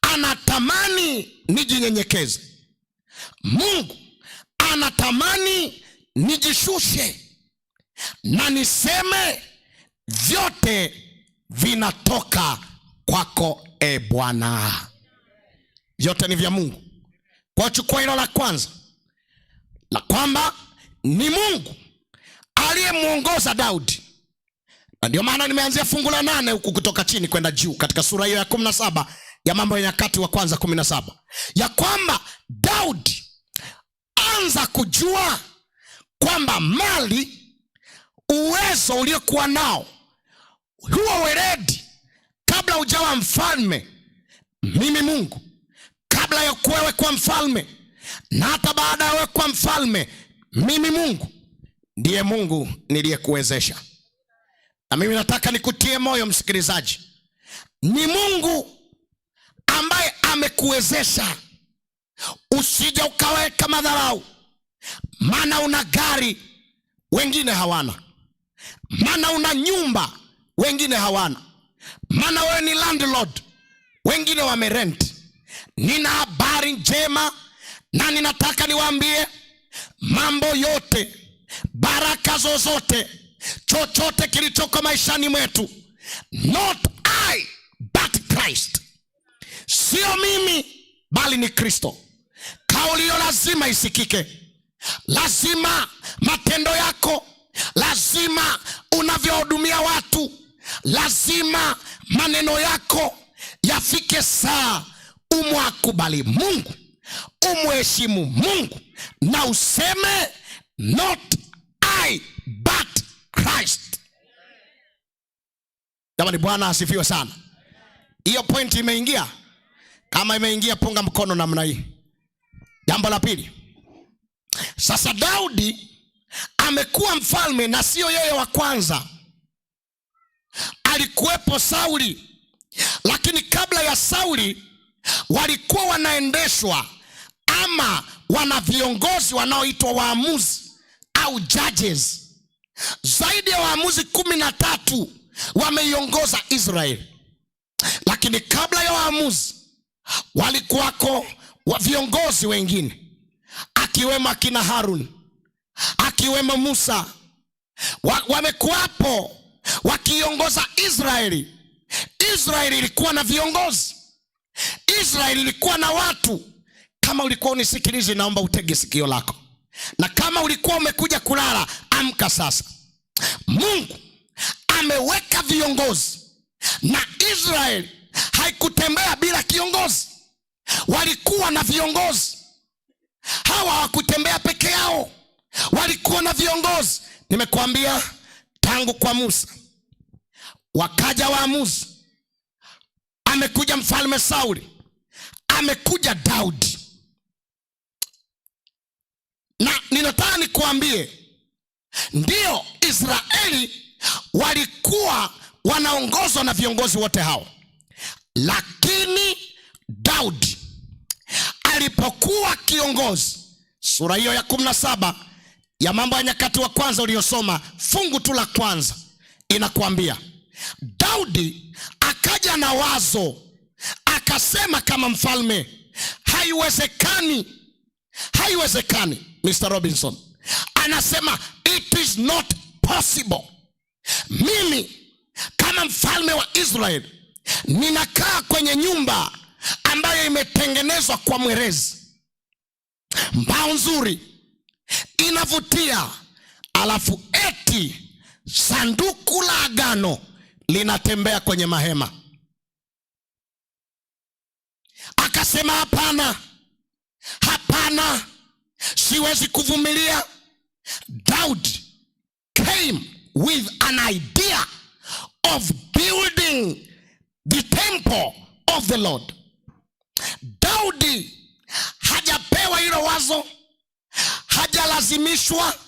anatamani nijinyenyekeze, Mungu anatamani nijishushe na niseme vyote vinatoka kwako, e Bwana. Vyote ni vya Mungu. Kwa chukua hilo la kwanza, la kwamba ni Mungu aliyemuongoza Daudi. Na ndio maana nimeanzia fungu la 8 huku kutoka chini kwenda juu katika sura hiyo ya 17 ya Mambo ya Nyakati wa Kwanza 17, ya kwamba Daudi anza kujua kwamba mali, uwezo uliokuwa nao, huo weledi kabla hujawa mfalme, mimi Mungu, kabla ya wewe kuwa mfalme na hata baada ya wewe kuwa mfalme, mimi Mungu ndiye Mungu niliyekuwezesha. Na mimi nataka nikutie moyo msikilizaji, ni Mungu ambaye amekuwezesha. Usije ukaweka madharau, maana una gari wengine hawana, maana una nyumba wengine hawana, maana wewe ni landlord wengine wamerent. Nina habari njema na ninataka niwaambie, mambo yote, baraka zozote, chochote kilichoko maishani mwetu, not I but Christ, sio mimi bali ni Kristo. Kauli hiyo lazima isikike, lazima matendo yako, lazima unavyohudumia watu, lazima maneno yako yafike saa umwakubali Mungu, umheshimu Mungu na useme not I but Christ. Jamani, Bwana asifiwe sana. Hiyo point imeingia? Kama imeingia, punga mkono namna hii. Jambo la pili, sasa Daudi amekuwa mfalme na sio yeye wa kwanza. Alikuwepo Sauli, lakini kabla ya Sauli walikuwa wanaendeshwa ama wana viongozi wanaoitwa waamuzi au judges. Zaidi ya waamuzi 13 wameiongoza Israeli. Lakini kabla ya waamuzi Walikuwako wa viongozi wengine, akiwemo akina Harun, akiwemo Musa. Wamekuwapo wakiongoza Israeli. Israeli ilikuwa na viongozi, Israeli ilikuwa na watu. Kama ulikuwa unisikilize, naomba utege sikio lako, na kama ulikuwa umekuja kulala, amka sasa. Mungu ameweka viongozi, na Israeli haikutembea bila kiongozi. Walikuwa na viongozi. Hawa hawakutembea peke yao, walikuwa na viongozi. Nimekuambia tangu kwa Musa wakaja waamuzi, amekuja mfalme Sauli, amekuja Daudi. Na ninataka nikuambie, ndio Israeli walikuwa wanaongozwa na viongozi wote hao, lakini Daudi alipokuwa kiongozi, sura hiyo ya 17 ya Mambo ya Nyakati wa Kwanza uliyosoma, fungu tu la kwanza inakuambia Daudi akaja na wazo, akasema kama mfalme, haiwezekani, haiwezekani. Mr. Robinson anasema it is not possible. Mimi kama mfalme wa Israel ninakaa kwenye nyumba ambayo imetengenezwa kwa mwerezi, mbao nzuri, inavutia, alafu eti sanduku la agano linatembea kwenye mahema. Akasema hapana, hapana, siwezi kuvumilia. Daud came with an idea of building the temple of the Lord. Daudi hajapewa hilo wazo, hajalazimishwa,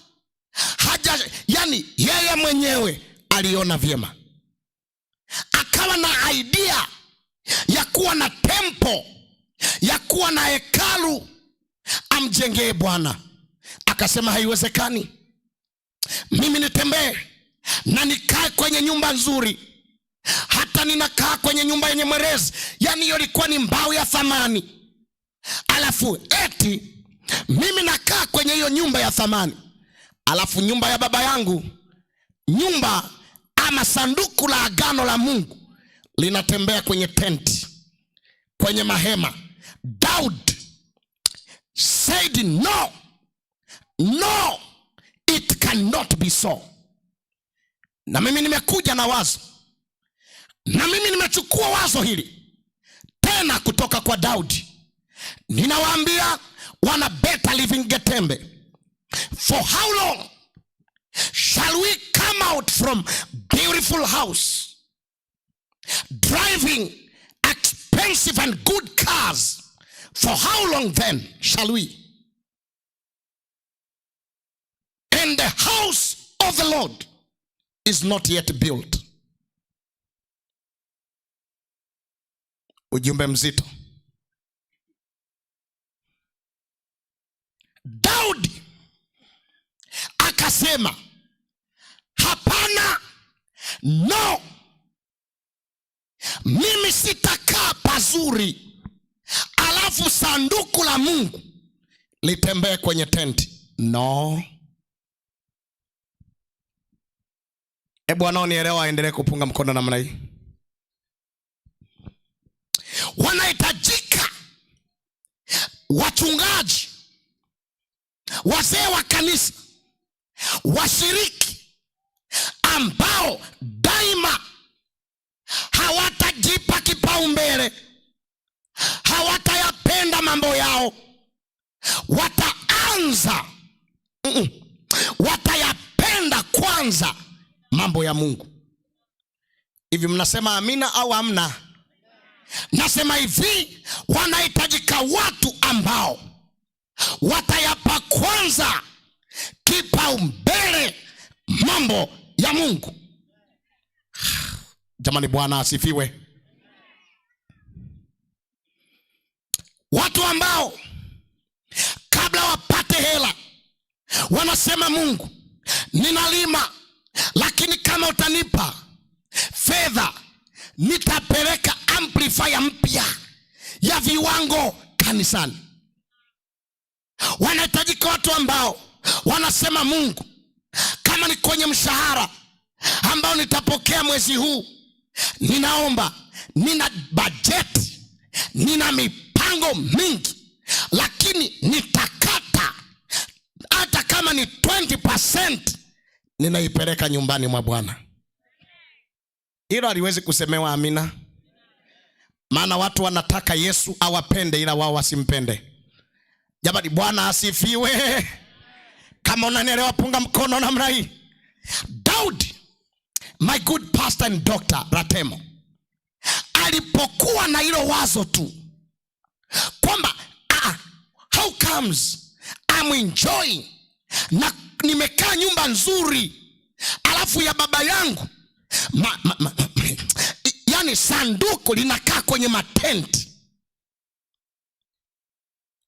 yani yeye mwenyewe aliona vyema, akawa na idea ya kuwa na temple, ya kuwa na hekalu amjengee Bwana. Akasema haiwezekani mimi nitembee na nikae kwenye nyumba nzuri, hata ninakaa kwenye nyumba yenye mwerezi, yani hiyo ilikuwa ni mbao ya thamani, alafu eti mimi nakaa kwenye hiyo nyumba ya thamani, alafu nyumba ya baba yangu, nyumba ama sanduku la agano la Mungu linatembea kwenye tenti, kwenye mahema. Daud said no, no, it cannot be so. Na mimi nimekuja na wazo, na mimi nimechukua wazo hili tena kutoka kwa Daudi. Ninawaambia wana Better Living Getembe, for how long shall we come out from beautiful house, driving expensive and good cars? For how long then shall we? And the house of the Lord is not yet built. Ujumbe mzito. Daudi akasema hapana, no, mimi sitakaa pazuri alafu sanduku la Mungu litembee kwenye tenti. No. Ebu wanaonielewa aendelee kupunga mkono namna hii. Wanahitajika wachungaji, wazee wa kanisa, washiriki ambao daima hawatajipa kipaumbele, hawatayapenda mambo yao, wataanza watayapenda kwanza mambo ya Mungu. Hivi mnasema amina au amna? Nasema hivi, wanahitajika watu ambao watayapa kwanza kipaumbele mambo ya Mungu. Jamani, Bwana asifiwe. Watu ambao kabla wapate hela wanasema Mungu, ninalima, lakini kama utanipa fedha nitapeleka amplifier mpya ya viwango kanisani. Wanahitajika watu ambao wanasema, Mungu, kama ni kwenye mshahara ambao nitapokea mwezi huu, ninaomba, nina bajeti, nina mipango mingi, lakini nitakata hata kama ni 20% ninaipeleka nyumbani mwa Bwana. Hilo haliwezi kusemewa amina, maana watu wanataka Yesu awapende ila wao wasimpende. Jamani, Bwana asifiwe. Kama unanielewa punga mkono namna hii. Daudi, my good pastor and doctor Ratemo, alipokuwa na hilo wazo tu kwamba how comes I'm enjoying na nimekaa nyumba nzuri alafu ya baba yangu yani sanduku linakaa kwenye matenti.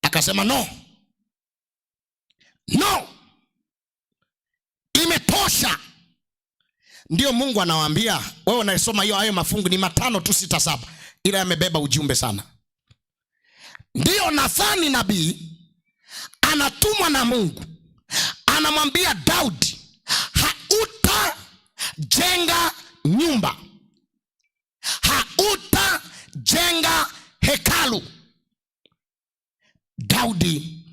Akasema no, no, imetosha. Ndio Mungu anawaambia wewe unayesoma hiyo, hayo mafungu ni 5 tu 6 7, ila yamebeba ujumbe sana. Ndio Nathani nabii anatumwa na Mungu, anamwambia Daudi, hautajenga nyumba, hautajenga hekalu. Daudi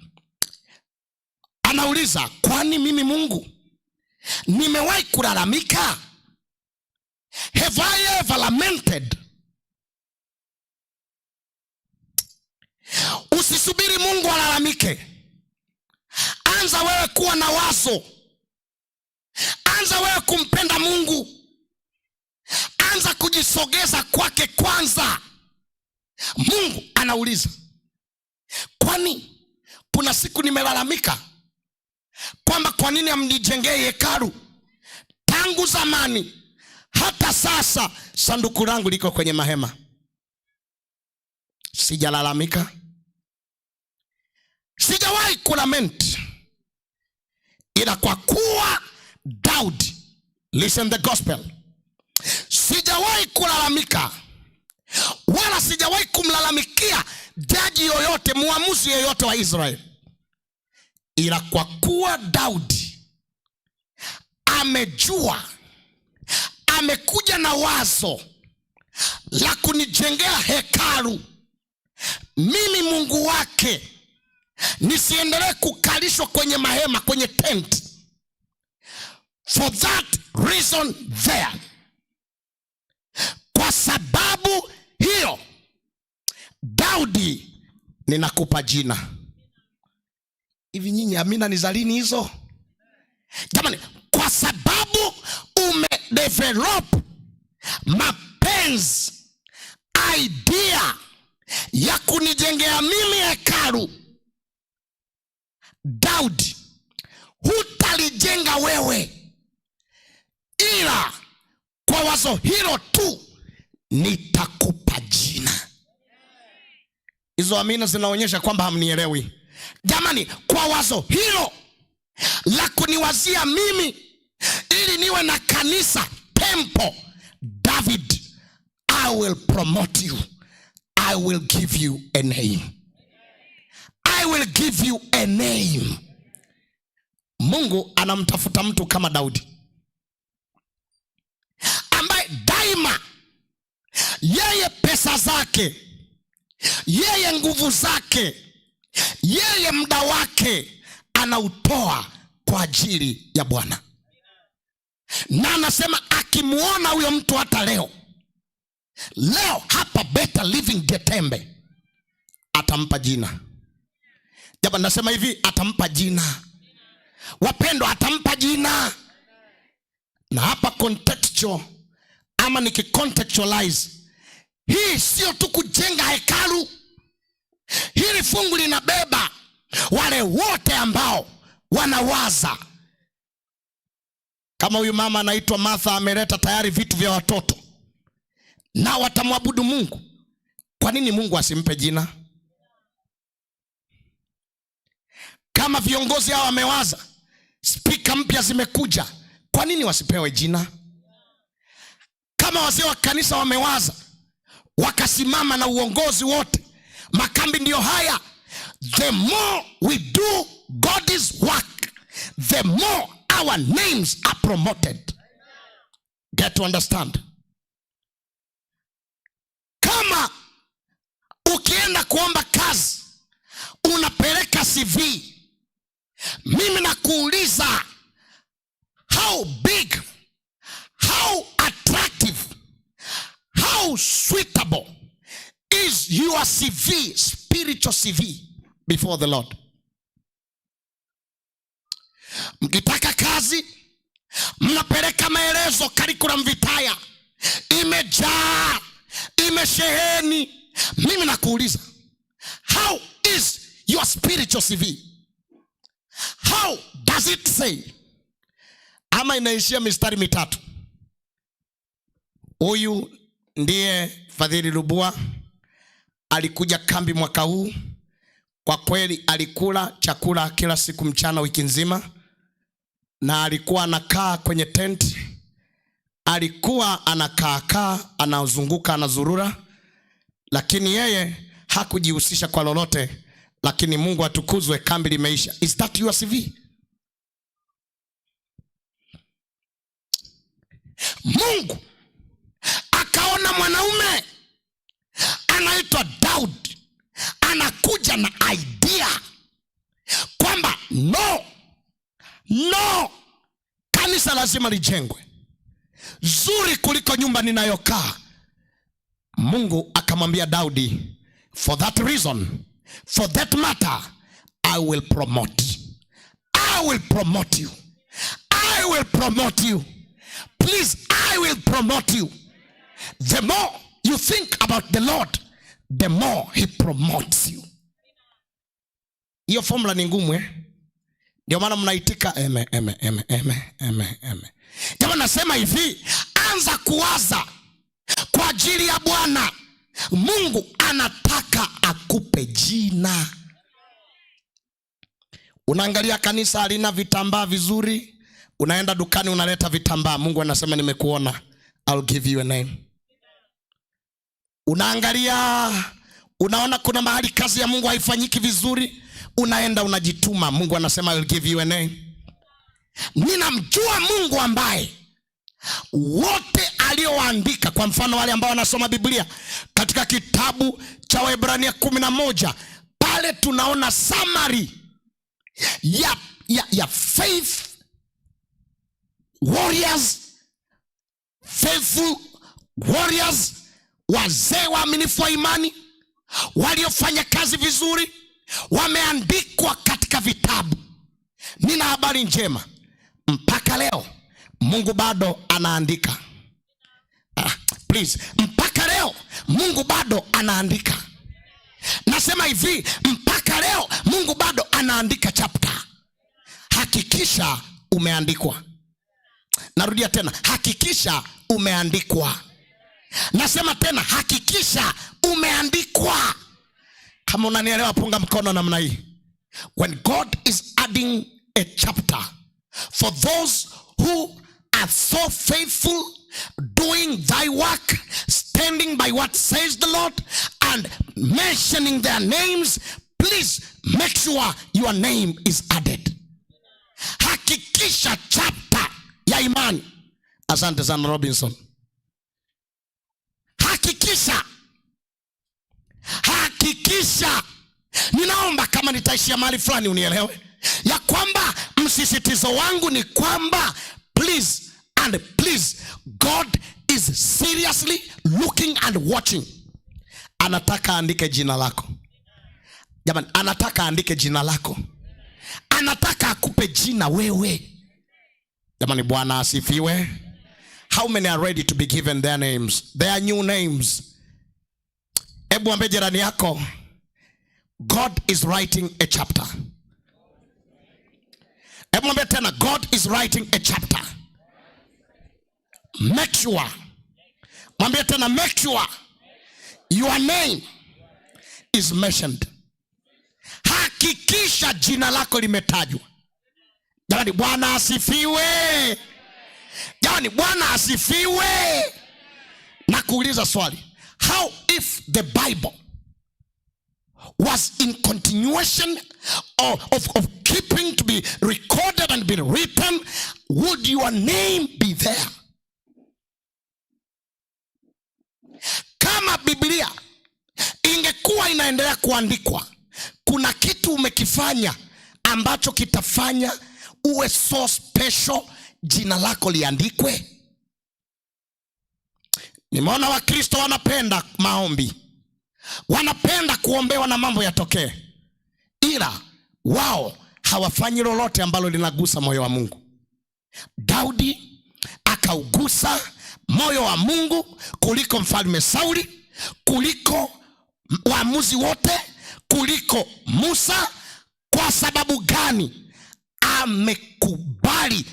anauliza, kwani mimi Mungu nimewahi kulalamika? Have I ever lamented? Usisubiri Mungu alalamike. Anza wewe kuwa na wazo. Anza wewe kumpenda Mungu. Anza kujisogeza kwake kwanza. Mungu anauliza, kwani kuna siku nimelalamika kwamba kwa nini hamnijengei hekalu? Tangu zamani hata sasa sanduku langu liko kwenye mahema. Sijalalamika, sijawahi kulament, ila kwa kuwa Daudi, listen the gospel, sijawahi kulalamika wala sijawahi kumlalamikia jaji yoyote, muamuzi yoyote wa Israeli, ila kwa kuwa Daudi amejua, amekuja na wazo la kunijengea hekalu, mimi Mungu wake nisiendelee kukalishwa kwenye mahema, kwenye tent. For that reason there, kwa sababu hiyo Daudi ninakupa jina. Hivi nyinyi amina ni za lini hizo? Jamani, kwa sababu umedevelop mapenzi, idea ya kunijengea mimi hekalu, Daudi hutalijenga wewe, ila kwa wazo hilo tu nitakupa jina. Hizo amina zinaonyesha kwamba hamnielewi. Jamani, kwa wazo hilo la kuniwazia mimi ili niwe na kanisa temple, David, I will promote you. I will give you a name. I will give you a name. Mungu anamtafuta mtu kama Daudi, ambaye daima yeye pesa zake, yeye nguvu zake, yeye muda wake anautoa kwa ajili ya Bwana. Na anasema akimuona huyo mtu hata leo, leo hapa Better Living Getembe, atampa jina. Jamani, nasema hivi, atampa jina. Wapendwa, atampa jina. Na hapa contextual, ama nikicontextualize, hii sio tu kujenga hekalu. Hili fungu linabeba wale wote ambao wanawaza. Kama huyu mama anaitwa Martha ameleta tayari vitu vya watoto na watamwabudu Mungu, kwa nini Mungu asimpe jina? Kama viongozi hao wamewaza, spika mpya zimekuja, kwa nini wasipewe jina? Kama wazee wa kanisa wamewaza, wakasimama na uongozi wote Makambi ndiyo haya. The more we do God's work, the more our names are promoted. Get to understand. Kama ukienda kuomba kazi unapeleka CV, mimi nakuuliza, how big, how attractive, how suitable is your CV, spiritual CV before the Lord? Mkitaka kazi mnapeleka maelezo, curriculum vitae imejaa, imesheheni. Mimi nakuuliza, how is your spiritual CV? How does it say? Ama inaishia mistari mitatu? Huyu ndiye Fadhili Lubua, alikuja kambi mwaka huu. Kwa kweli alikula chakula kila siku mchana wiki nzima, na alikuwa anakaa kwenye tent, alikuwa anakaakaa, anazunguka, anazurura, lakini yeye hakujihusisha kwa lolote. Lakini Mungu atukuzwe, kambi limeisha. Is that your CV? Mungu akaona mwanaume anaitwa Daud anakuja na idea kwamba no, no, kanisa lazima lijengwe zuri kuliko nyumba ninayokaa. Mungu akamwambia Daudi, for that reason, for that matter, I will promote. I will promote you. I will promote you. Please, I will promote you. The more you think about the Lord, the more he promotes you. Hiyo formula ni ngumu, eh? Ndio maana mnaitika eme, eme, eme, eme, eme, eme. Jamaa nasema hivi, anza kuwaza kwa ajili ya Bwana. Mungu anataka akupe jina. Unaangalia kanisa halina vitambaa vizuri, unaenda dukani unaleta vitambaa. Mungu anasema nimekuona, I'll give you a name. Unaangalia, unaona kuna mahali kazi ya Mungu haifanyiki vizuri, unaenda unajituma. Mungu anasema I'll give you a name. Ninamjua Mungu ambaye wote aliowaandika, kwa mfano wale ambao wanasoma Biblia katika kitabu cha Waebrania 11, pale tunaona summary ya faith warriors, faithful warriors, wazee waaminifu wa imani waliofanya kazi vizuri, wameandikwa katika vitabu. Nina habari njema, mpaka leo Mungu bado anaandika. Please, mpaka leo Mungu bado anaandika. Nasema hivi, mpaka leo Mungu bado anaandika chapter. Hakikisha umeandikwa. Narudia tena, hakikisha umeandikwa. Nasema tena, hakikisha umeandikwa. Kama unanielewa punga mkono namna hii. When God is adding a chapter for those who are so faithful, doing thy work, standing by what says the Lord, and mentioning their names, please make sure your name is added. Hakikisha chapter ya imani. Asante sana Robinson. Hakikisha. Hakikisha. Ninaomba kama nitaishia mahali fulani unielewe, ya kwamba msisitizo wangu ni kwamba please and please, God is seriously looking and watching. Anataka aandike jina lako. Jamani, anataka aandike jina lako. Anataka akupe jina wewe. Jamani, Bwana asifiwe. How many are ready to be given their names, their new names? Hebu ambie jirani yako, God is writing a chapter. Hebu mwambie tena, God is writing a chapter. Make sure. Mwambie tena, make sure your name is mentioned. Hakikisha jina lako limetajwa. Jamani, Bwana asifiwe. Jamani, Bwana asifiwe. Na kuuliza swali, how if the Bible was in continuation of keeping to be recorded and be written, would your name be there? Kama Biblia ingekuwa inaendelea kuandikwa, kuna kitu umekifanya ambacho kitafanya uwe so special, jina lako liandikwe. Nimeona Wakristo wanapenda maombi, wanapenda kuombewa na mambo yatokee, ila wao hawafanyi lolote ambalo linagusa moyo wa Mungu. Daudi akaugusa moyo wa Mungu kuliko mfalme Sauli, kuliko waamuzi wote, kuliko Musa. Kwa sababu gani? Amekubali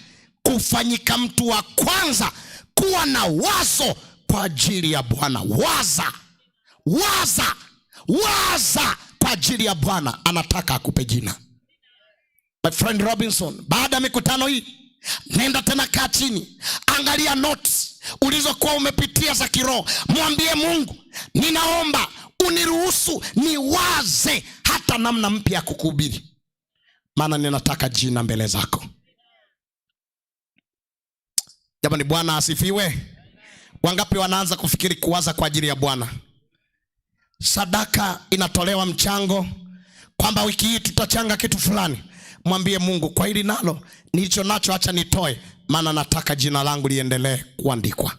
kufanyika mtu wa kwanza kuwa na wazo kwa ajili ya Bwana. Waza, waza, waza kwa ajili ya Bwana. Anataka akupe jina. My friend Robinson, baada ya mikutano hii, nenda tena kaa chini, angalia notes ulizokuwa umepitia za kiroho. Mwambie Mungu, ninaomba uniruhusu niwaze hata namna mpya ya kukuhubiri, maana ninataka jina mbele zako. Jamani, Bwana asifiwe. Wangapi wanaanza kufikiri kuwaza kwa ajili ya Bwana? Sadaka inatolewa, mchango kwamba wiki hii tutachanga kitu fulani. Mwambie Mungu, kwa hili nalo nilicho nacho acha nitoe, maana nataka jina langu liendelee kuandikwa.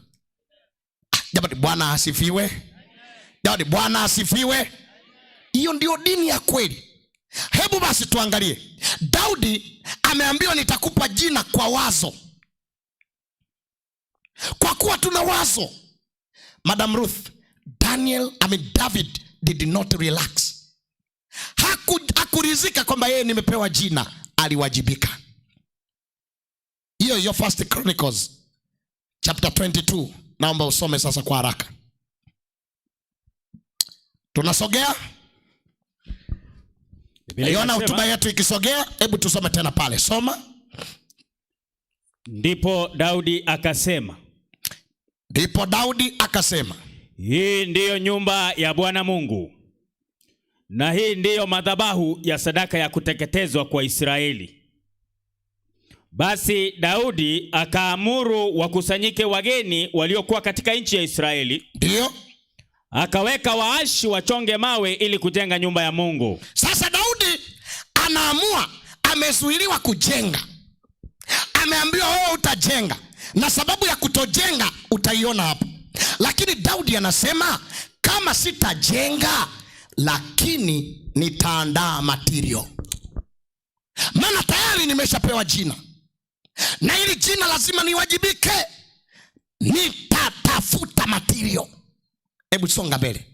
Jamani, Bwana asifiwe. Jamani, Bwana asifiwe. Hiyo ndio dini ya kweli. Hebu basi tuangalie. Daudi ameambiwa nitakupa jina kwa wazo. Kwa kuwa tuna wazo. Madam Ruth, David did not relax. Hakuridhika kwamba yeye nimepewa jina, aliwajibika. Hiyo hiyo First Chronicles chapter 22. Naomba usome sasa kwa haraka. Tunasogea? Naiona hotuba yetu ikisogea, hebu tusome tena pale. Soma. Ndipo Daudi akasema. Ndipo Daudi akasema, hii ndiyo nyumba ya Bwana Mungu, na hii ndiyo madhabahu ya sadaka ya kuteketezwa kwa Israeli. Basi Daudi akaamuru wakusanyike wageni waliokuwa katika nchi ya Israeli. Ndio. Akaweka waashi wachonge mawe ili kujenga nyumba ya Mungu. Sasa Daudi anaamua, amezuiliwa kujenga. Ameambiwa wewe utajenga, na sababu ya kutojenga utaiona hapo. Lakini Daudi anasema kama sitajenga, lakini nitaandaa material, maana tayari nimeshapewa jina, na hili jina lazima niwajibike. Nitatafuta material. Hebu songa mbele.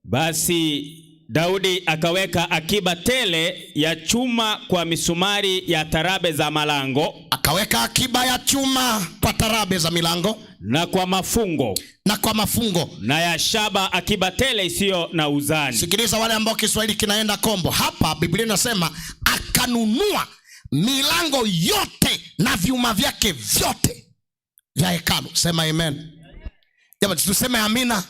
Basi Daudi akaweka akiba tele ya chuma kwa misumari ya tarabe za malango. Akaweka akiba ya chuma kwa tarabe za milango, na kwa mafungo, na kwa mafungo, na ya shaba akiba tele isiyo na uzani. Sikiliza wale ambao Kiswahili kinaenda kombo. Hapa Biblia inasema akanunua milango yote na vyuma vyake vyote vya hekalu. Sema amen. Jamani, tuseme amina.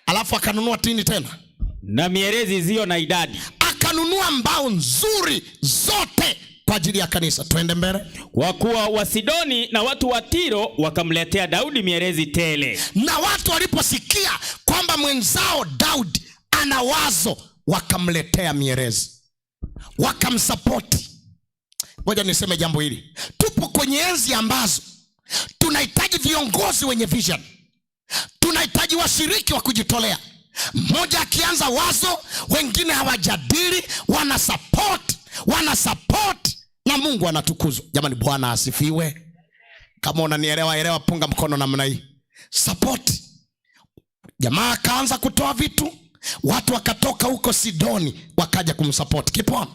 Alafu akanunua tini tena, na mierezi isiyo na idadi. Akanunua mbao nzuri zote kwa ajili ya kanisa. Twende mbele. Kwa kuwa Wasidoni na watu wa Tiro wakamletea Daudi mierezi tele. Na watu waliposikia kwamba mwenzao Daudi ana wazo, wakamletea mierezi, wakamsapoti. Ngoja niseme jambo hili. Tupo kwenye enzi ambazo tunahitaji viongozi wenye vision. Tunahitaji washiriki wa kujitolea. Mmoja akianza wazo, wengine hawajadili, wana support na Mungu anatukuzwa. Jamani, Bwana asifiwe. Kama unanielewa elewa, punga mkono namna hii. Support. Jamaa akaanza kutoa vitu, watu wakatoka huko Sidoni wakaja kumsupport. Keep on.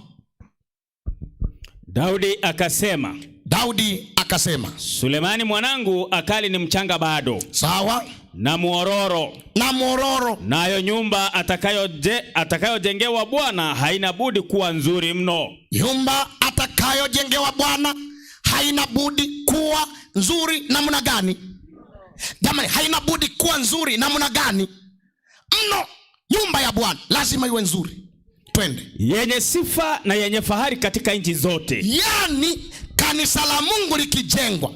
Daudi akasema, Daudi akasema, Sulemani mwanangu akali ni mchanga bado. Sawa. Na muororo. Na muororo. Nayo nyumba atakayojengewa Bwana haina budi kuwa nzuri mno. Nyumba atakayojengewa Bwana haina budi kuwa nzuri namna gani? Jamani, haina budi kuwa nzuri namna gani? Mno. Nyumba ya Bwana lazima iwe nzuri. Twende. Yenye sifa na yenye fahari katika nchi zote. Yaani kanisa la Mungu likijengwa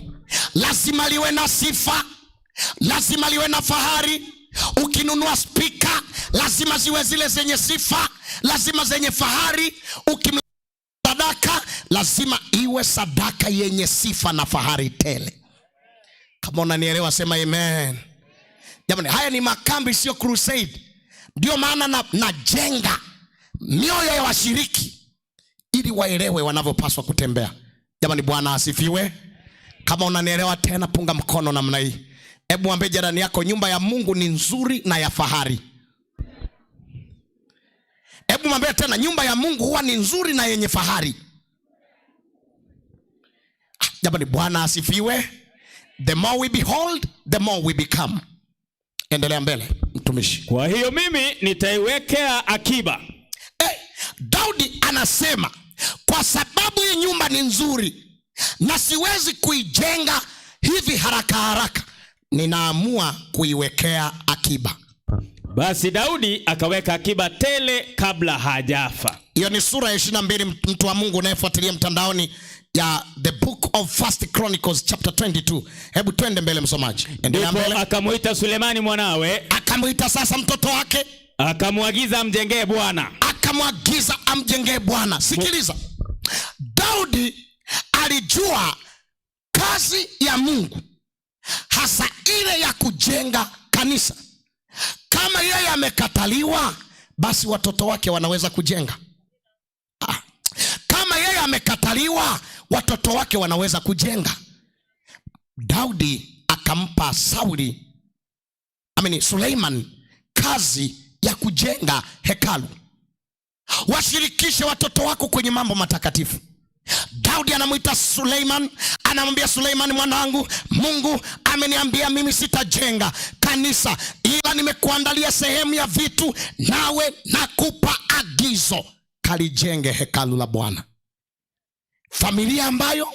lazima liwe na sifa, lazima liwe na fahari. Ukinunua spika lazima ziwe zile zenye sifa, lazima zenye fahari. Ukimsadaka lazima iwe sadaka yenye sifa na fahari tele. Kama unanielewa sema amen. Jamani, haya ni makambi, sio crusade. Ndio maana najenga mioyo ya washiriki ili waelewe wanavyopaswa kutembea. Jamani, Bwana asifiwe. Kama unanielewa tena punga mkono namna hii. Hebu mwambie jirani yako, nyumba ya Mungu ni nzuri na ya fahari. Hebu mwambie tena, nyumba ya Mungu huwa ni nzuri na yenye fahari. Jamani, Bwana asifiwe. The more we behold, the more we become. Endelea mbele mtumishi. Kwa hiyo mimi nitaiwekea akiba. Daudi anasema kwa sababu hii nyumba ni nzuri na siwezi kuijenga hivi haraka haraka, ninaamua kuiwekea akiba. Basi Daudi akaweka akiba tele kabla hajafa. Hiyo ni sura ya 22, mtu wa Mungu unayefuatilia mtandaoni, ya the book of First Chronicles chapter 22. Hebu twende mbele msomaji. Endelea mbele. Akamuita Sulemani mwanawe. Akamuita sasa mtoto wake. Akamwagiza amjengee Bwana. Akamwagiza amjengee Bwana. Sikiliza. Daudi alijua kazi ya Mungu, hasa ile ya kujenga kanisa. Kama yeye amekataliwa, basi watoto wake wanaweza kujenga. Kama yeye amekataliwa, watoto wake wanaweza kujenga. Daudi akampa Suleiman kazi ya kujenga hekalu. Washirikishe watoto wako kwenye mambo matakatifu. Daudi anamuita Suleiman, anamwambia Suleiman, mwanangu, Mungu ameniambia mimi sitajenga kanisa, ila nimekuandalia sehemu ya vitu, nawe nakupa agizo, kalijenge hekalu la Bwana. Familia ambayo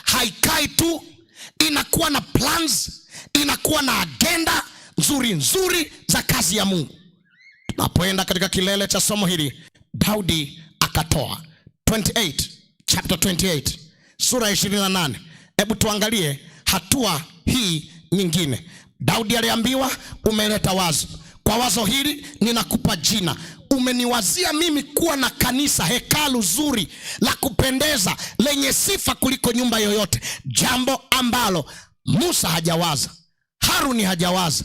haikai tu, inakuwa na plans, inakuwa na agenda nzuri nzuri za kazi ya Mungu. Tunapoenda katika kilele cha somo hili, Daudi akatoa 28, chapter 28, sura 28. Hebu tuangalie hatua hii nyingine. Daudi aliambiwa, umeleta wazo. Kwa wazo hili ninakupa jina. Umeniwazia mimi kuwa na kanisa, hekalu zuri la kupendeza, lenye sifa kuliko nyumba yoyote. Jambo ambalo Musa hajawaza, Haruni hajawaza,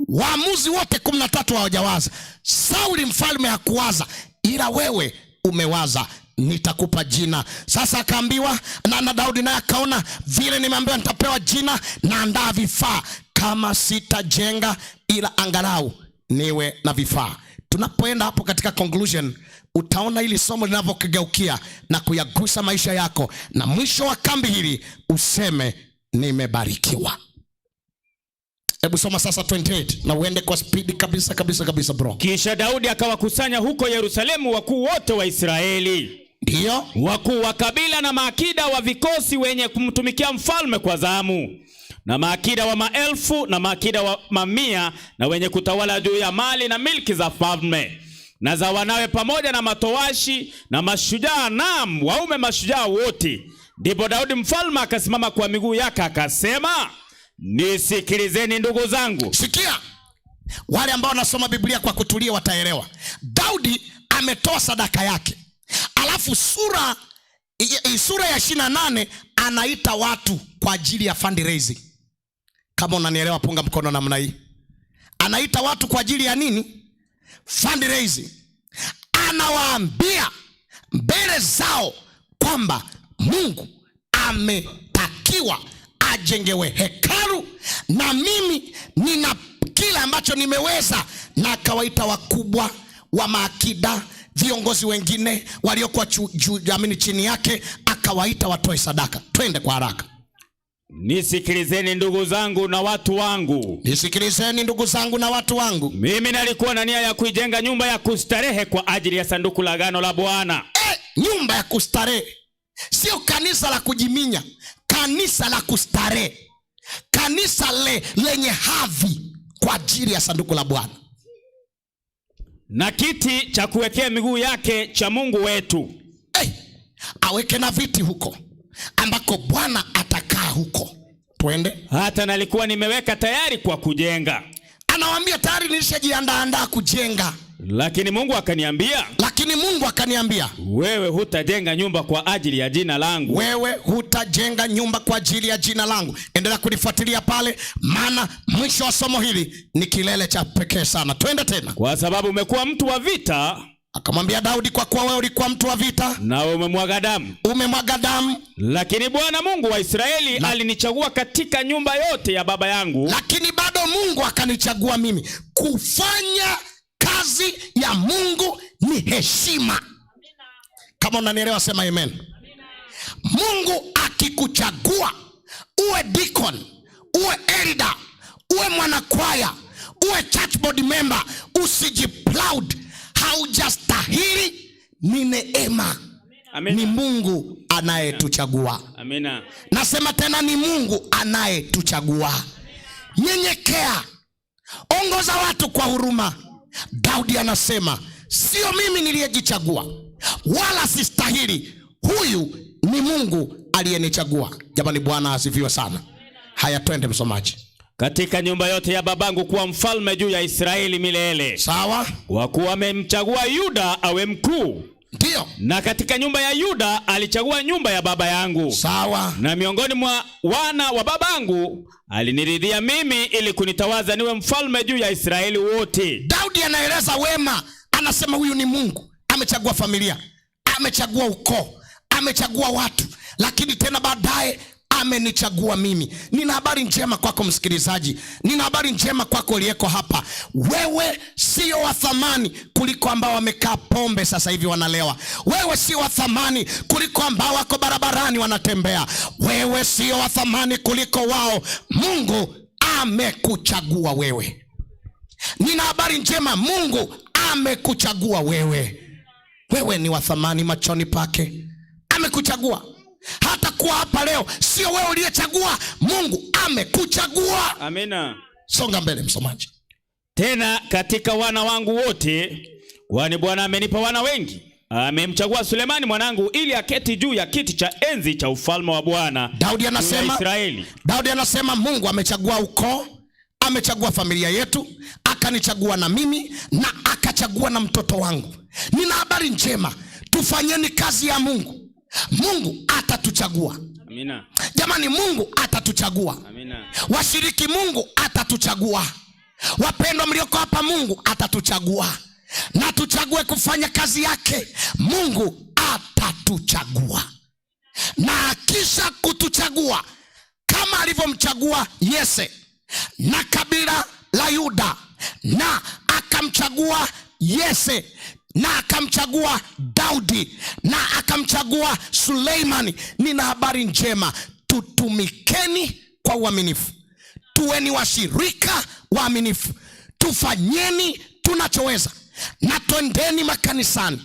waamuzi wote 13 hawajawaza, Sauli mfalme hakuwaza, ila wewe umewaza, nitakupa jina. Sasa akaambiwa na Daudi naye akaona vile nimeambiwa nitapewa jina, naandaa vifaa. Kama sitajenga, ila angalau niwe na vifaa. Tunapoenda hapo katika conclusion, utaona hili somo linavyokigeukia na kuyagusa maisha yako, na mwisho wa kambi hili useme nimebarikiwa. Hebu soma sasa 28 na uende kwa speed kabisa kabisa kabisa bro. Kisha Daudi akawakusanya huko Yerusalemu wakuu wote wa Israeli. Ndio. Wakuu wa kabila na maakida wa vikosi wenye kumtumikia mfalme kwa zamu, na maakida wa maelfu na maakida wa mamia, na wenye kutawala juu ya mali na milki za falme na za wanawe, pamoja na matowashi na mashujaa, naam waume mashujaa wote. Ndipo Daudi mfalme akasimama kwa miguu yake akasema, nisikilizeni ndugu zangu. Sikia, wale ambao wanasoma Biblia kwa kutulia wataelewa. Daudi ametoa sadaka yake, alafu sura ya 28 anaita watu kwa ajili ya fundraising. Kama unanielewa punga mkono namna hii. Anaita watu kwa ajili ya nini? Fundraising. Anawaambia mbele zao kwamba Mungu ametakiwa ajengewe hekalu, na mimi nina kila ambacho nimeweza. Na akawaita wakubwa wa maakida, viongozi wengine waliokuwa chini yake, akawaita watoe sadaka. Twende kwa haraka. Nisikilizeni ndugu zangu na watu wangu. Nisikilizeni ndugu zangu na watu wangu. Mimi nalikuwa na nia ya kuijenga nyumba ya kustarehe kwa ajili ya sanduku la agano la Bwana. Nyumba ya kustarehe. Sio kanisa la kujiminya, kanisa la kustarehe. Kanisa lenye hadhi kwa ajili ya sanduku la Bwana. Na kiti cha kuwekea miguu yake cha Mungu wetu. Hey, aweke na viti huko ambako Bwana atakaa huko. Twende. Hata nalikuwa nimeweka tayari kwa kujenga. Anawaambia tayari nilishajiandaandaa kujenga. Lakini Mungu akaniambia, lakini Mungu akaniambia, wewe hutajenga nyumba kwa ajili ya jina langu. Wewe hutajenga nyumba kwa ajili ya jina langu. Endelea kunifuatilia pale, maana mwisho wa somo hili ni kilele cha pekee sana. Twende tena. Kwa sababu umekuwa mtu wa vita. Akamwambia Daudi, kwa kuwa wewe ulikuwa mtu wa vita, nawe umemwaga damu. Umemwaga damu. Lakini Bwana Mungu wa Israeli alinichagua katika nyumba yote ya baba yangu. Lakini bado Mungu akanichagua mimi. Kufanya kazi ya Mungu ni heshima. Kama unanielewa sema amen. Mungu akikuchagua uwe deacon, uwe elder, uwe mwanakwaya, uwe church board member, usijiproud. Haujastahili, ni neema. Amina. Ni Mungu anayetuchagua. Amina. Nasema tena, ni Mungu anayetuchagua. Nyenyekea, ongoza watu kwa huruma. Daudi anasema sio mimi niliyejichagua, wala sistahili, huyu ni Mungu aliyenichagua. Jamani, Bwana asifiwe sana. Haya, twende msomaji. Katika nyumba yote ya babangu kuwa mfalme juu ya Israeli milele. Sawa. Kwa kuwa amemchagua Yuda awe mkuu. Ndio. Na katika nyumba ya Yuda alichagua nyumba ya baba yangu. Sawa. Na miongoni mwa wana wa babangu aliniridhia mimi ili kunitawaza niwe mfalme juu ya Israeli wote. Daudi anaeleza wema, anasema huyu ni Mungu, amechagua familia, amechagua ukoo, amechagua watu, lakini tena baadaye amenichagua mimi. Nina habari njema kwako msikilizaji, nina habari njema kwako uliyeko hapa. Wewe sio wa thamani kuliko ambao wamekaa pombe sasa hivi wanalewa. Wewe sio wa thamani kuliko ambao wako barabarani wanatembea. Wewe sio wa thamani kuliko wao. Mungu amekuchagua wewe. Nina habari njema, Mungu amekuchagua wewe. Wewe ni wa thamani machoni pake. Amekuchagua. Hata kuwa hapa leo sio wewe uliyechagua, Mungu amekuchagua. Amina. Songa mbele msomaji. Tena katika wana wangu wote, kwani Bwana amenipa wana wengi, amemchagua Sulemani mwanangu ili aketi juu ya kiti cha enzi cha ufalme wa Bwana. Daudi anasema, Israeli. Daudi anasema Mungu amechagua ukoo, amechagua familia yetu, akanichagua na mimi na akachagua na mtoto wangu. Nina habari njema, tufanyeni kazi ya Mungu. Mungu atatuchagua. Amina. Jamani, Mungu atatuchagua. Amina. Washiriki, Mungu atatuchagua. Wapendwa mlioko hapa, Mungu atatuchagua. Na tuchague kufanya kazi yake. Mungu atatuchagua. Na akisha kutuchagua kama alivyomchagua Yese na kabila la Yuda, na akamchagua Yese na akamchagua Daudi na akamchagua Suleimani. Nina habari njema, tutumikeni kwa uaminifu, tuweni washirika waaminifu, tufanyeni tunachoweza, na twendeni makanisani,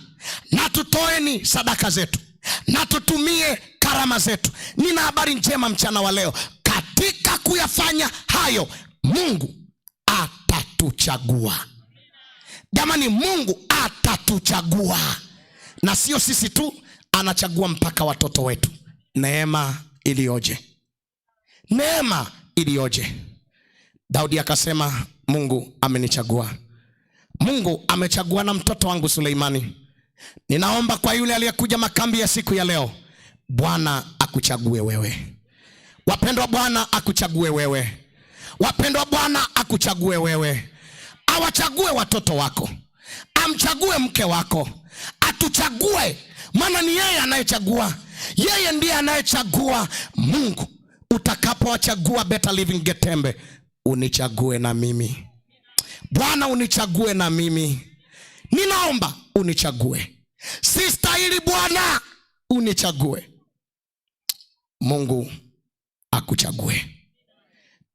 na tutoeni sadaka zetu, na tutumie karama zetu. Nina habari njema mchana wa leo, katika kuyafanya hayo Mungu atatuchagua. Jamani, Mungu atatuchagua. Na sio sisi tu, anachagua mpaka watoto wetu. Neema iliyoje! Neema iliyoje! Daudi akasema Mungu amenichagua. Mungu amechagua na mtoto wangu Suleimani. Ninaomba kwa yule aliyekuja makambi ya siku ya leo, Bwana akuchague wewe. Wapendwa, Bwana akuchague wewe. Wapendwa, Bwana akuchague wewe. Awachague watoto wako, amchague mke wako, atuchague, maana ni yeye anayechagua. Yeye ndiye anayechagua. Mungu, utakapowachagua Better Living Getembe, unichague na mimi. Bwana, unichague na mimi. Ninaomba unichague. Sistahili Bwana, unichague. Mungu akuchague.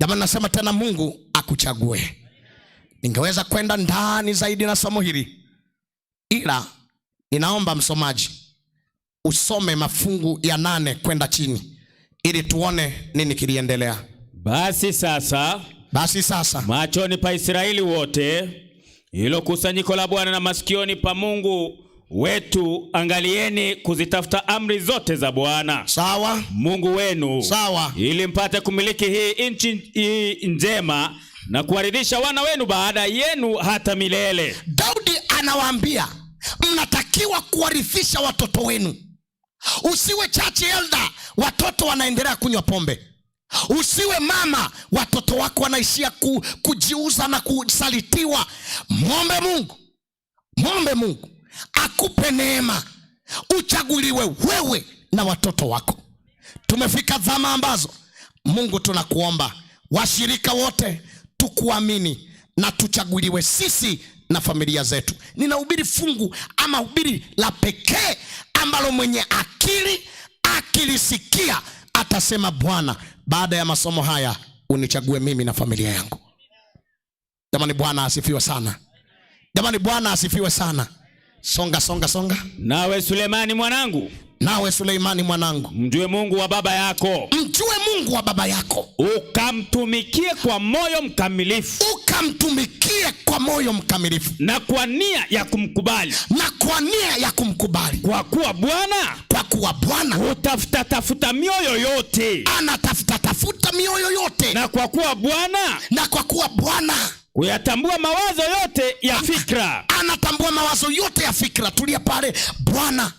Jamani, nasema tena, Mungu akuchague. Ningeweza kwenda ndani zaidi na somo hili, ila ninaomba msomaji usome mafungu ya 8 kwenda chini ili tuone nini kiliendelea. Basi sasa, machoni pa Israeli wote, Hilo kusanyiko la Bwana na masikioni pa Mungu wetu, angalieni kuzitafuta amri zote za Bwana, sawa, Mungu wenu, sawa, ili mpate kumiliki hii nchi hii njema na kuwaridhisha wana wenu baada yenu hata milele. Daudi anawaambia mnatakiwa kuwarithisha watoto wenu. Usiwe church elder, watoto wanaendelea kunywa pombe. Usiwe mama, watoto wako wanaishia kujiuza na kusalitiwa. Mwombe Mungu, mwombe Mungu akupe neema, uchaguliwe wewe na watoto wako. Tumefika zama ambazo Mungu tunakuomba washirika wote tukuamini na tuchaguliwe sisi na familia zetu. Ninahubiri fungu ama hubiri la pekee ambalo mwenye akili akilisikia atasema, Bwana, baada ya masomo haya unichague mimi na familia yangu. Jamani, Bwana asifiwe sana. Jamani, Bwana asifiwe sana. Songa, songa, songa. Nawe Sulemani mwanangu, nawe Suleimani mwanangu, mjue Mungu wa baba yako, mjue Mungu wa baba yako, ukamtumikie kwa moyo mkamilifu, ukamtumikie kwa moyo mkamilifu, na kwa nia ya kumkubali, na kwa nia ya kumkubali, kwa kuwa Bwana, kwa kuwa Bwana hutafuta tafuta mioyo yote, anatafuta tafuta mioyo yote, na kwa kuwa Bwana, na kwa kuwa Bwana kuyatambua mawazo yote ya fikra, anatambua mawazo yote ya fikra. Tulia pale. Bwana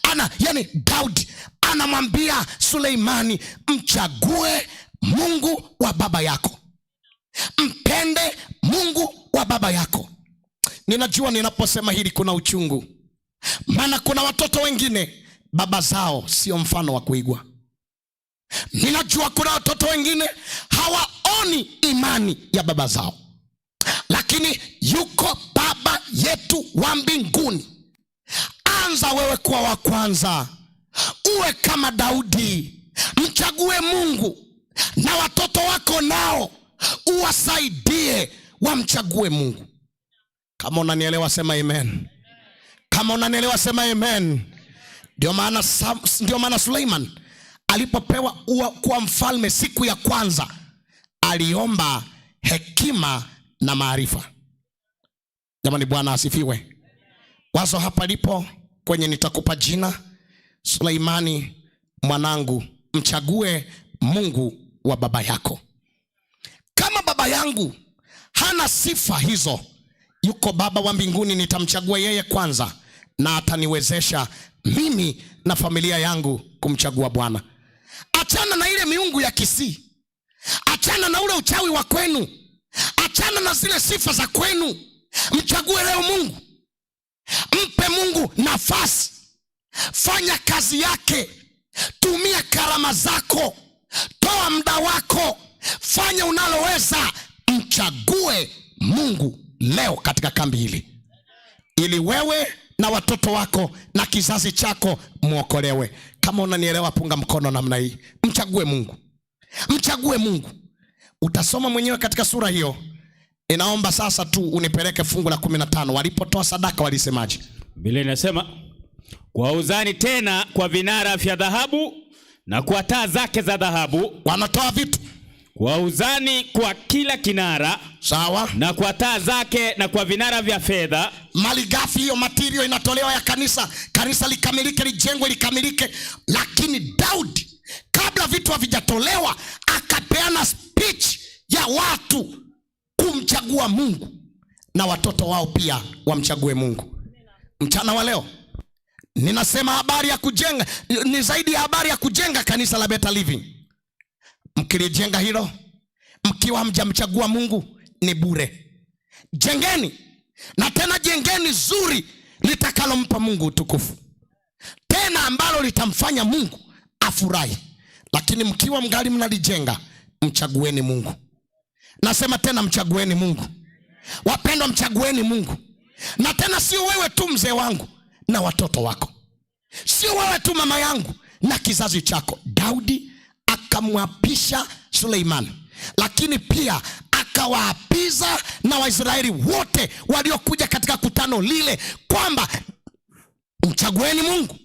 ana, yani Daudi anamwambia Suleimani, mchague Mungu wa baba yako, mpende Mungu wa baba yako. Ninajua ninaposema hili kuna uchungu, maana kuna watoto wengine baba zao sio mfano wa kuigwa. Ninajua kuna watoto wengine hawaoni imani ya baba zao, lakini yuko Baba yetu wa mbinguni. Anza wewe kuwa wa kwanza, uwe kama Daudi, mchague Mungu na watoto wako nao uwasaidie wamchague Mungu. Kama unanielewa sema amen. Kama unanielewa sema amen. Ndio maana Suleiman alipopewa kuwa mfalme siku ya kwanza aliomba hekima na maarifa. Jamani, Bwana asifiwe. Wazo hapa lipo kwenye nitakupa jina, Suleimani mwanangu, mchague Mungu wa baba yako. Kama baba yangu hana sifa hizo, yuko Baba wa mbinguni, nitamchagua yeye kwanza na ataniwezesha mimi na familia yangu kumchagua Bwana. Achana na ile miungu ya Kisii, achana na ule uchawi wa kwenu, achana na zile sifa za kwenu. Mchague leo Mungu, mpe Mungu nafasi, fanya kazi yake, tumia karama zako, toa muda wako, fanya unaloweza. Mchague Mungu leo katika kambi hili, ili wewe na watoto wako na kizazi chako muokolewe. Kama unanielewa punga mkono namna hii. Mchague Mungu, mchague Mungu. Utasoma mwenyewe katika sura hiyo. Inaomba sasa tu unipeleke fungu la 15. Walipotoa sadaka walisemaje? Biblia inasema, kwa uzani tena kwa vinara vya dhahabu na kwa taa zake za dhahabu. Wanatoa vitu kwa uzani kwa kila kinara, sawa, na kwa taa zake na kwa vinara vya fedha. Malighafi hiyo, material inatolewa ya kanisa, kanisa likamilike, lijengwe likamilike. Lakini Daudi kabla vitu havijatolewa akapeana speech ya watu kumchagua Mungu na watoto wao pia wamchague Mungu. Mchana wa leo ninasema habari ya kujenga ni zaidi ya habari ya kujenga kanisa la Better Living. Mkilijenga hilo mkiwa hamjamchagua Mungu ni bure. Jengeni, na tena jengeni zuri litakalompa Mungu utukufu, tena ambalo litamfanya Mungu afurahi. Lakini mkiwa mgali mnalijenga, mchagueni Mungu. Nasema tena, mchagueni Mungu. Wapendwa, mchagueni Mungu. Na tena sio wewe tu mzee wangu na watoto wako, sio wewe tu mama yangu na kizazi chako. Daudi akamwapisha Suleimani, lakini pia akawaapiza na Waisraeli wote waliokuja katika kutano lile kwamba mchagueni Mungu.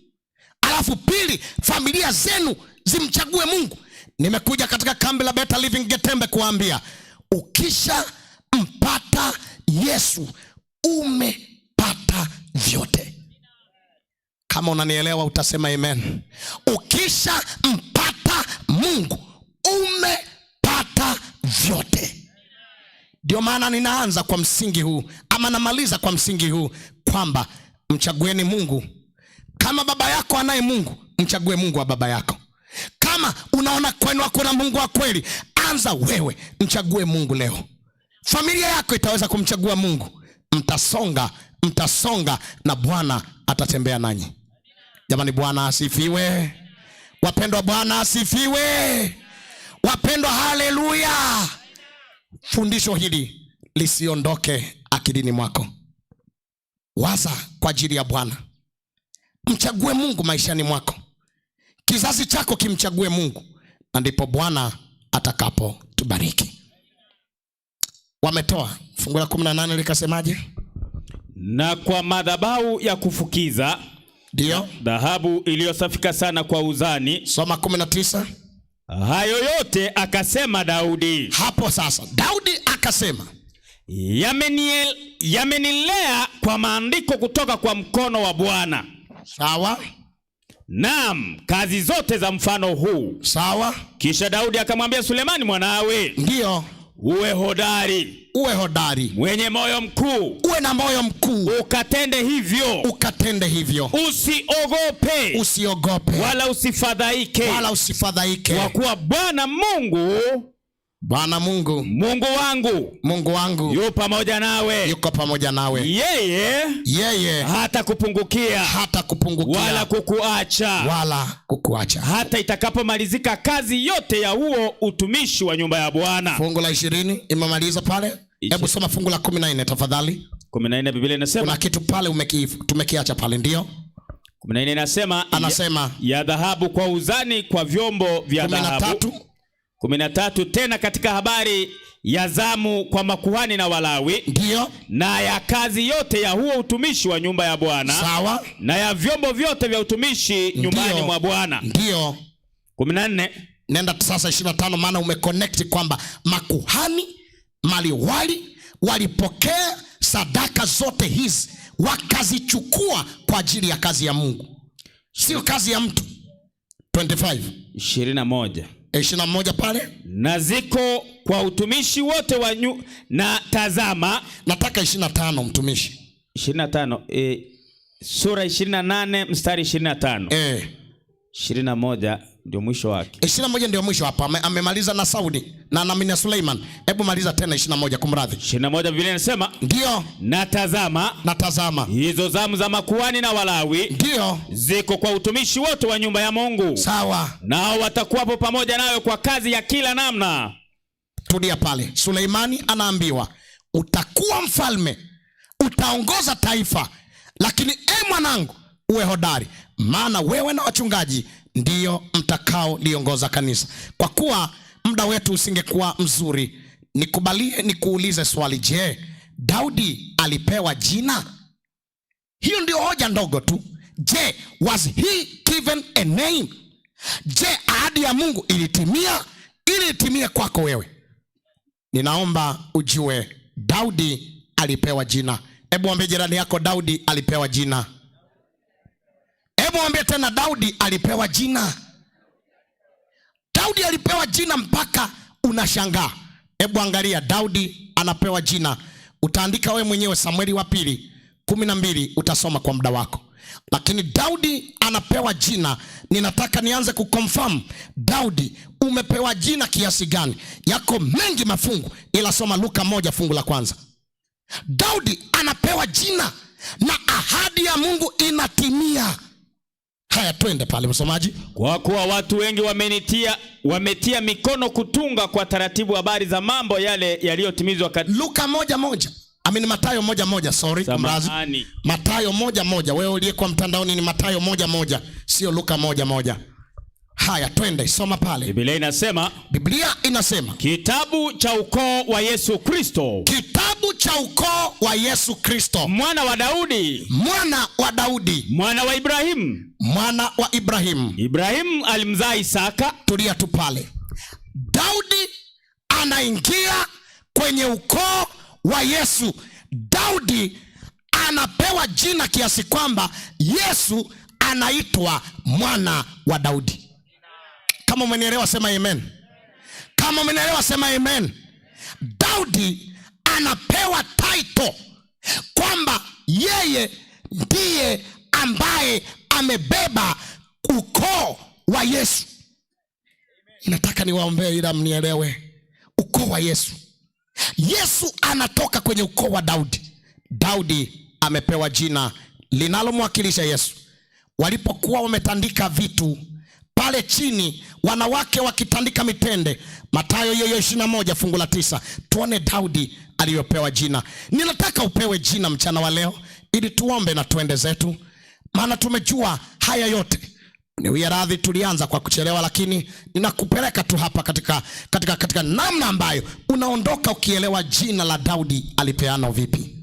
Alafu pili, familia zenu zimchague Mungu. Nimekuja katika kambi la Better Living Getembe kuambia, ukisha mpata Yesu umepata vyote. Kama unanielewa utasema amen. Ukishampata Mungu umepata vyote. Ndio maana ninaanza kwa msingi huu, ama namaliza kwa msingi huu, kwamba mchagueni Mungu. Kama baba yako anaye Mungu, mchague Mungu wa baba yako. Kama unaona kwenu hakuna Mungu wa kweli, anza wewe, mchague Mungu leo. Familia yako itaweza kumchagua Mungu. Mtasonga, mtasonga na Bwana atatembea nanyi. Jamani, Bwana asifiwe. Wapendwa, Bwana asifiwe. Wapendwa, haleluya. Fundisho hili lisiondoke akilini mwako. Waza kwa ajili ya Bwana. Mchague Mungu maishani mwako. Kizazi chako kimchague Mungu, na ndipo Bwana atakapo tubariki. Wametoa fungu la 18 likasemaje? Na kwa madhabahu ya kufukiza, ndio dhahabu iliyosafika sana kwa uzani. Soma 19. Hayo yote akasema Daudi. Hapo sasa Daudi akasema, yamenilea kwa maandiko kutoka kwa mkono wa Bwana. Sawa. Naam, kazi zote za mfano huu. Sawa. Kisha Daudi akamwambia Sulemani mwanawe, ndio, uwe hodari, uwe hodari, mwenye moyo mkuu, uwe na moyo mkuu, ukatende hivyo, ukatende hivyo, usiogope, usiogope, wala usifadhaike, wala usifadhaike, kwa kuwa Bwana Mungu, Bwana Mungu, Mungu wangu, Mungu wangu yu pamoja nawe, yuko pamoja nawe. Yeye hata kupungukia, hata kupungukia, wala kukuacha, wala kukuacha, hata itakapomalizika kazi yote ya huo utumishi wa nyumba ya Bwana. Fungu la 20 imemaliza pale. Hebu soma fungu la 14 tafadhali. 14 Biblia inasema, kuna kitu pale tumekiacha pale, ndio 14 inasema, anasema ya dhahabu kwa uzani kwa vyombo vya dhahabu. 13 tena katika habari ya zamu kwa makuhani na Walawi, ndio, na ya kazi yote ya huo utumishi wa nyumba ya Bwana. Sawa. Na ya vyombo vyote vya utumishi nyumbani mwa Bwana. Ndio. 14 nenda sasa 25, maana umeconnect kwamba makuhani maliwali walipokea sadaka zote hizi wakazichukua kwa ajili ya kazi ya Mungu, sio kazi ya mtu. 25 21 21 pale, na ziko kwa utumishi wote wa na tazama, nataka 25 mtumishi. 25 sura 28 mstari 25. 21 ndio mwisho wake. 21 ndio mwisho hapa. Amemaliza na Saudi na na Suleiman. Hebu maliza tena 21 kumradhi. 21 Biblia inasema, ndio, na tazama, na tazama hizo zamu za makuhani na Walawi, ndio, ziko kwa utumishi wote wa nyumba ya Mungu. Sawa. Nao watakuwapo pamoja nayo kwa kazi ya kila namna. Tulia pale. Suleimani anaambiwa utakuwa mfalme, utaongoza taifa, lakini mwanangu uwe hodari, maana wewe na wachungaji ndiyo mtakao liongoza kanisa. Kwa kuwa muda wetu usingekuwa mzuri, nikubalie nikuulize swali. Je, Daudi alipewa jina? Hiyo ndio hoja ndogo tu. Je, was he given a name? Je, ahadi ya Mungu ilitimia? Ili itimie kwako wewe, ninaomba ujue Daudi alipewa jina. Hebu mwambie jirani yako, Daudi alipewa jina. Hebu mwambie tena, Daudi alipewa jina. Daudi alipewa jina mpaka unashangaa. Hebu angalia, Daudi anapewa jina. Utaandika wewe mwenyewe Samueli wa pili 12, utasoma kwa muda wako. Lakini Daudi anapewa jina. Ninataka nianze kuconfirm Daudi umepewa jina kiasi gani. Yako mengi mafungu, ila soma Luka 1 fungu la kwanza. Daudi anapewa jina na ahadi ya Mungu inatimia. Haya, twende pale msomaji. Kwa kuwa watu wengi wametia mikono kutunga kwa taratibu habari za mambo yale yaliyotimizwa Luka 1:1. Amini, Mathayo 1:1, sorry, kumrazi. Mathayo 1:1. Wewe uliyekuwa mtandaoni ni Mathayo 1:1, sio Luka 1:1. Haya, twende soma pale. Biblia inasema, Biblia inasema kitabu cha ukoo wa Yesu Kristo. Kitabu cha ukoo wa Yesu Kristo, mwana wa Daudi, mwana wa Daudi, mwana wa Ibrahimu, mwana wa Ibrahimu. Ibrahimu alimzaa Isaka. Tulia tu pale. Daudi anaingia kwenye ukoo wa Yesu. Daudi anapewa jina kiasi kwamba Yesu anaitwa mwana wa Daudi. Kama umenielewa sema amen. Kama umenielewa sema amen. Daudi anapewa title kwamba yeye ndiye ambaye amebeba ukoo wa Yesu. Nataka niwaombee ila mnielewe. Ukoo wa Yesu. Yesu anatoka kwenye ukoo wa Daudi. Daudi amepewa jina linalomwakilisha Yesu. Walipokuwa wametandika vitu pale chini, wanawake wakitandika mitende, Mathayo hiyo 21 fungu la 9, tuone Daudi aliyopewa jina. Ninataka upewe jina mchana wa leo ili tuombe na tuende zetu, maana tumejua haya yote. Niwie radhi tulianza kwa kuchelewa, lakini ninakupeleka tu hapa katika namna ambayo unaondoka ukielewa jina la Daudi alipeana vipi.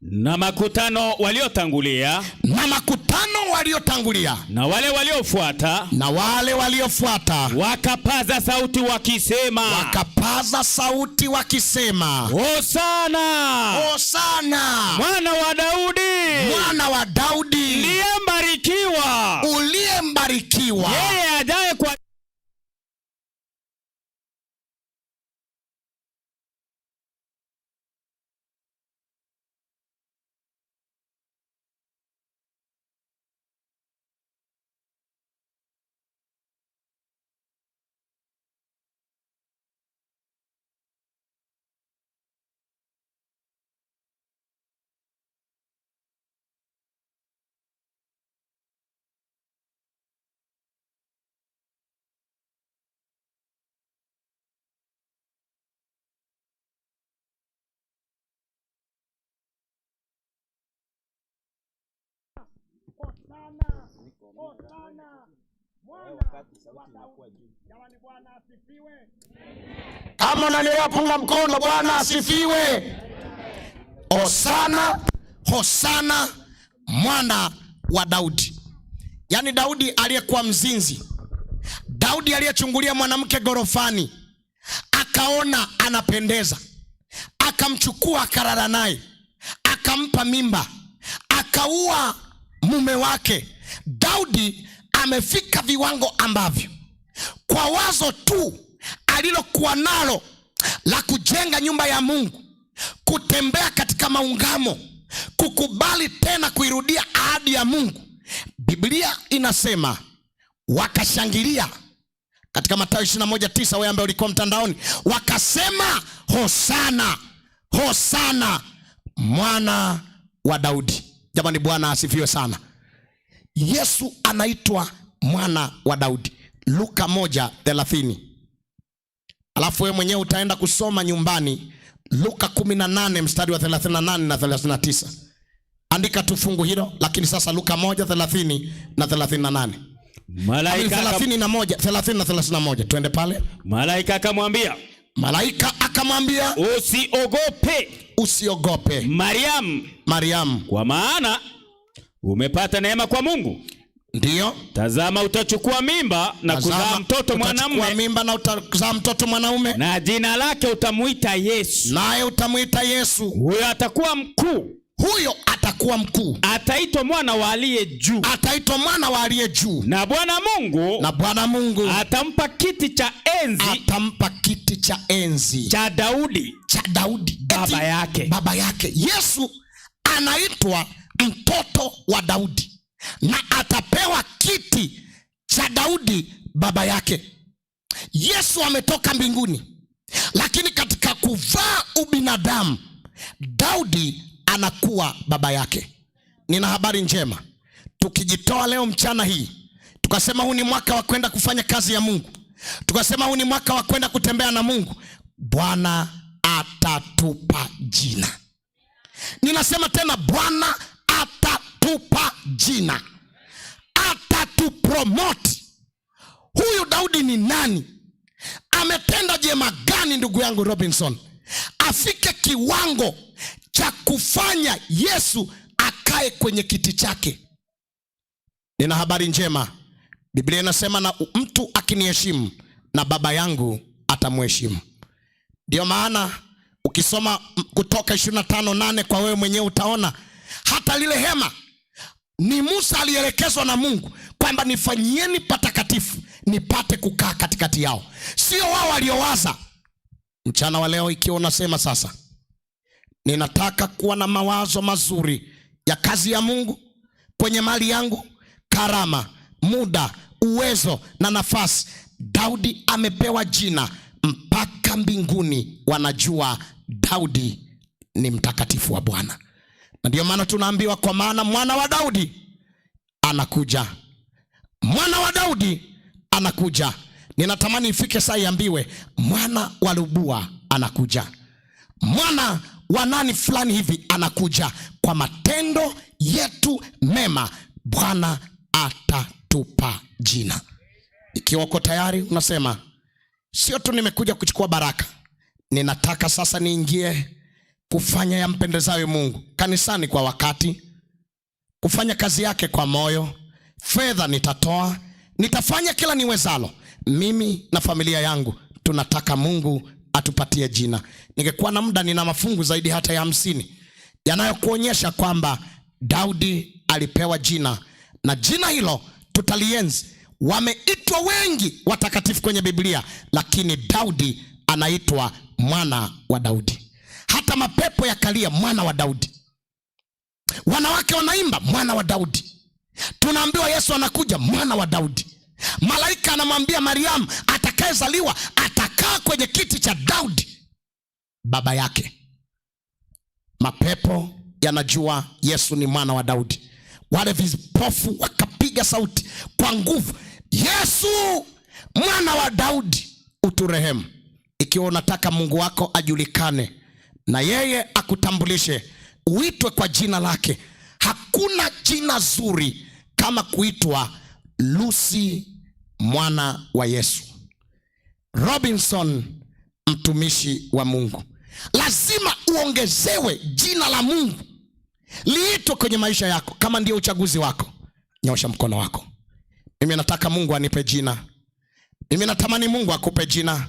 Na makutano waliotangulia, na makutano waliotangulia, na wale waliofuata, na wale waliofuata, wakapaza sauti wakisema, wakapaza sauti wakisema, Hosana, Hosana, mwana wa Daudi, mwana wa Daudi, uliyembarikiwa, uliyembarikiwa, yeye ajaye kwa. Kama unanielewa punga mkono. Bwana asifiwe. Hosana, Hosana mwana wa Daudi. Yaani Daudi aliyekuwa mzinzi, Daudi aliyechungulia mwanamke gorofani akaona anapendeza, akamchukua akalala naye, akampa mimba, akaua mume wake. Daudi amefika viwango ambavyo kwa wazo tu alilokuwa nalo la kujenga nyumba ya Mungu, kutembea katika maungamo, kukubali tena kuirudia ahadi ya Mungu, Biblia inasema wakashangilia. Katika Mathayo 21:9, wewe ambaye ulikuwa mtandaoni, wakasema Hosana, Hosana mwana wa Daudi. Jamani, Bwana asifiwe sana. Yesu anaitwa mwana wa Daudi. Luka 1:30. Alafu wewe mwenyewe utaenda kusoma nyumbani Luka 18 mstari wa 38 na 39. Andika tu fungu hilo, lakini sasa Luka 1:30 na 38. Malaika 31, 30 na 31. Twende pale. Malaika akamwambia, Malaika akamwambia, usiogope, usiogope Mariam, Mariam, kwa maana umepata neema kwa Mungu. Ndio. Tazama utachukua mimba na kuzaa mtoto mwanamume. Utachukua mimba na utazaa mtoto mwanaume. Na jina lake utamuita Yesu. Naye utamuita Yesu. Huyo atakuwa mkuu. Huyo atakuwa mkuu. Ataitwa mwana wa aliye juu. Ataitwa mwana wa aliye juu. Na Bwana Mungu, na Bwana Mungu atampa kiti cha enzi. Atampa kiti cha enzi cha Daudi. Cha Daudi baba yake. Baba yake. Yesu anaitwa mtoto wa Daudi na atapewa kiti cha Daudi baba yake. Yesu ametoka mbinguni, lakini katika kuvaa ubinadamu Daudi anakuwa baba yake. Nina habari njema. Tukijitoa leo mchana hii, tukasema huu ni mwaka wa kwenda kufanya kazi ya Mungu, tukasema huu ni mwaka wa kwenda kutembea na Mungu, Bwana atatupa jina. Ninasema tena, Bwana atatupa jina, atatupromote. Huyu Daudi ni nani? Ametenda jema gani ndugu yangu Robinson afike kiwango cha kufanya Yesu akae kwenye kiti chake? Nina habari njema. Biblia inasema na mtu akiniheshimu na baba yangu atamheshimu. Ndio maana ukisoma Kutoka 25:8 kwa wewe mwenyewe utaona Hata lile hema ni Musa alielekezwa na Mungu kwamba nifanyieni patakatifu nipate kukaa katikati yao, sio wao waliowaza. Mchana wa leo, ikiwa unasema sasa ninataka kuwa na mawazo mazuri ya kazi ya Mungu kwenye mali yangu, karama, muda, uwezo na nafasi. Daudi amepewa jina mpaka mbinguni wanajua Daudi ni mtakatifu wa Bwana. Na ndio maana tunaambiwa, kwa maana mwana wa Daudi anakuja, mwana wa Daudi anakuja. Ninatamani ifike saa iambiwe mwana wa Lubua anakuja, mwana wa nani fulani hivi anakuja. Kwa matendo yetu mema Bwana atatupa jina. Ikiwa uko tayari, unasema sio tu nimekuja kuchukua baraka, ninataka sasa niingie kufanya yampendezayo Mungu kanisani kwa wakati, kufanya kazi yake kwa moyo, fedha nitatoa, nitafanya kila niwezalo. Mimi na familia yangu tunataka Mungu atupatie jina. Ningekuwa na muda, nina mafungu zaidi hata ya 50 yanayokuonyesha kwamba Daudi alipewa jina na jina hilo tutalienzi. Wameitwa wengi watakatifu kwenye Biblia, lakini Daudi anaitwa mwana wa Daudi. Hata mapepo yakalia mwana wa Daudi, wanawake wanaimba mwana wa Daudi, tunaambiwa Yesu anakuja mwana wa Daudi. Malaika anamwambia Mariamu atakayezaliwa atakaa kwenye kiti cha Daudi baba yake. Mapepo yanajua Yesu ni mwana wa Daudi. Wale vipofu wakapiga sauti kwa nguvu, Yesu mwana wa Daudi uturehemu. Ikiwa unataka Mungu wako ajulikane na yeye akutambulishe, uitwe kwa jina lake. Hakuna jina zuri kama kuitwa Lucy mwana wa Yesu, Robinson mtumishi wa Mungu. Lazima uongezewe jina la Mungu liitwe kwenye maisha yako. Kama ndio uchaguzi wako, nyosha mkono wako. Mimi nataka Mungu anipe jina. Mimi natamani Mungu akupe jina,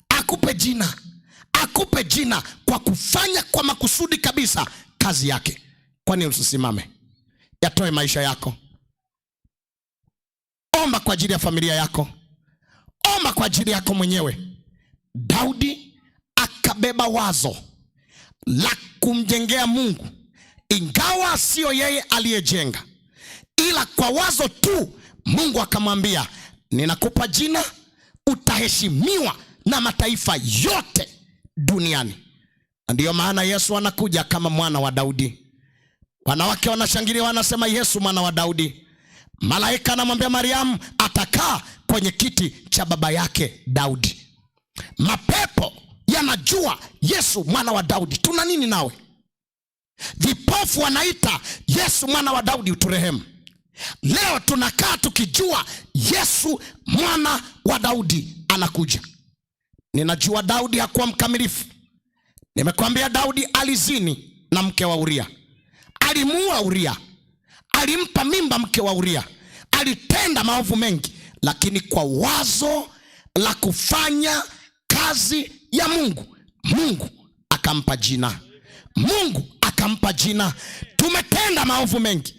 akupe jina, akupe jina kwa kufanya kwa makusudi kabisa kazi yake. Kwani usisimame? Yatoe maisha yako. Omba kwa ajili ya familia yako, omba kwa ajili yako mwenyewe. Daudi akabeba wazo la kumjengea Mungu, ingawa sio yeye aliyejenga, ila kwa wazo tu Mungu akamwambia, ninakupa jina, utaheshimiwa na mataifa yote duniani. Ndiyo maana Yesu anakuja kama mwana wa Daudi. Wanawake wanashangilia, wanasema Yesu mwana wa Daudi. Malaika anamwambia Mariamu atakaa kwenye kiti cha baba yake Daudi. Mapepo yanajua Yesu mwana wa Daudi, tuna nini nawe? Vipofu wanaita Yesu mwana wa Daudi, uturehemu. Leo tunakaa tukijua Yesu mwana wa Daudi anakuja. Ninajua Daudi hakuwa mkamilifu. Nimekwambia Daudi alizini na mke wa Uria, alimuua Uria, alimpa mimba mke wa Uria, alitenda maovu mengi, lakini kwa wazo la kufanya kazi ya Mungu, Mungu akampa jina. Mungu akampa jina. Tumetenda maovu mengi,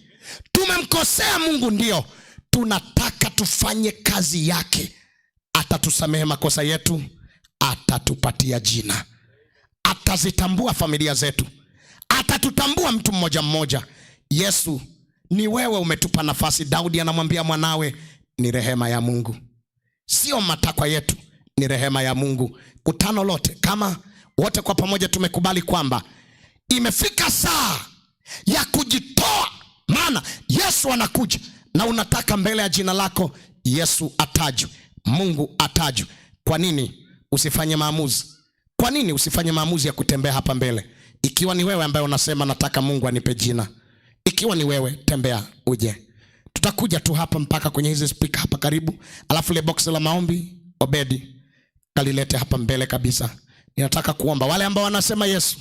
tumemkosea Mungu, ndio tunataka tufanye kazi yake. Atatusamehe makosa yetu, atatupatia jina, atazitambua familia zetu, atatutambua mtu mmoja mmoja. Yesu, ni wewe umetupa nafasi. Daudi anamwambia mwanawe, ni rehema ya Mungu, sio matakwa yetu, ni rehema ya Mungu. Kutano lote kama wote kwa pamoja tumekubali kwamba imefika saa ya kujitoa, maana Yesu anakuja na unataka mbele ya jina lako Yesu atajwe, Mungu atajwe. Kwa nini usifanye maamuzi? Kwa nini usifanye maamuzi ya kutembea hapa mbele? Ikiwa ni wewe ambaye unasema nataka Mungu anipe jina, ikiwa ni wewe, tembea uje. Tutakuja tu hapa mpaka kwenye hizi speaker hapa karibu, alafu ile box la maombi Obedi kalilete hapa mbele kabisa. Ninataka kuomba wale ambao wanasema Yesu,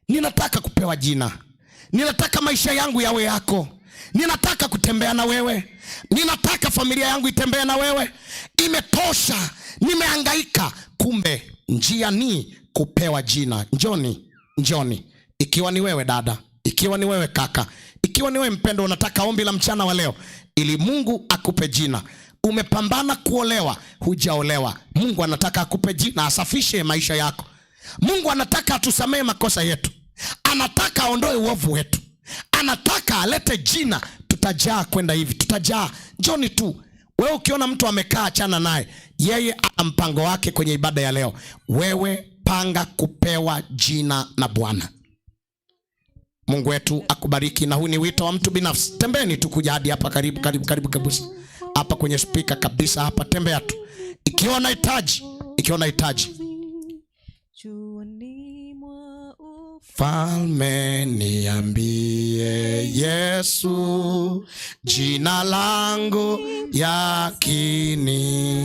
ninataka kupewa jina, ninataka maisha yangu yawe yako, ninataka kutembea na wewe, ninataka familia yangu itembee na wewe. Imetosha, nimehangaika. Kumbe njia ni kupewa jina. Njoni, njoni. Ikiwa ni wewe dada, Ikiwa ni wewe kaka, ikiwa ni wewe mpendwa, unataka ombi la mchana wa leo ili Mungu akupe jina. Umepambana kuolewa, hujaolewa. Mungu anataka akupe jina, asafishe maisha yako. Mungu anataka atusamee makosa yetu, anataka aondoe uovu wetu, anataka alete jina. Tutajaa kwenda hivi, tutajaa. Njoni tu. Wewe ukiona mtu amekaa, achana naye, yeye ana mpango wake kwenye ibada ya leo. Wewe panga kupewa jina na Bwana. Mungu wetu akubariki. Na huu ni wito wa mtu binafsi. Tembeni tu kuja hadi hapa, karibu karibu karibu kabisa, hapa kwenye spika kabisa hapa, tembea tu ikiwa unahitaji, ikiwa unahitaji. Falme, niambie Yesu, jina langu yakini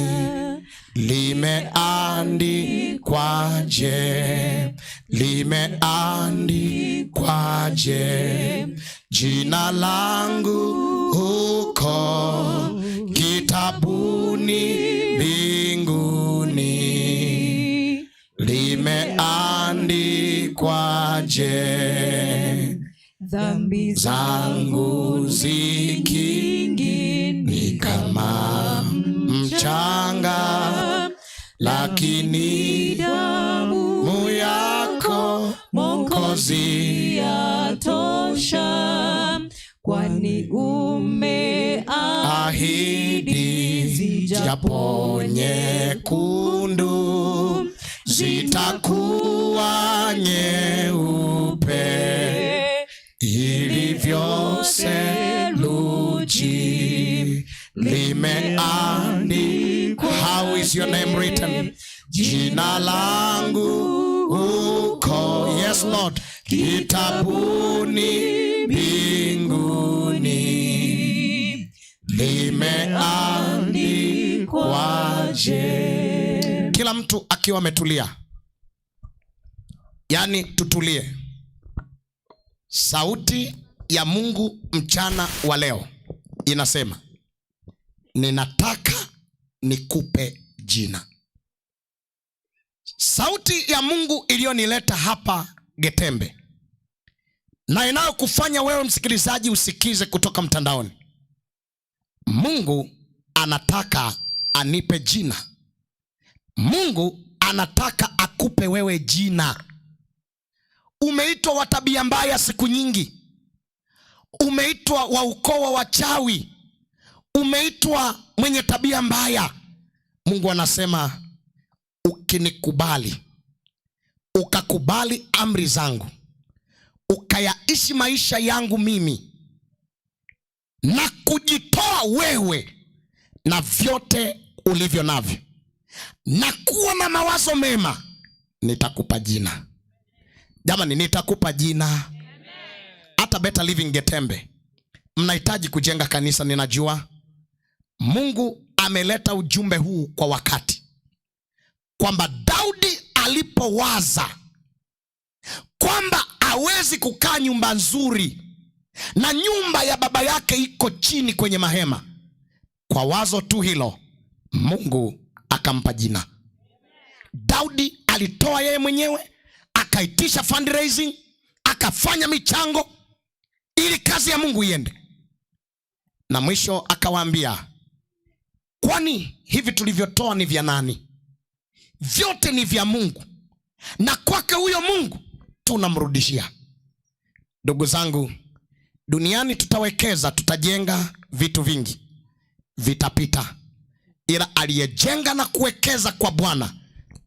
limeandikwaje? Limeandikwaje? Jina langu huko kitabuni mbinguni limeandikwaje? Dhambi zangu zikingi ni kama mchanga, lakini damu yako Mwokozi yatosha, kwani umeahidi zijapo nyekundu zitakuwa nyeupe ilivyo theluji. Limeandikwa. How is your name written? Jina langu huko, yes Lord, kitabuni mbinguni limeandikwaje? Kila mtu akiwa ametulia, yaani tutulie. Sauti ya Mungu mchana wa leo inasema, ninataka nikupe jina. Sauti ya Mungu iliyonileta hapa Getembe na inayokufanya wewe msikilizaji usikize kutoka mtandaoni, Mungu anataka anipe jina. Mungu anataka akupe wewe jina. Umeitwa wa tabia mbaya siku nyingi, umeitwa wa ukoo wa wachawi, umeitwa mwenye tabia mbaya. Mungu anasema ukinikubali, ukakubali amri zangu, ukayaishi maisha yangu mimi na kujitoa wewe na vyote ulivyo navyo na kuwa na mawazo mema, nitakupa jina. Jamani, nitakupa jina. Hata Better Living Getembe mnahitaji kujenga kanisa, ninajua. Mungu ameleta ujumbe huu kwa wakati, kwamba Daudi alipowaza kwamba hawezi kukaa nyumba nzuri na nyumba ya baba yake iko chini kwenye mahema, kwa wazo tu hilo Mungu akampa jina. Daudi alitoa yeye mwenyewe, akaitisha fundraising, akafanya michango ili kazi ya Mungu iende. Na mwisho akawaambia, kwani hivi tulivyotoa ni vya nani? Vyote ni vya Mungu, na kwake huyo Mungu tunamrudishia. Ndugu zangu, duniani tutawekeza, tutajenga vitu vingi, vitapita, ila aliyejenga na kuwekeza kwa Bwana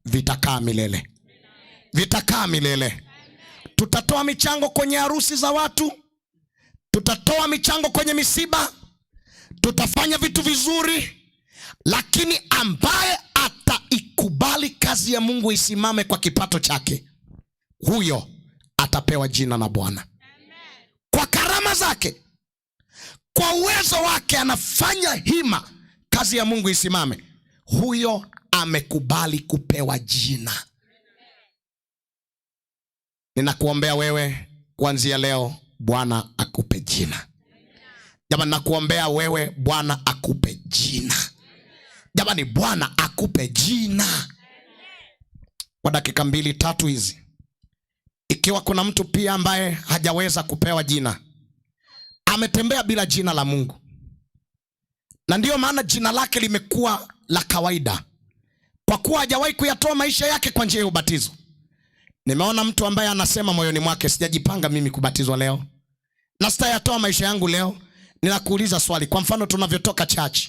vitakaa milele, vitakaa milele. Tutatoa michango kwenye harusi za watu, tutatoa michango kwenye misiba, tutafanya vitu vizuri, lakini ambaye ataikubali kazi ya Mungu isimame kwa kipato chake, huyo atapewa jina na Bwana. Kwa karama zake, kwa uwezo wake anafanya hima kazi ya Mungu isimame, huyo amekubali kupewa jina. Ninakuombea wewe kuanzia leo, Bwana akupe jina. Jamani, nakuombea wewe, Bwana akupe jina. Jamani, Bwana akupe jina. Kwa dakika 2-3 hizi, Ikiwa kuna mtu pia ambaye hajaweza kupewa jina, ametembea bila jina la Mungu, na ndiyo maana jina lake limekuwa la kawaida, kwa kuwa hajawahi kuyatoa maisha yake kwa njia ya ubatizo. Nimeona mtu ambaye anasema moyoni mwake, sijajipanga mimi kubatizwa leo na sitayatoa maisha yangu leo. Ninakuuliza swali, kwa mfano tunavyotoka church,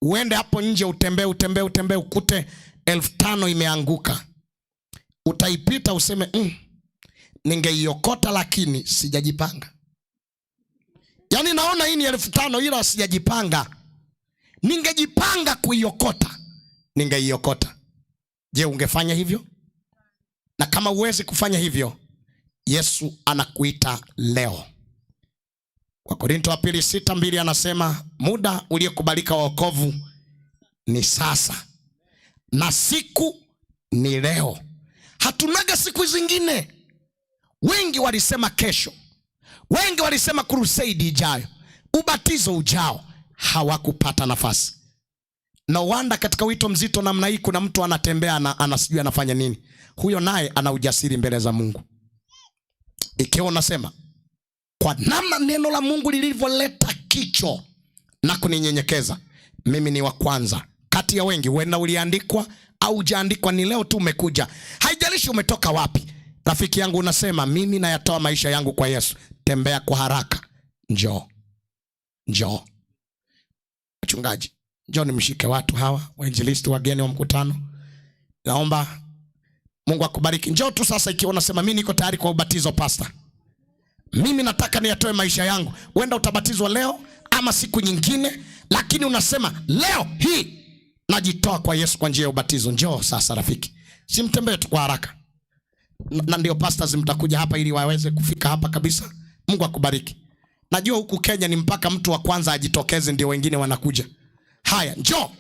uende hapo nje utembee utembee utembee, ukute 5,000 imeanguka, utaipita useme ningeiokota lakini sijajipanga. Yaani naona hii ni 5,000 ila sijajipanga, ningejipanga kuiokota ningeiokota. Je, ungefanya hivyo? Na kama huwezi kufanya hivyo, Yesu anakuita leo. Wakorintho wa pili 6:2 anasema muda uliokubalika wa wokovu ni sasa na siku ni leo. Hatunaga siku zingine. Wengi walisema kesho, wengi walisema crusade ijayo, ubatizo ujao, hawakupata nafasi. No wonder katika wito mzito namna hii kuna mtu anatembea na anasijui anafanya nini. Huyo naye ana ujasiri mbele za Mungu. Ikiwa unasema kwa namna neno la Mungu lilivyoleta kicho na kuninyenyekeza, mimi ni wa kwanza kati ya wengi. Huenda uliandikwa au hujaandikwa, ni leo tu umekuja, haijalishi umetoka wapi. Rafiki yangu, unasema mimi nayatoa maisha yangu kwa Yesu, tembea kwa haraka, njoo, njoo. Mchungaji, njoo nimshike watu hawa, wainjilisti wageni wa mkutano. Naomba Mungu akubariki. Njoo tu sasa ikiwa unasema mimi niko tayari kwa ubatizo pastor, mimi nataka niyatoe maisha yangu. Huenda utabatizwa leo ama siku nyingine, lakini unasema leo hii najitoa kwa Yesu kwa njia ya ubatizo. Njoo sasa rafiki, simtembee tu kwa haraka. Na ndio pastors mtakuja hapa ili waweze kufika hapa kabisa. Mungu akubariki. Najua huku Kenya ni mpaka mtu wa kwanza ajitokeze ndio wengine wanakuja. Haya, njoo.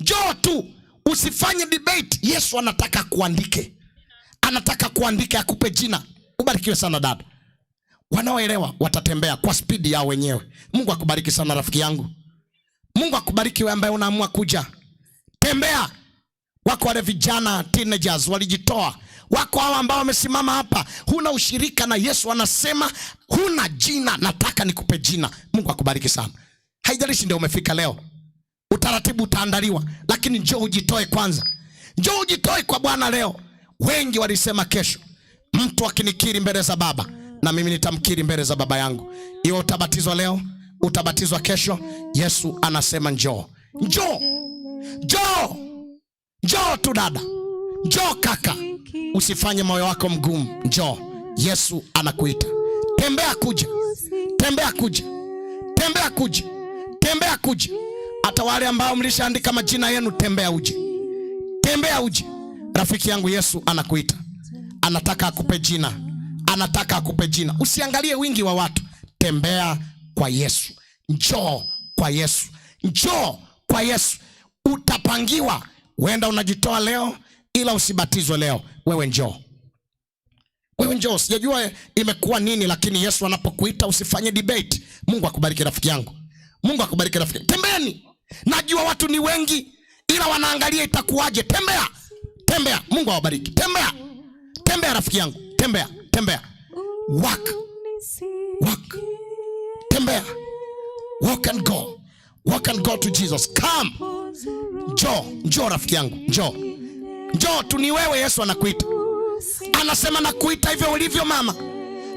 Njoo tu, usifanye debate. Yesu anataka kuandike. Anataka kuandike akupe jina. Ubarikiwe sana dada. Wanaoelewa watatembea kwa spidi yao wenyewe. Mungu akubariki sana rafiki yangu. Mungu akubariki wewe ambaye unaamua kuja. Tembea. Wako wale vijana teenagers walijitoa. Wako hawa ambao wamesimama hapa. Huna ushirika na Yesu, anasema huna jina, nataka nikupe jina. Mungu akubariki sana. Haijalishi ndio umefika leo, utaratibu utaandaliwa, lakini njoo ujitoe kwanza. Njoo ujitoe kwa Bwana leo. Wengi walisema kesho. Mtu akinikiri mbele za Baba, na mimi nitamkiri mbele za Baba yangu. Iwe utabatizwa leo, utabatizwa kesho, Yesu anasema njoo. Njoo. Njoo. Njoo tu dada. Njoo kaka. Usifanye moyo wako mgumu. Njoo. Yesu anakuita. Tembea kuja. Tembea kuja. Tembea kuja. Tembea kuja. Hata wale ambao mlishaandika majina yenu, tembea uje. Tembea uje. Rafiki yangu, Yesu anakuita. Anataka akupe jina. Anataka akupe jina. Usiangalie wingi wa watu. Tembea kwa Yesu. Njoo kwa Yesu. Njoo kwa Yesu. Utapangiwa. Huenda unajitoa leo, ila usibatizwe leo. Wewe njoo. Wewe njoo. Sijajua imekuwa nini, lakini Yesu anapokuita usifanye debate. Mungu akubariki rafiki yangu. Mungu akubariki rafiki. Tembeni. Najua watu ni wengi, ila wanaangalia itakuwaje. Tembea. Tembea. Mungu awabariki. Tembea. Tembea rafiki yangu. Tembea. Tembea. Walk. Walk. Tembea. Walk and go. Walk and go to Jesus. Come. Njoo. Njoo rafiki yangu. Njoo. Njoo tu, ni wewe Yesu anakuita. Anasema nakuita hivyo ulivyo mama.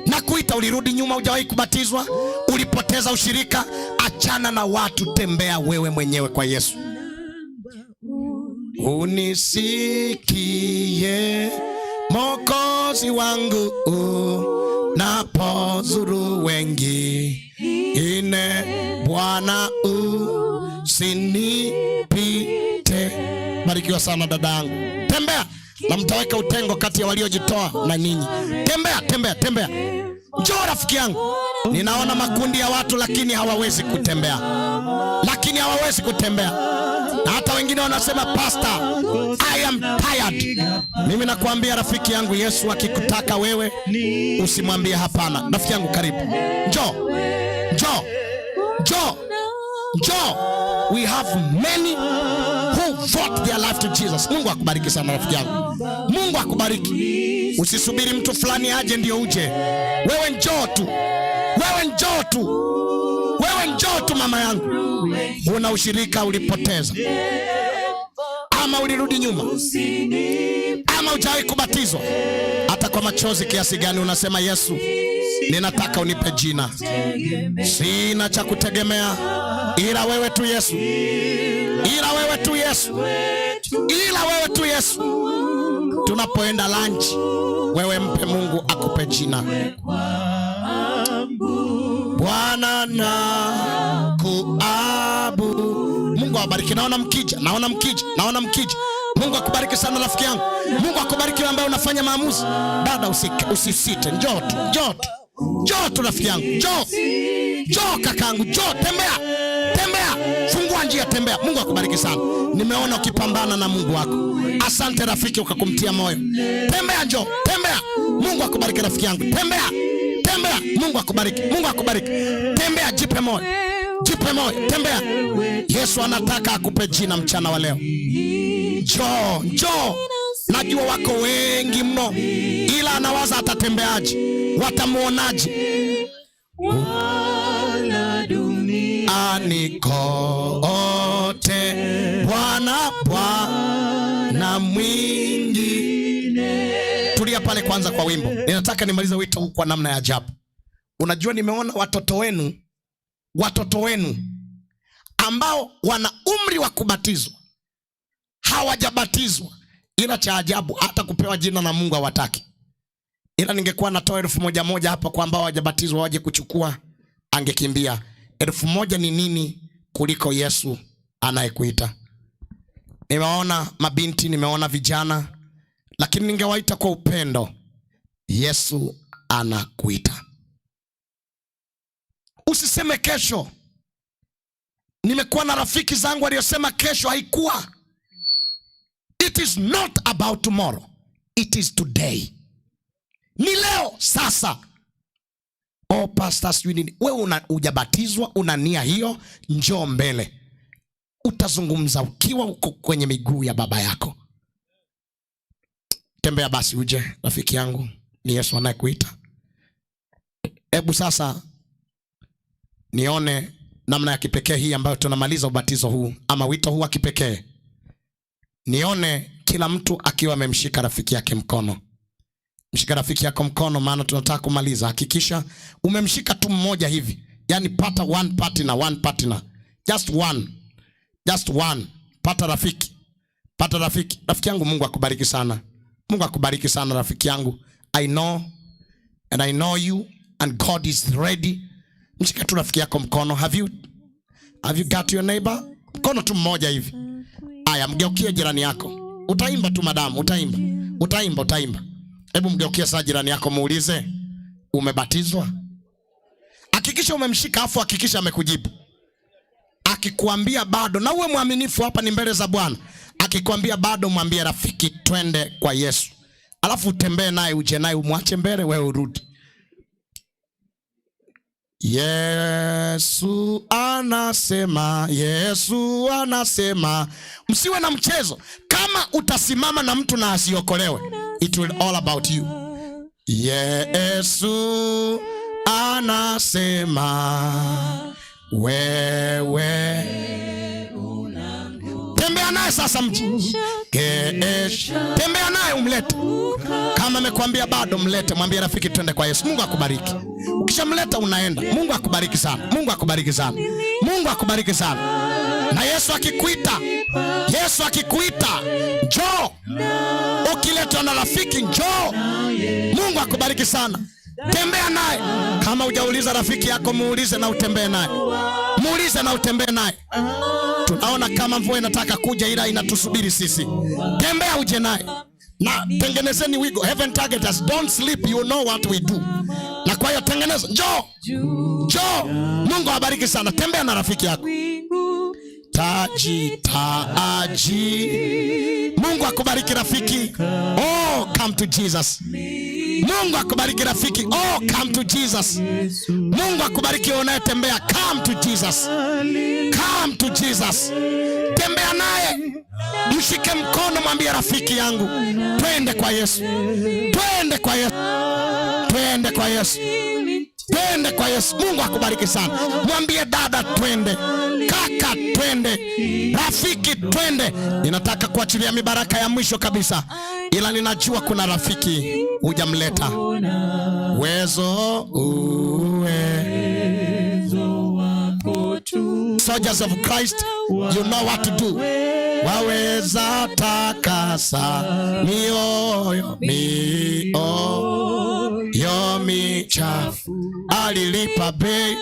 Nakuita, ulirudi nyuma, hujawahi kubatizwa, ulipoteza ushirika. Achana na watu, tembea wewe mwenyewe kwa Yesu. Unisikie Mwokozi wangu, napozuru wengi ine, Bwana usinipite. Barikiwa sana dadangu. Tembea na mtaweka utengo kati ya waliojitoa na ninyi. Tembea, tembea, tembea. Njoo rafiki yangu. Ninaona makundi ya watu lakini hawawezi kutembea. Lakini hawawezi kutembea. Na hata wengine wanasema pastor, I am tired. Mimi nakuambia rafiki yangu, Yesu akikutaka wewe usimwambie hapana. Rafiki yangu karibu. Njoo. Njoo. Njoo. Njoo. We have many who Devote their life to Jesus. Mungu akubariki sana rafiki yangu. Mungu akubariki. Usisubiri mtu fulani aje ndio uje. Wewe njoo tu. Wewe njoo tu. Wewe njoo tu mama yangu. Huna ushirika ulipoteza, ama ulirudi nyuma, ama hujawahi kubatizwa. Hata kwa machozi kiasi gani unasema, Yesu, ninataka unipe jina. Sina cha kutegemea ila wewe tu Yesu, ila wewe tu Yesu, ila wewe tu Yesu. Tunapoenda lunch, wewe mpe Mungu akupe jina. Bwana na kuabu. Mungu awabariki. Naona mkija, naona mkija, naona mkija. Mungu akubariki sana rafiki yangu. Mungu akubariki wewe ambaye unafanya maamuzi. Dada, usisite, njoo tu, njoo tu, njoo tu rafiki yangu, njoo, njoo kakangu, njoo, tembea, tembea, fungua njia, tembea. Mungu akubariki sana. Nimeona ukipambana na Mungu wako. Asante rafiki, ukakumtia moyo. Tembea, njoo, tembea. Mungu akubariki rafiki yangu, tembea, tembea. Mungu akubariki, Mungu akubariki. Tembea, jipe moyo, jipe moyo, tembea. Yesu anataka akupe jina mchana wa leo. Njoo, njoo. Najua wako wengi mno, ila anawaza atatembeaje, watamuonaje. Anikote Bwana, Bwana mwingine. Tulia pale kwanza kwa wimbo. Ninataka nimalize wito huu kwa namna ya ajabu. Unajua, nimeona watoto wenu, watoto wenu ambao wana umri wa kubatizwa hawajabatizwa, ila cha ajabu hata kupewa jina na Mungu hawataki. Ila ningekuwa natoa 1000 moja hapa kwa ambao hawajabatizwa waje kuchukua, angekimbia. 1000 ni nini kuliko Yesu anayekuita? Nimeona mabinti, nimeona vijana, lakini ningewaita kwa upendo. Yesu anakuita. Usiseme kesho. Nimekuwa na rafiki zangu waliosema kesho haikuwa. It is not about tomorrow. It is today. Ni leo sasa. Oh pastor, sijui nini. Wewe hujabatizwa, una nia hiyo, njoo mbele. Utazungumza ukiwa uko kwenye miguu ya baba yako. Tembea basi uje rafiki yangu, ni Yesu anayekuita. Hebu sasa nione namna ya kipekee hii ambayo tunamaliza ubatizo huu ama wito huu wa kipekee. Nione kila mtu akiwa amemshika rafiki yake mkono. Mshika rafiki yako mkono, maana tunataka kumaliza. Hakikisha umemshika tu mmoja hivi. Yani pata one partner, one partner. Just one. Just one. Pata rafiki. Pata rafiki. Rafiki yangu, Mungu akubariki sana. Mungu akubariki sana rafiki yangu. I know and I know you and God is ready. Mshika tu rafiki yako mkono. Have you got your neighbor? Mkono tu mmoja hivi. Aya, mgeukie jirani yako. Utaimba tu madamu, utaimba. Utaimba, utaimba. Hebu mgeukie sasa jirani yako muulize, umebatizwa? Hakikisha umemshika afu hakikisha amekujibu. Akikwambia bado, na uwe mwaminifu, hapa ni mbele za Bwana. Akikwambia bado, mwambie rafiki, twende kwa Yesu. Alafu utembee naye, uje naye, umwache mbele, wewe urudi. Yesu anasema, Yesu anasema. Msiwe na mchezo. Kama utasimama na mtu na asiokolewe, it will all about you. Yesu anasema, wewe tembea naye sasa mji. Tembea naye umlete. Kama amekwambia bado, mlete, mwambie rafiki, twende kwa Yesu. Mungu akubariki. Ukishamleta unaenda. Mungu akubariki sana. Mungu akubariki sana. Mungu akubariki sana. Na Yesu akikuita, Yesu akikuita, njoo. Ukiletwa na rafiki, njoo. Mungu akubariki sana. Tembea naye. Kama hujauliza rafiki yako, muulize na utembee naye. Muulize na utembee naye. Tunaona kama mvua inataka kuja, ila inatusubiri sisi. Tembea uje naye. Na tengenezeni wigo. Heaven targeters, don't sleep, you know what we do. Na kwa hiyo tengeneza, njoo. Njoo. Mungu awabariki sana. Tembea na rafiki yako. Taji, taji. Mungu akubariki rafiki. Oh, come to Jesus. Mungu akubariki rafiki. Oh, come to Jesus. Mungu akubariki unayetembea. Come to Jesus. Come to Jesus. Tembea naye. Mshike mkono, mwambie rafiki yangu, twende kwa Yesu, twende kwa Yesu, twende kwa Yesu, twende kwa Yesu. Mungu akubariki sana. Mwambie dada, twende, kaka, twende, rafiki, twende. Ninataka kuachilia mibaraka ya mwisho kabisa, ila ninajua kuna rafiki hujamleta. Uwezo Soldiers of Christ, you know what to do. Waweza takasa mioyo mioyo michafu, alilipa bei.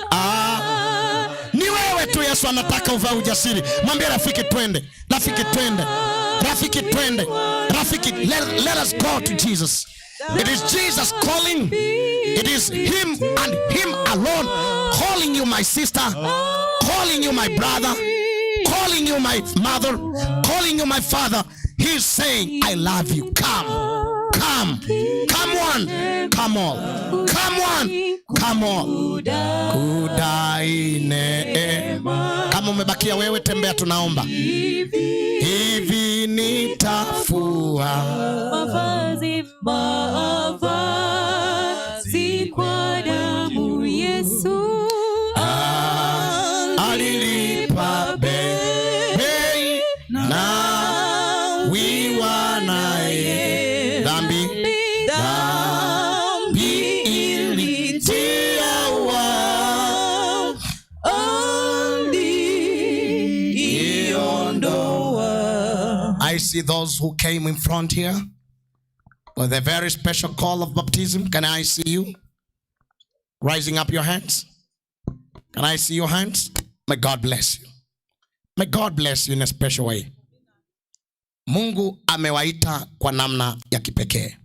Ni wewe tu Yesu anataka uvae ujasiri. Mwambie rafiki, twende, rafiki, twende, rafiki, twende, rafiki, let us go to Jesus. It is Jesus calling. It is him and him alone calling you, my sister, calling you, my brother, calling you, my mother, calling you, my father. He's saying, I love you. Come, come, come one, come all, come one, come all. Kudai neema. Kama umebakia wewe, tembea, tunaomba. Hivi nitafua mavazi, mavazi kwa damu Yesu alilipa bei na wiwa naye dhambi dhambi ilitia wa aliondoa. I see those who came in front here with a very special call of baptism. Can I see you raising up your hands? Can I see your hands? May God bless you. May God bless you in a special way. Mungu amewaita kwa namna ya kipekee,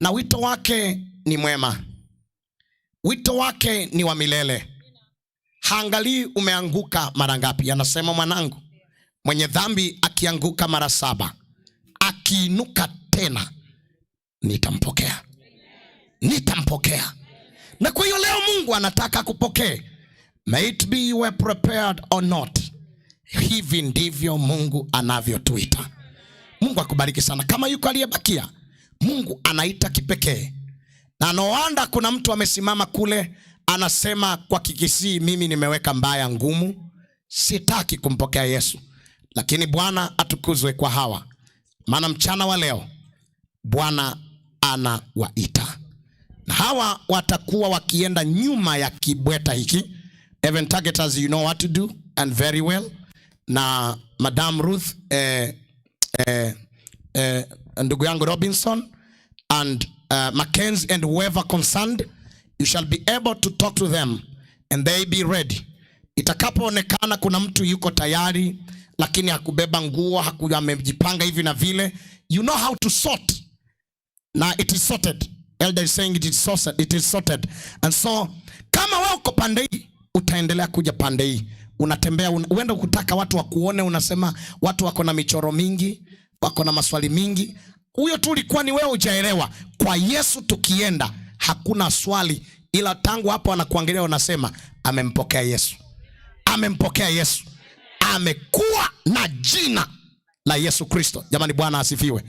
na wito wake ni mwema, wito wake ni wa milele. Haangalii umeanguka mara ngapi. Anasema, mwanangu, mwenye dhambi akianguka mara 7, akiinuka tena, nitampokea, nitampokea. Na kwa hiyo leo Mungu anataka kupokee. May it be you were prepared or not. Hivi ndivyo Mungu anavyotuita. Mungu akubariki sana. Kama yuko aliyebakia, Mungu anaita kipekee. Na no wonder kuna mtu amesimama kule anasema kwa Kikisii, mimi nimeweka mbaya ngumu, sitaki kumpokea Yesu. Lakini Bwana atukuzwe kwa hawa, maana mchana wa leo Bwana anawaita. Na hawa watakuwa wakienda nyuma ya kibweta hiki. Even targeters, you know what to do and very well. Na Madam Ruth, ndugu yangu Robinson and Mackenzie and whoever concerned, you shall be able to talk to them and they be ready. Itakapoonekana kuna mtu yuko tayari lakini hakubeba nguo, hakuwa amejipanga hivi na vile, you know how to sort. Now it is sorted. Elder is saying it is sorted. It is sorted. And so kama wewe uko pande hii, utaendelea kuja pande hii. Unatembea, uenda ukutaka watu wakuone, unasema watu wako na michoro mingi, wako na maswali mingi. Huyo tu ulikuwa ni wewe hujaelewa. Kwa Yesu tukienda hakuna swali, ila tangu hapo anakuangalia unasema amempokea Yesu. Amempokea Yesu. Amekuwa na jina la Yesu Kristo. Jamani, Bwana asifiwe.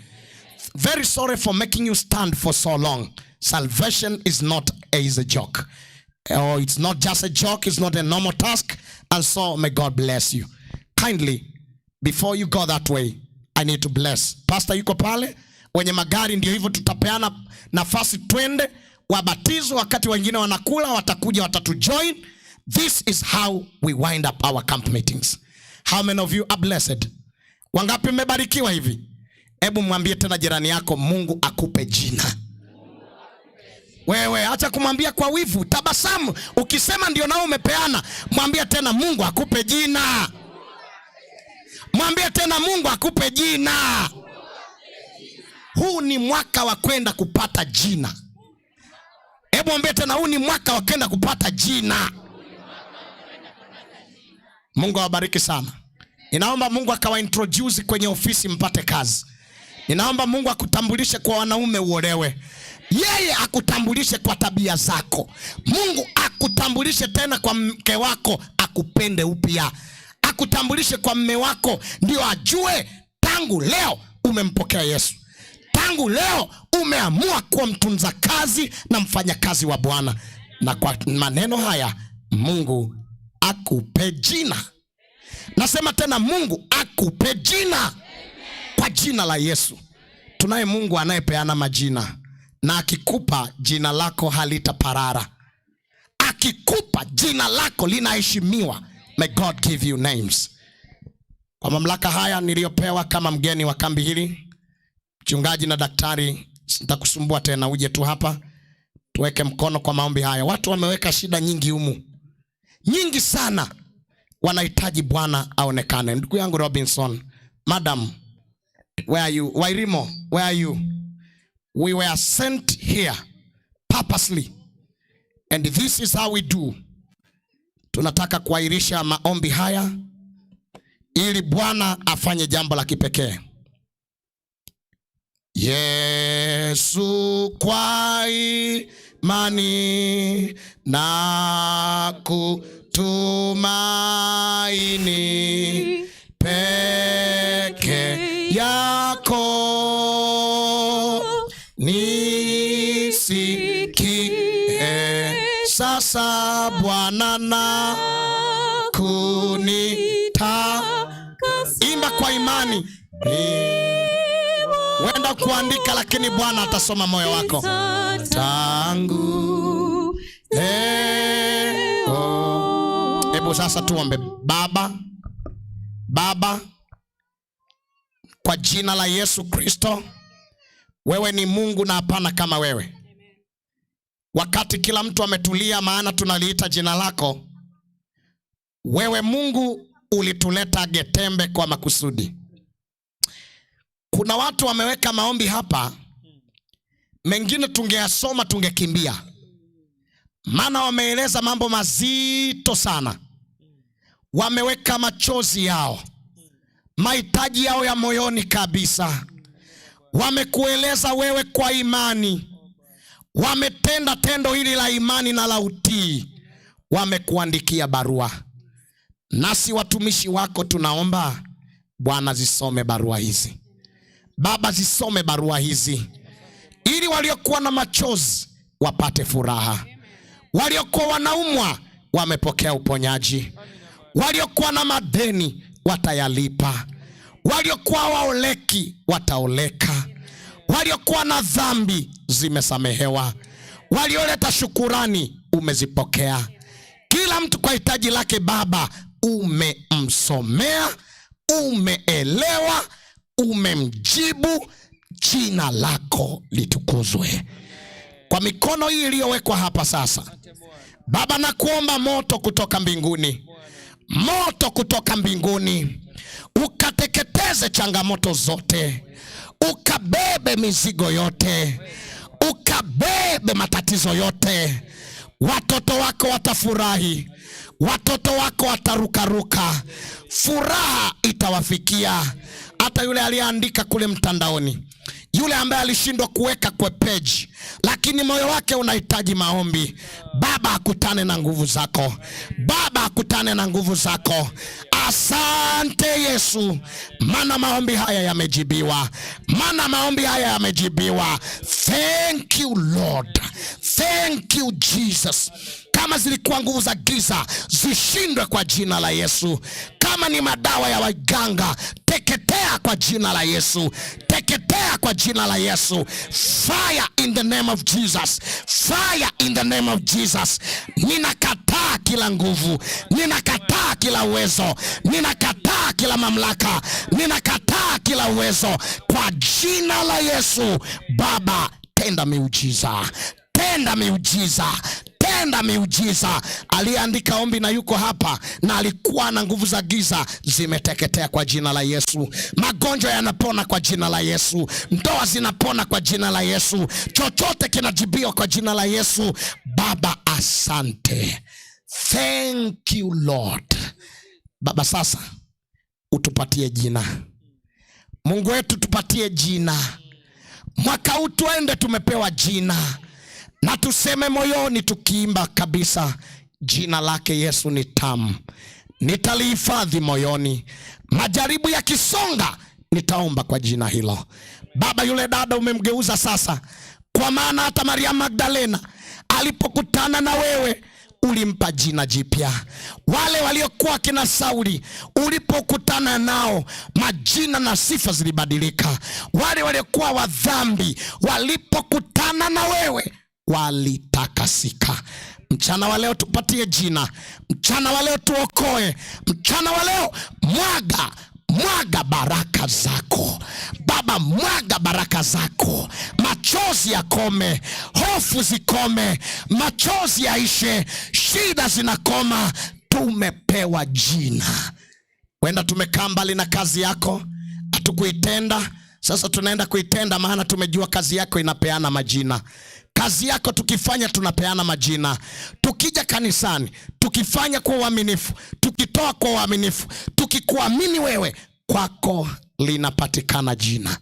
Very sorry for making you stand for so long. Salvation is not a easy joke. Oh, it's not just a joke. It's not a normal task. And so may God bless you. Kindly, before you go that way, I need to bless. Pastor yuko pale, wenye magari ndio hivyo, tutapeana nafasi twende wabatizwe, wakati wengine wanakula watakuja watatujoin. This is how we wind up our camp meetings. How many of you are blessed? Wangapi mmebarikiwa hivi? Hebu mwambie tena jirani yako, Mungu akupe jina. Wewe acha kumwambia kwa wivu, tabasamu. Ukisema ndio nao umepeana. Mwambie tena Mungu akupe jina. Mwambie tena Mungu akupe jina. Huu ni mwaka wa kwenda kupata jina. Hebu mwambie tena, huu ni mwaka wa kwenda kupata jina. Mungu awabariki sana. Ninaomba Mungu akawa introduce kwenye ofisi mpate kazi. Ninaomba Mungu akutambulishe kwa wanaume uolewe. Yeye akutambulishe kwa tabia zako. Mungu akutambulishe tena kwa mke wako akupende upya. Akutambulishe kwa mme wako ndio ajue Tangu leo umempokea Yesu. Tangu leo umeamua kuwa mtunza kazi na mfanyakazi wa Bwana. Na kwa maneno haya Mungu akupe jina. Nasema tena, Mungu akupe jina kwa jina la Yesu. Tunaye Mungu anayepeana majina, na akikupa jina lako halitaparara. Akikupa jina lako linaheshimiwa. May God give you names. Kwa mamlaka haya niliyopewa kama mgeni wa kambi hili, mchungaji na daktari, sitakusumbua tena, uje tu hapa tuweke mkono kwa maombi haya. Watu wameweka shida nyingi humu, nyingi sana, wanahitaji Bwana aonekane. Ndugu yangu Robinson, madam, where are you? Wairimo, where are you? We were sent here purposely, and this is how we do. Tunataka kuahirisha maombi haya ili Bwana afanye jambo la kipekee. Yesu, kwa imani na kutumaini peke yako, nisikie sasa Bwana na kunita. Imba kwa imani. Wenda kuandika, lakini Bwana atasoma moyo wako. Tangu leo. Hebu sasa tuombe. Baba, Baba, kwa jina la Yesu Kristo, wewe ni Mungu na hapana kama wewe. Wakati kila mtu ametulia, maana tunaliita jina lako, wewe Mungu ulituleta Getembe kwa makusudi. Kuna watu wameweka maombi hapa, mengine tungeyasoma tungekimbia, maana wameeleza mambo mazito sana. Wameweka machozi yao, mahitaji yao ya moyoni kabisa. Wamekueleza wewe kwa imani, wametenda tendo hili la imani na la utii, wamekuandikia barua. Nasi watumishi wako tunaomba Bwana, zisome barua hizi. Baba, zisome barua hizi, ili waliokuwa na machozi wapate furaha, waliokuwa wanaumwa wamepokea uponyaji, waliokuwa na madeni watayalipa, waliokuwa waoleki wataoleka, waliokuwa na dhambi zimesamehewa, walioleta shukurani umezipokea. Kila mtu kwa hitaji lake Baba umemsomea, umeelewa, umemjibu. Jina lako litukuzwe. Kwa mikono hii iliyowekwa hapa sasa, Baba, nakuomba moto kutoka mbinguni, moto kutoka mbinguni ukateketeze changamoto zote, ukabebe mizigo yote, ukabebe matatizo yote. Watoto wako watafurahi, watoto wako watarukaruka, furaha itawafikia. Hata yule aliyeandika kule mtandaoni, yule ambaye alishindwa kuweka kwa page, lakini moyo wake unahitaji maombi, Baba akutane na nguvu zako. Baba akutane na nguvu zako. Asante Yesu, maana maombi haya yamejibiwa, maana maombi haya yamejibiwa. Thank you Lord, thank you Jesus. Kama zilikuwa nguvu za giza zishindwe kwa jina la Yesu. Kama ni madawa ya waganga, teketea kwa jina la Yesu, teketea kwa jina la Yesu. Fire in the name of Jesus, fire in the name of Jesus. Ninakataa kila nguvu, ninakataa kila uwezo, ninakataa kila mamlaka, ninakataa kila uwezo kwa jina la Yesu. Baba, tenda miujiza, tenda miujiza, tenda miujiza. Aliyeandika ombi na yuko hapa na alikuwa na nguvu za giza zimeteketea kwa jina la Yesu. Magonjwa yanapona kwa jina la Yesu. Ndoa zinapona kwa jina la Yesu. Chochote kinajibiwa kwa jina la Yesu. Baba, asante. Thank you Lord. Baba, sasa utupatie jina. Mungu wetu, tupatie jina. Mwaka huu tuende tumepewa jina. Na tuseme moyoni tukiimba kabisa, jina lake Yesu ni tamu, nitalihifadhi moyoni. Majaribu yakisonga, Nitaomba kwa jina hilo. Baba, yule dada umemgeuza sasa, kwa maana hata Maria Magdalena alipokutana na wewe ulimpa jina jipya. Wale waliokuwa kina Sauli ulipokutana nao majina na sifa zilibadilika. Wale waliokuwa wa dhambi walipokutana na wewe walitakasika. Mchana wa leo tupatie jina, mchana wa leo tuokoe, mchana wa leo mwaga, mwaga baraka zako Baba, mwaga baraka zako, machozi yakome, hofu zikome, machozi yaishe, shida zinakoma. Tumepewa jina. Wenda tumekaa mbali na kazi yako, hatukuitenda. Sasa tunaenda kuitenda, maana tumejua kazi yako inapeana majina. Kazi yako tukifanya tunapeana majina. Tukija kanisani, tukifanya kwa uaminifu, tukitoa kwa uaminifu, tukikuamini wewe, kwako linapatikana jina.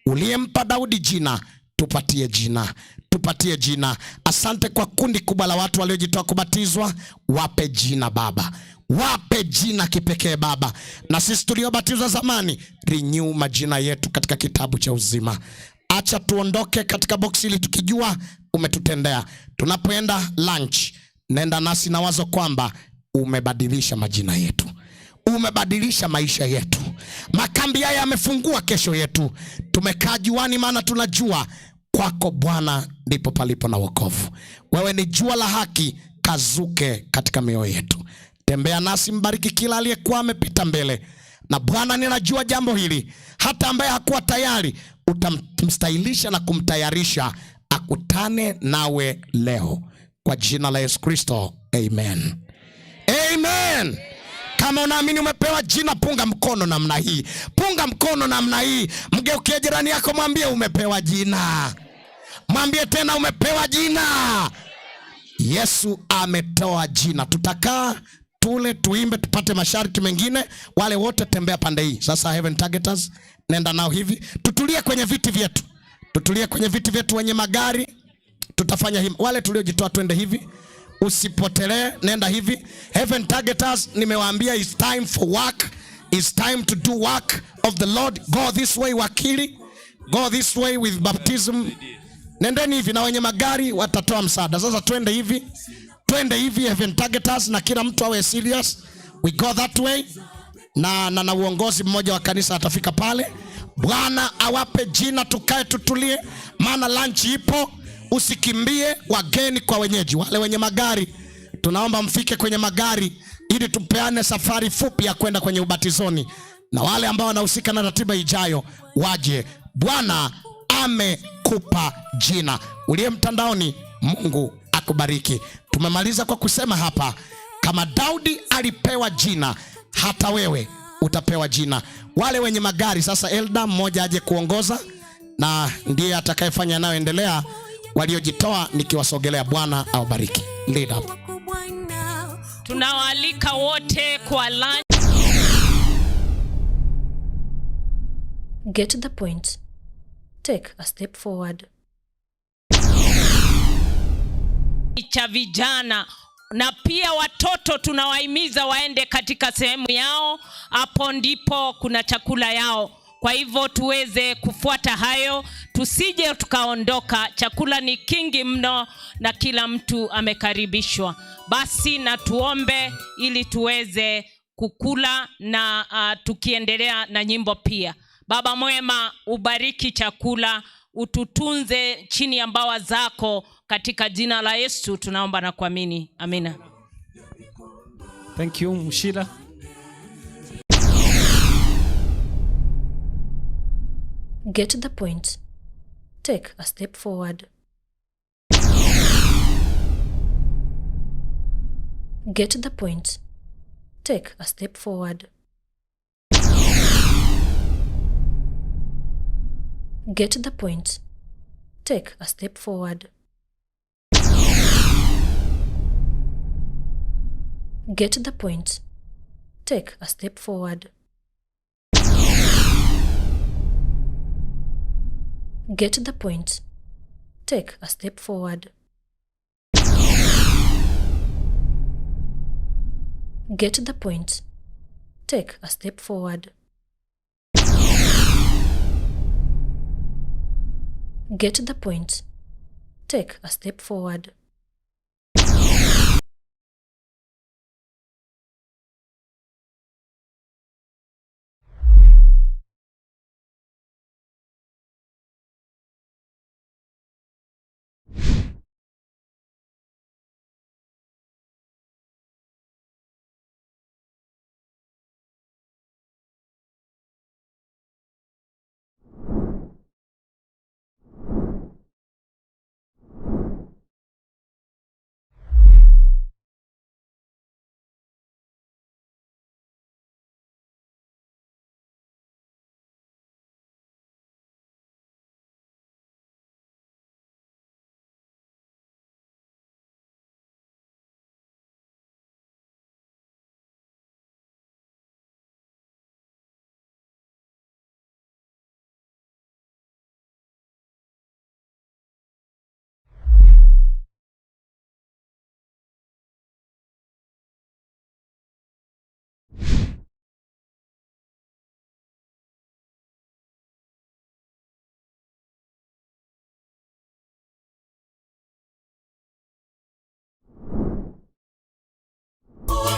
Uliyempa Daudi jina, tupatie jina, tupatie jina. Asante kwa kundi kubwa la watu waliojitoa kubatizwa, wape jina Baba, wape jina kipekee Baba. Na sisi tuliobatizwa zamani, renew majina yetu katika kitabu cha uzima. Acha tuondoke katika boksi hili tukijua umetutendea. Tunapoenda lunch, nenda nasi na wazo kwamba umebadilisha majina yetu, umebadilisha maisha yetu. Makambi haya yamefungua kesho yetu. Tumekaa juani, maana tunajua kwako Bwana ndipo palipo na wokovu. Wewe ni jua la haki, kazuke katika mioyo yetu. Tembea nasi, mbariki kila aliyekuwa amepita mbele. Na Bwana, ninajua jambo hili, hata ambaye hakuwa tayari utamstahilisha na kumtayarisha akutane nawe leo, kwa jina la Yesu Kristo, amen. Amen. Kama unaamini umepewa jina, punga mkono namna hii, punga mkono namna hii. Mgeukie jirani yako, mwambie umepewa jina. Mwambie tena umepewa jina. Yesu ametoa jina. Tutakaa tule, tuimbe, tupate masharti mengine. Wale wote tembea pande hii. Sasa Heaven Targeters, nenda nao hivi. Tutulie kwenye viti vyetu, tutulie kwenye viti vyetu. Wenye magari tutafanya hivi, wale tuliojitoa twende hivi. Usipotelee, nenda hivi. Heaven Targeters, nimewaambia it's time for work. It's time to do work of the Lord. Go this way wakili, go this way with baptism. Nendeni hivi, na wenye magari watatoa msaada. Sasa twende hivi, twende hivi Heaven Targeters, na kila mtu awe serious. We go that way. Na uongozi mmoja wa kanisa atafika pale. Bwana awape jina, tukae tutulie, maana lunch ipo. Usikimbie, wageni kwa wenyeji. Wale wenye magari tunaomba mfike kwenye magari ili tupeane safari fupi ya kwenda kwenye ubatizoni, na wale ambao wanahusika na ratiba ijayo waje. Bwana amekupa jina. Uliye mtandaoni, Mungu akubariki. Tumemaliza kwa kusema hapa, kama Daudi alipewa jina, hata wewe utapewa jina. Wale wenye magari sasa, elda mmoja aje kuongoza na ndiye atakayefanya yanayoendelea. Waliojitoa nikiwasogelea, Bwana awabariki. Lead up. Tunawaalika wote kwa lunch. Get the point. Take a step forward. Cha vijana na pia watoto tunawahimiza waende katika sehemu yao, hapo ndipo kuna chakula yao. Kwa hivyo tuweze kufuata hayo, tusije tukaondoka. Chakula ni kingi mno na kila mtu amekaribishwa. Basi na tuombe ili tuweze kukula na tukiendelea na nyimbo pia. Baba mwema, ubariki chakula, ututunze chini ya mbawa zako, katika jina la Yesu tunaomba na kuamini. Amina. Thank you, Mshila. Get the point. Take a step forward. Get the point. Take a step forward. Get the point. Take a step forward. Get the point. Take a step forward. Get the point. Take a step forward. Get the point. Take a step forward. Get the point. Take a step forward.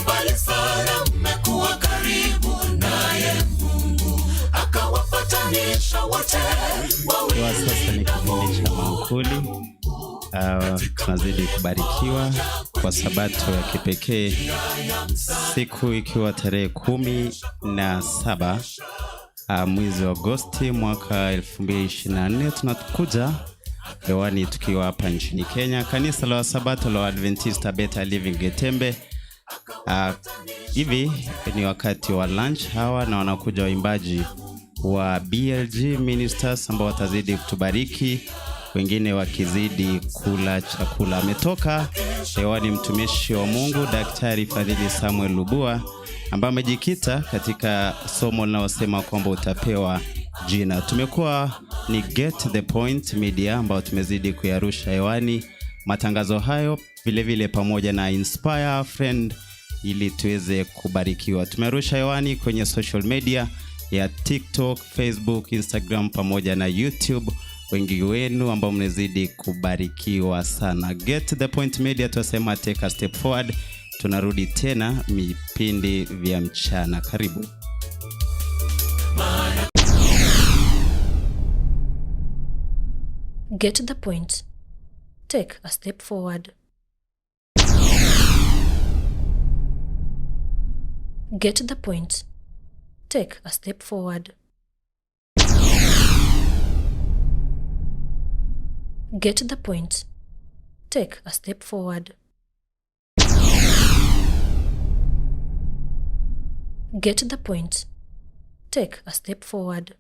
Mbali sana mmekuwa karibu naye Mungu akawapatanisha wote Ikiwa sasa ni kipindi cha maakuli. Tunazidi kubarikiwa kwa sabato ya kipekee, siku ikiwa tarehe 17 mwezi wa Agosti mwaka 2024. Tunakuja hewani tukiwa hapa nchini Kenya, kanisa la Sabato la Adventista Better Living Getembe. Hivi ni wakati wa lunch hawa, na wanakuja waimbaji wa BLG Ministers ambao watazidi kutubariki, wengine wakizidi kula chakula. Ametoka hewani mtumishi wa Mungu Daktari Fadhili Samuel Lubua, ambaye amejikita katika somo linalosema kwamba utapewa jina. Tumekuwa ni Get the Point Media ambao tumezidi kuyarusha hewani matangazo hayo, vile vile pamoja na Inspire Friend ili tuweze kubarikiwa. Tumerusha hewani kwenye social media ya TikTok, Facebook, Instagram pamoja na YouTube. Wengi wenu ambao mnazidi kubarikiwa sana. Get the Point Media tunasema take a step forward. Tunarudi tena vipindi vya mchana. Karibu. Get the point. Take a step forward. Get the point. Take a step forward. Get the point. Take a step forward. Get the point. Take a step forward.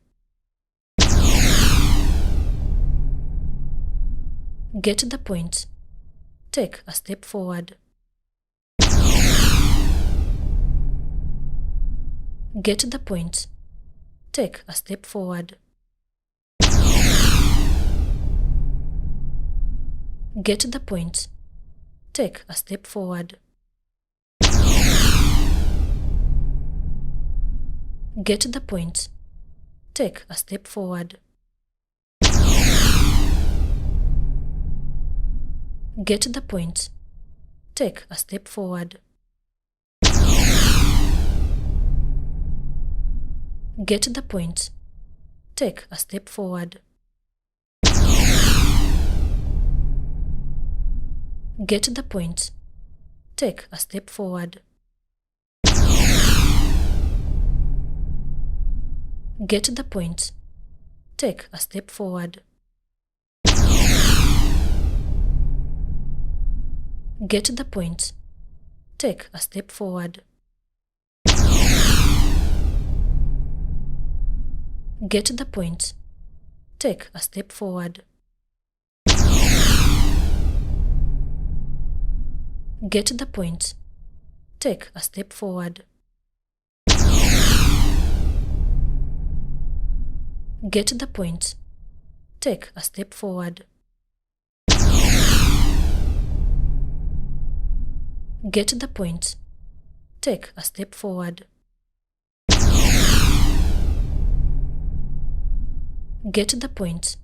Get the point. Take a step forward. Get the point. Take a step forward. Get the point. Take a step forward. Get the point. Take a step forward. Get the point. Take a step forward. Get the point. Take a step forward. Get the point. Take a step forward. Get the point. Take a step forward. Get the point. Take a step forward. Get the point. Take a step forward. Get the point. Take a step forward. Get the point. Take a step forward. Get the point. Take a step forward. Get the point.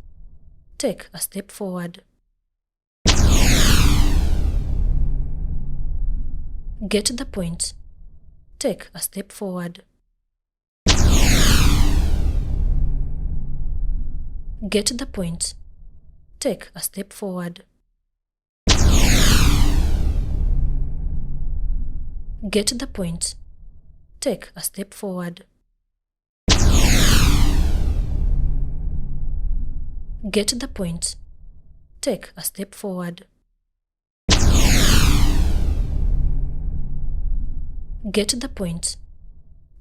Take a step forward. Get the point. Take a step forward. Get the point. Take a step forward. Get the point. Take a step forward. Get the point. Take a step forward. Get the point.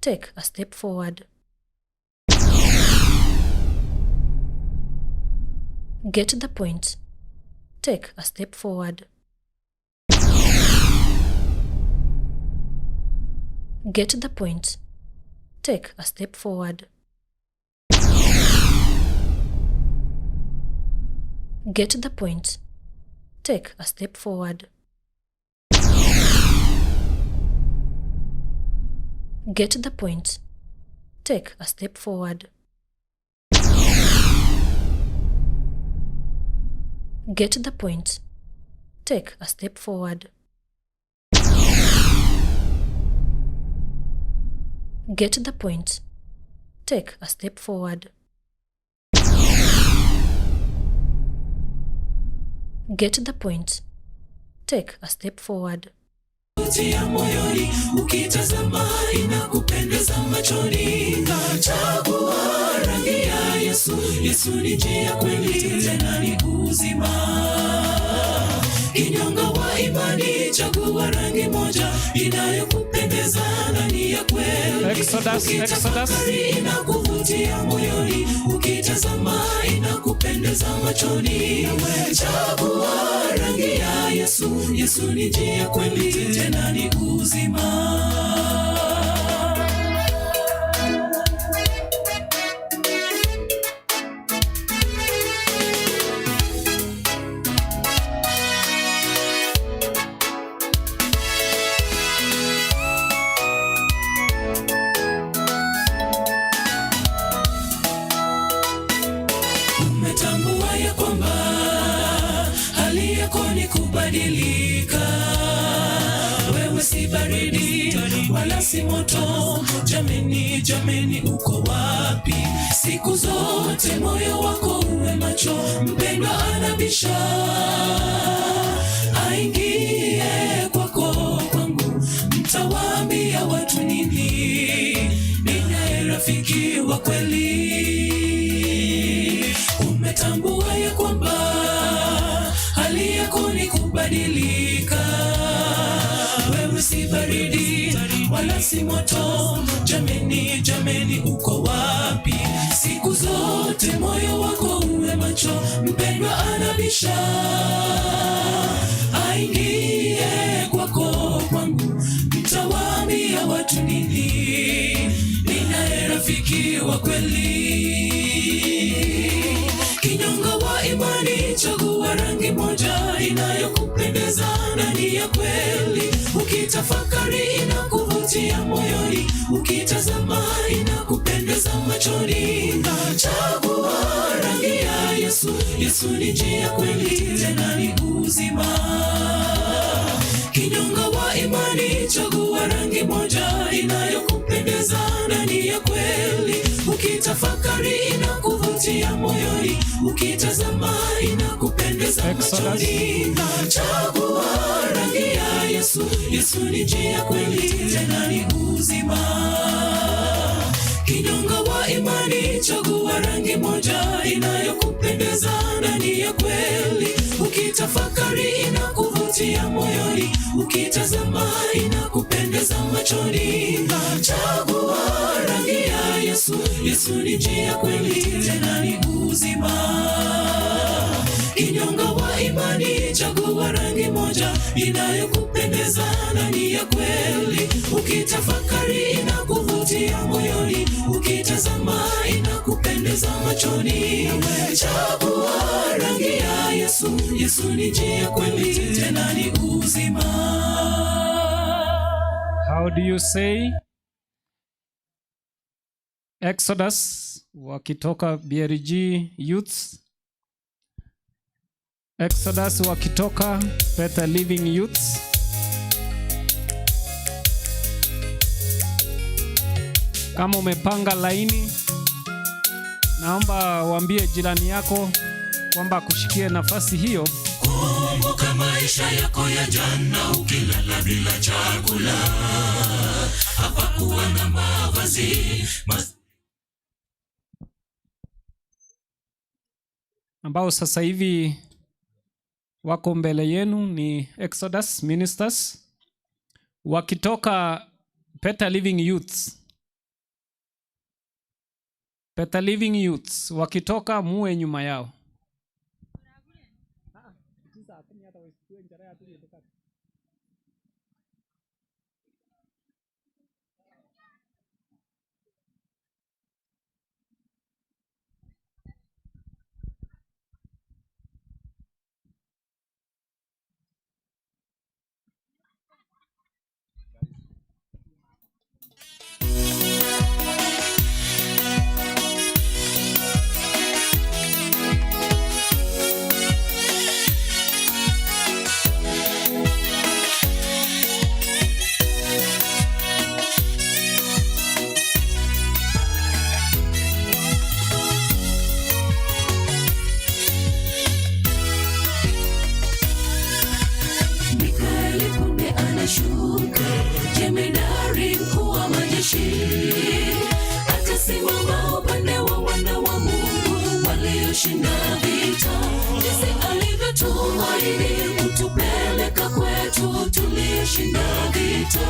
Take a step forward. Get the point. Take a step forward. Get the point. Take a step forward. Get the point. Take a step forward. Get the point. Take a step forward. Get the point. Take a step forward. Get the point. Take a step forward. Get the point. Take a step forward. Tia moyoni, ukitazama inakupendeza machoni. Chagua rangi ya Yesu. Yesu ni njia, kweli, tena ni uzima. Kinyonga wa imani, chagua rangi moja inayokupendeza na ni ya kweli. Exodus, Exodus. Ukitafakari inakuvutia moyoni, ukitazama inakupendeza machoni. Chagua rangi ya Yesu. Yesu ni njia, kweli, tena ni uzima. Umetambua ya kwamba hali yako ni kubadilika. Wewe si baridi wala si moto. Jameni, jameni, uko wapi? Siku zote moyo wako uwe macho. Mpendwa anabisha, aingie kwako, kwangu. Mtawaambia watu nini? Ninaye rafiki wa kweli. Umetambua ya kwamba hali yako ni kubadilika. Wewe si baridi wala si moto. Jameni, jameni, uko wapi? Siku zote moyo wako uwe macho. Mpendwa anabisha, aingie kwako, kwangu. Mtawaambia watu nini? Ninaye rafiki wa kweli. Kinyonga wa imani, chagua rangi moja inayokupendeza na ni ya kweli. Ukitafakari inakuvutia moyoni, ukitazama inakupendeza machoni. Chagua rangi ya Yesu. Yesu ni njia, kweli, tena ni uzima. Kinyonga wa imani, chagua rangi moja inayokupendeza na ni ya kweli. Ukitafakari inakuvutia moyoni, ukitazama inakupendeza machoni. Chagua rangi ya Yesu. Yesu ni njia, kweli, tena ni uzima. Kinyonga wa imani, chagua rangi moja inayokupendeza na ni ya kweli. Ukitafakari inakuvutia moyoni, ukitazama inakupendeza machoni. Chagua rangi ya Yesu. Yesu ni njia, kweli, tena ni uzima. Kinyonga wa imani, chagua rangi moja inayokupendeza na ni ya kweli. Ukitafakari inakuvutia moyoni, ukitazama inakupendeza machoni. Chagua rangi ya Yesu. Yesu ni njia, kweli, tena ni uzima. How do you say? Exodus wakitoka BRG Youths. Exodus wakitoka Better Living Youths. Kama umepanga laini, naomba uambie jirani yako kwamba akushikie nafasi hiyo. Kumbuka maisha yako ya jana, ukilala bila chakula, hapakuwa na mavazi Ambao sasa hivi wako mbele yenu ni Exodus Ministers wakitoka Better Living Youths. Better Living Youths wakitoka, muwe nyuma yao. Mikaeli punde anashuka, jemedari mkuu wa majeshi, atasimama upande wa wana wa Mungu walioshinda vita, jinsi alivyotuahidi kutupeleka kwetu tulioshinda vita.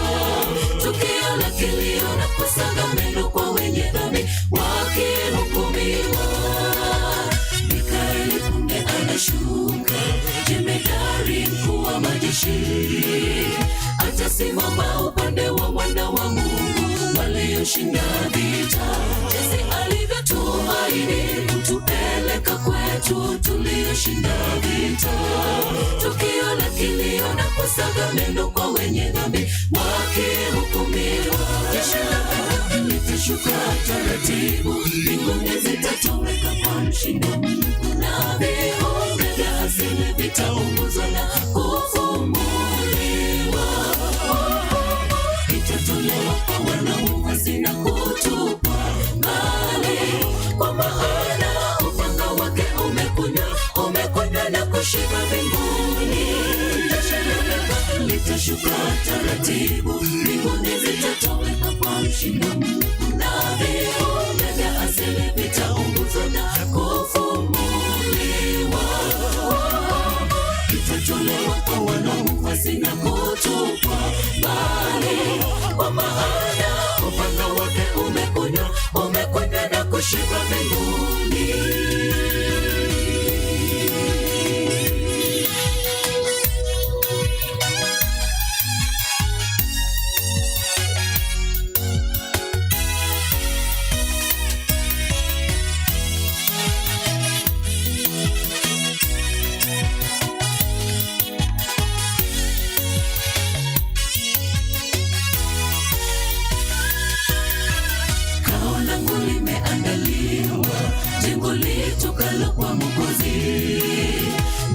Tukio la kilio na kusaga meno kwa wenye dhambi wakihukumiwa. Mikaeli punde anashuka, jemedari mkuu wa majeshi, atasimama upande wa wana wa Mungu walioshinda vita, jinsi alivyotuahidi kutupeleka kwetu tulioshinda vita. Tukio la kilio na kusaga meno kwa wenye dhambi wakihukumiwa. Jeshi la mbinguni litashuka taratibu, mbinguni zitatoweka kwa mshindo mkuu, na viumbe vya asili vitaunguzwa na kufumuliwa. Itatolewa kwa wanaoasi na kutupwa mbali, kwa maana upanga wake umekunywa na kushiba mbinguni. Jeshi la mbinguni litashuka taratibu, mbinguni zitatoweka kwa mshindo mkuu, na viumbe vya asili vitaunguzwa na kufumuliwa. Itatolewa kwa wanaoasi na kutupwa mbali, kwa maana upanga wake umekunywa na kushiba mbinguni. Kao langu limeandaliwa, jengo litokalo kwa Mwokozi,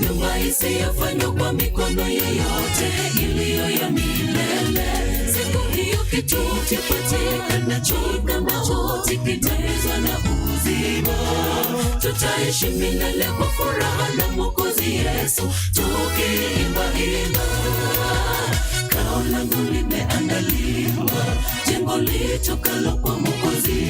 nyumba isiyofanywa kwa mikono yeyote, iliyo ya milele. Siku hiyo kitu kipatikanacho na mauti kitamezwa na uzima. Tutaishi milele kwa furaha na Mwokozi Yesu, tukiimba imba. Kao langu limeandaliwa, jengo litokalo kwa Mwokozi,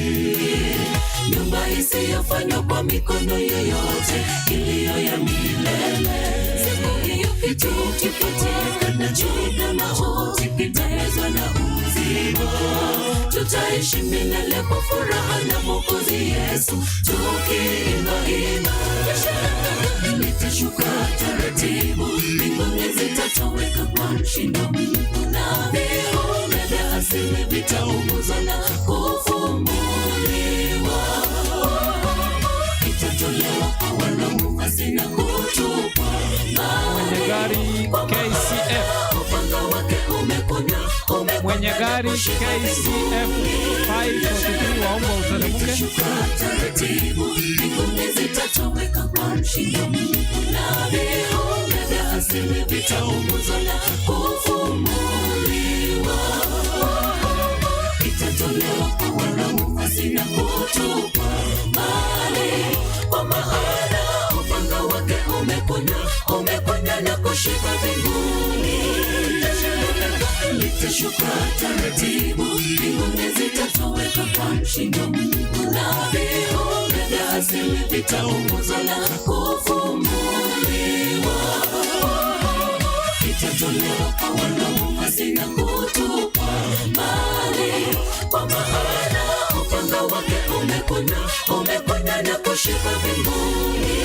nyumba isiyofanywa kwa mikono yeyote, iliyo ya milele. Siku hiyo kitu kipatikanacho na mauti kitamezwa na uzima. Tutaishi milele kwa furaha na Mwokozi Yesu, tukiimba imba. Jeshi la mbinguni litashuka taratibu, mbinguni zitatoweka kwa mshindo mkuu, na viumbe vya asili vitaunguzwa na kufumuliwa. Itatolewa kwa wanaoasi na kutupwa Mwenye gari KCF, upanga wake umekunywa, mwenye gari KCF 543 waomba uteremke. Taratibu, mbinguni zitatoweka kwa mshindo mkuu, na viumbe asili vitaunguzwa na kufumuliwa. Itatolewa kwa wanaoasi na kutupwa mbali, kwa maana upanga wake umekunya na kushiba mbinguni. Litashuka taratibu, mbinguni zitatoweka kwa mshindo mkuu, na viumbe vya asili vitaunguzwa na kufumuliwa. Itatolewa kwa wanaoasi na kutupwa mbali, kwa maana upanga wake umekunya na kushiba mbinguni.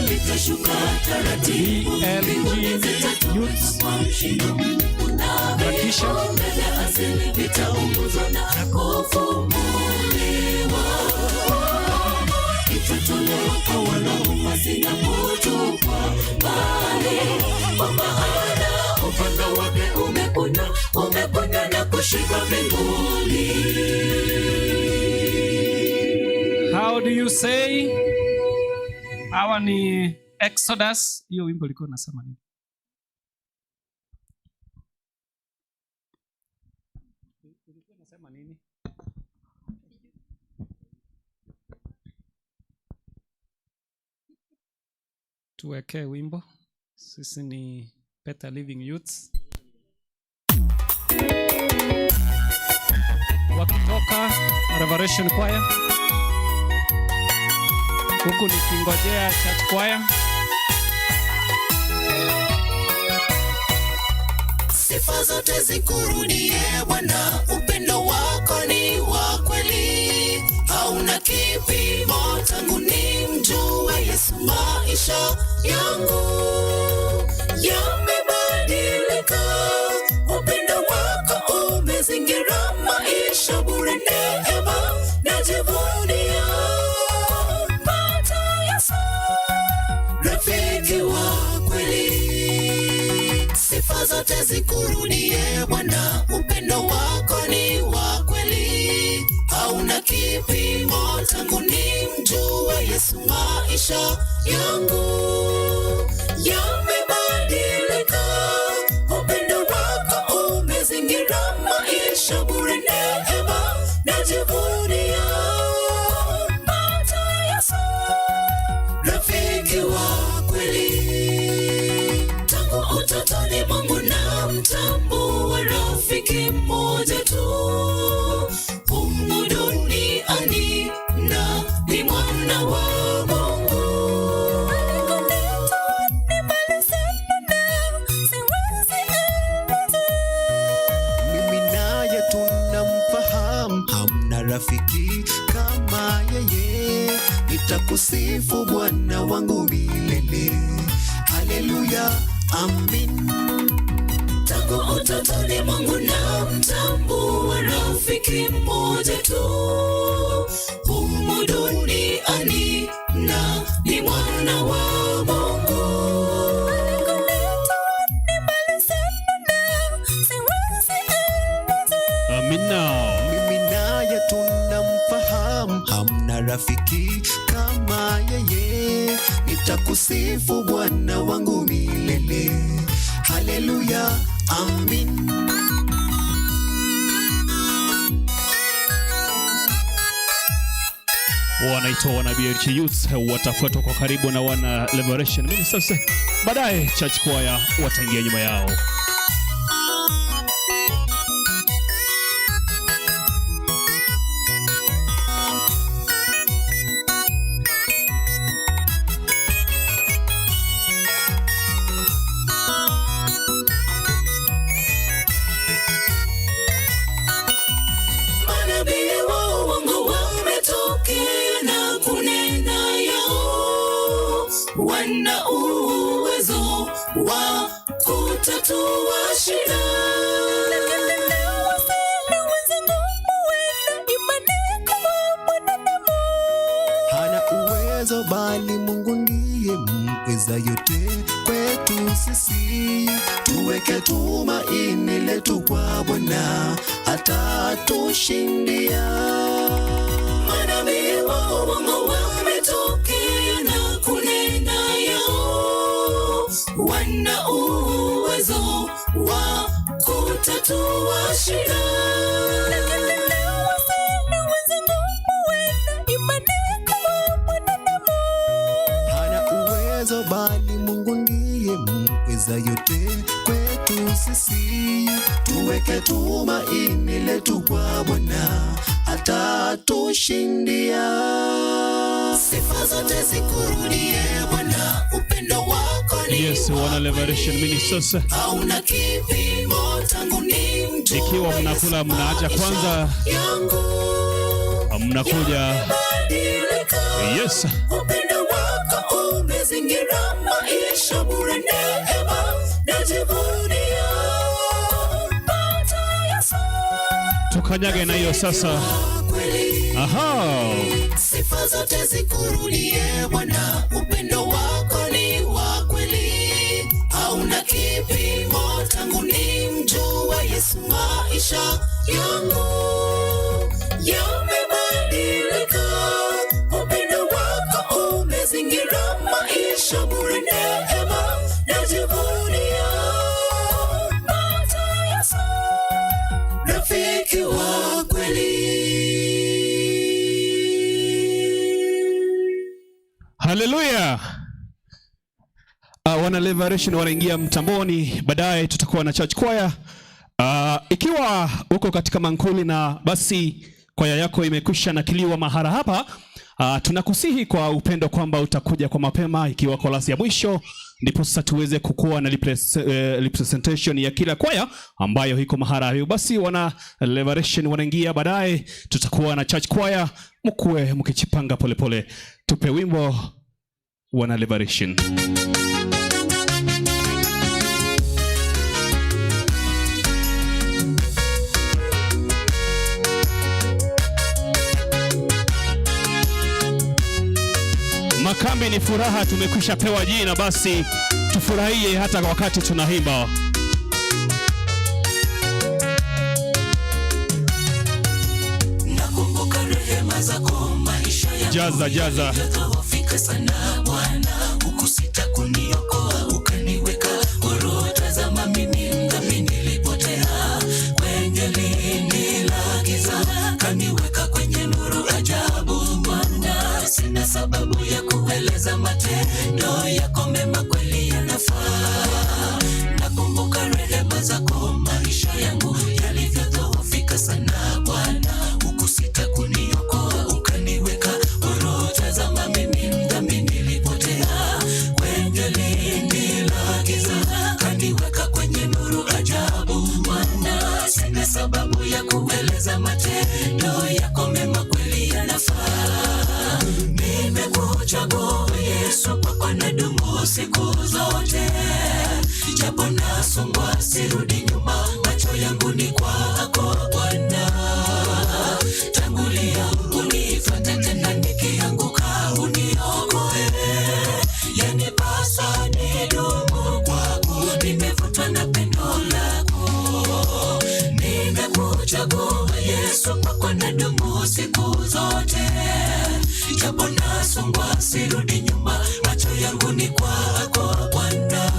Litashuka taratibu, mbinguni zitatoweka kwa mshindo mkuu, na viumbe vya asili vitaunguzwa na kufumuliwa. Itatolewa kwa wanaoasi na kutupwa mbali, kwa maana upanga wake umekunya na kushiba mbinguni. How do you say? Hawa ni Exodus. Hiyo wimbo ulikuwa unasema nini? Ulikuwa unasema nini? Tuwekee wimbo. Sisi ni Better Living Youths. Wakitoka Revelation Choir. Huku nikingojea Church Choir. Sifa zote zikurudie Bwana, upendo wako ni wa kweli, hauna kipimo. Tangu nimjue Yesu, maisha yangu yamebadilika. Upendo wako umezingira maisha, bure neema najivunia. Pata Yesu, rafiki wa kweli. Sifa zote zikurudie Bwana, upendo wako ni wa kweli, hauna kipimo. Tangu nimjue Yesu, maisha yangu yamebadilika. Upendo wako umezingira maisha, bure neema najivunia. Pata Yesu, rafiki wa kweli. Tangu utotoni mwangu namtambua rafiki mmoja tu, humu duniani na ni mwana wa Mungu. Mimi naye tunamfahamu, hamna rafiki kama yeye. Nitakusifu Bwana wangu milele. Haleluya, amin. Tangu utotoni mwangu namtambua rafiki mmoja tu, humu duniani na ni mwana wa Mungu. Amina. Mimi naye tunamfahamu, hamna rafiki kama yeye. Nitakusifu Bwana wangu milele. Haleluya, amin. Wanaitwa wana BLG Youth, watafuatwa kwa karibu na wana Liberation Ministers. Baadaye Church Choir wataingia nyuma yao. Manabii wa uongo wametokea na kunena yao, wana uwezo wa kutatua shida. Hana uwezo bali Mungu ndiye muweza yote kwetu sisi. Tuweke tumaini letu kwa Bwana, atatushindia. Manabii wa uongo wametokea na kunena yao, Kutatua shida. Hana uwezo bali Mungu ndiye muweza yote kwetu sisi. Tuweke tumaini letu kwa Bwana, atatushindia. Sifa zote zikurudie Bwana, upendo wako ni Yes, wana Liberation Ministers, hauna kipimo tangu ni mtu ikiwa mnakula mnaacha kwanza, yangu mnakuja. Badilika. Yes. Upendo wako umezingira maisha bure, neema najivunia. Pata Yesu Tukanyage na hiyo sasa. Aha. Sifa zote zikurudie Bwana, upendo wako ni wa kweli, hauna kipimo tangu ni mjua Yesu, maisha yangu yamebadilika. Upendo wako umezingira maisha bure, neema najivunia. Pata Yesu, rafiki wa kweli. Haleluya. Wana Liberation wanaingia mtamboni, baadaye tutakuwa na church choir. Ikiwa uko katika mankuli na basi kwaya yako imekwisha nakiliwa mahala hapa, tunakusihi kwa upendo kwamba utakuja kwa mapema ikiwa kolasi ya mwisho, ndipo sasa tuweze kukuwa na representation ya kila kwaya ambayo iko mahala hiyo. Basi wana Liberation wanaingia, baadaye tutakuwa na church choir. Mkuwe mkichipanga polepole. Tupe wimbo wana Liberation. Makambi ni furaha, tumekwisha pewa jina, basi tufurahie hata wakati tunaimba. Nakumbuka rehema zako, maisha yangu Jaza, jaza. yaliyodhoofika sana Bwana, hukusita kuniokoa, ukaniweka huru. Tazama mimi mdhambi nilipotea kwenye lindi la giza, kaniweka kwenye nuru ajabu. Bwana, sina sababu ya kueleza matendo yako mema, kweli yanafaa. Nakumbuka rehema zako, maisha yangu yalivyodhoofika sana Bwana, hukusita kuniokoa, ukaniweka huru. Tazama mimi mdhambi nilipotea kwenye lindi la giza, kaniweka kwenye nuru ajabu. Bwana, sina sababu ya kueleza matendo yako mema, kweli yanafaa. Nimekuchagua Yesu, kwako nadumu siku zote, japo nasongwa sirudi nyuma, macho yangu ni kwako Bwana. Tangulia unifuate tena, nikianguka uniokoe, yanipasa nidumu kwako, nimevutwa na pendo lako. Nimekuchagua Yesu, kwako nadumu siku zote, japo nasongwa sirudi nyuma, macho yangu ni kwako Bwana.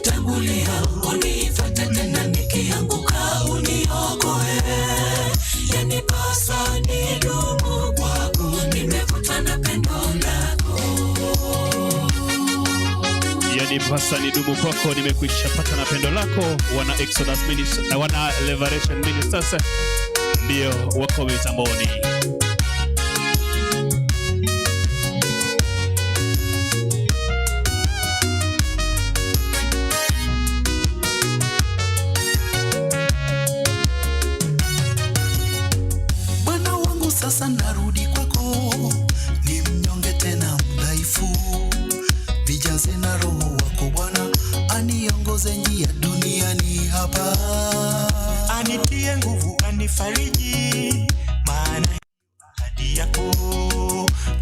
Tangulia unifuate tena, nikianguka uniokoe, yanipasa nidumu kwako, nimevutwa na pendo lako. Yanipasa nidumu kwako, nimekwisha pata na pendo lako. Wana Exodus Ministers, wana Liberation Ministers ndio wako mitamboni. Bwana wangu, sasa narudi kwako, ni mnyonge tena mdhaifu, nijaze na Roho wako Bwana, aniongoze njia duniani hapa, anitie nguvu, anifariji, maana ahadi yako,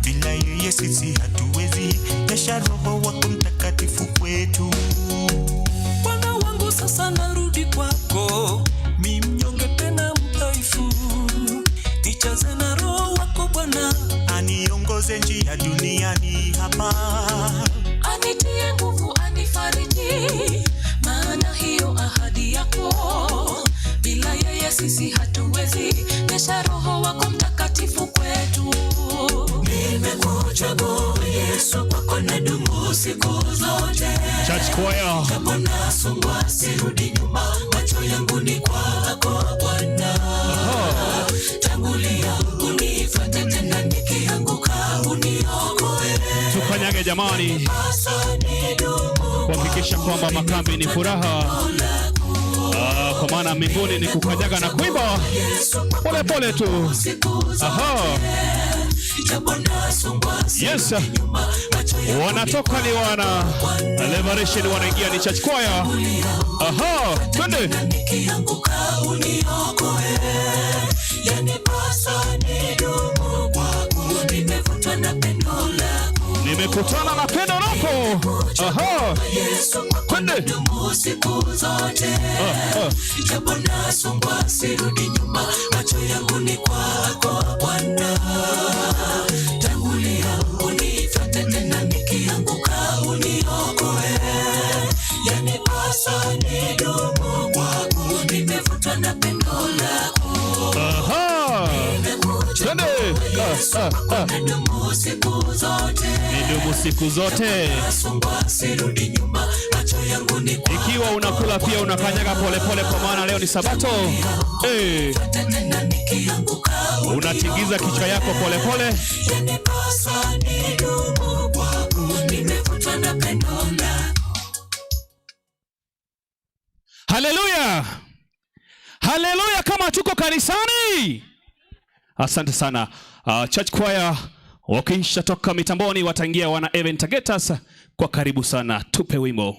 bila yeye sisi hatuwezi. Jasha Roho wako Mtakatifu kwetu. Bwana wangu, sasa narudi kwako, mi mnyonge tena mdhaifu, nijaze na Roho wako Bwana, aniongoze njia duniani hapa, anitie nguvu, anifariji, maana hiyo ahadi ahadi yako. Bila yeye sisi hatuwezi. Nyesha Roho wako Mtakatifu kwetu. Nimekuchagua Yesu, kwako nadumu siku zote. Church choir. Japo nasumbua sirudi nyuma, macho yangu ni kwako Bwana. Tangulia unifuate tena, nikianguka uniokoe. Tukanyage jamani, kuhakikisha kwamba makambi ni furaha. Kwa maana mbinguni ni kukanyaga na kuimba pole pole tu. Aha. Yes. Wanatoka ni wana Liberation, wanaingia ni church choir. Aha, twende. Nikianguka uniokoe, yanipasa nidumu kwako, nimevutwa na pendo lako. Nimekutana na pendo lako. Aha. Yesu, kwako nadumu siku zote. Japo nasumbua sirudi nyuma, macho yangu ni kwako Bwana. Tangulia unifuate tena, nikianguka uniokoe, yanipasa nidumu kwako, nimevutwa na pendo lako. Aha. Twende. Nidumu siku zote. Nidumu siku zote. Nasumbua sirudi nyuma, macho yangu ni kwako. Ikiwa unakula pia unakanyaga polepole, kwa maana leo ni Sabato. Hey. Unatingiza kichwa yako polepole. Yanipasa nidumu kwako, nimevutwa na pendo lako. Haleluya. Haleluya, kama tuko kanisani. Asante sana. Church choir wakisha toka mitamboni wataingia wana Event Targeters. Kwa karibu sana, tupe wimbo.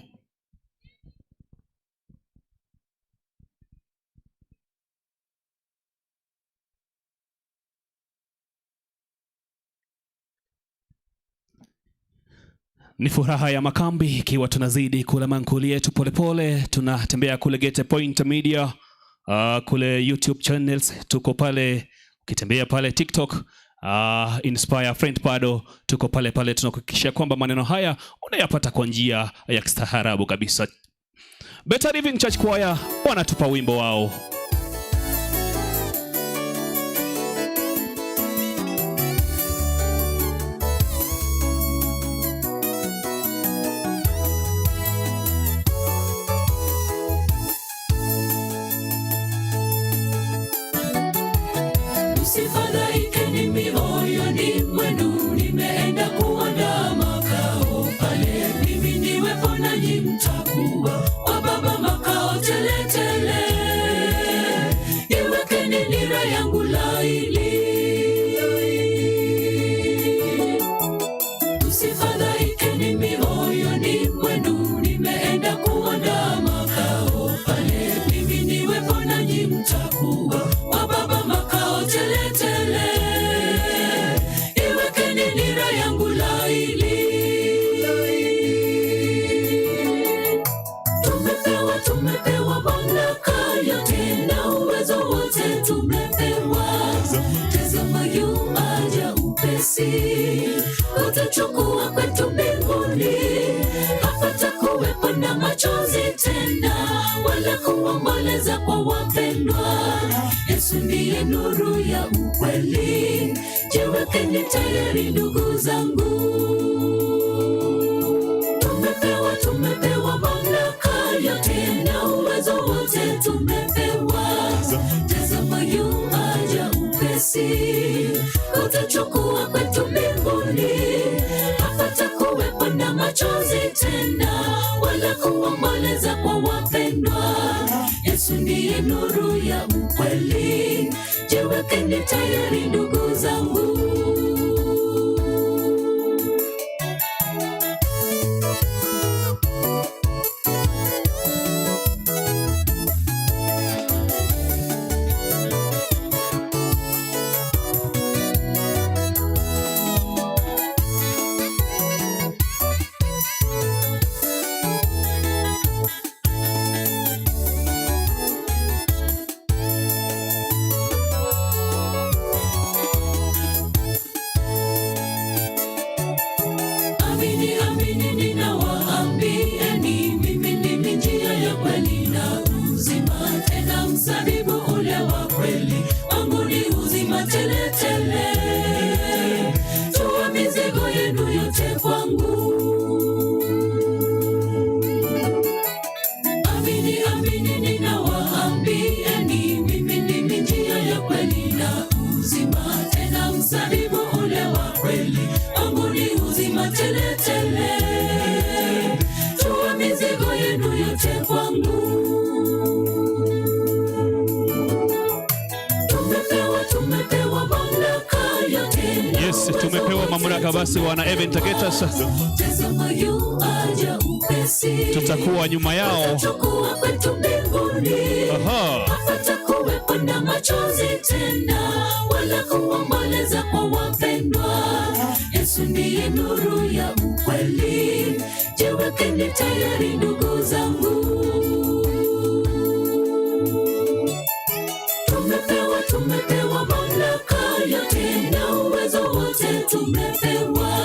Ni furaha ya makambi ikiwa tunazidi kula mankuli yetu polepole, tunatembea kule Gete Point Media, kule YouTube channels tuko pale, ukitembea pale TikTok, Inspire Friend bado tuko pale pale, tunakuhakikishia kwamba maneno haya unayapata kwa njia ya kistaarabu kabisa. Better Living Church Choir wanatupa wimbo wao. Msifadhaike mioyoni mwenu, nimeenda kuandaa makao pale. Mimi niwepo nanyi mtakuwa kwa Baba makao tele tele. Iwekeni nira yangu laini. Msifadhaike mioyoni mwenu, nimeenda kuandaa makao pale. Mimi niwepo nanyi mtakuwa kwa Baba makao tele tele. Iwekeni nira yangu laini. Tumepewa, tumepewa mamlaka yote na uwezo wote tumepewa. Tazama yuaja upesi, utachukua kwetu mbinguni. Hapatakuwepo na machozi tena, wala kuomboleza kwa wapendwa. Yesu ndiye nuru ya ukweli, jiwekeni tayari ndugu zangu. Tumepewa, tumepewa mamlaka yote na uwezo wote tumepewa. Tazama yuaja upesi, utachukua kwetu mbinguni. Hapatakuwepo na machozi tena, wala kuomboleza kwa wapendwa. Yesu ndiye nuru ya ukweli, jiwekeni tayari ndugu zangu. Amini, amini ninawaambieni, mimi ndimi njia ya kweli na Tumepewa mamlaka basi, wana Even Targeters Tazama yu aja upesi. Tutakuwa nyuma yao. Watachukua kwetu mbinguni. Aha. Hapatakuwepo na machozi tena, wala kuomboleza kwa wapendwa. Yesu ndiye nuru ya ukweli. Jiwekeni tayari ndugu zangu. Tumepewa mamlaka yote na uwezo wote tumepewa.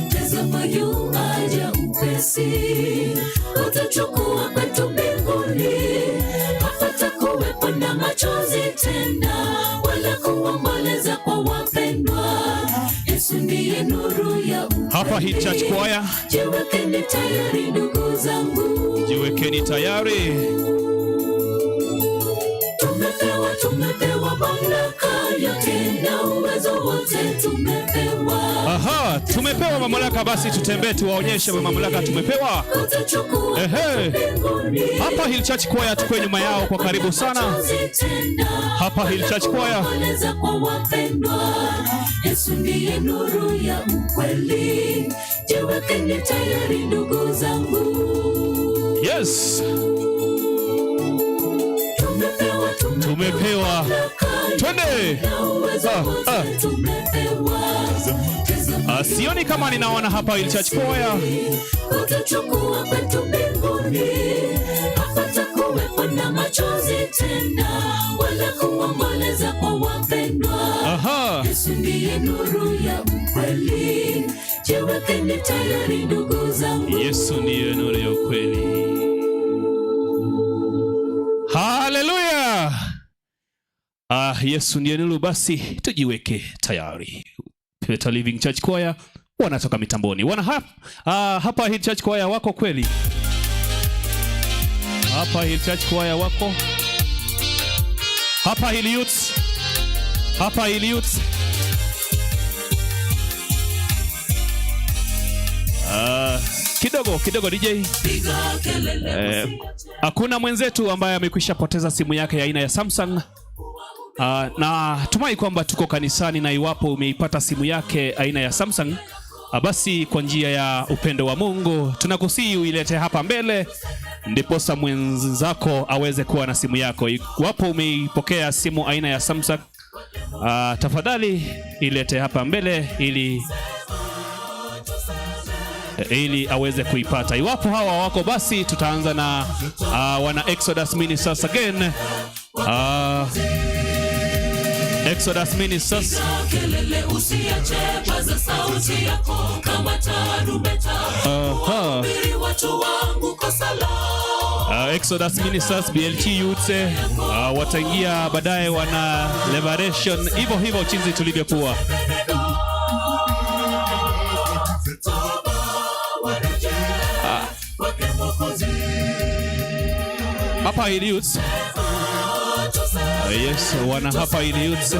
Tazama yu aja upesi, utachukua kwetu mbinguni. Hapatakuwepo na machozi tena, wala kuomboleza kwa wapendwa. Yesu ndiye nuru ya ukweli. Hapa hii church choir. Jiwekeni tayari ndugu zangu. Jiwekeni tayari. Tumepewa mamlaka yote na uwezo wote tumepewa. Aha, tumepewa mamlaka basi tutembee tuwaonyeshe mamlaka tumepewa. Ehe. Hapa Hill Church Choir tukue nyuma yao kwa karibu sana. Hapa Hill Church Choir. Kuomboleza kwa wapendwa. Yesu ndiye nuru ya ukweli. Jiwekeni tayari ndugu zangu. Yes. Tumepewa. Twende. Sioni kama ninaona hapa Hill Church Choir. Utachukua kwetu mbinguni. Hapatakuwepo na machozi tena, wala kuomboleza kwa wapendwa. Aha. Yesu ndiye nuru ya ukweli. Jiwekeni tayari ndugu zangu. Yesu ndiye nuru ya ukweli. Hallelujah. Yesu ndiye nuru, basi tujiweke tayari. Better Living Church Choir wanatoka mitamboni. Wana hapa Hill Church Choir wako kweli? Hapa Hill Church Choir wako? Hapa Hill Youths. Hapa Hill Youths. Kidogo DJ. Hakuna mwenzetu ambaye amekwisha poteza simu yake ya aina ya Samsung. Na tumai kwamba tuko kanisani, na iwapo umeipata simu yake aina ya Samsung, basi kwa njia ya upendo wa Mungu tunakusihi uilete hapa mbele, ndiposa mwenzako aweze kuwa na simu yako. Iwapo umeipokea simu aina ya Samsung, tafadhali ilete hapa mbele ili aweze kuipata. Iwapo hawa wako, basi tutaanza na wana Exodus Ministers again. Exodus Ministers. Kelele usiache, paza sauti yako kama tarumbeta. Kuhubiri watu wangu kosa lao. Exodus Ministers, BLT Youth, wataingia baadaye, wana Liberation, hivyo hivyo chinzi tulivyokuwa. Hapa Hill Youth. Yes, wana hapa Hill Youth.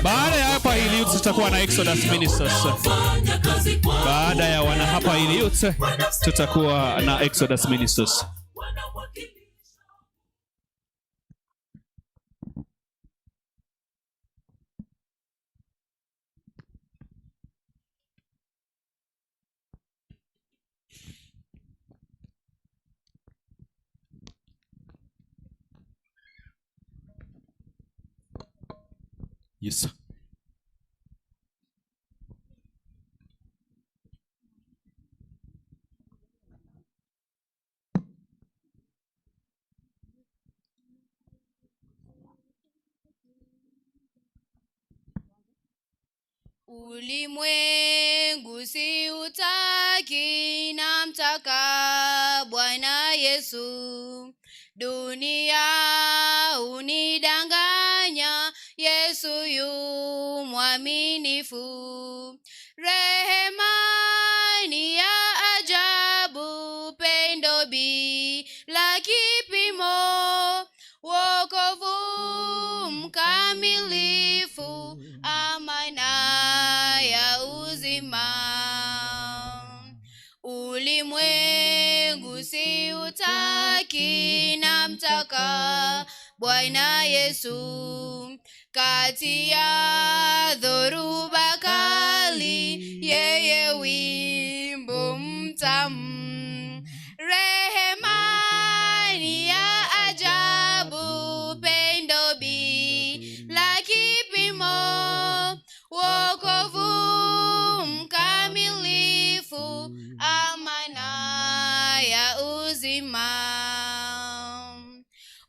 Baada ya hapa Hill Youth tutakuwa na Exodus Ministers. Baada ya wana hapa Hill Youth tutakuwa na Exodus Ministers. Yes. Ulimwengu siutaki, namtaka Bwana Yesu. Dunia unidanganya, Yesu yu mwaminifu. Rehema ni ya ajabu, pendo bila kipimo, wokovu mkamilifu, amana ya uzima. Ulimwengu Ulimwengu siutaki, namtaka Bwana Yesu. Kati ya dhoruba kali, yeye wimbo mtamu. Rehema ni ya ajabu, pendo bila kipimo, wokovu mkamilifu, amana ya uzima.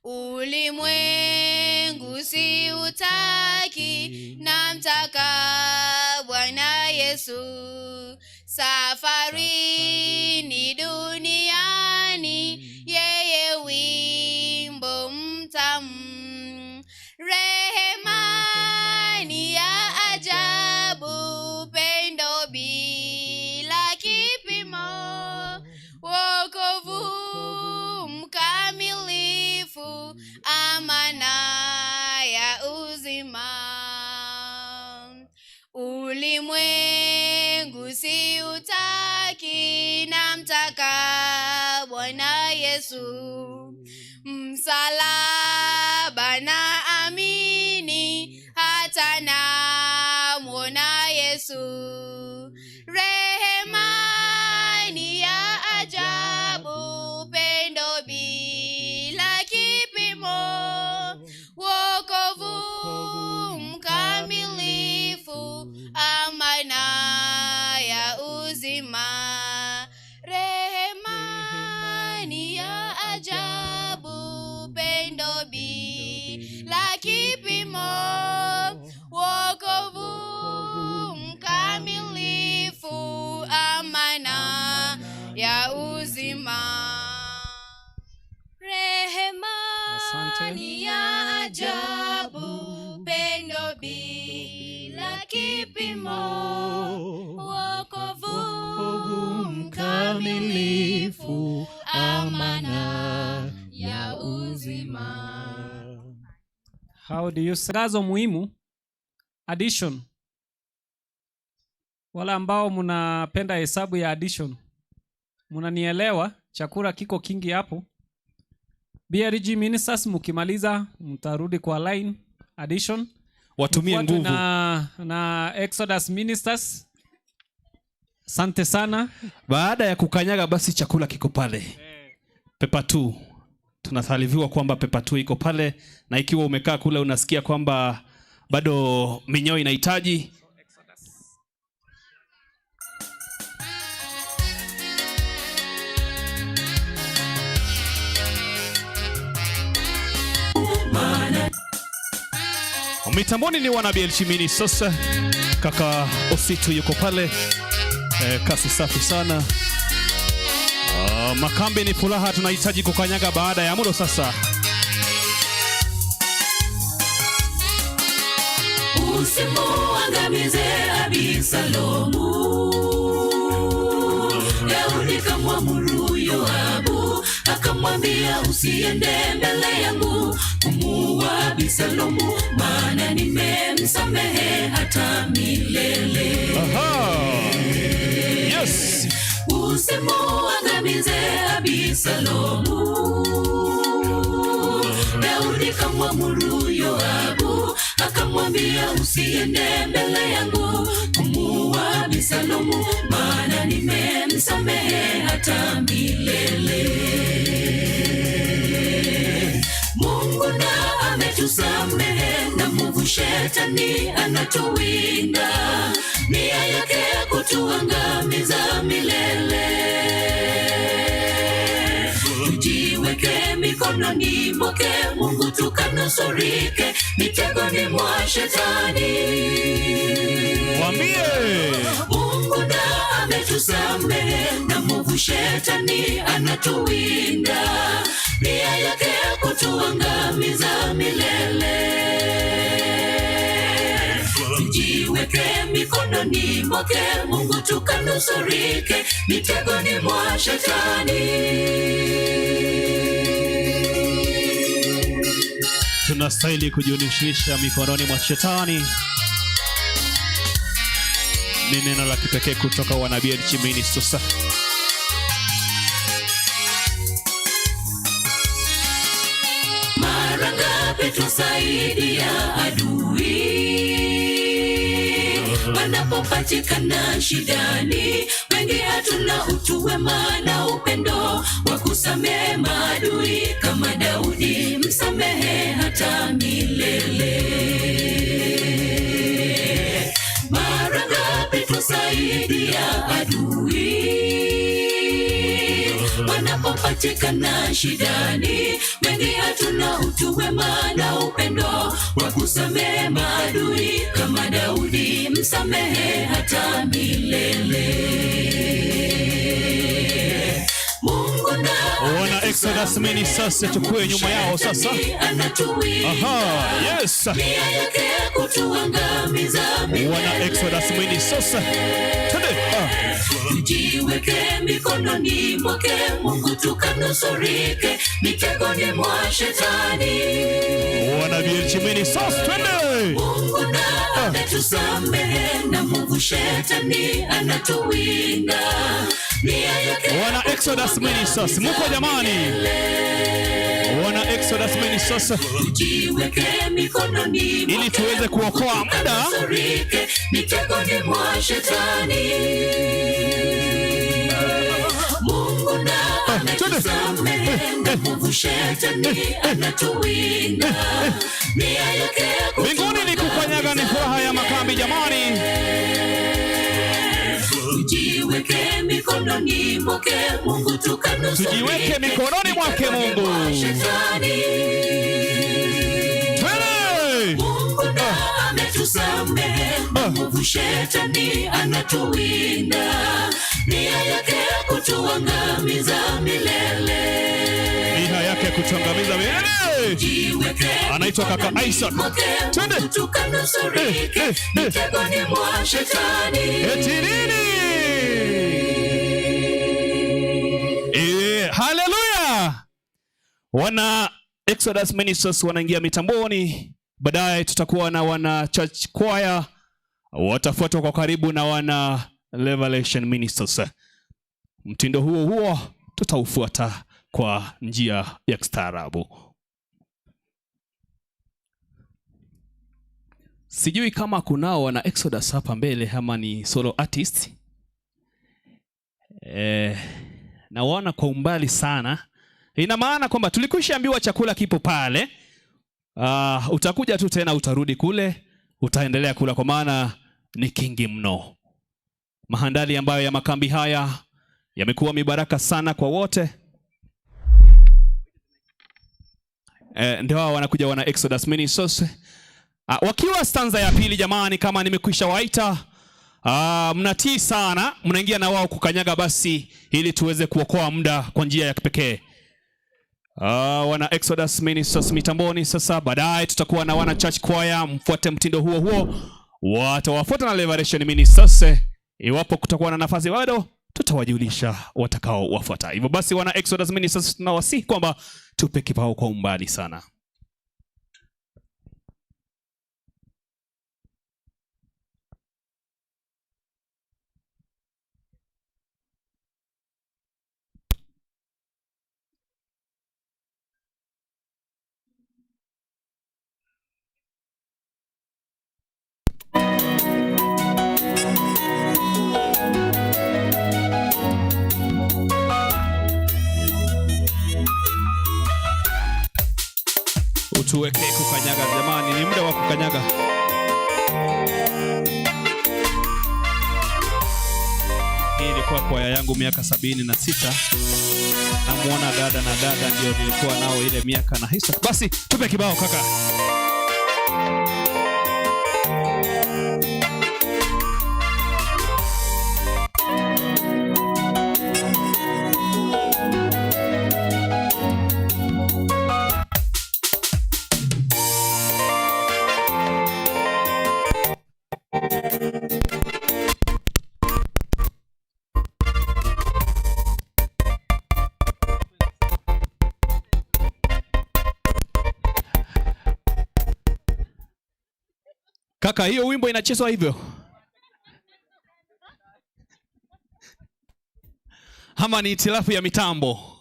Ulimwengu siutaki, namtaka Bwana Yesu. Safarini duniani, yeye wimbo mtamu. Rehema ni ya ajabu, pendo bila kipimo, wokovu mkamilifu, amana ya uzima. Ulimwengu siutaki, namtaka Bwana Yesu. Msalaba na amini, hata namwona Yesu. Rehema ni ya ajabu, pendo bila kipimo, wokovu mkamilifu, amana ya uzima. Rehema ni ya ajabu, pendo bila kipimo, wokovu mkamilifu, amana ya uzima. Rehema Asante. ni ya ajabu, pendo bila kipimo, wokovu mkamilifu, amana ya uzima. How do you say? Tangazo muhimu, addition. Wale ambao mnapenda hesabu ya addition, mnanielewa, chakula kiko kingi hapo. BRG Ministers, mkimaliza mtarudi kwa line addition. Watumie Mfuatwe nguvu. Na Exodus Ministers. Asante sana. Baada ya kukanyaga basi chakula kiko pale. Paper 2. Tunasaliviwa kwamba paper 2 iko pale, na ikiwa umekaa kule unasikia kwamba bado minyoo inahitaji. Mitamboni ni wana BLG Ministers. Kaka Ositu yuko pale. Kasi safi sana. Makambi ni furaha, tunahitaji kukanyaga baada ya muda sasa. Usimuangamize Abisalomu. Daudi kamwamuru Yoabu, akamwambia usiende mbele yangu kumuua Abisalomu, maana nimemsamehe hata milele. Yes. Usimuangamize Abisalomu. Daudi kamwamuru Yoabu, akamwambia usiende mbele yangu kumuua Abisalomu, maana nimemsamehe hata milele. Mungu na ametusamehe, na mwovu shetani anatuwinda, nia yake kutuangamiza milele. Tujiweke mikononi mwake Mungu, tukanusurike mitegoni mwa shetani. Mwambie Mungu na ametusamehe, na mwovu shetani anatuwinda, nia yake kutuangamiza milele. Tujiweke mikononi mwake Mungu, tukanusurike mitegoni mwa shetani. Tunastahili kujionyesha mikononi mwa shetani. Ni neno la kipekee kutoka wana BLG Ministers. Mara ngapi twasaidia adui wanapopatikana shidani? Wengi hatuna utu wema na upendo wa kusamehe maadui. Kama Daudi, msamehe hata milele. Mara ngapi twasaidia adui wanapopatikana shidani? Wengi hatuna utu wema na upendo wa kusamehe maadui. Kama Daudi, msamehe hata milele. Mungu na Wana Exodus Ministers tukue nyuma yao sasa. Aha, yes. Nia yake kutuangamiza Wana Exodus Ministers. Twende. Tujiweke mikononi mwake Mungu, tukanusurike mitegoni mwa shetani. Wana BLG Ministers, twende. Mungu na ametusamehe na Mungu shetani anatuwinda. Nia yake Wana Exodus Ministers, muko jamani? Wana Exodus Ministers, tujiweke mikononi ili tuweze kuokoa muda. Tukanusurike mitegoni mwa shetani. Mungu na ametusamehe na Mungu shetani anatuwinda. Nia yake Mbinguni ni kukanyaga, ni furaha ya makambi jamani. Tujiweke mikononi mwake Mungu, tukanusurike Tujiweke mikononi mwake Mungu. Shetani. Twende. Mungu na ametusamehe na Mungu shetani anatuwinda. Nia yake kutuangamiza milele. Nia yake kutuangamiza milele. Anaitwa kaka Isaac. Twende. Tukanusurike mitegoni mwa shetani. Eti nini? Haleluya. Wana Exodus Ministers wanaingia mitamboni. Baadaye tutakuwa na wana Church Choir, watafuatwa kwa karibu na wana Revelation Ministers. Mtindo huo huo tutaufuata kwa njia ya kistaarabu. Sijui kama kunao wana Exodus hapa mbele ama ni solo artist. Nawaona kwa umbali sana. Ina maana kwamba tulikwishaambiwa chakula kipo pale. Utakuja tu tena, utarudi kule, utaendelea kula kwa maana ni kingi mno. Mahandali ambayo ya makambi haya yamekuwa mibaraka sana kwa wote. Ndio hao wanakuja wana Exodus Ministers. Wakiwa stanza ya pili jamani, kama nimekwisha waita, mnatii sana, mnaingia na wao kukanyaga basi ili tuweze kuokoa muda kwa njia ya kipekee. Wana Exodus Ministers mitamboni sasa. Baadaye tutakuwa na wana Church Choir, mfuate mtindo huo huo, watawafuata na Liberation Ministers. Iwapo kutakuwa na nafasi bado tutawajulisha watakao wafuata. Hivyo basi wana Exodus Ministers tunawasihi kwamba tupe kibao kwa umbali sana. Tuweke kukanyaga jamani, ni muda wa kukanyaga. Hii ilikuwa kwaya yangu miaka 76. Namuona dada na dada ndio nilikuwa nao ile miaka na hisa. Basi tupe kibao kaka. Kaka, hiyo wimbo inachezwa hivyo? Ama ni hitilafu ya mitambo?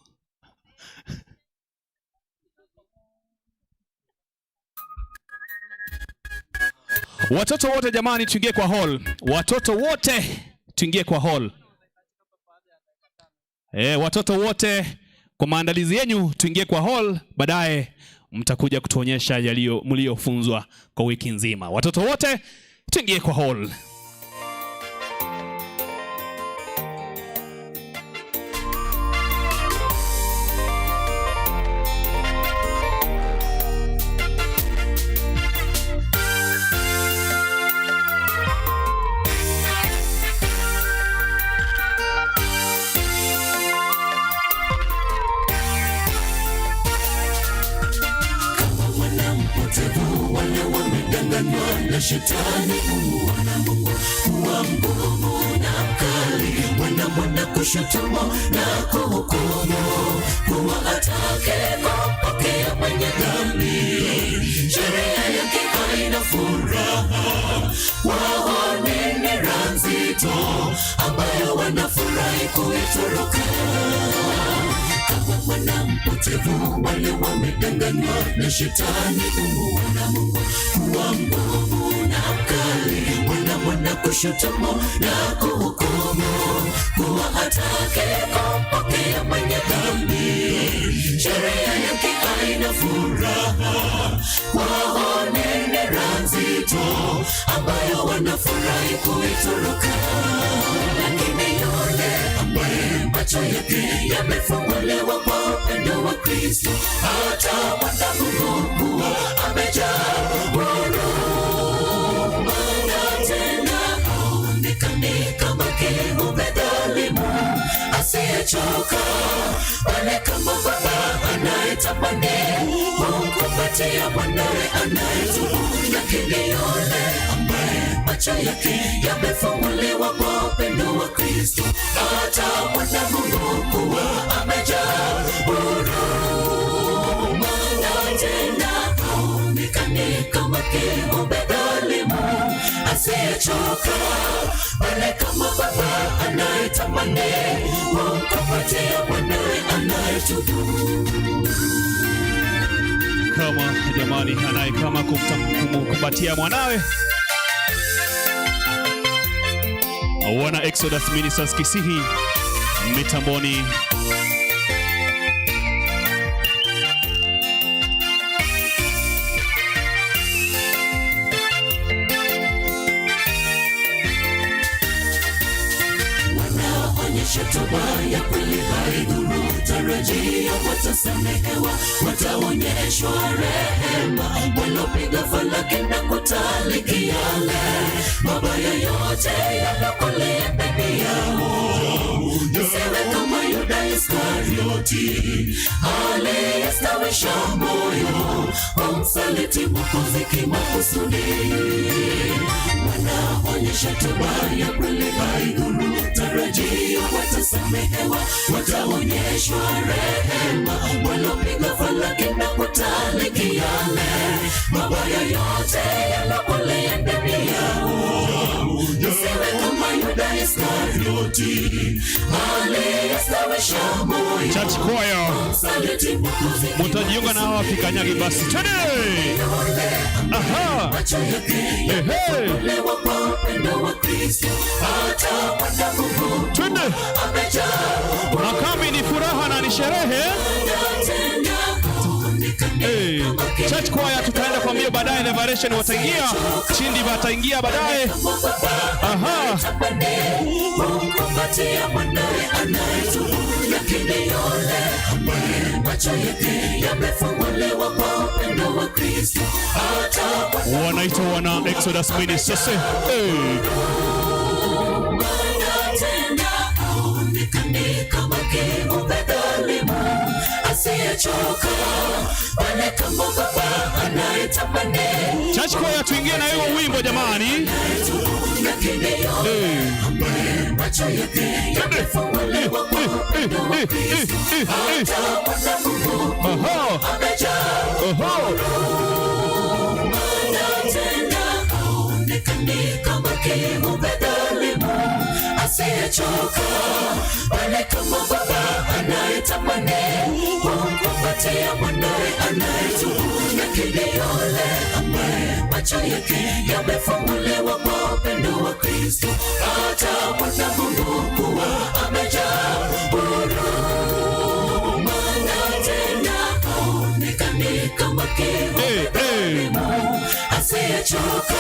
Watoto wote jamani, tuingie kwa hall. Watoto wote tuingie kwa hall. Watoto wote kwa maandalizi yenu tuingie kwa hall, baadaye mtakuja kutuonyesha yaliyo mliofunzwa kwa wiki nzima. Watoto wote tuingie kwa hall. Mpotevu wale wamedanganywa na shetani, kumuona Mungu kuwa mgumu na mkali, wanamwona kushutumu na kuhukumu, kuwa atake kupokea mwenye dhambi. Sheria yake haina furaha, wao ni nira nzito ambayo wanafurahi kuitoroka. Kama mwana mpotevu wale wamedanganywa na shetani, kumuona Mungu kuwa mgumu na mkali, wanamwona kushutumu na kuhukumu, kuwa atake kumpokea mwenye dhambi. Sheria yake haina furaha, wao ni nira nzito ambayo wanafurahi kuitoroka. Lakini yule ambaye macho yake yamefunguliwa kwa upendo wa Kristo, hata mwana Mungu kuwa amejaa huruma, na tena haonekani kama kiumbe dhalimu asiyechoka, bali kama baba anayetamani kumkumbatia mwanawe anayetubu. Lakini yule ambaye macho yake yamefunguliwa kwa upendo wa Kristo, hata mwana Mungu kuwa amejaa huruma, na tena haonekani kama kiumbe dhalimu asiyechoka, bali kama baba anayetamani kumkumbatia mwanawe anayetubu. Kama jamani, anaye kama kumkumbatia mwanawe. Wana Exodus Ministers Kisihi mitamboni. Wanaonyesha toba ya kweli haidhuru tarajio, watasamehewa, wataonyeshwa rehema, walopiga falaki na kutaliki yale mabaya yote yanakolea ndani yao. Usiwe kama Yuda Iskarioti aliyestawisha moyo umsaliti Mwokozi kimakusudi. Wanaonyesha toba ya kweli haidhuru tarajio, watasamehewa, wataonyeshwa rehema, walopiga falaki na kutaliki yale mabaya yote yanakolea ndani yao. Usiwe kama Yuda Iskarioti aliyestawisha moyo Church choir, umsaliti Mwokozi mutajiunga na hawa Kikanyagi basi. Twende! Aha! Macho yake Ehe! yamefunguliwa kwa upendo wa Kristo, hata mwana Mungu Twende! amejaa Makambi ni furaha na ni sherehe. tena haonekani Hey. Church choir tutaenda kwa mbio baadaye, Liberation wataingia, Chindi wataingia baadaye. Aha. kumkumbatia mwanawe anayetubu. Lakini yule ambaye macho yake yamefunguliwa kwa upendo wa Kristo, hata mwana Wanaitwa wana Exodus Ministers. Hey. Maana tena haonekani kama kiumbe dhalimu asiyechoka, bali kama baba anayetamani Church choir tuingie na hiyo wimbo jamani. Lakini yule ambaye macho yake yamefunguliwa kwa upendo wa Kristo, hata mwana Mungu amejaa huruma, na tena haonekani kama kiumbe dhalimu asiyechoka, bali kama baba anayetamani kumkumbatia mwanawe anayetubu. Lakini yule ambaye macho yake yamefunguliwa kwa upendo wa Kristo, atamwona Mungu kuwa amejaa huruma, na tena haonekani kama kiumbe asiyechoka,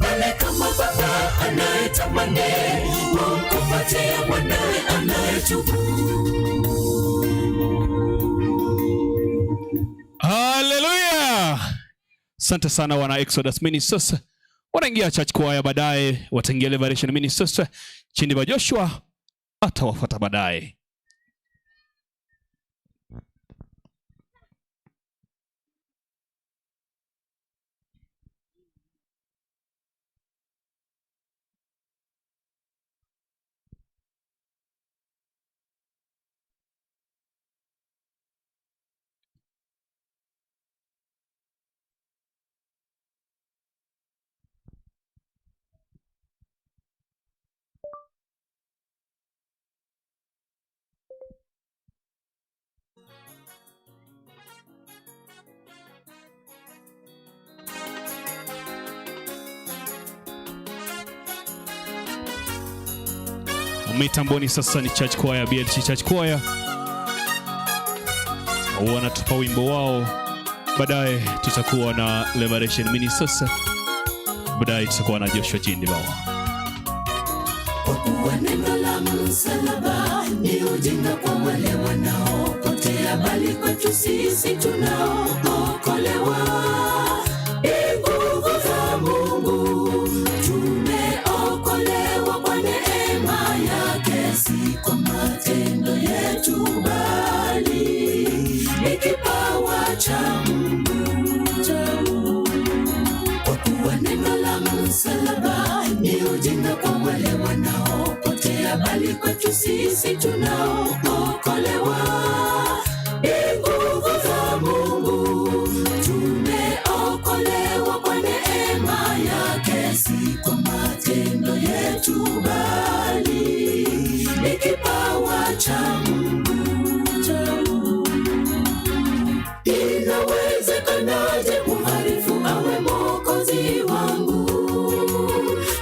bali kama baba anayetamani kumkumbatia mwanawe anayetubu. Haleluya! Asante sana wana Exodus Ministers. Wanaingia church choir baadaye, wataingia Liberation Ministers. Chini wa Joshua atawafuata baadaye. Mitamboni sasa ni church choir, BLC Church Choir. Wanatupa wimbo wao. Baadaye tutakuwa na Liberation Ministers. Baadaye tutakuwa na Joshua Chindibawa. Kwa kuwa neno la msalaba ni ujinga kwa wale wanaopotea, bali kwetu sisi tunaookolewa ni nguvu za Mungu. Tumeokolewa kwa neema yake, si kwa matendo yetu, bali ni kipawa cha Mungu. Kwa kuwa neno la msalaba ni ujinga kwa wale wanaopotea, bali kwetu sisi tunaookolewa ni nguvu za Mungu. Tumeokolewa kwa neema yake, si kwa matendo yetu, bali ni kipawa cha Mungu. Inawezekanaje mhalifu awe mwokozi wangu?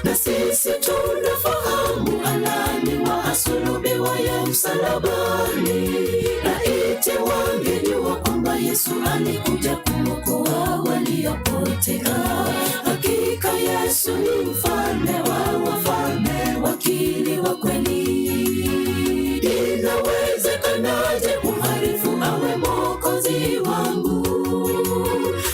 Na sisi tunafahamu alaniwa asulubiwa msalabani. Laiti wangejua kwamba Yesu alikuja kuokoa waliopotea. Hakika Yesu ni mfalme wa wafalme, wakili wa kweli. Inawezekanaje mhalifu awe mwokozi wangu?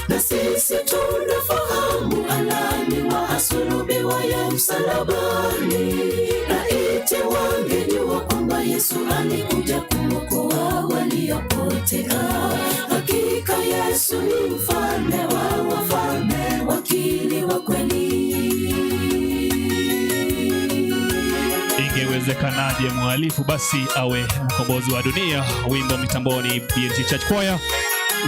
Na sisi tunafahamu alaniwa asulubiwa msalabani. Laiti wangejua kwamba Yesu alikuja kuokoa waliopotea. Hakika Yesu ni mfalme wa wafalme, wakili wa kweli. Ingewezekanaje mhalifu basi awe mkombozi wa dunia? Wimbo mitamboni BLC Church Choir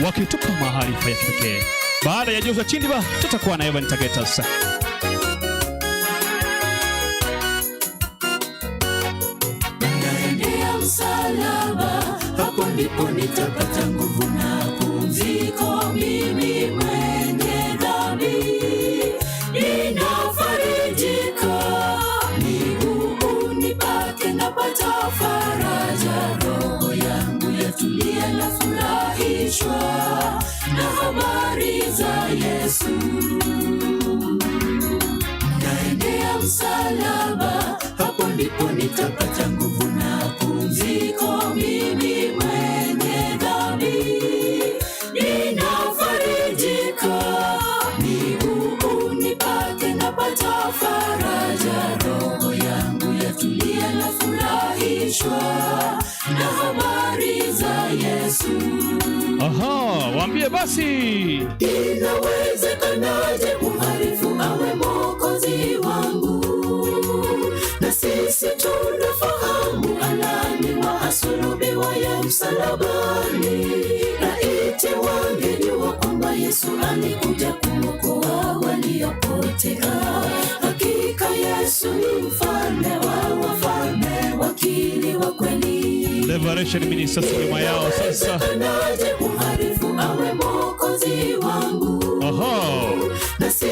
wakitupa maarifa ya kipekee. Baada ya Joshua Chindiba tutakuwa na Evan Tagetas. Naendea msalaba, hapo ndipo nitapata nguvu na pumziko. Mimi mwenye dhambi ninafarijika, miguuni pake napata faraja, roho yangu yatulia na furahishwa na habari za Yesu. Naendea msalaba, hapo ndipo nitapata nguvu na pumziko. Mimi mwenye dhambi ninafarijika, miguuni pake napata faraja, roho yangu yatulia na furahishwa na habari za Yesu. Aha, waambie basi. Inawezekanaje mhalifu awe mwokozi wangu? Na sisi tunafahamu alaniwa asulubiwa msalabani. Laiti wangejua kwamba Yesu alikuja kuokoa waliopotea. Hakika Yesu ni mfalme wa wafalme, wakili wa kweli. Liberation Ministers nyuma yao sasa. Inawezekanaje mhalifu awe mwokozi wangu? Aha. Na sisi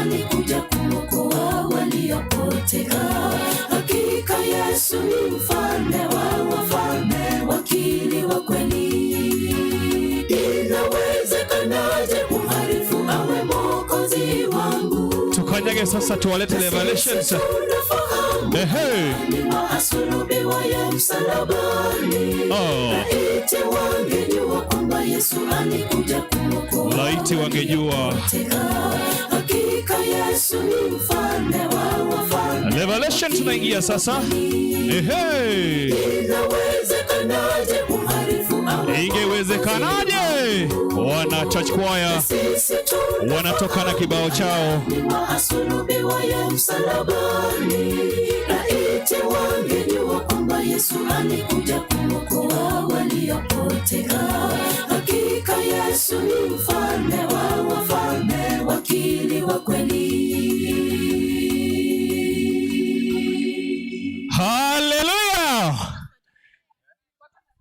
alikuja kumwokoa waliopotea. Hakika Yesu ni mfalme wa wafalme, wakili wa kweli. Inawezekanaje mhalifu awe mwokozi wangu? Tukanyage sasa, tuwalete Revelations. Ehe. Asulubiwaye msalabani. Oh. Laiti wangejua kwamba Yesu alikuja kumwokoa. Laiti wangejua. Hakika Yesu ni mfalme wa wafalme. Revelation tunaingia sasa. Ehe. Inawezekanaje mhalifu awe Ingewezekanaje? Wana church choir wanatoka na kibao chao. Asulubiwaye msalabani. Laiti wangejua kwamba Yesu alikuja kumwokoa waliopotea. Hakika Yesu ni mfalme wa wafalme, wakili wa kweli. Haleluya!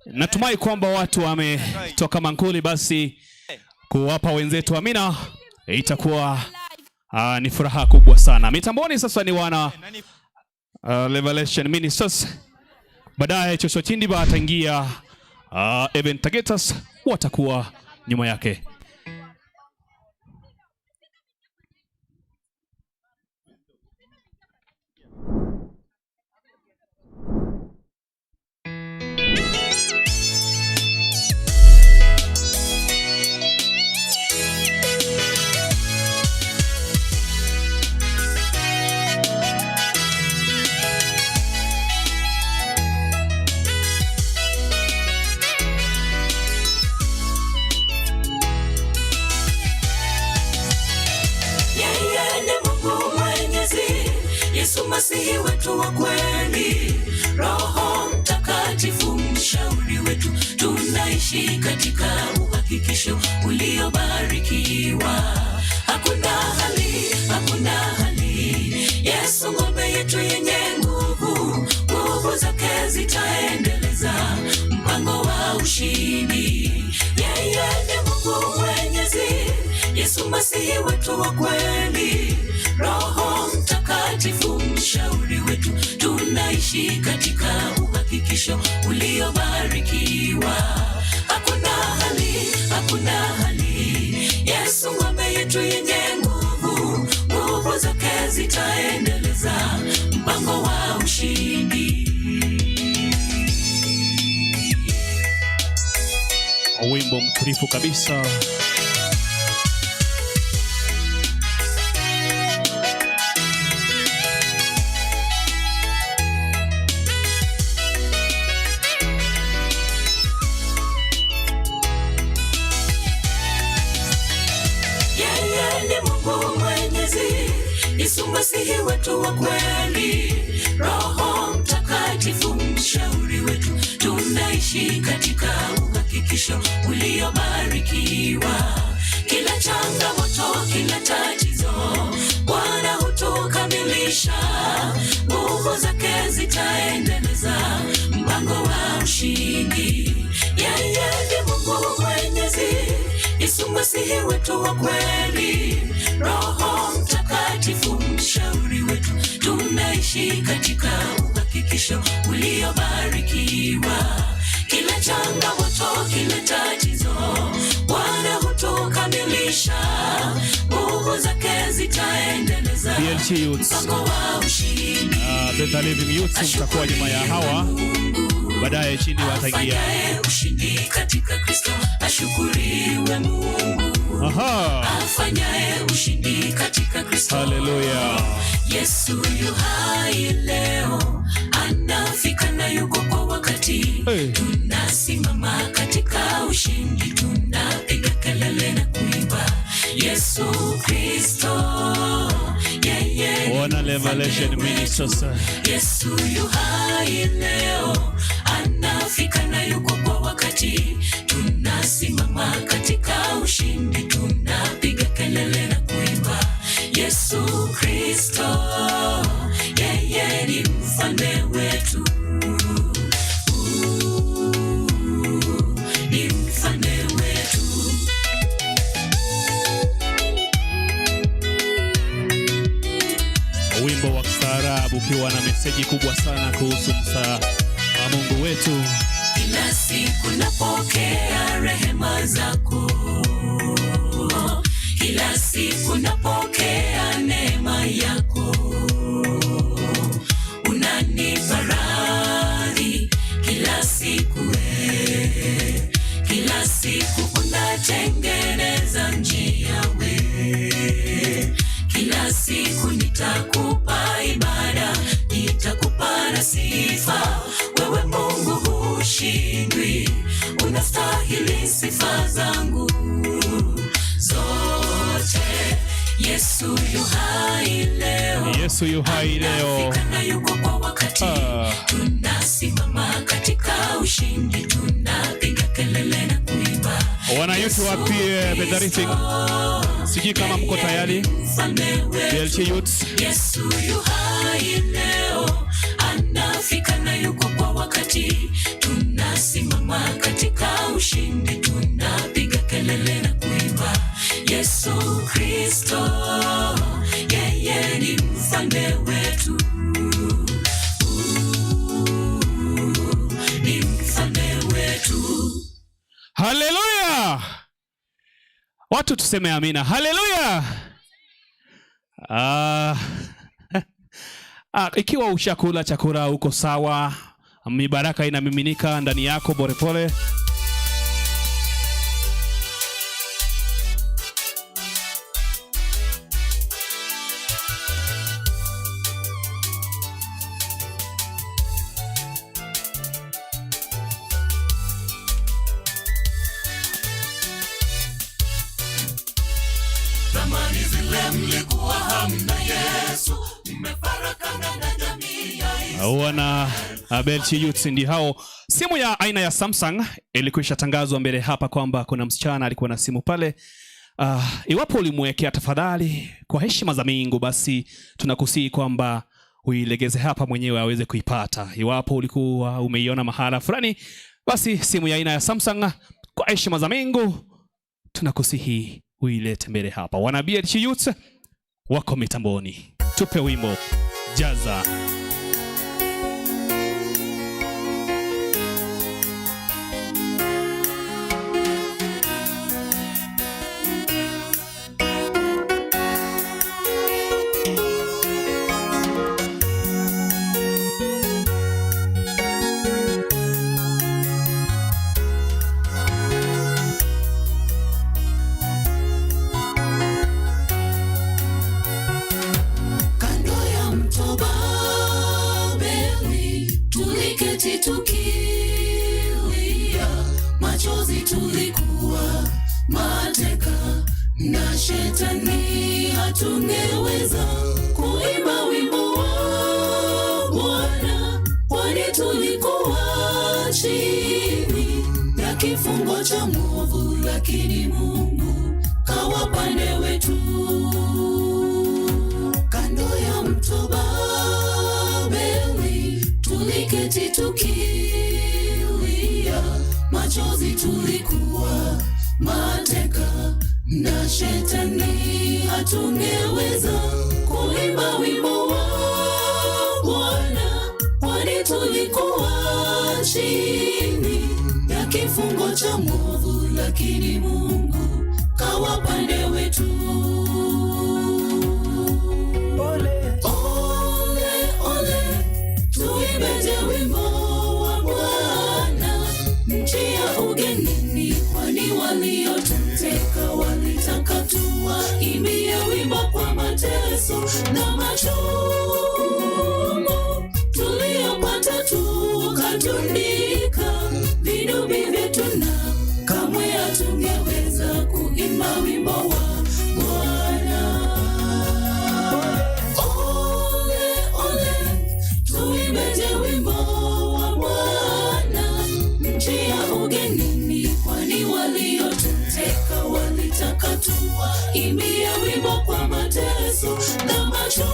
Natumai kwamba watu wametoka mankuli, basi kuwapa wenzetu amina itakuwa ni furaha kubwa sana. Mitamboni sasa ni wana Revelation Ministers. Baadaye Joshua Chindiba ataingia, Eben Tagetas watakuwa nyuma yake. Yeye ni Mungu Mwenyezi, Yesu Masihi wetu wa kweli, Roho Mtakatifu mshauri wetu, tunaishi katika uhakikisho uliobarikiwa. Hakuna hali, hakuna hali, Yesu ngome yetu yenye nguvu, nguvu zake zitaendeleza mpango wa ushindi. Yeye ni Mungu Mwenyezi, Yesu Masihi wetu wa kweli, Roho Mtakatifu mshauri wetu, tunaishi katika uhakikisho uliobarikiwa. Hakuna hali, hakuna hali, Yesu ngome yetu yenye nguvu, nguvu zake zitaendeleza mpango wa ushindi. Wimbo mtulivu kabisa. Yeye ni Mungu Mwenyezi, Yesu Masihi wetu wa kweli, Roho Mtakatifu mshauri wetu, tunaishi katika uhakikisho uliobarikiwa. Kila changamoto, kila tatizo, Bwana hutukamilisha, nguvu zake zitaendeleza mpango wa ushindi. Yeye ni Mungu Mwenyezi, Yesu Masihi wetu wa kweli, Roho Mtakatifu mshauri wetu, tunaishi katika uhakikisho uliobarikiwa. Kila changamoto, kila tatizo, Bwana hutukamilisha, nguvu zake zitaendeleza BLG Youths. mpango wa ushindi. Better Living Youths mtakuwa nyuma ya hawa, baadaye chini wataingia. Afanyaye ushindi katika Kristo, ashukuriwe Mungu. Aha. Afanyaye ushindi katika Kristo. Haleluya. Yesu yu hai leo, anafika na yuko kwa wakati. Hey. Tunasimama katika ushindi, tunapiga kelele na kuimba Yesu Kristo, yeye ni Wana Revelation Ministers. Yesu yu hai leo, anafika na yuko kwa wakati. Tunasimama katika ushindi, tunapiga kelele na kuimba Yesu Kristo, yeye ni mfalme wetu. Ni mfalme wetu. Meseji kubwa sana kuhusu Mungu wetu. Kila siku napokea rehema zako, kila siku napokea neema yako, unanipa radhi kila siku, kila siku unatengeneza njia we, kila siku nitakupa ibada, nitakupa na sifa, wewe Mungu hushindwi, unastahili sifa zangu zote. Yesu yu hai leo, Yesu yu hai leo, na yuko kwa wakati. Tunasimama katika ushindi, tunapiga kelele na kuimba. Wana yetu wapie Bedarithi, sijui kama mko tayari. BLT Youth. Yesu yu hai leo, anafika na yuko kwa wakati. Tunasimama katika ushindi, tunapiga kelele na kuimba. Yesu Kristo, yeye ni mfalme wetu. Ni mfalme wetu. Haleluya! Watu tuseme amina. Haleluya! Ikiwa ushakula chakula uko sawa, mibaraka inamiminika ndani yako polepole. Zamani zile mlikuwa hamna Yesu, mmefarakana na jamii ya Wana Belchi Youth ndio hao. Simu ya aina ya Samsung ilikwisha tangazwa mbele hapa kwamba kuna msichana alikuwa na simu pale. Iwapo ulimwekea, tafadhali kwa heshima za Mungu, basi tunakusihi kwamba uilegeze hapa mwenyewe aweze kuipata. Iwapo ulikuwa umeiona mahala fulani, basi simu ya aina ya Samsung kwa heshima za Mungu tunakusihi uilete mbele hapa. Wana BLT Youth wako mitamboni. Tupe wimbo jaza. Kando ya mto Babeli tuliketi tukilia, machozi tulikuwa mateka na shetani, hatungeweza kuimba wimbo wa Bwana, kwani tulikuwa chini ya kifungo cha mwovu, lakini Mungu kawa pande wetu. Kando ya mto Babeli tuliketi tukilia, machozi tulikuwa mateka na shetani, hatungeweza kuimba wimbo wa Bwana, kwani tulikuwa chini ya kifungo cha mwovu, lakini Mungu kawa pande wetu. Ole, ole, tuimbeje wimbo wa Bwana nchi ya ugenini, kwani waliotuteka walitaka tuwaimbie wimbo kwa mateso na machungu tuliyopata, tukatundika vinubi vyetu na kamwe hatungeweza kuimba wimbo wa Bwana. Ole, ole, tuimbeje wimbo wa Bwana nchi ya ugenini, kwani waliotuteka walitaka tuwaimbie wimbo kwa mateso na machungu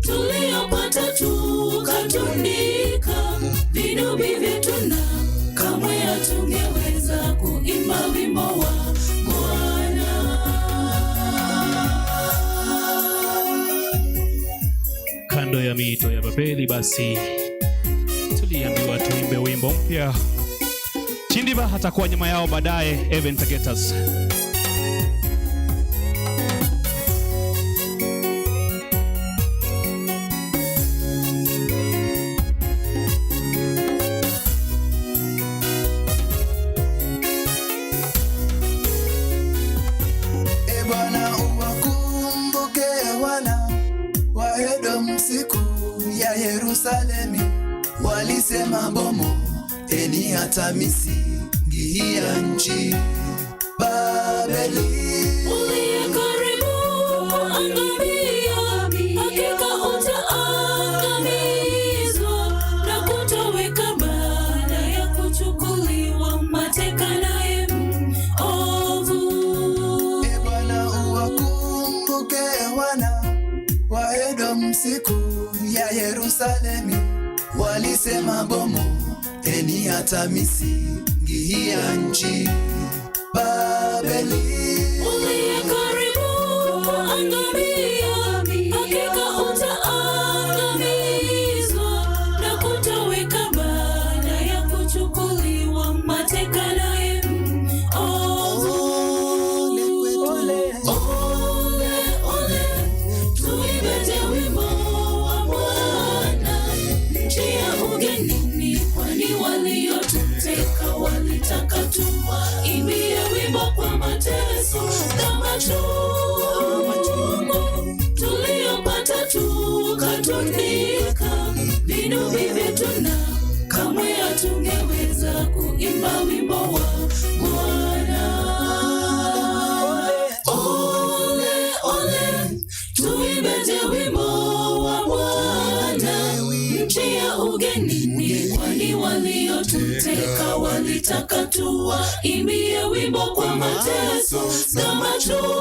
tuliyopata, tukatundika vinubi vyetu na kamwe hatungeweza kuimba wimbo wa Bwana. Mito ya Babeli, basi tuliambiwa tuimbe wimbo mpya. Chindiba atakuwa nyuma yao baadaye, Even Tagetas. E Bwana, uwakumbuke wana wa Edomu siku ya Yerusalemu, walisema bomo eni hata misingi ya nchi Babeli. Uliye karibu kuangamia, hakika utaangamizwa na kutoweka baada ya kuchukuliwa mateka naye mwovu. E Bwana, uwakumbuke wana wa Edomu siku ya Yerusalemu, walisema bomo eni hata misingi ya nchi Babeli. Uliye karibu kuangamia, hakika utaangamizwa na kutoweka baada ya kuchukuliwa mateka naye mwovu. Ole, ole, tuimbeje wimbo wa Bwana nchi ya ugenini, kwani waliotuteka walitaka tuwaimbie wimbo kwa mateso na machungu tuliyopata tukatundika vinubi vyetu na kamwe hatungeweza kuimba wimbo wa Bwana. Ole, ole, tuimbeje wimbo wa Bwana nchi ya ugenini, kwani waliotuteka walitaka tuwaimbie wimbo kwa mateso na machungu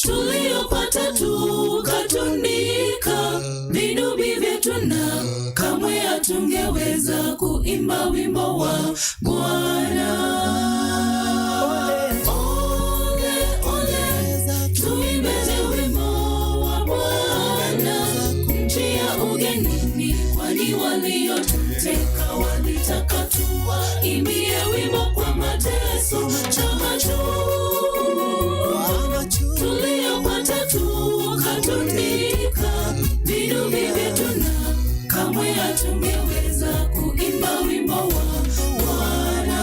tuliyopata tukatundika vinubi vyetu na kamwe hatungeweza kuimba wimbo wa Bwana. Ole, ole, tuimbeje wimbo wa Bwana nchi ya ugenini, kwani waliotuteka walitaka tuwaimbie wimbo kwa mateso na machungu tuliyopata tukatundika vinubi vyetu na kamwe hatungeweza kuimba wimbo wa Bwana.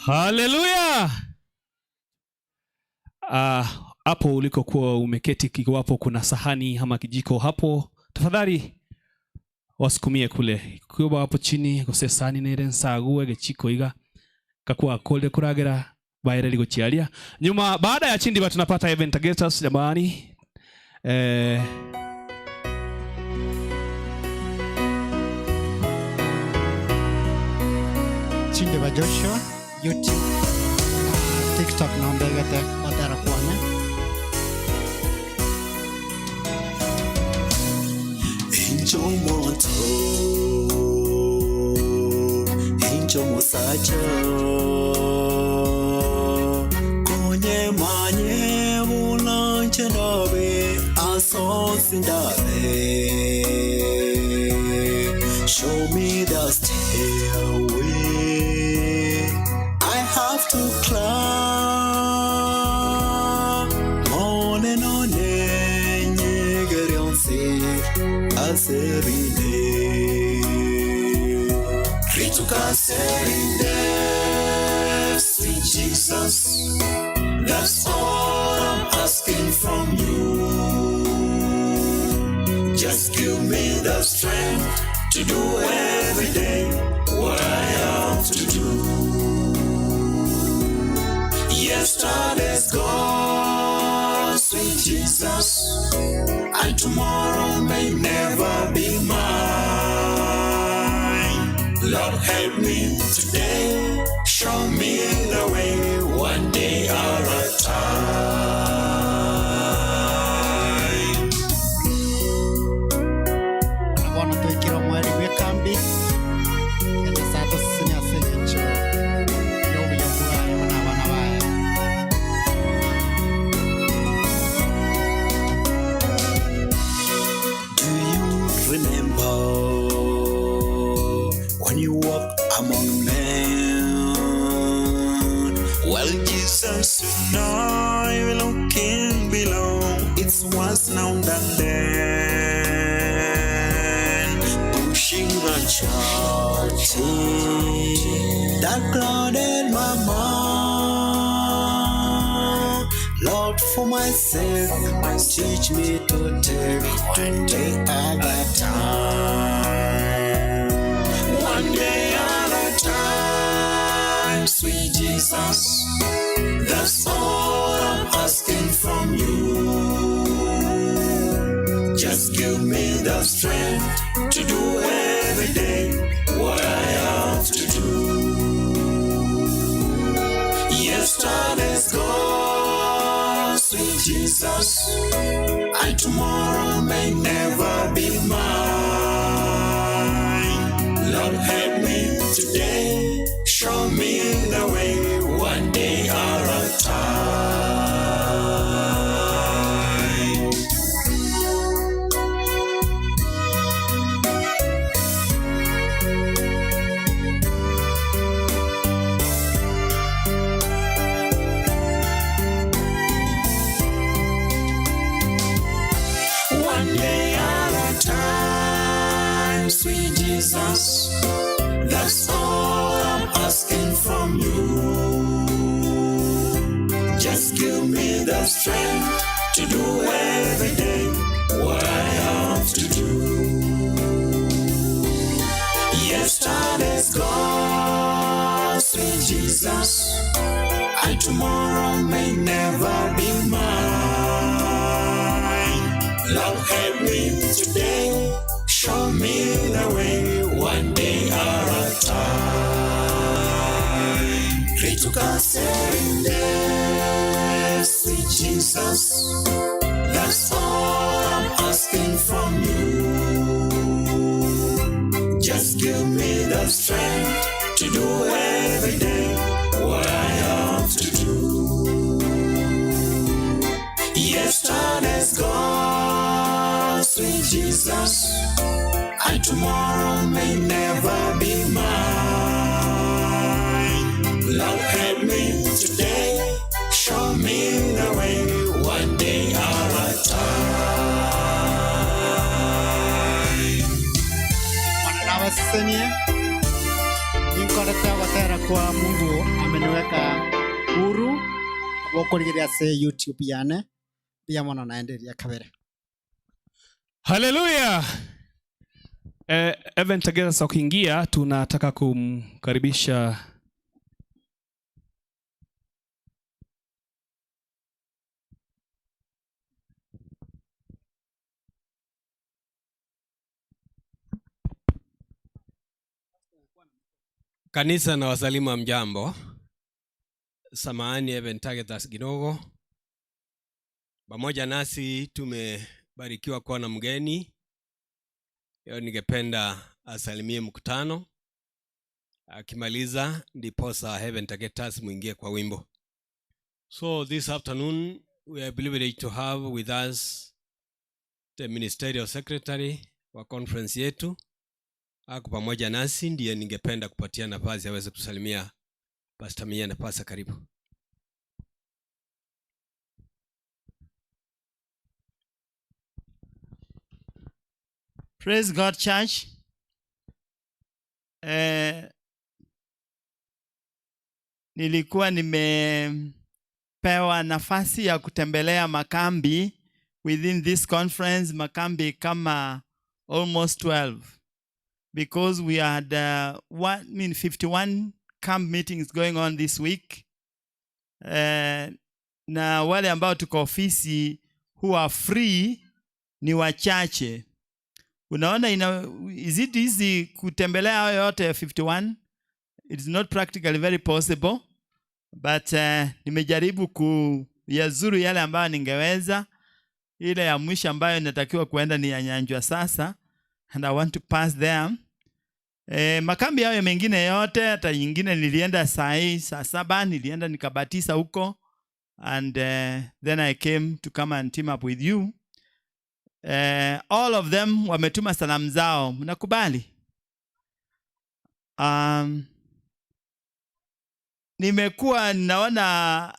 Haleluya! Hapo ulikokuwa umeketi, kiwapo kuna sahani ama kijiko hapo, tafadhali wasukumie kule. Kiwa hapo chini gose sahani nere nsague gechiko iga kakuwa kole kuragera baere gochiaria. Nyuma baada ya Chindiba tunapata Even Tagetas jamani. Chindiba Joshua, YouTube, TikTok naombegete matera kuone. Injo moto, injo musacha, konye manye mulanje ndabe, asosi ndabe. Show me the stairway I have to climb. One none nyegerionse aserinde. Rituka serinde, sweet Jesus. That's all I'm asking from you. Just give me the strength to do every day what I have to do. Yesterday's gone, sweet Jesus, and tomorrow may never be mine. Lord, help me today, show me the way, one day at a time. Bono twikira mweri gwe kambi kenya sato sinya senyecho yobuya bwayo n'abana bayo. Jesus now than then. Pushing and shouting that clouded my mind. Lord, for my sake, teach me to take one day at a time. One day at a time, sweet Jesus. That's all I'm asking from you. Just give me the strength to do every day what I have to do. Yesterday's gone, sweet Jesus, and tomorrow may never be mine. Lord, help me today, show me the way, one day at a time. One day at a time, sweet Jesus. That's all I'm asking from you. Just give me the strength to do every day what I have to do. Yesterday's gone, sweet Jesus, and tomorrow may never be mine. Lord, help me today, show me the way, one day at a time. Ritukaserinde, sweet Jesus, that's all I'm asking from you. Just give me the strength to do every day what I have to do. Yesterday's gone, sweet Jesus, and tomorrow may never be mine. Lord, help me today, show me the way, one day at a time. Mwanawasenie ninkorete gotera kwa Mungu ameniweka huru abokorigeria se YouTube yane bia mono naenderia kabere. Haleluya. Evan Tegeza sasa ukiingia tunataka kumkaribisha Kanisa na wasalimu mjambo. Samahani Evan Tagetas kidogo. Pamoja nasi tumebarikiwa kuwa na mgeni. Leo ningependa asalimie mkutano. Akimaliza ndiposa Heaven Tagetas muingie kwa wimbo. So this afternoon we are privileged to have with us the ministerial secretary wa conference yetu. Ako pamoja nasi, ndiye ningependa kupatia nafasi aweze kusalimia. Pastor Mia na Pastor, karibu. Praise God, church. Nilikuwa nimepewa nafasi ya kutembelea makambi within this conference, makambi kama almost 12, because we had 51 camp meetings going on this week. Na wale ambao tuko ofisi who are free ni wachache. Unaona, is it easy kutembelea hayo yote 51? It's not practically very possible, but nimejaribu kuyazuru yale ambayo ningeweza. Ile ya mwisho ambayo natakiwa kuenda ni ya Nyanjwa sasa, and I want to pass there. Makambi hayo mengine yote, hata nyingine nilienda saa hii, saa 7 nilienda nikabatisa huko, and then I came to come and team up with you. All of them wametuma salamu zao. Mnakubali? Nimekuwa naona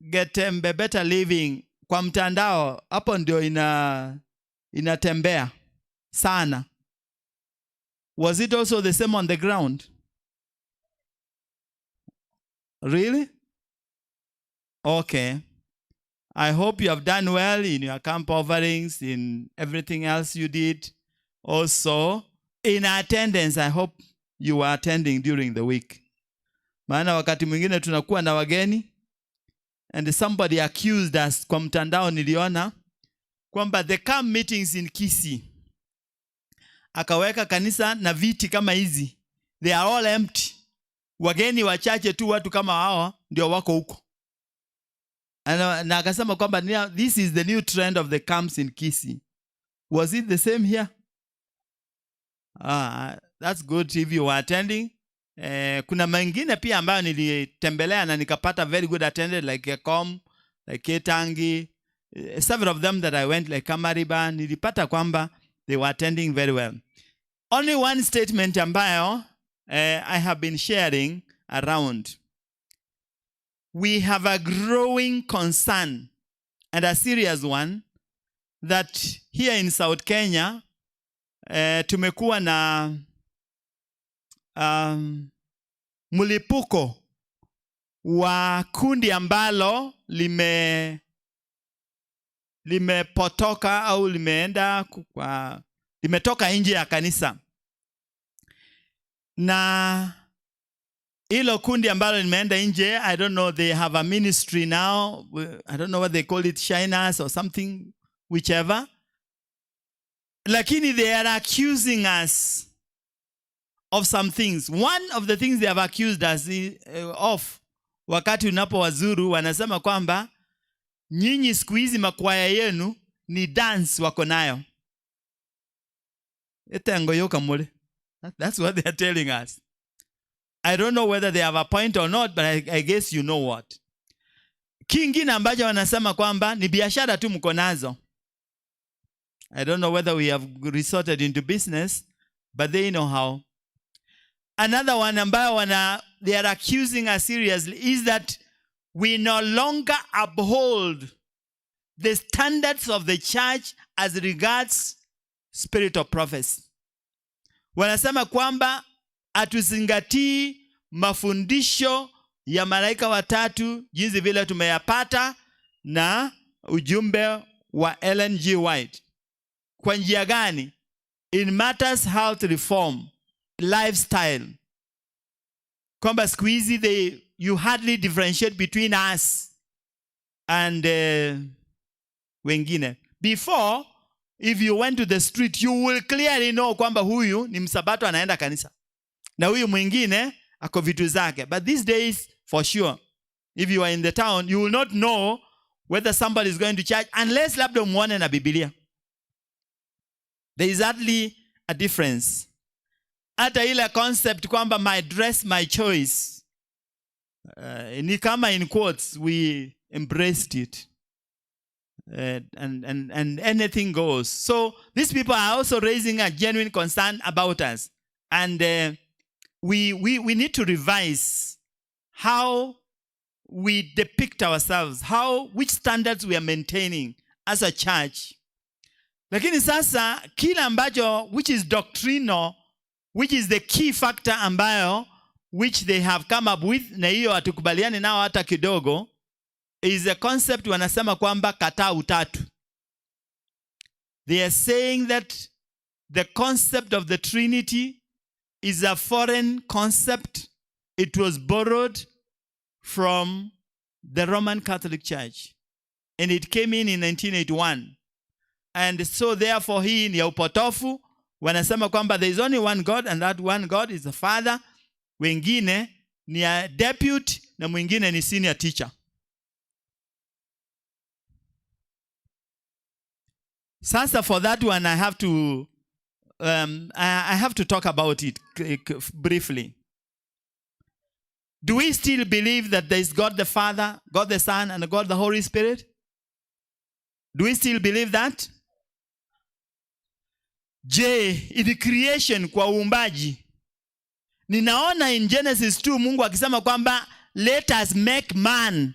Getembe Better Living Kwa mtandao hapo ndio inatembea sana. Was it also the same on the ground? Really? Okay. I hope you have done well in your camp offerings, in everything else you did. Also, in attendance, I hope you were attending during the week. Maana wakati mwingine tunakuwa na wageni and somebody accused us kwa mtandao, niliona kwamba the camp meetings in Kisii, akaweka kanisa na viti kama hizi, they are all empty, wageni wachache tu, watu kama hawa ndio wako huko. Na akasema kwamba this is the new trend of the camps in Kisii. Was it the same here? Ah, that's good if you were attending. Kuna mengine pia ambayo nilitembelea na nikapata very good attended, like Kom, like Ketangi, several of them that I went, like Kamariba, nilipata kwamba they were attending very well. Only one statement ambayo I have been sharing around. We have a growing concern, and a serious one, that here in South Kenya tumekuwa na mlipuko wa kundi ambalo limepotoka au limeenda kwa limetoka nje ya kanisa, na hilo kundi ambalo limeenda nje, I don't know, they have a ministry now, I don't know what they call it, shiners or something, whichever, lakini they are accusing us of some things. One of the things they have accused us of, wakati unapowazuru, wanasema kwamba nyinyi siku hizi makwaya yenu ni dance wako nayo etengo yokamule. That's what they are telling us. I don't know whether they have a point or not, but I guess you know what. Kingine ambacho wanasema kwamba ni biashara tu mko nazo. I don't know whether we have resorted into business, but they know how. Another one ambayo they are accusing us seriously is that we no longer uphold the standards of the church as regards spirit of prophecy. Wanasema kwamba hatuzingatii mafundisho ya malaika watatu jinsi vile tumeyapata na ujumbe wa Ellen G. White. Kwa njia gani? In matters health reform, lifestyle. Kwamba siku hizi you hardly differentiate between us and wengine. Before, if you went to the street, you will clearly know kwamba huyu ni msabato anaenda kanisa na huyu mwingine ako vitu zake. But these days, for sure, if you are in the town, you will not know whether somebody is going to church unless labda umuone na Biblia. There is hardly a difference. Hata ile concept kwamba my dress, my choice, ni kama in quotes we embraced it. And anything goes. So these people are also raising a genuine concern about us. And we need to revise how we depict ourselves, which standards we are maintaining as a church. Lakini sasa kile ambacho which is doctrinal, which is the key factor ambayo which they have come up with, na hiyo hatukubaliani nao hata kidogo, is a concept wanasema kwamba kataa utatu. They are saying that the concept of the Trinity is a foreign concept. It was borrowed from the Roman Catholic Church. And it came in 1981. And so therefore hii ni ya upotofu. Wanasema kwamba there is only one God and that one God is the Father. Wengine ni a deputy na mwingine ni senior teacher. Sasa for that one I have to talk about it briefly. Do we still believe that there is God the Father, God the Son, and God the Holy Spirit? Do we still believe that? Je, in creation, kwa uumbaji, ninaona in Genesis 2 Mungu akisema kwamba let us make man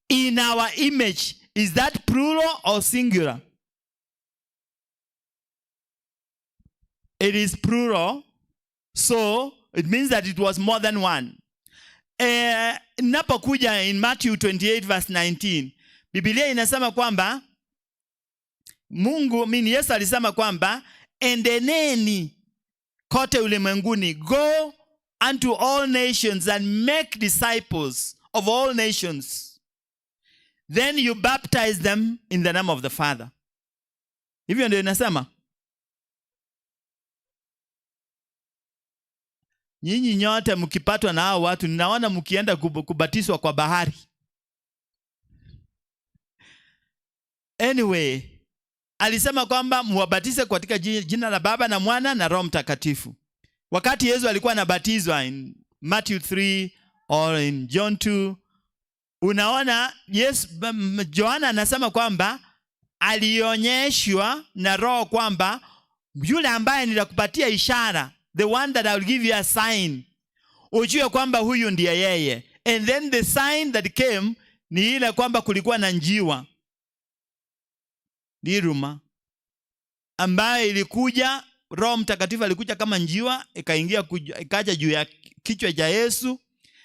in our image, Is that plural or singular? It is plural, so it means that it was more than one. Napokuja in Matthew 28 verse 19, Biblia inasema kwamba Mungu, mini Yesu alisema kwamba endeneni kote ulimwenguni, go unto all nations and make disciples of all nations. Then you baptize them in the name of the Father. Hivyo ndio inasema. Nyinyi nyote mkipatwa na hao watu, ninaona mkienda kubatizwa kwa bahari. Anyway, alisema kwamba muwabatize katika jina la Baba na Mwana na Roho Mtakatifu. Wakati Yesu alikuwa anabatizwa in Matthew 3 or in John 2, unaona Yesu, Yohana anasema kwamba alionyeshwa na Roho kwamba yule ambaye nitakupatia ishara, the one that I will give you a sign, ujue kwamba huyu ndiye yeye. And then the sign that came ni ile kwamba kulikuwa na njiwa ndiruma ambaye ilikuja, Roho Mtakatifu alikuja kama njiwa, ikaingia ikaja juu ya kichwa cha Yesu.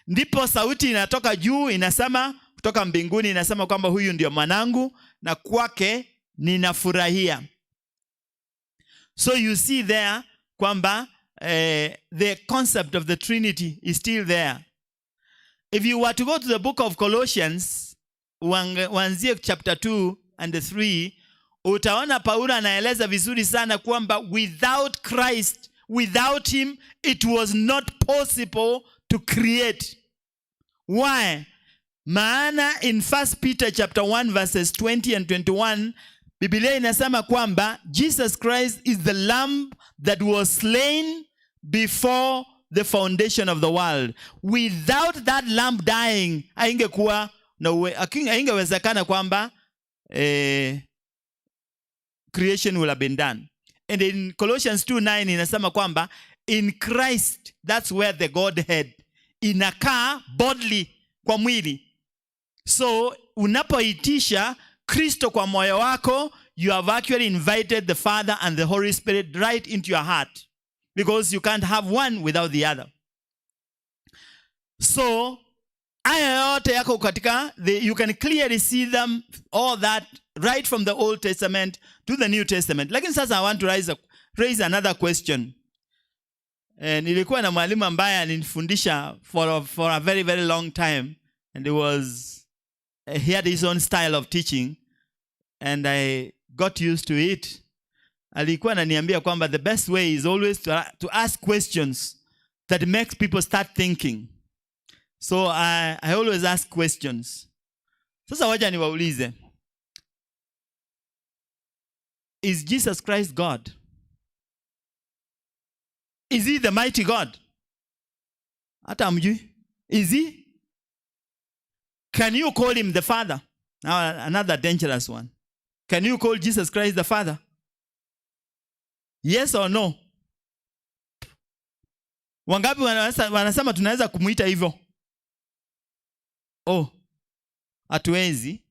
Ndipo sauti inatoka juu inasema kutoka mbinguni, inasema kwamba huyu ndio mwanangu na kwake ninafurahia. So you see there kwamba the concept of the Trinity is still there. If you were to go to the book of Colossians, uanzie chapter 2 and 3, utaona Paulo anaeleza vizuri sana kwamba without Christ, without him, it was not possible to create. Why? Maana in 1 Peter chapter 1 verses 20 and 21, Biblia inasema kwamba Jesus Christ is the lamb that was slain before the foundation of the world. Without that lamb dying, haingekuwa na haingewezekana kwamba creation will have been done. And in Colossians 2:9 inasema kwamba in Christ, that's where the Godhead inakaa bodily kwa mwili. So unapoitisha Kristo kwa moyo wako, you have actually invited the Father and the Holy Spirit right into your heart, because you can't have one without the other. So haya yote yako katika you can clearly see them, all that right from the Old Testament to the New Testament. Lakini sasa I want to raise another question. Nilikuwa na mwalimu ambaye alinifundisha for a very, very long time, and he had his own style of teaching, and I got used to it. Alikuwa ananiambia kwamba the best way is always to ask questions that makes people start thinking. So I always ask questions. Sasa wacha niwaulize. Is Jesus Christ God? Is he the mighty God? Hata hamjui. Is he? Can you call him the Father? Now another dangerous one. Can you call Jesus Christ the Father? Yes or no? Wangapi wanasema tunaweza kumuita hivyo? Oh, hatuwezi.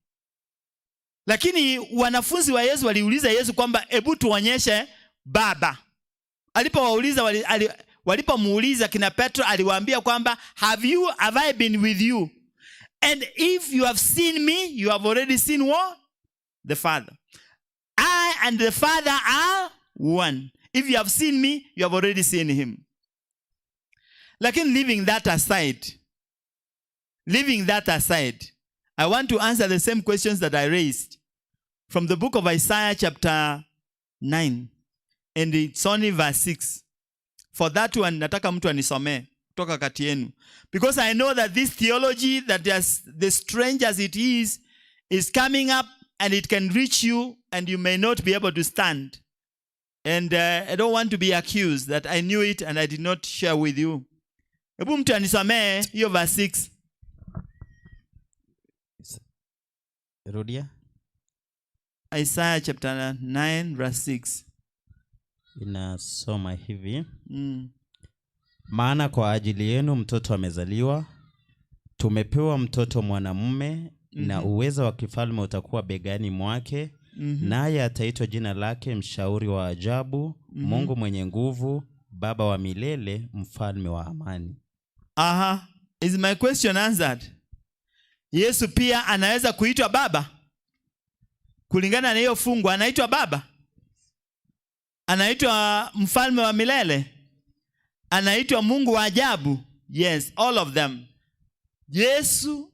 Lakini wanafunzi wa Yesu waliuliza Yesu kwamba hebu tuonyeshe Baba. Alipowauliza, walipomuuliza kina Petro, aliwaambia kwamba have I been with you? And if you have seen me, you have already seen what? The Father. I and the Father are one. If you have seen me, you have already seen him. Lakini leaving that aside, I want to answer the same questions that I raised from the book of Isaiah chapter 9, and it's only verse 6. For that one, nataka mtu anisomee kutoka kati yenu. Because I know that this theology, that as the strange as it is coming up, and it can reach you, and you may not be able to stand. And I don't want to be accused that I knew it and I did not share with you. Hebu mtu anisomee hiyo verse 6. Rudia. Isaiah chapter 9 verse 6. Inasoma hivi. Maana kwa ajili yenu mtoto amezaliwa, tumepewa mtoto mwanamume, Na uwezo wa kifalme utakuwa begani mwake. Naye ataitwa jina lake Mshauri wa Ajabu, Mungu mwenye nguvu, Baba wa milele, Mfalme wa amani. Aha. Is my question answered? Yesu pia anaweza kuitwa baba? Kulingana na hiyo fungu, anaitwa baba? Anaitwa mfalme wa milele? Anaitwa Mungu wa ajabu? Yes, all of them. Yesu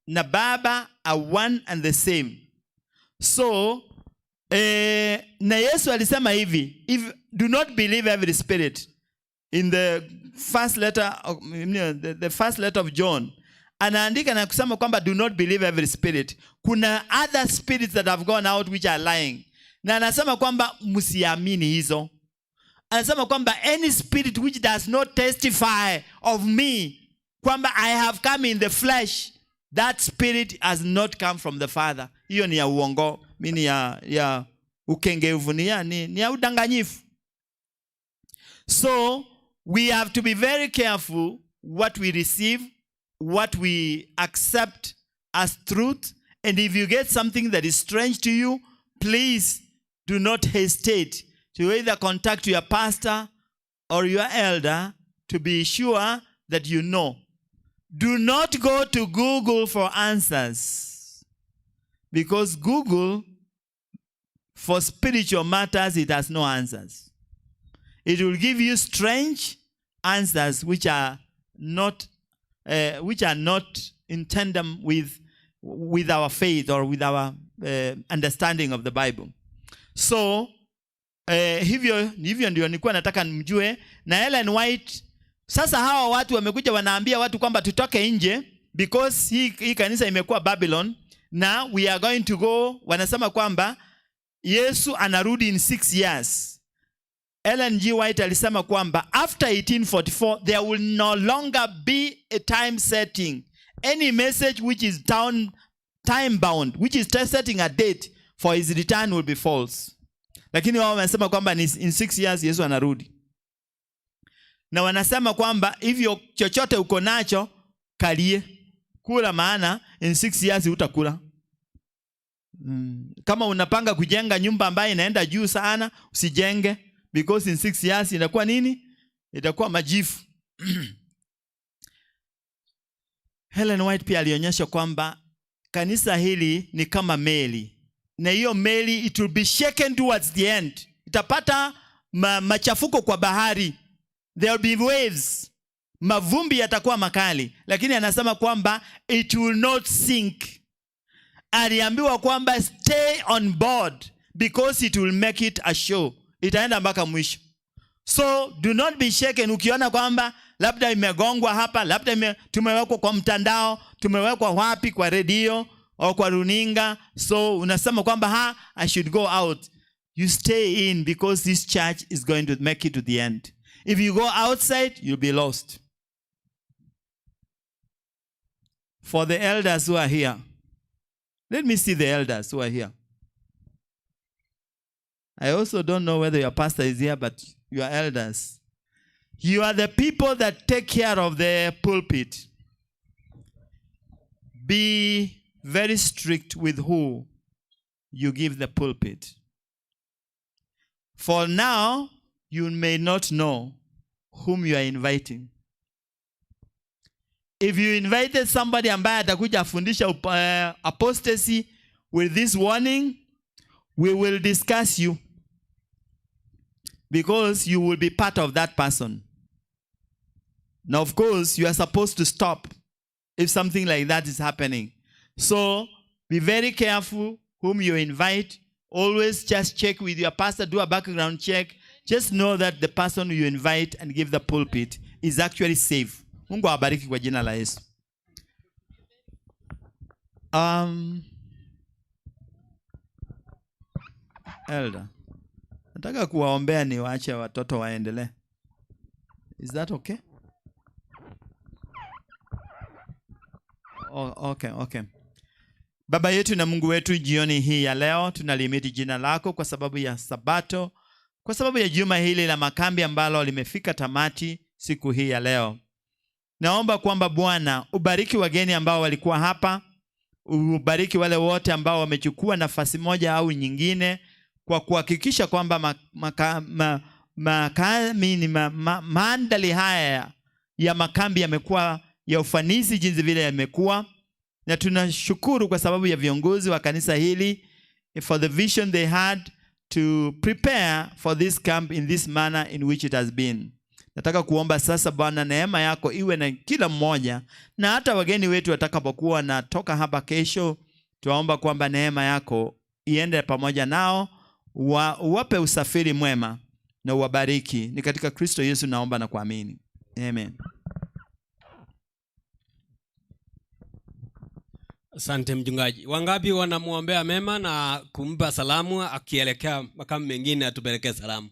na Baba are one and the same. So, na Yesu alisema hivi, if, do not believe every spirit. In the first letter of, the first letter of John, anaandika na kusema kwamba do not believe every spirit. Kuna other spirits that have gone out which are lying. Na anasema kwamba msiamini hizo. Anasema kwamba any spirit which does not testify of me, kwamba I have come in the flesh, that spirit has not come from the Father. Hiyo ni ya uongo, mi ni ya ukengevu, ni ya udanganyifu. So we have to be very careful what we receive, what we accept as truth. And if you get something that is strange to you, please do not hesitate to either contact your pastor or your elder to be sure that you know. Do not go to Google for answers, because Google, for spiritual matters, it has no answers. It will give you strange answers which are not in tandem with our faith or with our understanding of the Bible. So hivyo ndio nilikuwa nataka mjue. Na Ellen White, sasa hawa watu wamekuja wanaambia watu kwamba tutoke nje because hii kanisa imekuwa Babylon na we are going to go. Wanasema kwamba Yesu anarudi in 6 years. Ellen G. White alisema kwamba after 1844 there will no longer be a time setting. Any message which is time bound, which is setting a date for his return, will be false. Lakini wao wamesema kwamba ni in 6 years Yesu anarudi, na wanasema kwamba hivyo chochote uko nacho kalie kula, maana in 6 years utakula. Kama unapanga kujenga nyumba ambayo inaenda juu sana, usijenge because in 6 years inakuwa nini? Itakuwa majifu. Ellen White pia alionyesha kwamba kanisa hili ni kama meli, na hiyo meli, it will be shaken towards the end. Itapata machafuko kwa bahari, there will be waves, mavumbi yatakuwa makali, lakini anasema kwamba it will not sink. Aliambiwa kwamba stay on board because it will make it ashore, itaenda mpaka mwisho. So do not be shaken ukiona kwamba labda imegongwa hapa, labda tumewekwa kwa mtandao, tumewekwa wapi, kwa redio au kwa runinga, so unasema kwamba, ha, I should go out. You stay in because this church is going to make it to the end. If you go outside, you'll be lost. For the elders who are here, let me see the elders who are here. I also don't know whether your pastor is here, but you are elders. You are the people that take care of the pulpit. Be very strict with who you give the pulpit. For now, you may not know whom you are inviting. If you invited somebody ambaye atakuja afundisha apostasy with this warning, we will discuss you because you will be part of that person. Now, of course, you are supposed to stop if something like that is happening. So be very careful whom you invite. Always just check with your pastor, do a background check. Just know that the person you invite and give the pulpit is actually safe. Mungu awabariki kwa jina la Yesu. Elder, nataka kuwaombea niwaache watoto waendelee. Is that okay? Oh, okay. Baba yetu na Mungu wetu, jioni hii ya leo tunalihimidi jina lako kwa sababu ya Sabato, kwa sababu ya juma hili la makambi ambalo limefika tamati siku hii ya leo. Naomba kwamba Bwana ubariki wageni ambao walikuwa hapa, Ubariki wale wote ambao wamechukua nafasi moja au nyingine kwa kuhakikisha kwamba maandali haya ya makambi yamekuwa ya ufanisi jinsi vile yamekuwa. Na tunashukuru kwa sababu ya viongozi wa kanisa hili for the vision they had to prepare for this camp in this manner in which it has been. Nataka kuomba sasa Bwana, neema yako iwe na kila mmoja, na hata wageni wetu watakapokuwa natoka hapa kesho, tuwaomba kwamba neema yako iende pamoja nao, wape usafiri mwema na uwabariki. Ni katika Kristo Yesu naomba na kuamini. Amen. Asante mchungaji. Wangapi wanamuombea mema na kumpa salamu akielekea makamu mengine atupelekee salamu?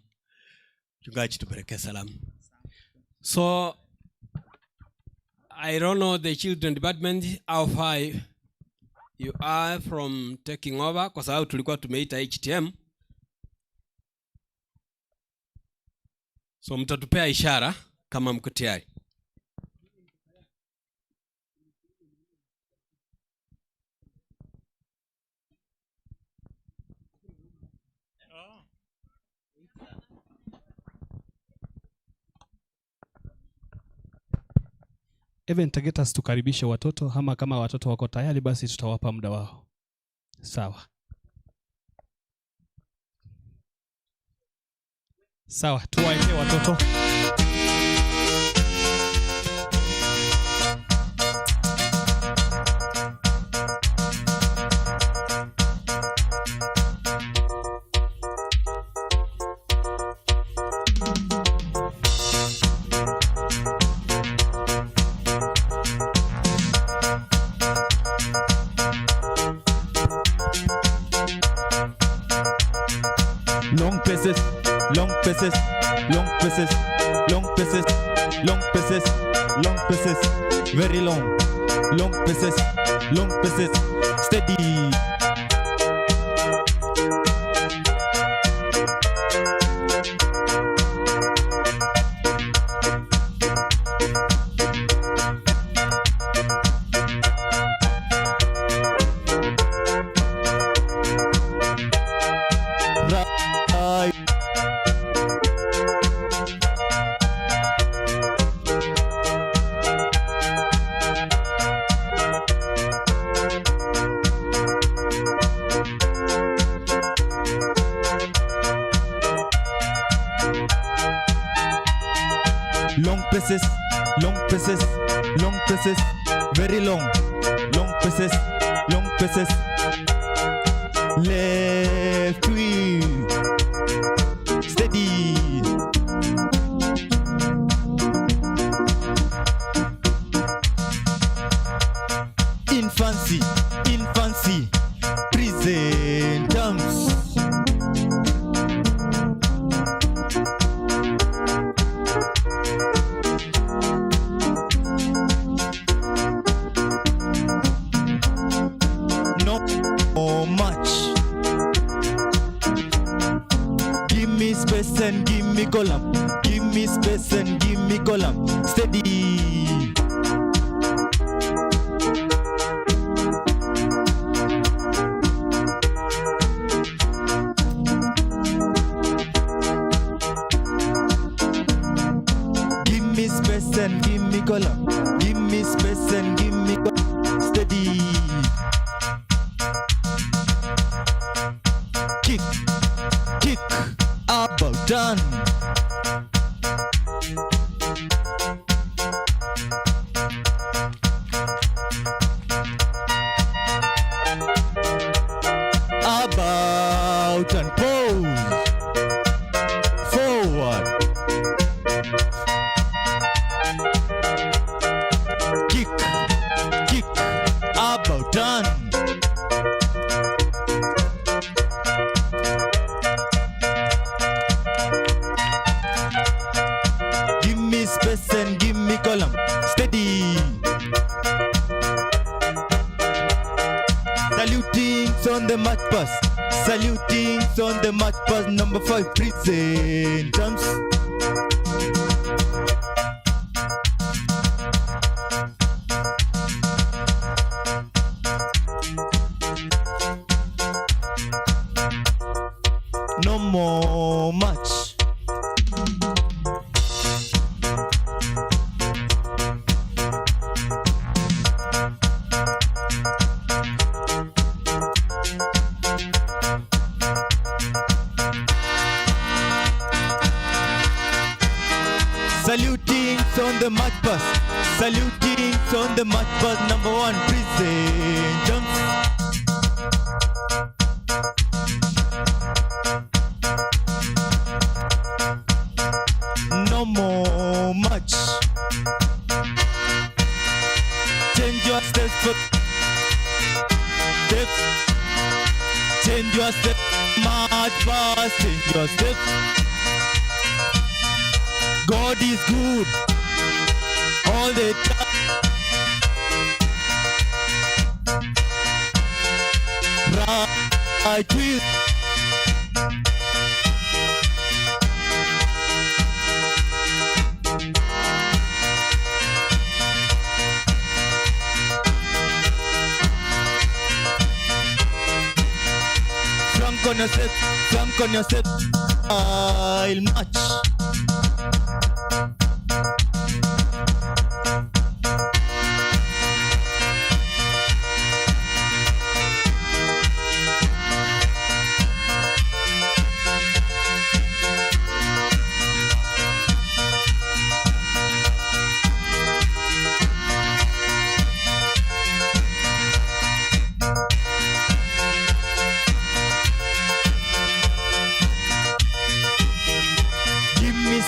Mchungaji, tupelekee salamu. So I don't know the children department how far you are from taking over, kwa sababu tulikuwa tumeita HTM. So mtatupea ishara kama mko tayari. Even Tagetas, tukaribishe watoto, ama kama watoto wako tayari basi tutawapa muda wao. Sawa. Sawa, tuwaite watoto. Long paces, long paces, long paces, long paces, long paces, long paces, very long, long paces, long paces, steady. Right. Long paces, long paces, long paces, very long, long paces, long paces. Left wheel, steady. Infancy, infancy, present terms. No much. Give me space and give me column. Give me space and give me column. Steady. Give me space and give me column. Give me space and give me column. Steady. Kick, kick, about done. About and pose. Forward. Kick, kick, about done. Give me space and give me column. Steady. Salutings on the march pass. Salutings on the march pass. Number 5, present terms. No more much. Salutings on the march bus. Salutings on the march bus. Number one prison jumps. No more much. Change your steps for steps. Change your step. March past. Change your steps. God is good all the time. Right wheel. Frank on your step, frank on your step, I'll march. Give me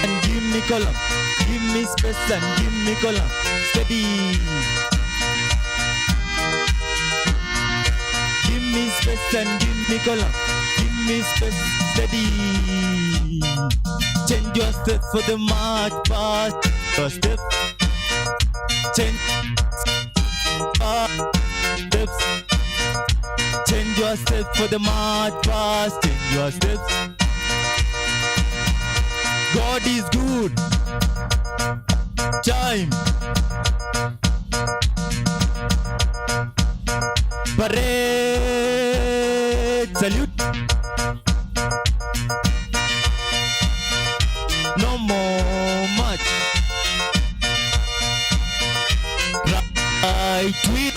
and give me column. Give me space and give me column. Steady. Give me space and give me column. Give me space steady. Change your step for the march past. Your step. Change steps. Change your step for the march past. Change your steps. God is good. Time. Parade. Salute. No more much. Right wheel.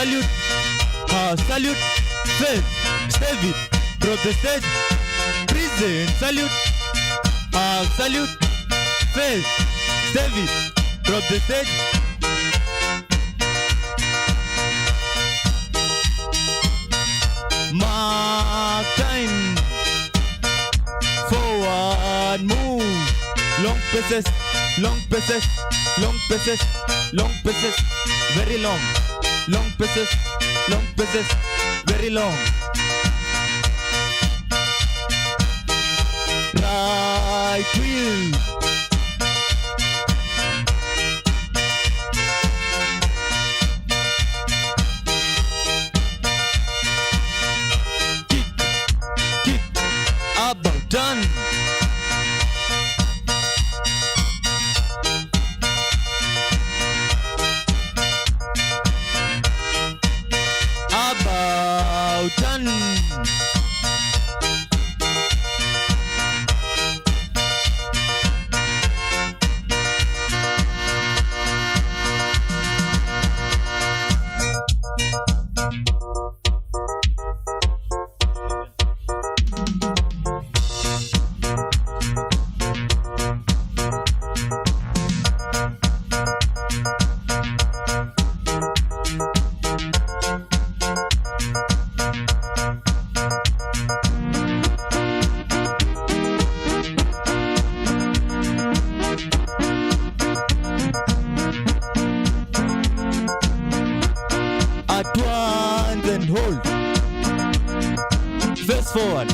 Salute. Half salute. Face. Step it. Drop the stage. Present. Salute. Half salute. Face. Step it. Drop the stage. Mark time. Forward move. Long paces, long paces, long paces, long paces, very long. Long paces, long paces, very long. Right wheel. Kick, kick, about done. About done. At once and hold. Face forward.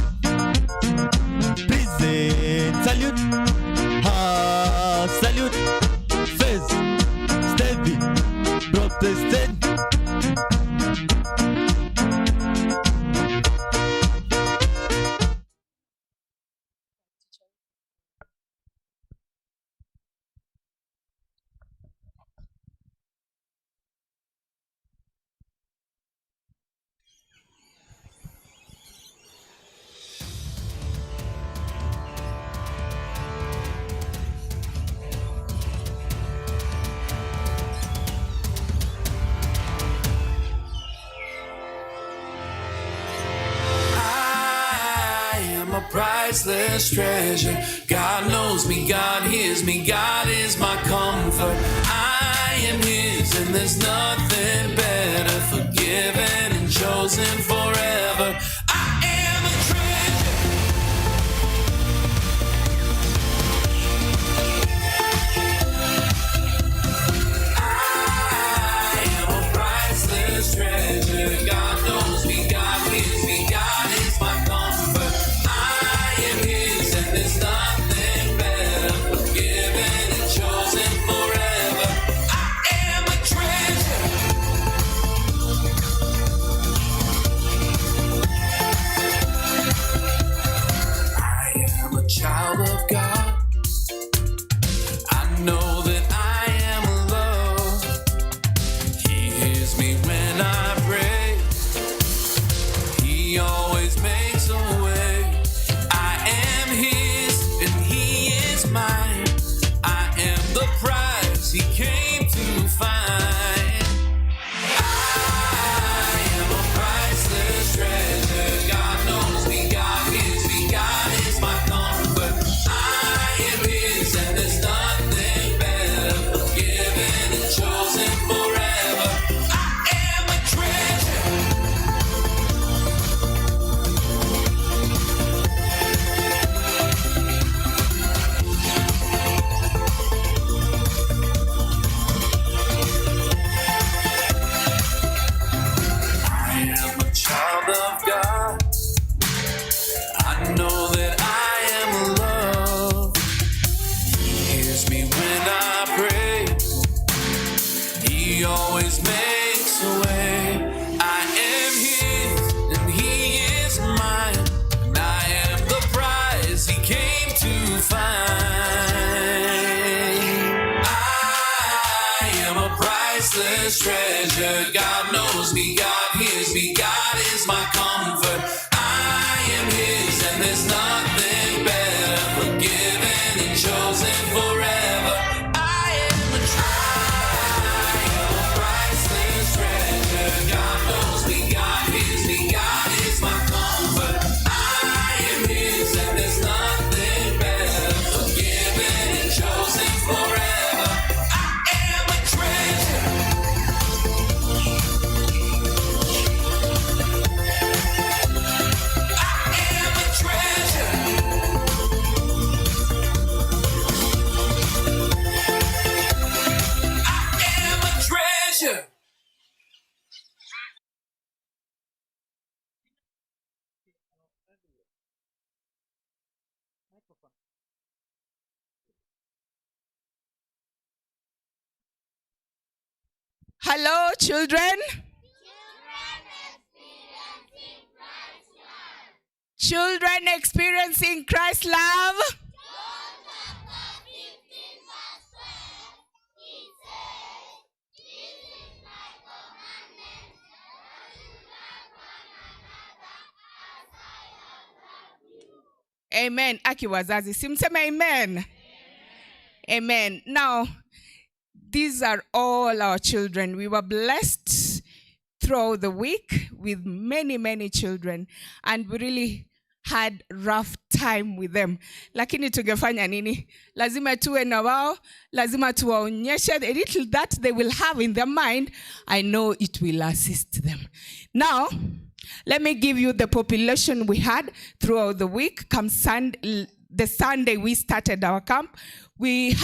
Present. Salute. Half salute. Face. Steady. Drop the stage. I am a priceless treasure. God knows me, God hears me, God is my comfort. I am His, and there's nothing better. Forgiven and chosen forever. I am a treasure. I am a priceless treasure. God knows me, God hears me, God is my comfort. I am His, and there's nothing better. Forgiven and chosen forever. I am a treasure. I am a child of God. I know that I am loved. He hears me when I pray. He always makes a way. I am His and He is mine. I am the prize He came to find. I am a priceless treasure. God knows me, God hears me, God is my comfort. I am His and there's nothing better. Forgiven and chosen forever. I am a treasure. I am a child of God. I know that I am loved. He hears me when I pray. He always makes a way. I am His and He is mine. And I am the prize He came to find. I am a priceless treasure. God knows me, God hears me, God is my comfort. I am His and there's nothing better. Forgiven and chosen forever. I am a treasure. I am a priceless treasure. God Microphone. Hello, children. Children experiencing Christ's love. Amen. Aki wazazi, simseme amen. Amen. Now, these are all our children. We were blessed throughout the week with many, many children, and we really had rough time with them. Lakini tungefanya nini? Lazima tuwe na wao, lazima tuwaonyeshe the little that they will have in their mind. I know it will assist them. Now, let me give you the population we had throughout the week. Come the Sunday we started our camp, we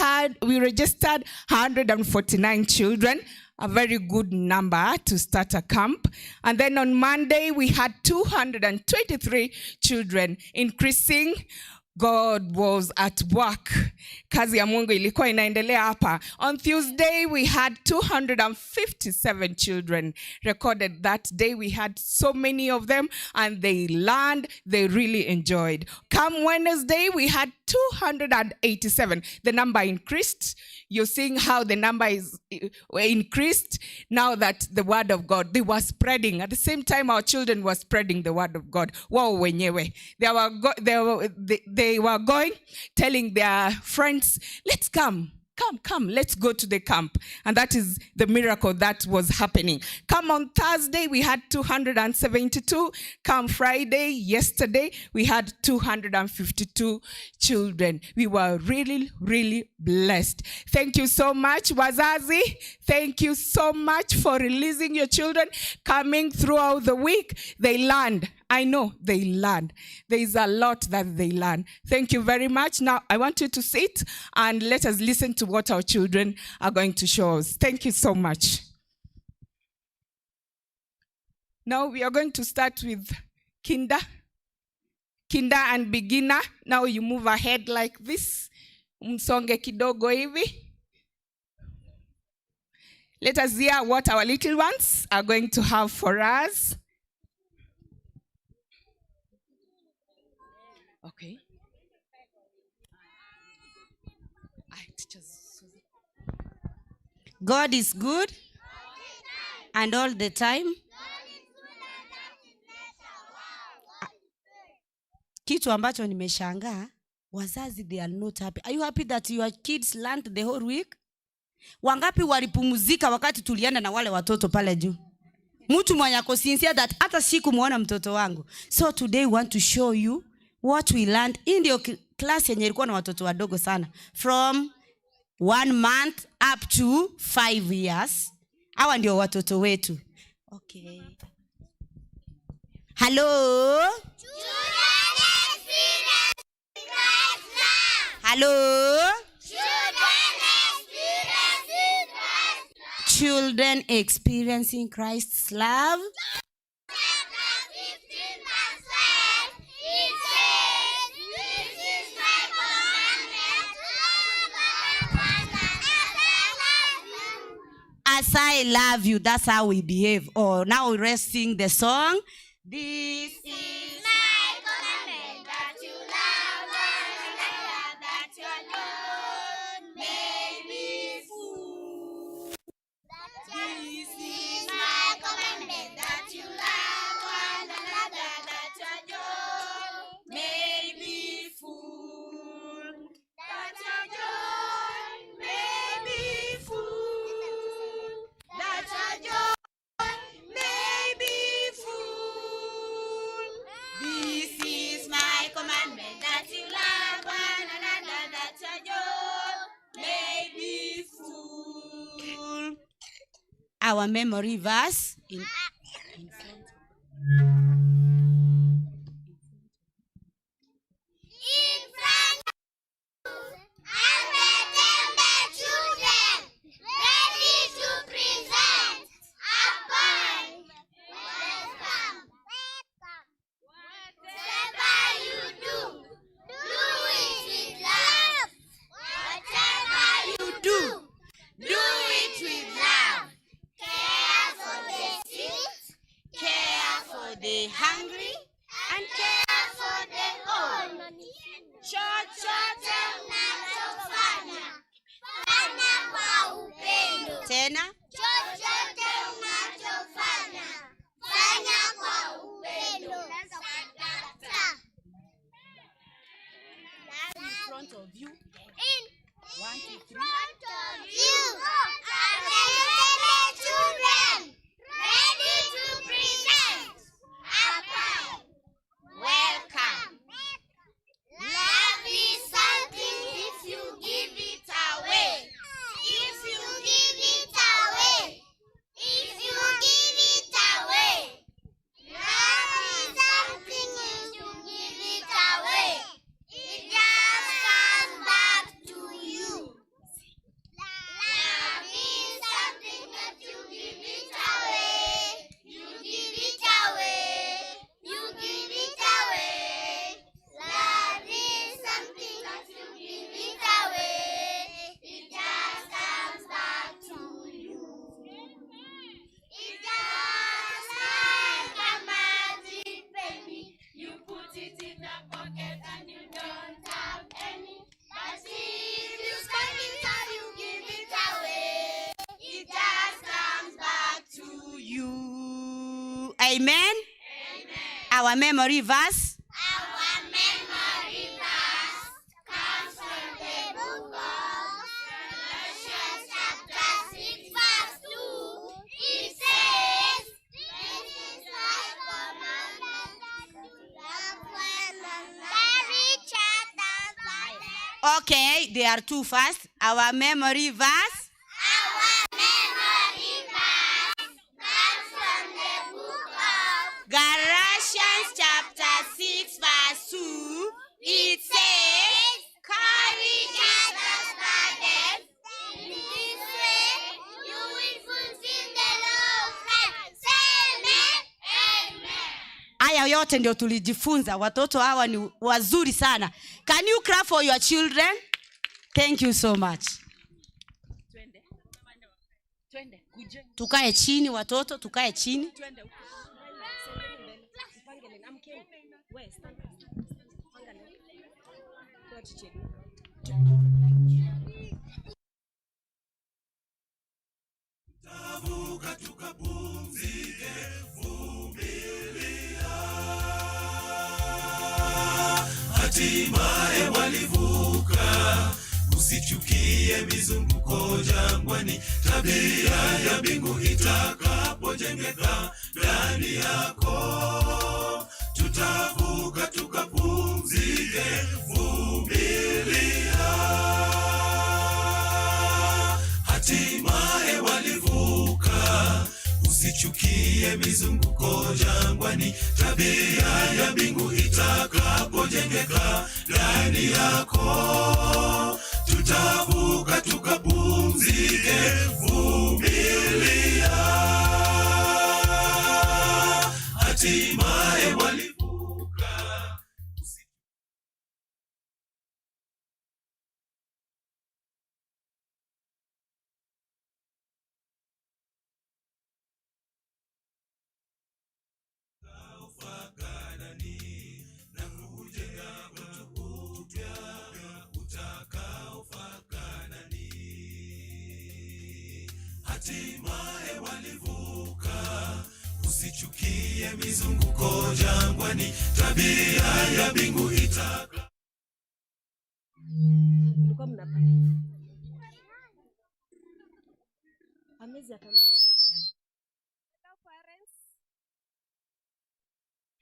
registered 149 children, a very good number to start a camp. And then on Monday, we had 223 children, increasing. God was at work. Kazi ya Mungu ilikuwa inaendelea hapa. On Tuesday, we had 257 children recorded that day. We had so many of them, and they learned, they really enjoyed. Come Wednesday, we had 287. The number increased. You're seeing how the number is increased now that the word of God, they were spreading. At the same time, our children were spreading the word of God. Wao wenyewe. They were going, telling their friends, let's come. Come, come, let's go to the camp. And that is the miracle that was happening. Come on Thursday, we had 272. Come Friday, yesterday, we had 252 children. We were really, really blessed. Thank you so much, wazazi. Thank you so much for releasing your children, coming throughout the week. They learned. I know they learn. There is a lot that they learn. Thank you very much. Now, I want you to sit and let us listen to what our children are going to show us. Thank you so much. Now, we are going to start with kinder. Kinder and beginner. Now, you move ahead like this. Msonge kidogo hivi. Let us hear what our little ones are going to have for us. Okay. God is good and all the time. Kitu ambacho nimeshangaa, wazazi, they are not happy. Are you happy that your kids learned the whole week? Wangapi walipumzika wakati tulienda na wale watoto pale juu? Mtu mwenye ako sincere that hata sikumuona mtoto wangu. So today we want to show you what we learned. Hii ndio class yenye ilikuwa na watoto wadogo sana. From 1 month up to 5 years. Hawa ndio watoto wetu. Okay. Hello? Hello? Children experiencing Christ's love. As I love you, that's how we behave. Oh, now we're sing the song. This is my commandment, that you love one another, that your love may be full. This is my commandment, that you love one another, that your joy may be full. That your joy may be full. That your joy may be full. This is my commandment, that you love one another, that your joy may be full. Our memory verse in front. In front of children, ready to present a poem. Welcome. Whatever you do, do it front of you. In One, two, three. front of you are the children ready to present a poem. Welcome. Love is something if you give it away. If you give it away. If you give it away. Love is something if you give it away. It just comes back to you. Love is something that you give it away. You give it away. You give it away. Love is something that you give it away. It just comes back to you. It's just like a magic penny. You put it in the pocket and you don't have any. But if you spend it or you give it away, it just comes back to you. Amen. Our memory verse. Our memory verse comes from the book of Galatians chapter 6 verse 2. It says, "This is my commandment that you love one another." Each other. Okay, they are too fast. Our memory verse. Our memory verse comes from the book of Galatians chapter 6 verse 2. It says, Carry each other's burdens. In this way, you will fulfill the law of Christ. Say amen. Amen. Haya yote ndio tulijifunza. Watoto hawa ni wazuri sana. Can you clap for your children? Thank you so much. Tukae chini watoto, tukae chini. Tavuka tukapumzike, vumilia. Hatimaye walivuka, usichukie mizunguko jangwani, tabia ya mbingu itakapojengeka ndani yako. Tutavuka tukapumzike, vumilia. Hatimaye walivuka, usichukie mizunguko jangwani, tabia ya mbingu itakapojengeka ndani yako. Tutavuka tukapumzike, vumilia. Hatimaye walivuka. Hatimaye walivuka, usichukie mizunguko jangwani, tabia ya mbingu itaka Mlikuwa mnapanda. Amezi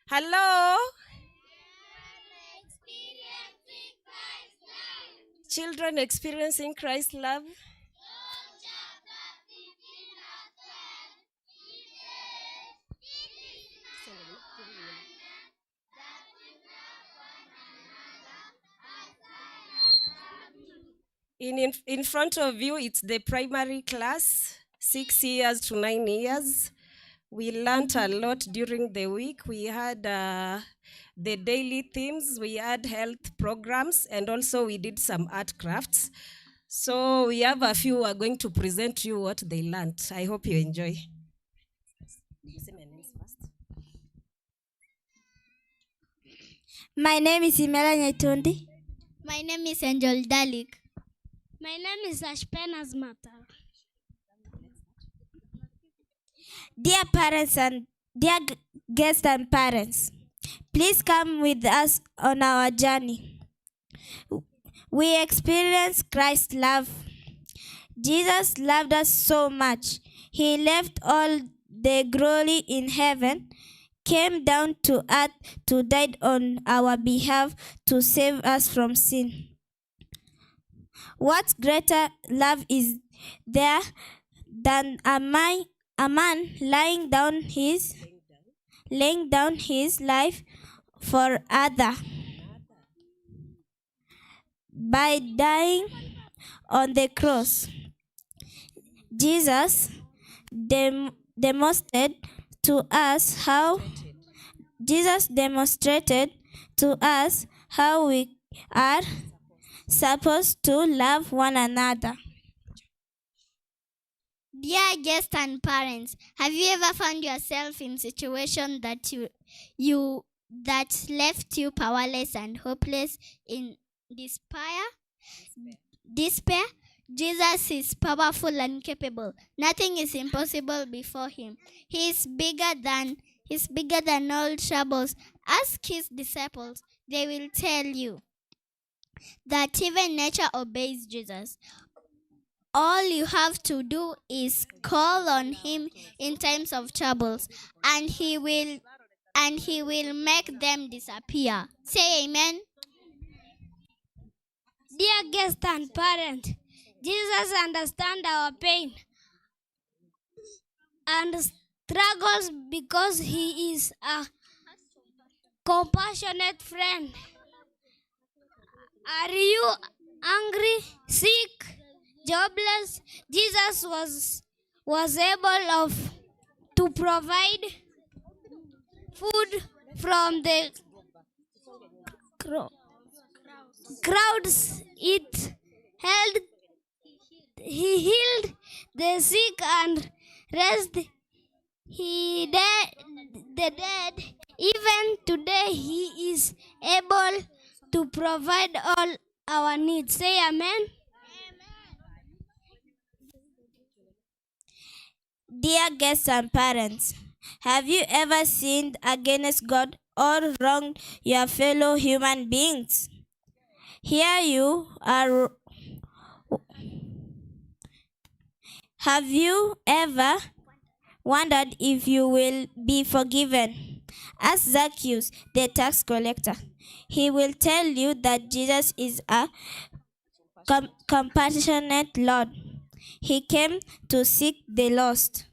Hello. Children experiencing Christ's love. In front of you, it's the primary class, 6 years to 9 years. We learned a lot during the week. We had the daily themes, we had health programs, and also we did some art crafts. So we have a few who are going to present to you what they learned. I hope you enjoy. Say my names first. My name is Imela Nyetundi. My name is Angel Dalik. My name is Ashpen Azmata. Dear parents and dear guests and parents, please come with us on our journey. We experience Christ's love. Jesus loved us so much. He left all the glory in heaven, came down to earth to die on our behalf to save us from sin. What greater love is there than a man laying down his life for other by dying on the cross? Jesus demonstrated to us how we are supposed to love one another. Dear guests and parents, have you ever found yourself in situation that you that left you powerless and hopeless in despair? Jesus is powerful and capable. Nothing is impossible before him. He is bigger than all troubles. Ask his disciples, they will tell you that even nature obeys Jesus. All you have to do is call on him in times of troubles, and he will make them disappear. Say amen. Dear guest and parent, Jesus understands our pain and struggles because he is a compassionate friend. Are you angry, sick, jobless? Jesus was able to provide food from the crowds. He healed the sick and raised the dead. Even today, he is able to provide all our needs. Say amen. Dear guests and parents, have you ever sinned against God or wronged your fellow human beings? Here you are. Have you ever wondered if you will be forgiven? Ask Zacchaeus, the tax collector. He will tell you that Jesus is a compassionate Lord. He came to seek the lost.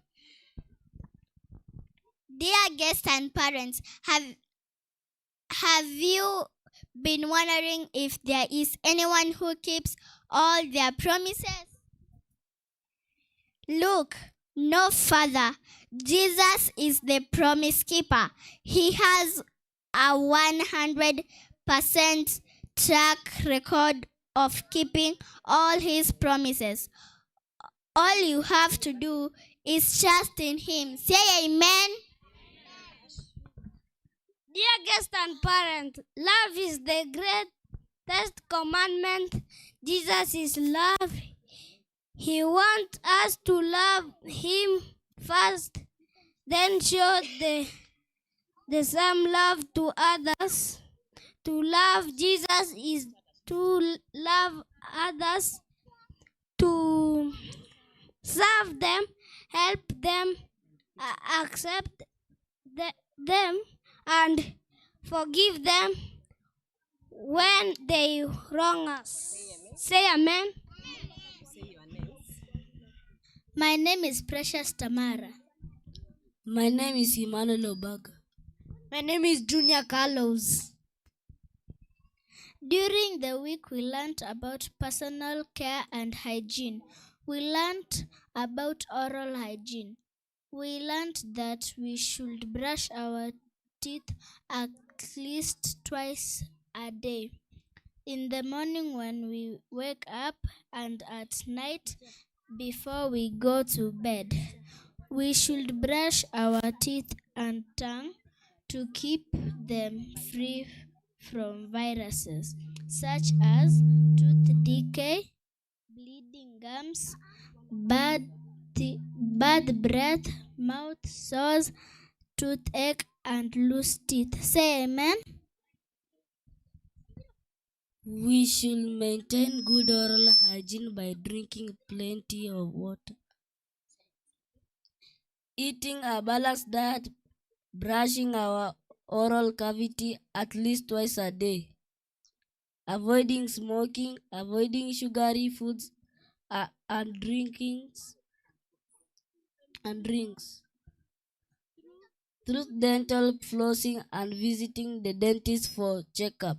Dear guests and parents, have you been wondering if there is anyone who keeps all their promises? Look no further. Jesus is the promise keeper. He has a 100% track record of keeping all his promises. All you have to do is trust in him. Say amen. Dear guest and parent, love is the greatest commandment. Jesus is love. He wants us to love him first, then show the same love to others. To love Jesus is to love others, to serve them, help them, accept them, and forgive them when they wrong us. Say amen. My name is Precious Tamara. My name is Emmanuel Obaga. My name is Junior Carlos. During the week, we learned about personal care and hygiene. We learned about oral hygiene. We learned that we should brush our teeth at least twice a day. In the morning when we wake up and at night before we go to bed. We should brush our teeth and tongue to keep them free from viruses such as tooth decay, bleeding gums, bad breath, mouth sores, toothache, and loose teeth. Say amen. We should maintain good oral hygiene by drinking plenty of water, eating a balanced diet, brushing our oral cavity at least twice a day, avoiding smoking, avoiding sugary foods and drinks. Through dental flossing and visiting the dentist for checkup.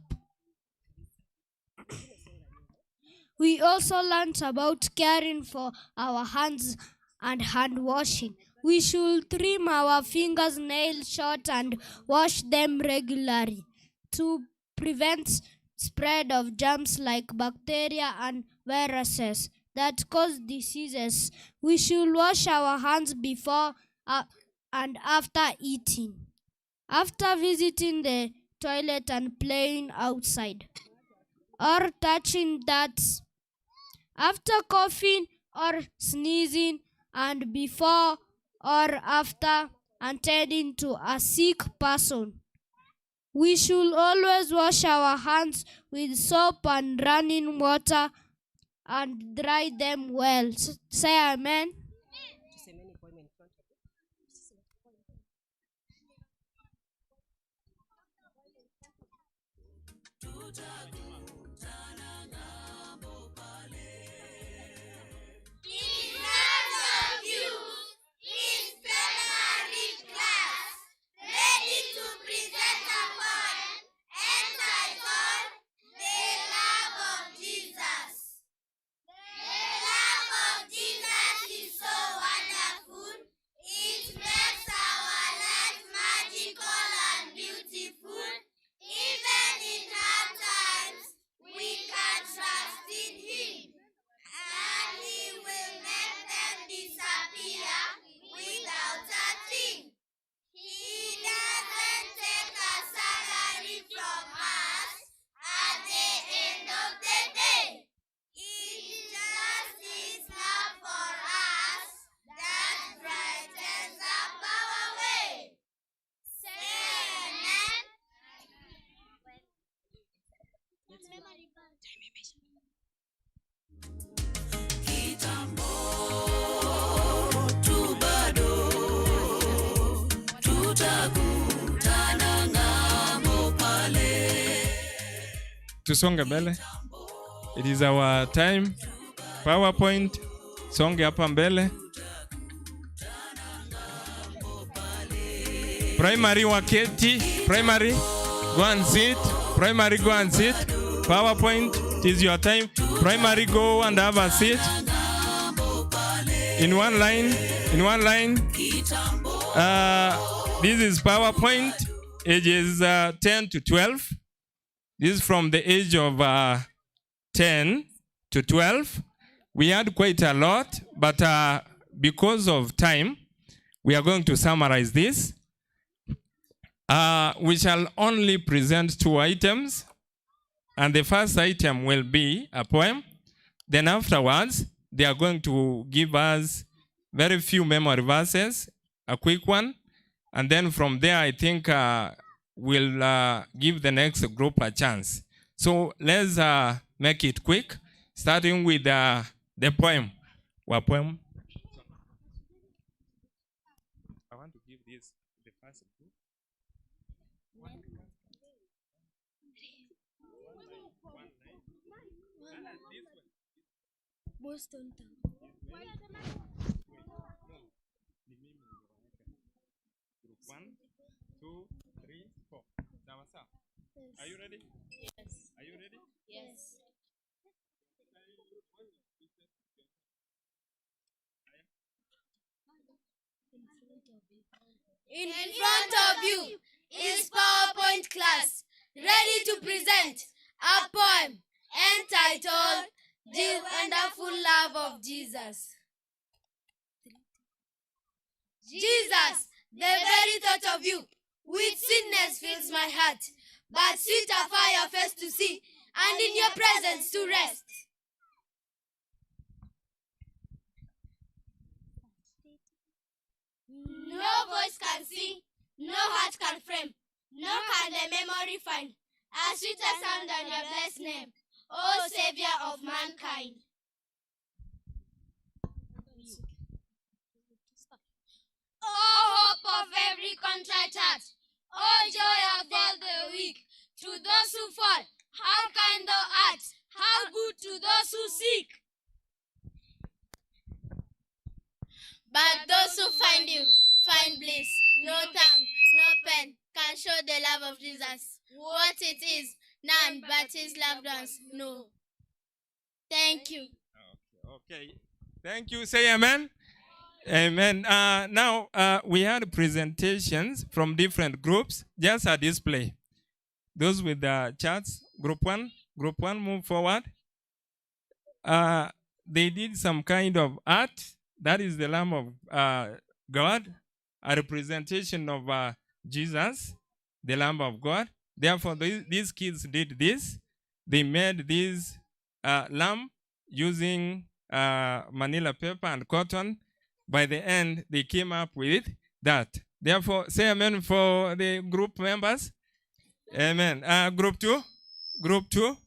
We also learned about caring for our hands and hand washing. We should trim our fingers nails short and wash them regularly to prevent spread of germs like bacteria and viruses that cause diseases. We should wash our hands before and after eating, after visiting the toilet and playing outside, or touching that, after coughing or sneezing, and before or after attending to a sick person. We should always wash our hands with soap and running water and dry them well. Say amen. In front of you is primary class, ready to present a poem entitled The Love of Jesus. The love of Jesus is so wonderful. It makes our life magical and beautiful. Even in hard times, we can trust in Him, and He will make them disappear without a thing. He doesn't take a salary from us at the end of the day. It's just His love for us that brightens up our way. Say amen. Kitambo tu bado tutakutana ng'ambo pale. Tusonge mbele. It is our time. PowerPoint, songe hapa mbele. Primary waketi, primary go and sit, primary go and sit. PowerPoint, it is your time. Primary go and have a seat. In one line, in one line. This is PowerPoint, ages 10 to 12. This is from the age of 10 to 12. We had quite a lot, but because of time, we are going to summarize this. We shall only present two items, and the first item will be a poem. Then afterwards, they are going to give us very few memory verses, a quick one. And then from there, I think we'll give the next group a chance. So let's make it quick, starting with the poem. What poem? I want to give this the first group. Boston Town. Group 1, 2, 3, 4. Sawa sawa. Are you ready? Yes. Are you ready? Yes. In front of you is PowerPoint class, ready to present a poem entitled The Wonderful Love of Jesus. Jesus, the very thought of you with sweetness fills my heart, but sweet afar your face to see, and in your presence to rest. No voice can sing, no heart can frame, nor can the memory find A sweeter sound than your blessed name, O Savior of mankind. O hope of every contrite heart, O joy of all the weak, to those who fall, how kind thou art, how good to those who seek. But those who find you find bliss. No tongue, no pen can show the love of Jesus. What it is, none but his loved ones know. Thank you. Okay. Thank you. Say amen. Amen. Now, we had presentations from different groups. Just a display. Those with the charts, group one, move forward. They did some kind of art. That is the Lamb of God, a representation of Jesus, the Lamb of God. Therefore, these kids did this. They made this lamb using manila paper and cotton. By the end, they came up with that. Therefore, say amen for the group members. Amen. Group two. Group two.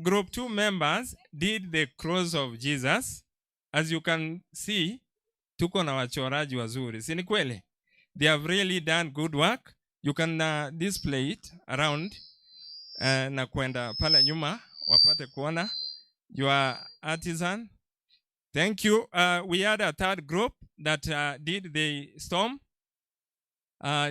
Group two members did the cross of Jesus. As you can see, tuko na wachoraji wazuri. Si ni kweli? They have really done good work. You can display it around na kwenda pale nyuma wapate kuona your artisan. Thank you. We had a third group that did the storm.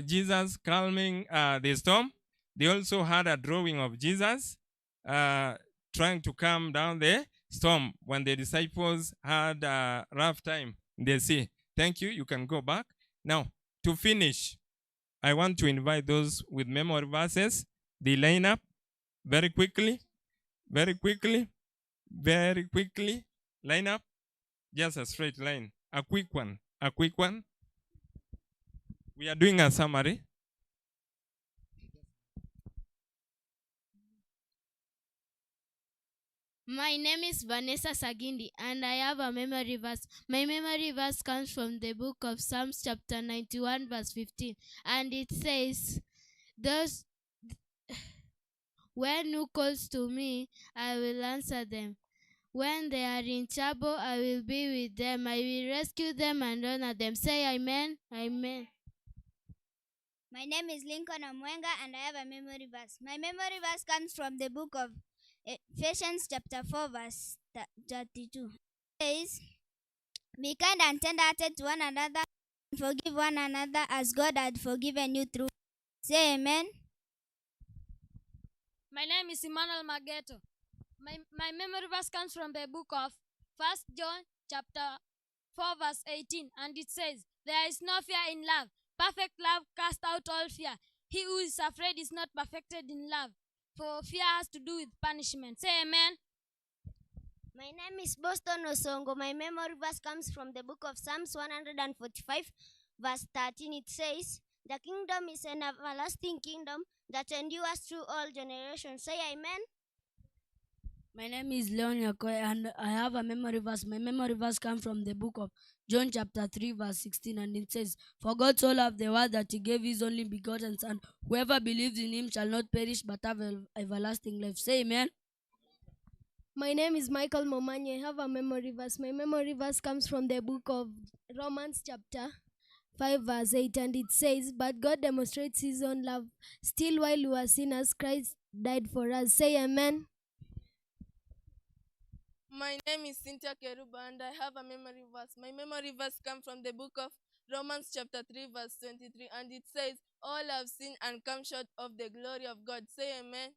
Jesus calming the storm. They also had a drawing of Jesus trying to calm down the storm when the disciples had a rough time in the sea. Thank you. You can go back. Now, to finish, I want to invite those with memory verses. They line up very quickly, very quickly, very quickly. Line up. Just a straight line. A quick one. A quick one. We are doing a summary. My name is Vanessa Sagindi, and I have a memory verse. My memory verse comes from the book of Psalms chapter 91, verse 15, and it says, "Those when who calls to me, I will answer them. When they are in trouble, I will be with them. I will rescue them and honor them." Say amen. Amen. My name is Lincoln Omwenga, and I have a memory verse. My memory verse comes from the book of Ephesians chapter 4, verse 32. It says, "Be kind and tender-hearted to one another, and forgive one another as God had forgiven you through." Say amen. My name is Emmanuel Mageto. My memory verse comes from the book of 1 John chapter 4, verse 18, and it says, "There is no fear in love. Perfect love casts out all fear. He who is afraid is not perfected in love, for fear has to do with punishment." Say amen. My name is Boston Osongo. My memory verse comes from the book of Psalms 145, verse 13. It says, "The kingdom is an everlasting kingdom that endures through all generations." Say amen. My name is Leon Yakoy, and I have a memory verse. My memory verse comes from the book of John chapter 3, verse 16, and it says, "For God so loved the world that he gave his only begotten Son. Whoever believes in him shall not perish but have everlasting life." Say amen. My name is Michael Momanye. I have a memory verse. My memory verse comes from the book of Romans chapter 5, verse 8, and it says, "But God demonstrates his own love. Still while we were sinners, Christ died for us." Say amen. My name is Cynthia Keruba, and I have a memory verse. My memory verse comes from the book of Romans chapter 3, verse 23, and it says, "All have sinned and come short of the glory of God." Say amen.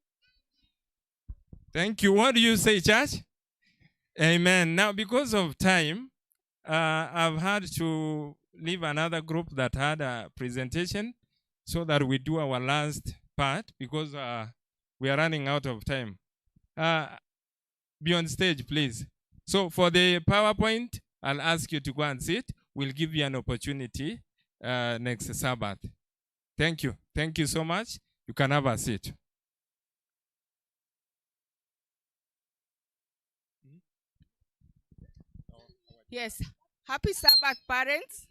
Thank you. What do you say, church? Amen. Now, because of time, I've had to leave another group that had a presentation so that we do our last part because we are running out of time. Be on stage, please. So for the PowerPoint, I'll ask you to go and sit. We'll give you an opportunity next Sabbath. Thank you. Thank you so much. You can have a seat. Yes. Happy Sabbath, parents.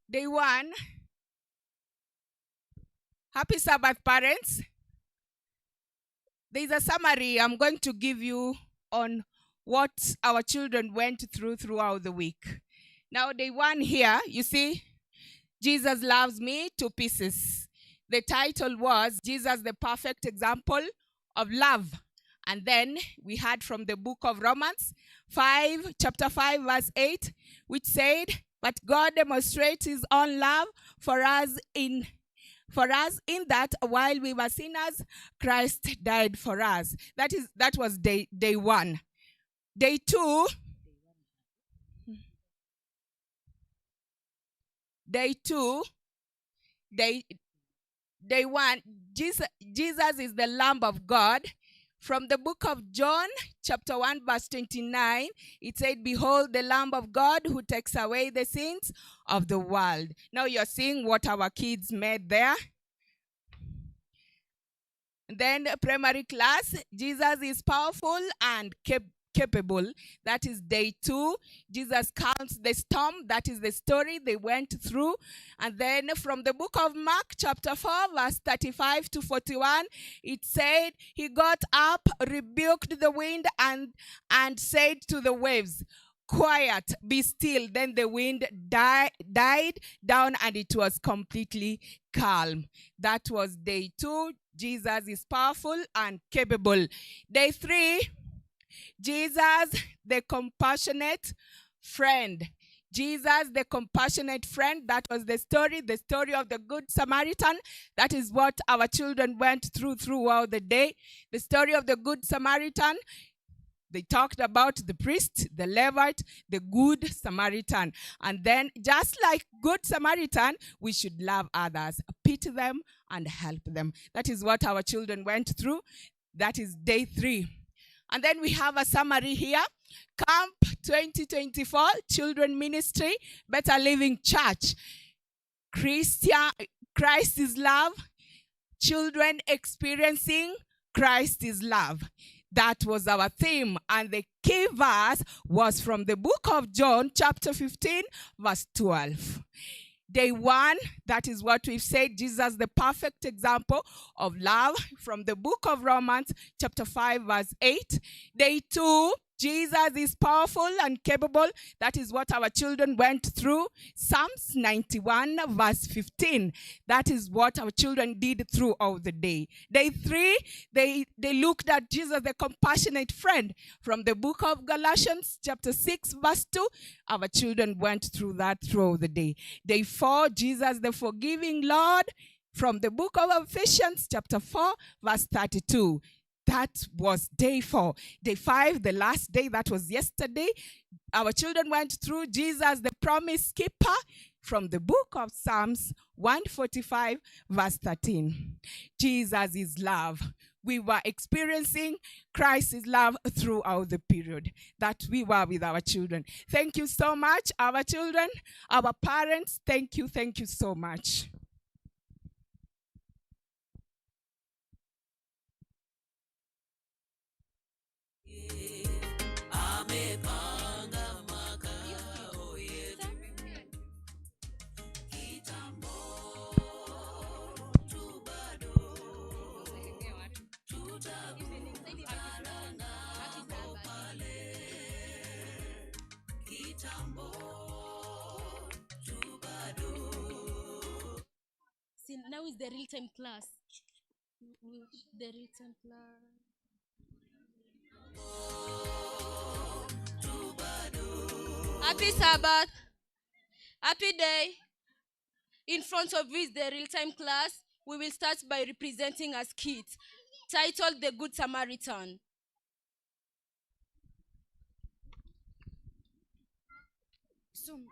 Day 1. Happy Sabbath, parents. There is a summary I'm going to give you on what our children went through throughout the week. Now, day 1 here, you see, Jesus loves me to pieces. The title was Jesus, the Perfect Example of Love. And then we had from the book of Romans 5, chapter 5, verse 8, which said, but God demonstrates his own love for us in that while we were sinners, Christ died for us. That was day 1. Day 2. Day 2. Day 1, Jesus is the Lamb of God. From the book of John, chapter 1, verse 29, it said, behold, the Lamb of God who takes away the sins of the world. Now you're seeing what our kids made there. And then primary class, Jesus is powerful and capable. That is day 2. Jesus calms the storm. That is the story they went through. And then from the book of Mark, chapter 4, verse 35 to 41, it said, he got up, rebuked the wind, and said to the waves, quiet, be still. Then the wind died down and it was completely calm. That was day 2. Jesus is powerful and capable. Day 3, Jesus, the compassionate friend. Jesus, the compassionate friend. That was the story of the Good Samaritan. That is what our children went through throughout the day. The story of the Good Samaritan. They talked about the priest, the Levite, the Good Samaritan. And then, just like Good Samaritan, we should love others, pity them, and help them. That is what our children went through. That is day 3. And then we have a summary here. Camp 2024, Children Ministry, Better Living Church. Christ is love. Children experiencing Christ is love. That was our theme. And the key verse was from the book of John, chapter 15, verse 12. Day 1, that is what we've said, Jesus, the perfect example of love, from the book of Romans, chapter 5, verse 8. Day 2, Jesus is powerful and capable. That is what our children went through. Psalms 91, verse 15. That is what our children did throughout the day. Day 3, they looked at Jesus, the compassionate friend, from the book of Galatians, chapter 6, verse 2. Our children went through that throughout the day. Day 4, Jesus, the forgiving Lord, from the book of Ephesians, chapter 4, verse 32. That was day 4. Day 5, the last day, that was yesterday. Our children went through Jesus, the promise keeper, from the book of Psalms 145, verse 13. Jesus is love. We were experiencing Christ's love throughout the period that we were with our children. Thank you so much, our children, our parents. Thank you so much. See, now is the real time class. The real time class. Happy Sabbath. Happy day. In front of you is the real time class. We will start by representing as kids, titled The Good Samaritan. Zoom.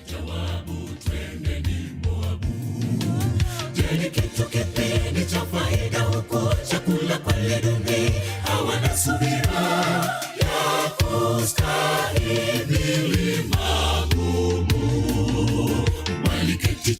Jawabu twende ni Moabu. Je, ni kitu kipi ni cha faida huku chakula kwale duni hawana subira ya kustahimili magumu waliketi.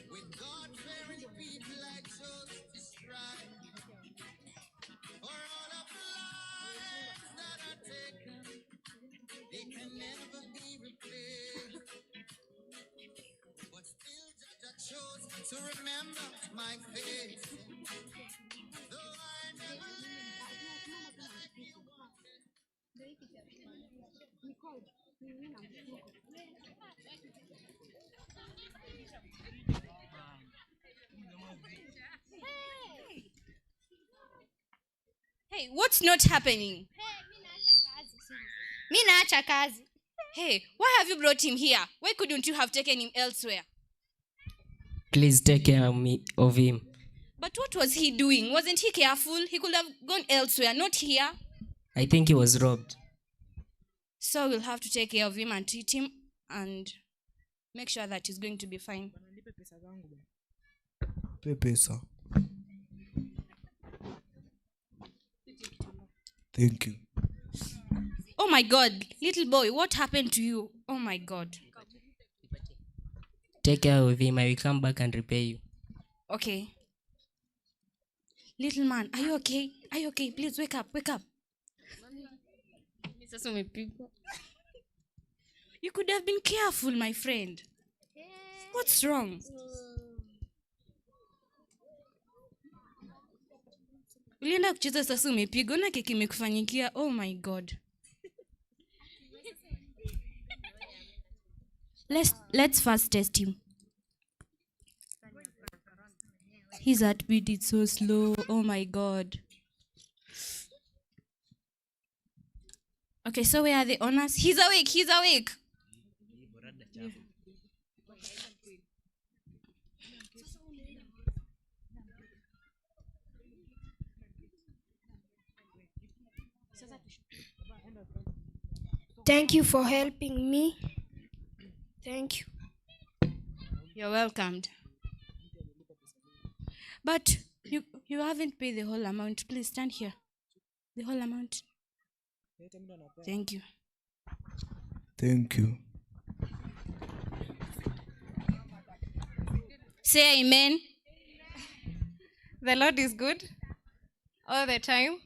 With God-fearing people I chose to strive for all of the lives that are taken, they can never be replaced. But still, Jah chose to remember my face. Though I never lived like he wanted. Hey, what's not happening? Mi naacha kazi. Hey, why have you brought him here? Why couldn't you have taken him elsewhere? Please take care of him. But what was he doing? Wasn't he careful? He could have gone elsewhere, not here. I think he was robbed. So we'll have to take care of him and treat him and make sure that he's going to be fine. Pesa. Thank you. Oh my God, little boy, what happened to you? Oh my God. Take care of him. I will come back and repay you. Okay. Little man, are you okay? Are you okay? Please wake up, wake up. Sasa umepigwa. You could have been careful, my friend. What's wrong? Ulienda kucheza sasa umepigwa na keki imekufanyikia. Oh my God. Let's first test him. His heartbeat is so slow. Oh my God. Okay, so where are the owners? He's awake. He's awake. Thank you for helping me. Thank you. You're welcomed. But you haven't paid the whole amount. Please stand here. The whole amount. Thank you. Thank you. Say amen. The Lord is good all the time.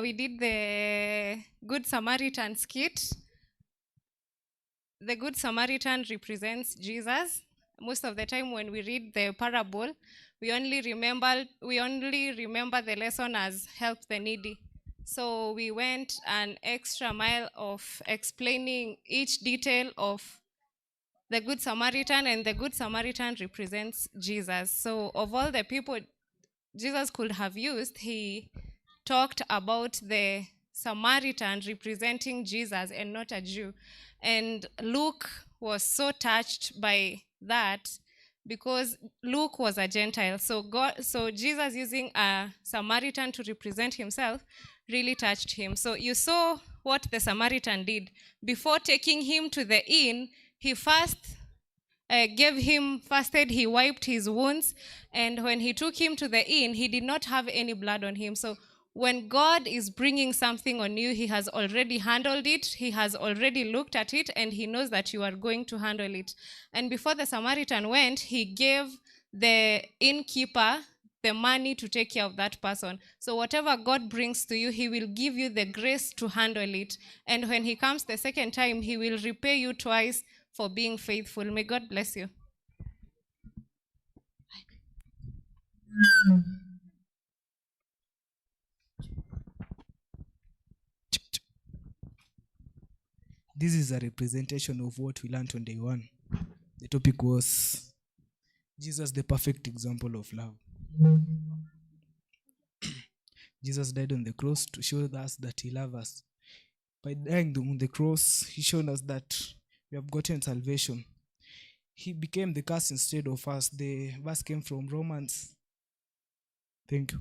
We did the Good Samaritan skit. The Good Samaritan represents Jesus. Most of the time when we read the parable, we only remember the lesson as help the needy. So we went an extra mile of explaining each detail of the Good Samaritan, and the Good Samaritan represents Jesus. So of all the people Jesus could have used, he talked about the Samaritan representing Jesus and not a Jew. And Luke was so touched by that because Luke was a Gentile. So Jesus using a Samaritan to represent himself really touched him. So you saw what the Samaritan did. Before taking him to the inn, he first gave him first aid, he wiped his wounds, and when he took him to the inn, he did not have any blood on him. So when God is bringing something on you, he has already handled it, he has already looked at it, and he knows that you are going to handle it. And before the Samaritan went, he gave the innkeeper the money to take care of that person. So whatever God brings to you, he will give you the grace to handle it. And when he comes the second time, he will repay you twice for being faithful. May God bless you. This is a representation of what we learned on day one. The topic was Jesus, the perfect example of love. Jesus died on the cross to show us that he loved us. By dying on the cross, he showed us that we have gotten salvation. He became the curse instead of us. The verse came from Romans. Thank you.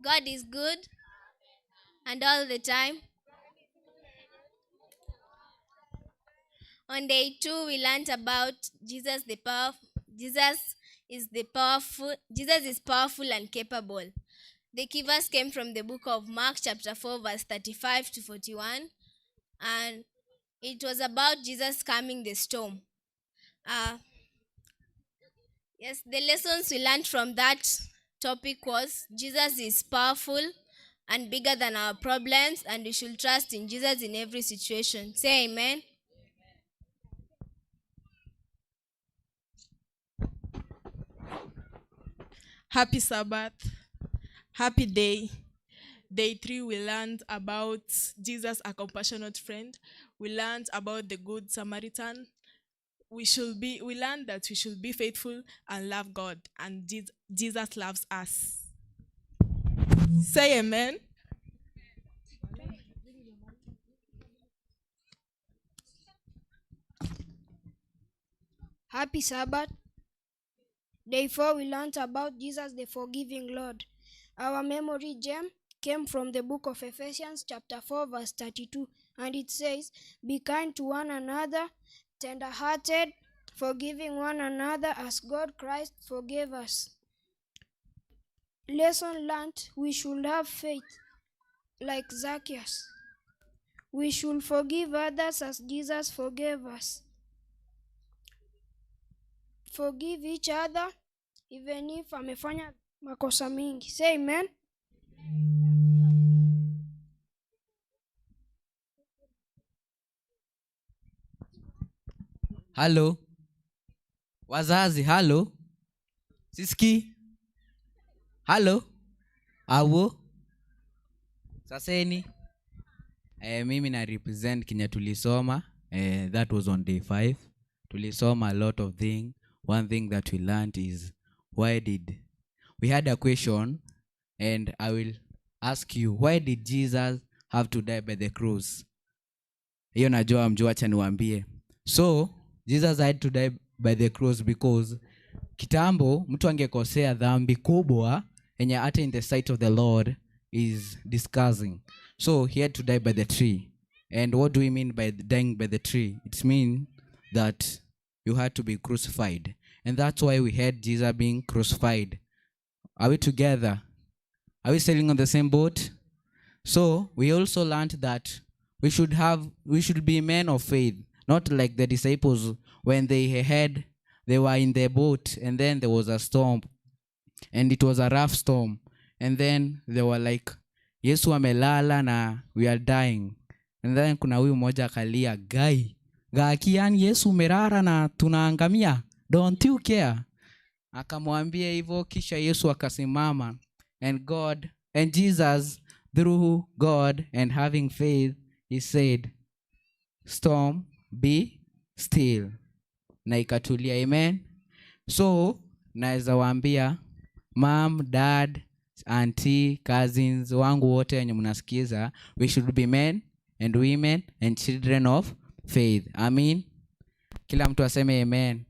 God is good and all the time. On day 2, we learned about Jesus, the power. Jesus is the powerful. Jesus is powerful and capable. The key verse came from the book of Mark, chapter 4, verse 35 to 41, and it was about Jesus calming the storm. Yes, the lessons we learned from that topic was Jesus is powerful and bigger than our problems, and we should trust in Jesus in every situation. Say amen. Happy Sabbath. Happy day. Day 3, we learned about Jesus, a compassionate friend. We learned about the Good Samaritan. We learned that we should be faithful and love God, and Jesus loves us. Say amen. Happy Sabbath. Day 4, we learned about Jesus, the forgiving Lord. Our memory gem came from the book of Ephesians, chapter 4, verse 32, and it says, "Be kind to one another, tender-hearted, forgiving one another as God Christ forgave us." Lesson learned, we should have faith like Zacchaeus. We should forgive others as Jesus forgave us. Forgive each other even if amefanya makosa mingi. Say amen. Hello. Wazazi, hello. Siski. Hello. Awo. Saseni. Mimi na represent Kenya tulisoma. That was on day 5. Tulisoma a lot of things. One thing that we learned is why did we had a question, and I will ask you, why did Jesus have to die by the cross? Hiyo najua mjua, acha niwaambie. So Jesus had to die by the cross because kitambo mtu angekosea dhambi kubwa yenye hata in the sight of the Lord is discussing. So he had to die by the tree. And what do we mean by dying by the tree? It means that you had to be crucified. And that's why we had Jesus being crucified. Are we together? Are we sailing on the same boat? So we also learned that we should be men of faith, not like the disciples when they were in their boat and then there was a storm, and it was a rough storm, and then they were like, Yesu amelala na we are dying. And then kuna huyu mmoja akalia, gai gaki, yani Yesu umerara na tunaangamia, don't you care? Akamwambia hivyo, kisha Yesu akasimama, and God and Jesus through God and having faith, he said, storm, be still," na ikatulia. Amen. So naweza waambia mom, dad, auntie, cousins wangu wote wenye mnasikiza, we should be men and women and children of faith. Amen. Kila mtu aseme amen.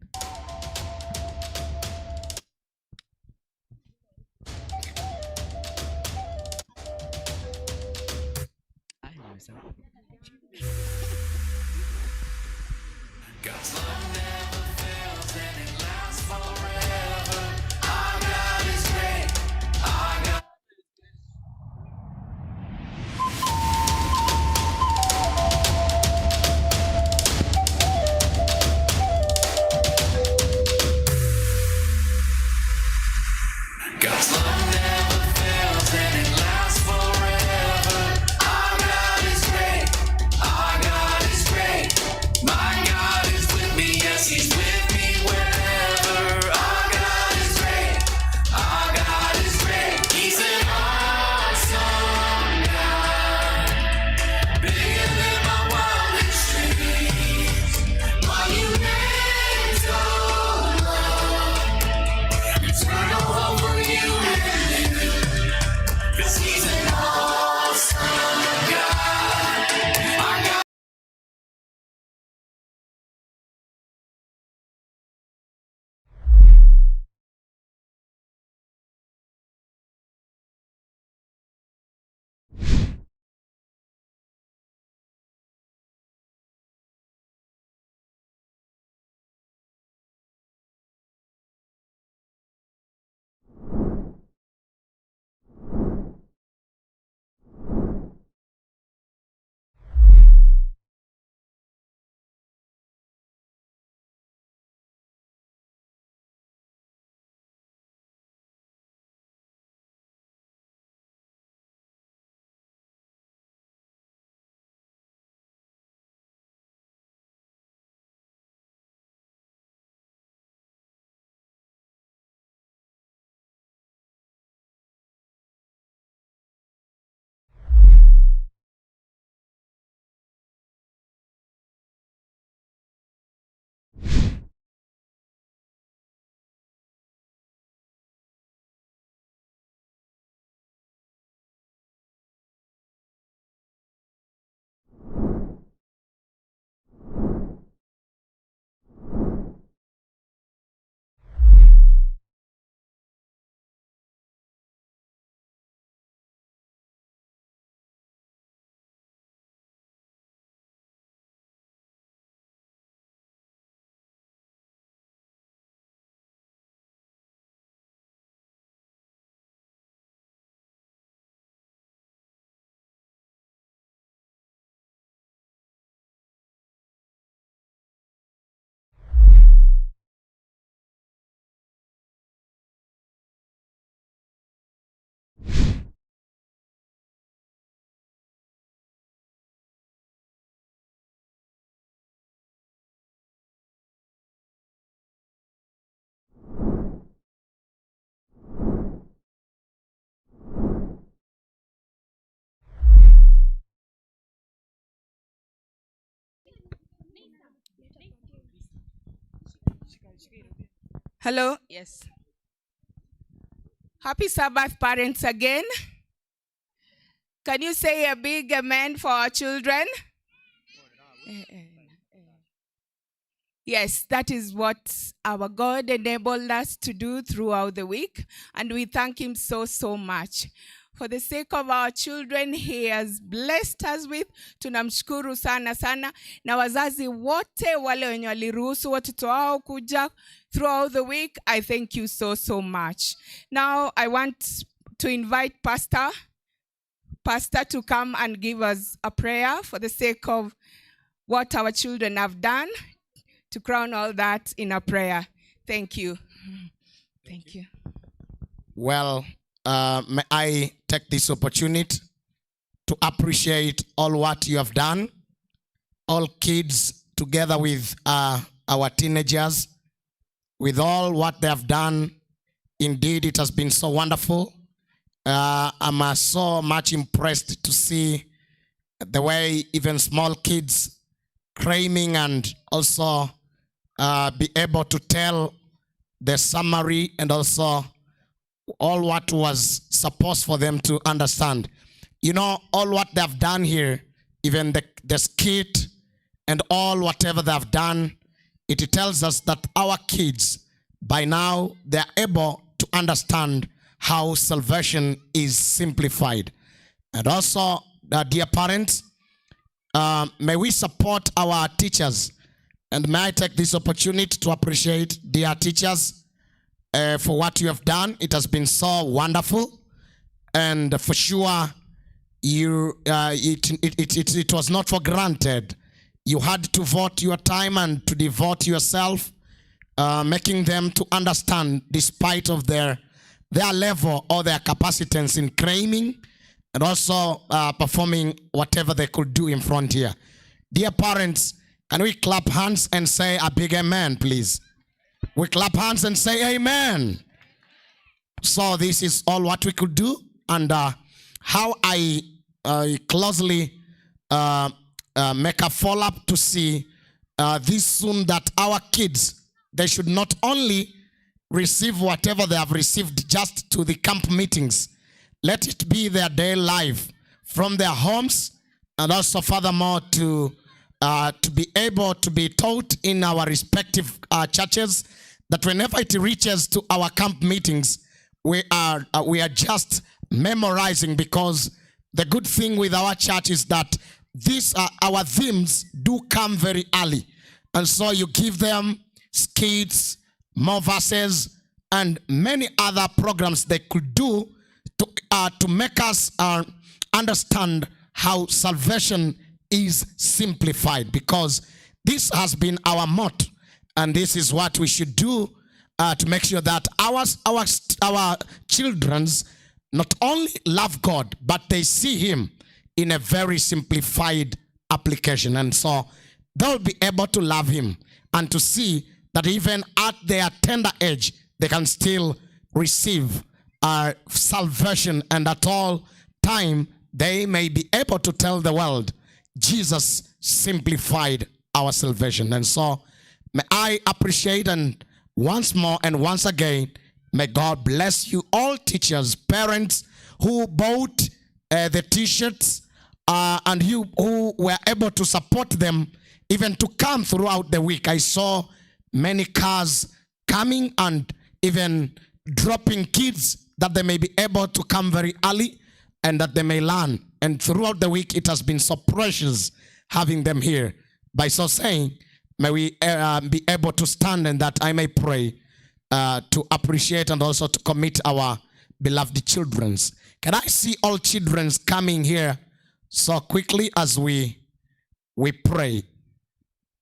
God's love never fails and it lasts forever. Our God is great. Our God. God's love never fails and it lasts forever. Our God is great. Our God is great. My God is with me. Yes, He's with me wherever. Our God is great. Our God is great. He's an awesome God. Bigger than my wildest dreams. Monumental love. Eternal hope for you and me. 'Cause He's an awesome God. Our God. Hello? Yes. Happy Sabbath, parents, again. Can you say a big amen for our children? Yes, that is what our God enabled us to do throughout the week, and we thank Him so, so much. For the sake of our children, He has blessed us with. Tunamshukuru sana sana, na wazazi wote wale wenye waliruhusu watoto wao kuja throughout the week, I thank you so, so much. Now I want to invite Pastor to come and give us a prayer for the sake of what our children have done, to crown all that in a prayer. Thank you. Thank you. Well, may I take this opportunity to appreciate all what you have done, all kids together with our teenagers, with all what they have done. Indeed, it has been so wonderful. I'm so much impressed to see the way even small kids claiming and also be able to tell the summary and also all what was supposed for them to understand. You know, all what they have done here, even the skit and all whatever they have done, it tells us that our kids, by now, they are able to understand how salvation is simplified. And also, dear parents, may we support our teachers. And may I take this opportunity to appreciate dear teachers for what you have done. It has been so wonderful. And for sure, it was not for granted. You had to vote your time and to devote yourself, making them to understand despite of their level or their capacitance in claiming and also performing whatever they could do in front here. Dear parents, can we clap hands and say a big amen, please? We clap hands and say amen. So this is all what we could do, and how I closely make a follow-up to see this soon that our kids, they should not only receive whatever they have received just to the camp meetings. Let it be their day life from their homes, and also furthermore to be able to be taught in our respective churches, that whenever it reaches to our camp meetings, we are just memorizing, because the good thing with our church is that these are our themes do come very early. And so you give them skits, more verses, and many other programs they could do to make us understand how salvation is simplified, because this has been our motto, and this is what we should do to make sure that our children's not only love God, but they see him in a very simplified application. And so they'll be able to love him and to see that even at their tender age, they can still receive salvation, and at all time, they may be able to tell the world, Jesus simplified our salvation. And so may I appreciate, and once more and once again, may God bless you all teachers, parents who bought the t-shirts, and you who were able to support them even to come throughout the week. I saw many cars coming and even dropping kids that they may be able to come very early and that they may learn. And throughout the week, it has been so precious having them here. By so saying, may we be able to stand, and that I may pray to appreciate and also to commit our beloved children's. Can I see all children's coming here so quickly as we pray?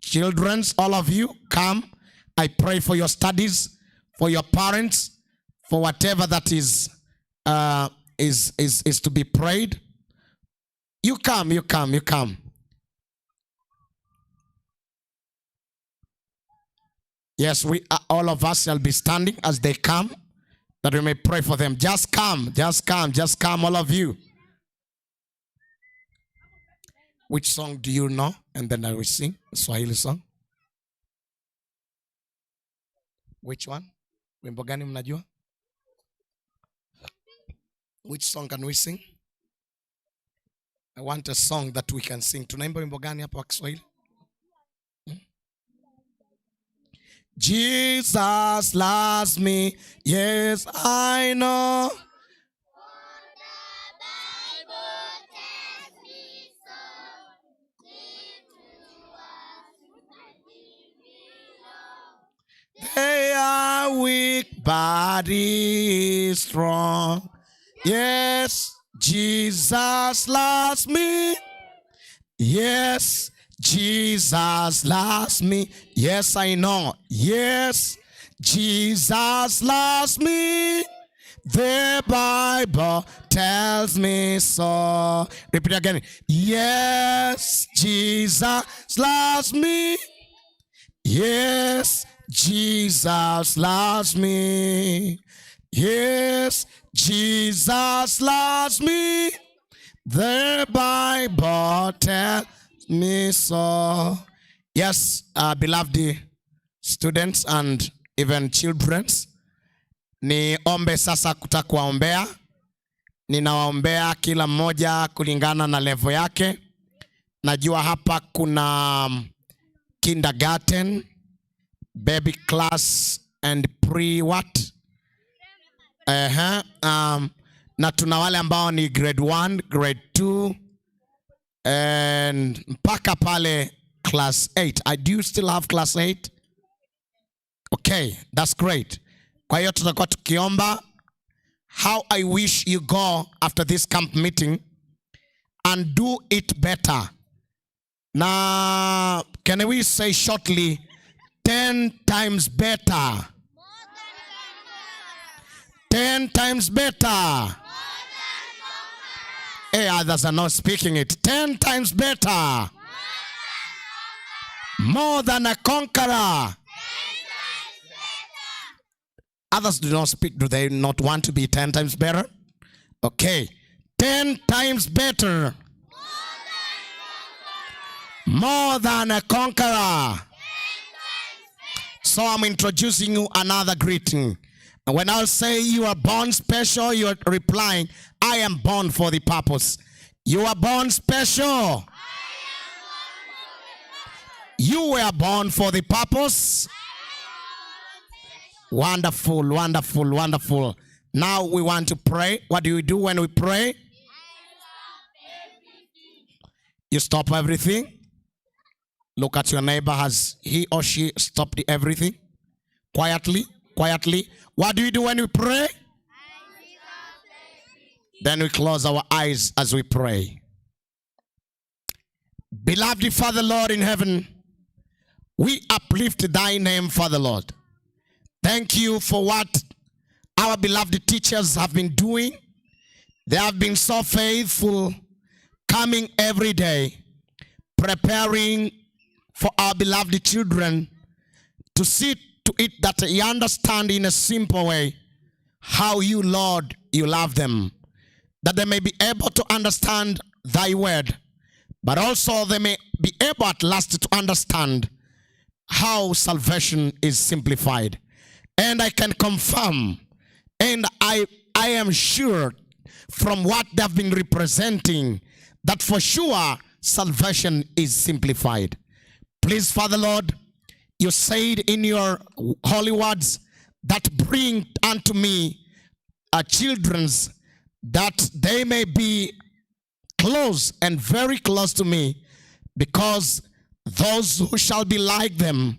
Children's, all of you, come. I pray for your studies, for your parents, for whatever that is to be prayed. You come, you come, you come. Yes, we all of us shall be standing as they come, that we may pray for them. Just come, just come, just come, all of you. Which song do you know? And then I will sing a Swahili song. Which one? Wimbo gani mnajua? Which song can we sing? I want a song that we can sing. Tunaimba wimbo gani hapa wa Kiswahili? Jesus loves me, yes I know. For the Bible tells me so. Give to us and we belong. They are weak, but he is strong. Yes, Jesus loves me. Yes, Jesus loves me. Yes, I know. Yes, Jesus loves me. The Bible tells me so. Repeat again. Yes, Jesus loves me. Yes, Jesus loves me. Yes, Jesus loves me. The Bible tells me so. Yes, beloved students and even children, niombe sasa kutaka kuwaombea. Ninawaombea kila mmoja kulingana na level yake. Najua hapa kuna kindergarten, baby class and pre what? Na tuna wale ambao ni grade 1, grade 2 and mpaka pale class 8. I do you still have class 8? Okay, that's great. Kwa hiyo tutakuwa tukiomba. How I wish you go after this camp meeting and do it better. Now, can we say shortly, 10 times better? 10 times better. Hey, others are not speaking it. 10 times better. More than a conqueror. Others do not speak. Do they not want to be 10 times better? Okay. 10 times better. More than a conqueror. So I'm introducing you another greeting. And when I say you are born special, you are replying, I am born for the purpose. You are born special. You were born for the purpose. Wonderful, wonderful, wonderful. Now we want to pray. What do we do when we pray? You stop everything. Look at your neighbor. Has he or she stopped everything? Quietly, quietly. What do we do when we pray? Then we close our eyes as we pray. Beloved Father, Lord in heaven, we uplift thy name, Father Lord. Thank you for what our beloved teachers have been doing. They have been so faithful, coming every day, preparing for our beloved children to see to it that they understand in a simple way how you, Lord, you love them, that they may be able to understand thy word, but also they may be able at last to understand how salvation is simplified. And I can confirm, and I am sure from what they have been representing, that for sure salvation is simplified. Please, Father Lord, you said in your holy words that bring unto me children's, that they may be close and very close to me, because those who shall be like them,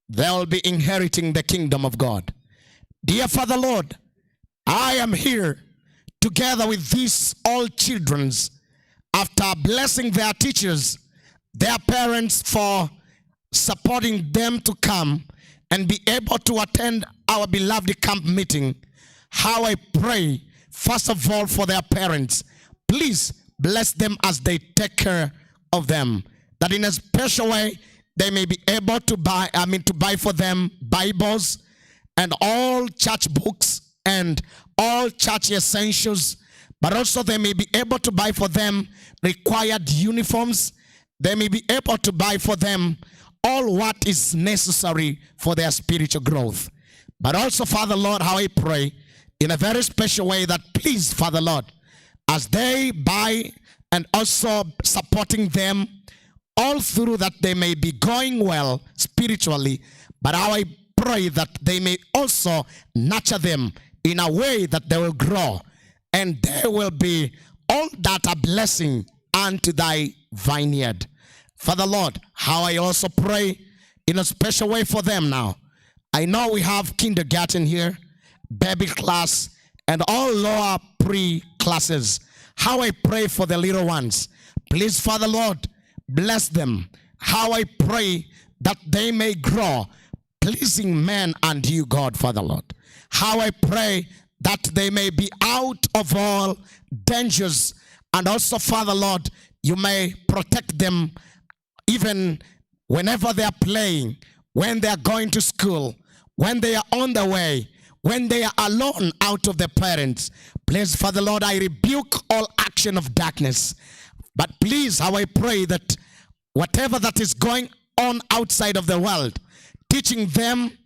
they'll be inheriting the kingdom of God. Dear Father Lord, I am here together with these all children's, after blessing their teachers, their parents for supporting them to come and be able to attend our beloved camp meeting. How I pray, first of all, for their parents. Please bless them as they take care of them, that in a special way they may be able to buy, I mean, to buy for them Bibles and all church books and all church essentials, but also they may be able to buy for them required uniforms. They may be able to buy for them all what is necessary for their spiritual growth. But also, Father Lord, how I pray in a very special way that please, Father Lord, as they buy and also supporting them all through, that they may be going well spiritually, but how I pray that they may also nurture them in a way that they will grow and they will be all that a blessing unto thy vineyard. Father Lord, how I also pray in a special way for them now. I know we have kindergarten here, baby class, and all lower pre-classes. How I pray for the little ones. Please, Father Lord, bless them. How I pray that they may grow, pleasing men and you, God, Father Lord. How I pray that they may be out of all dangers, and also, Father Lord, you may protect them even whenever they are playing, when they are going to school, when they are on the way, when they are alone out of their parents. Please, Father Lord, I rebuke all action of darkness. But please, how I pray that whatever that is going on outside of the world, teaching them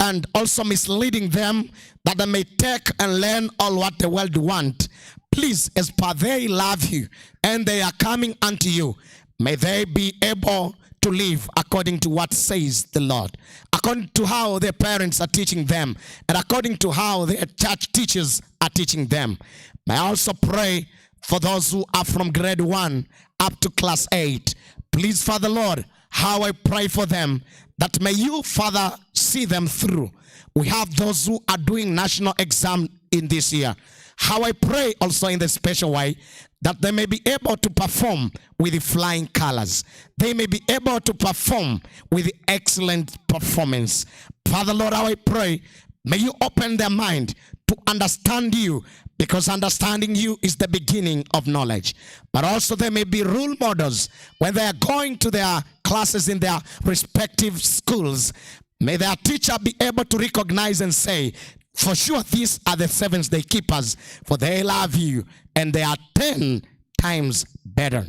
and also misleading them that they may take and learn all what the world want. Please, as per they love you and they are coming unto you, may they be able to live according to what says the Lord, according to how their parents are teaching them, and according to how their church teachers are teaching them. May I also pray for those who are from grade 1 up to class 8. Please, Father Lord, how I pray for them, that may you, Father, see them through. We have those who are doing national exam in this year. How I pray also in the special way that they may be able to perform with the flying colors. They may be able to perform with excellent performance. Father Lord, how I pray, may you open their mind to understand you, because understanding you is the beginning of knowledge. But also they may be role models when they are going to their classes in their respective schools. May their teacher be able to recognize and say, for sure these are the seventh day keepers, for they love you and they are 10 times better.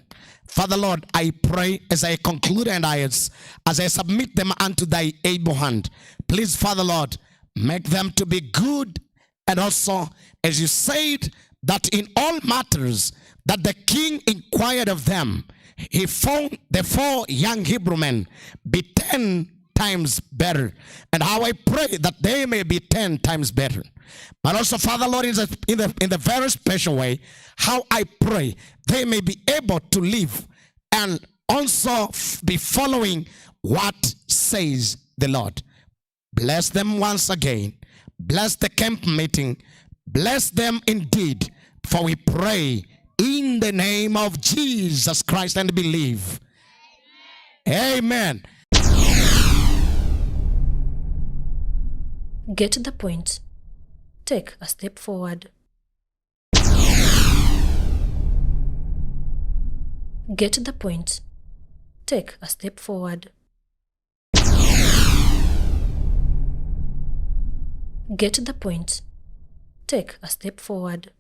Father Lord, I pray as I conclude and as I submit them unto thy able hand. Please, Father Lord, make them to be good. And also, as you said, that in all matters that the king inquired of them, he found the 4 young Hebrew men be 10 times better. And how I pray that they may be 10 times better. But also, Father Lord, in the very special way, how I pray they may be able to live and also be following what says the Lord. Bless them once again. Bless the camp meeting. Bless them indeed. For we pray in the name of Jesus Christ and believe. Amen. Get to the point. Take a step forward. Get to the point. Take a step forward. Get to the point. Take a step forward.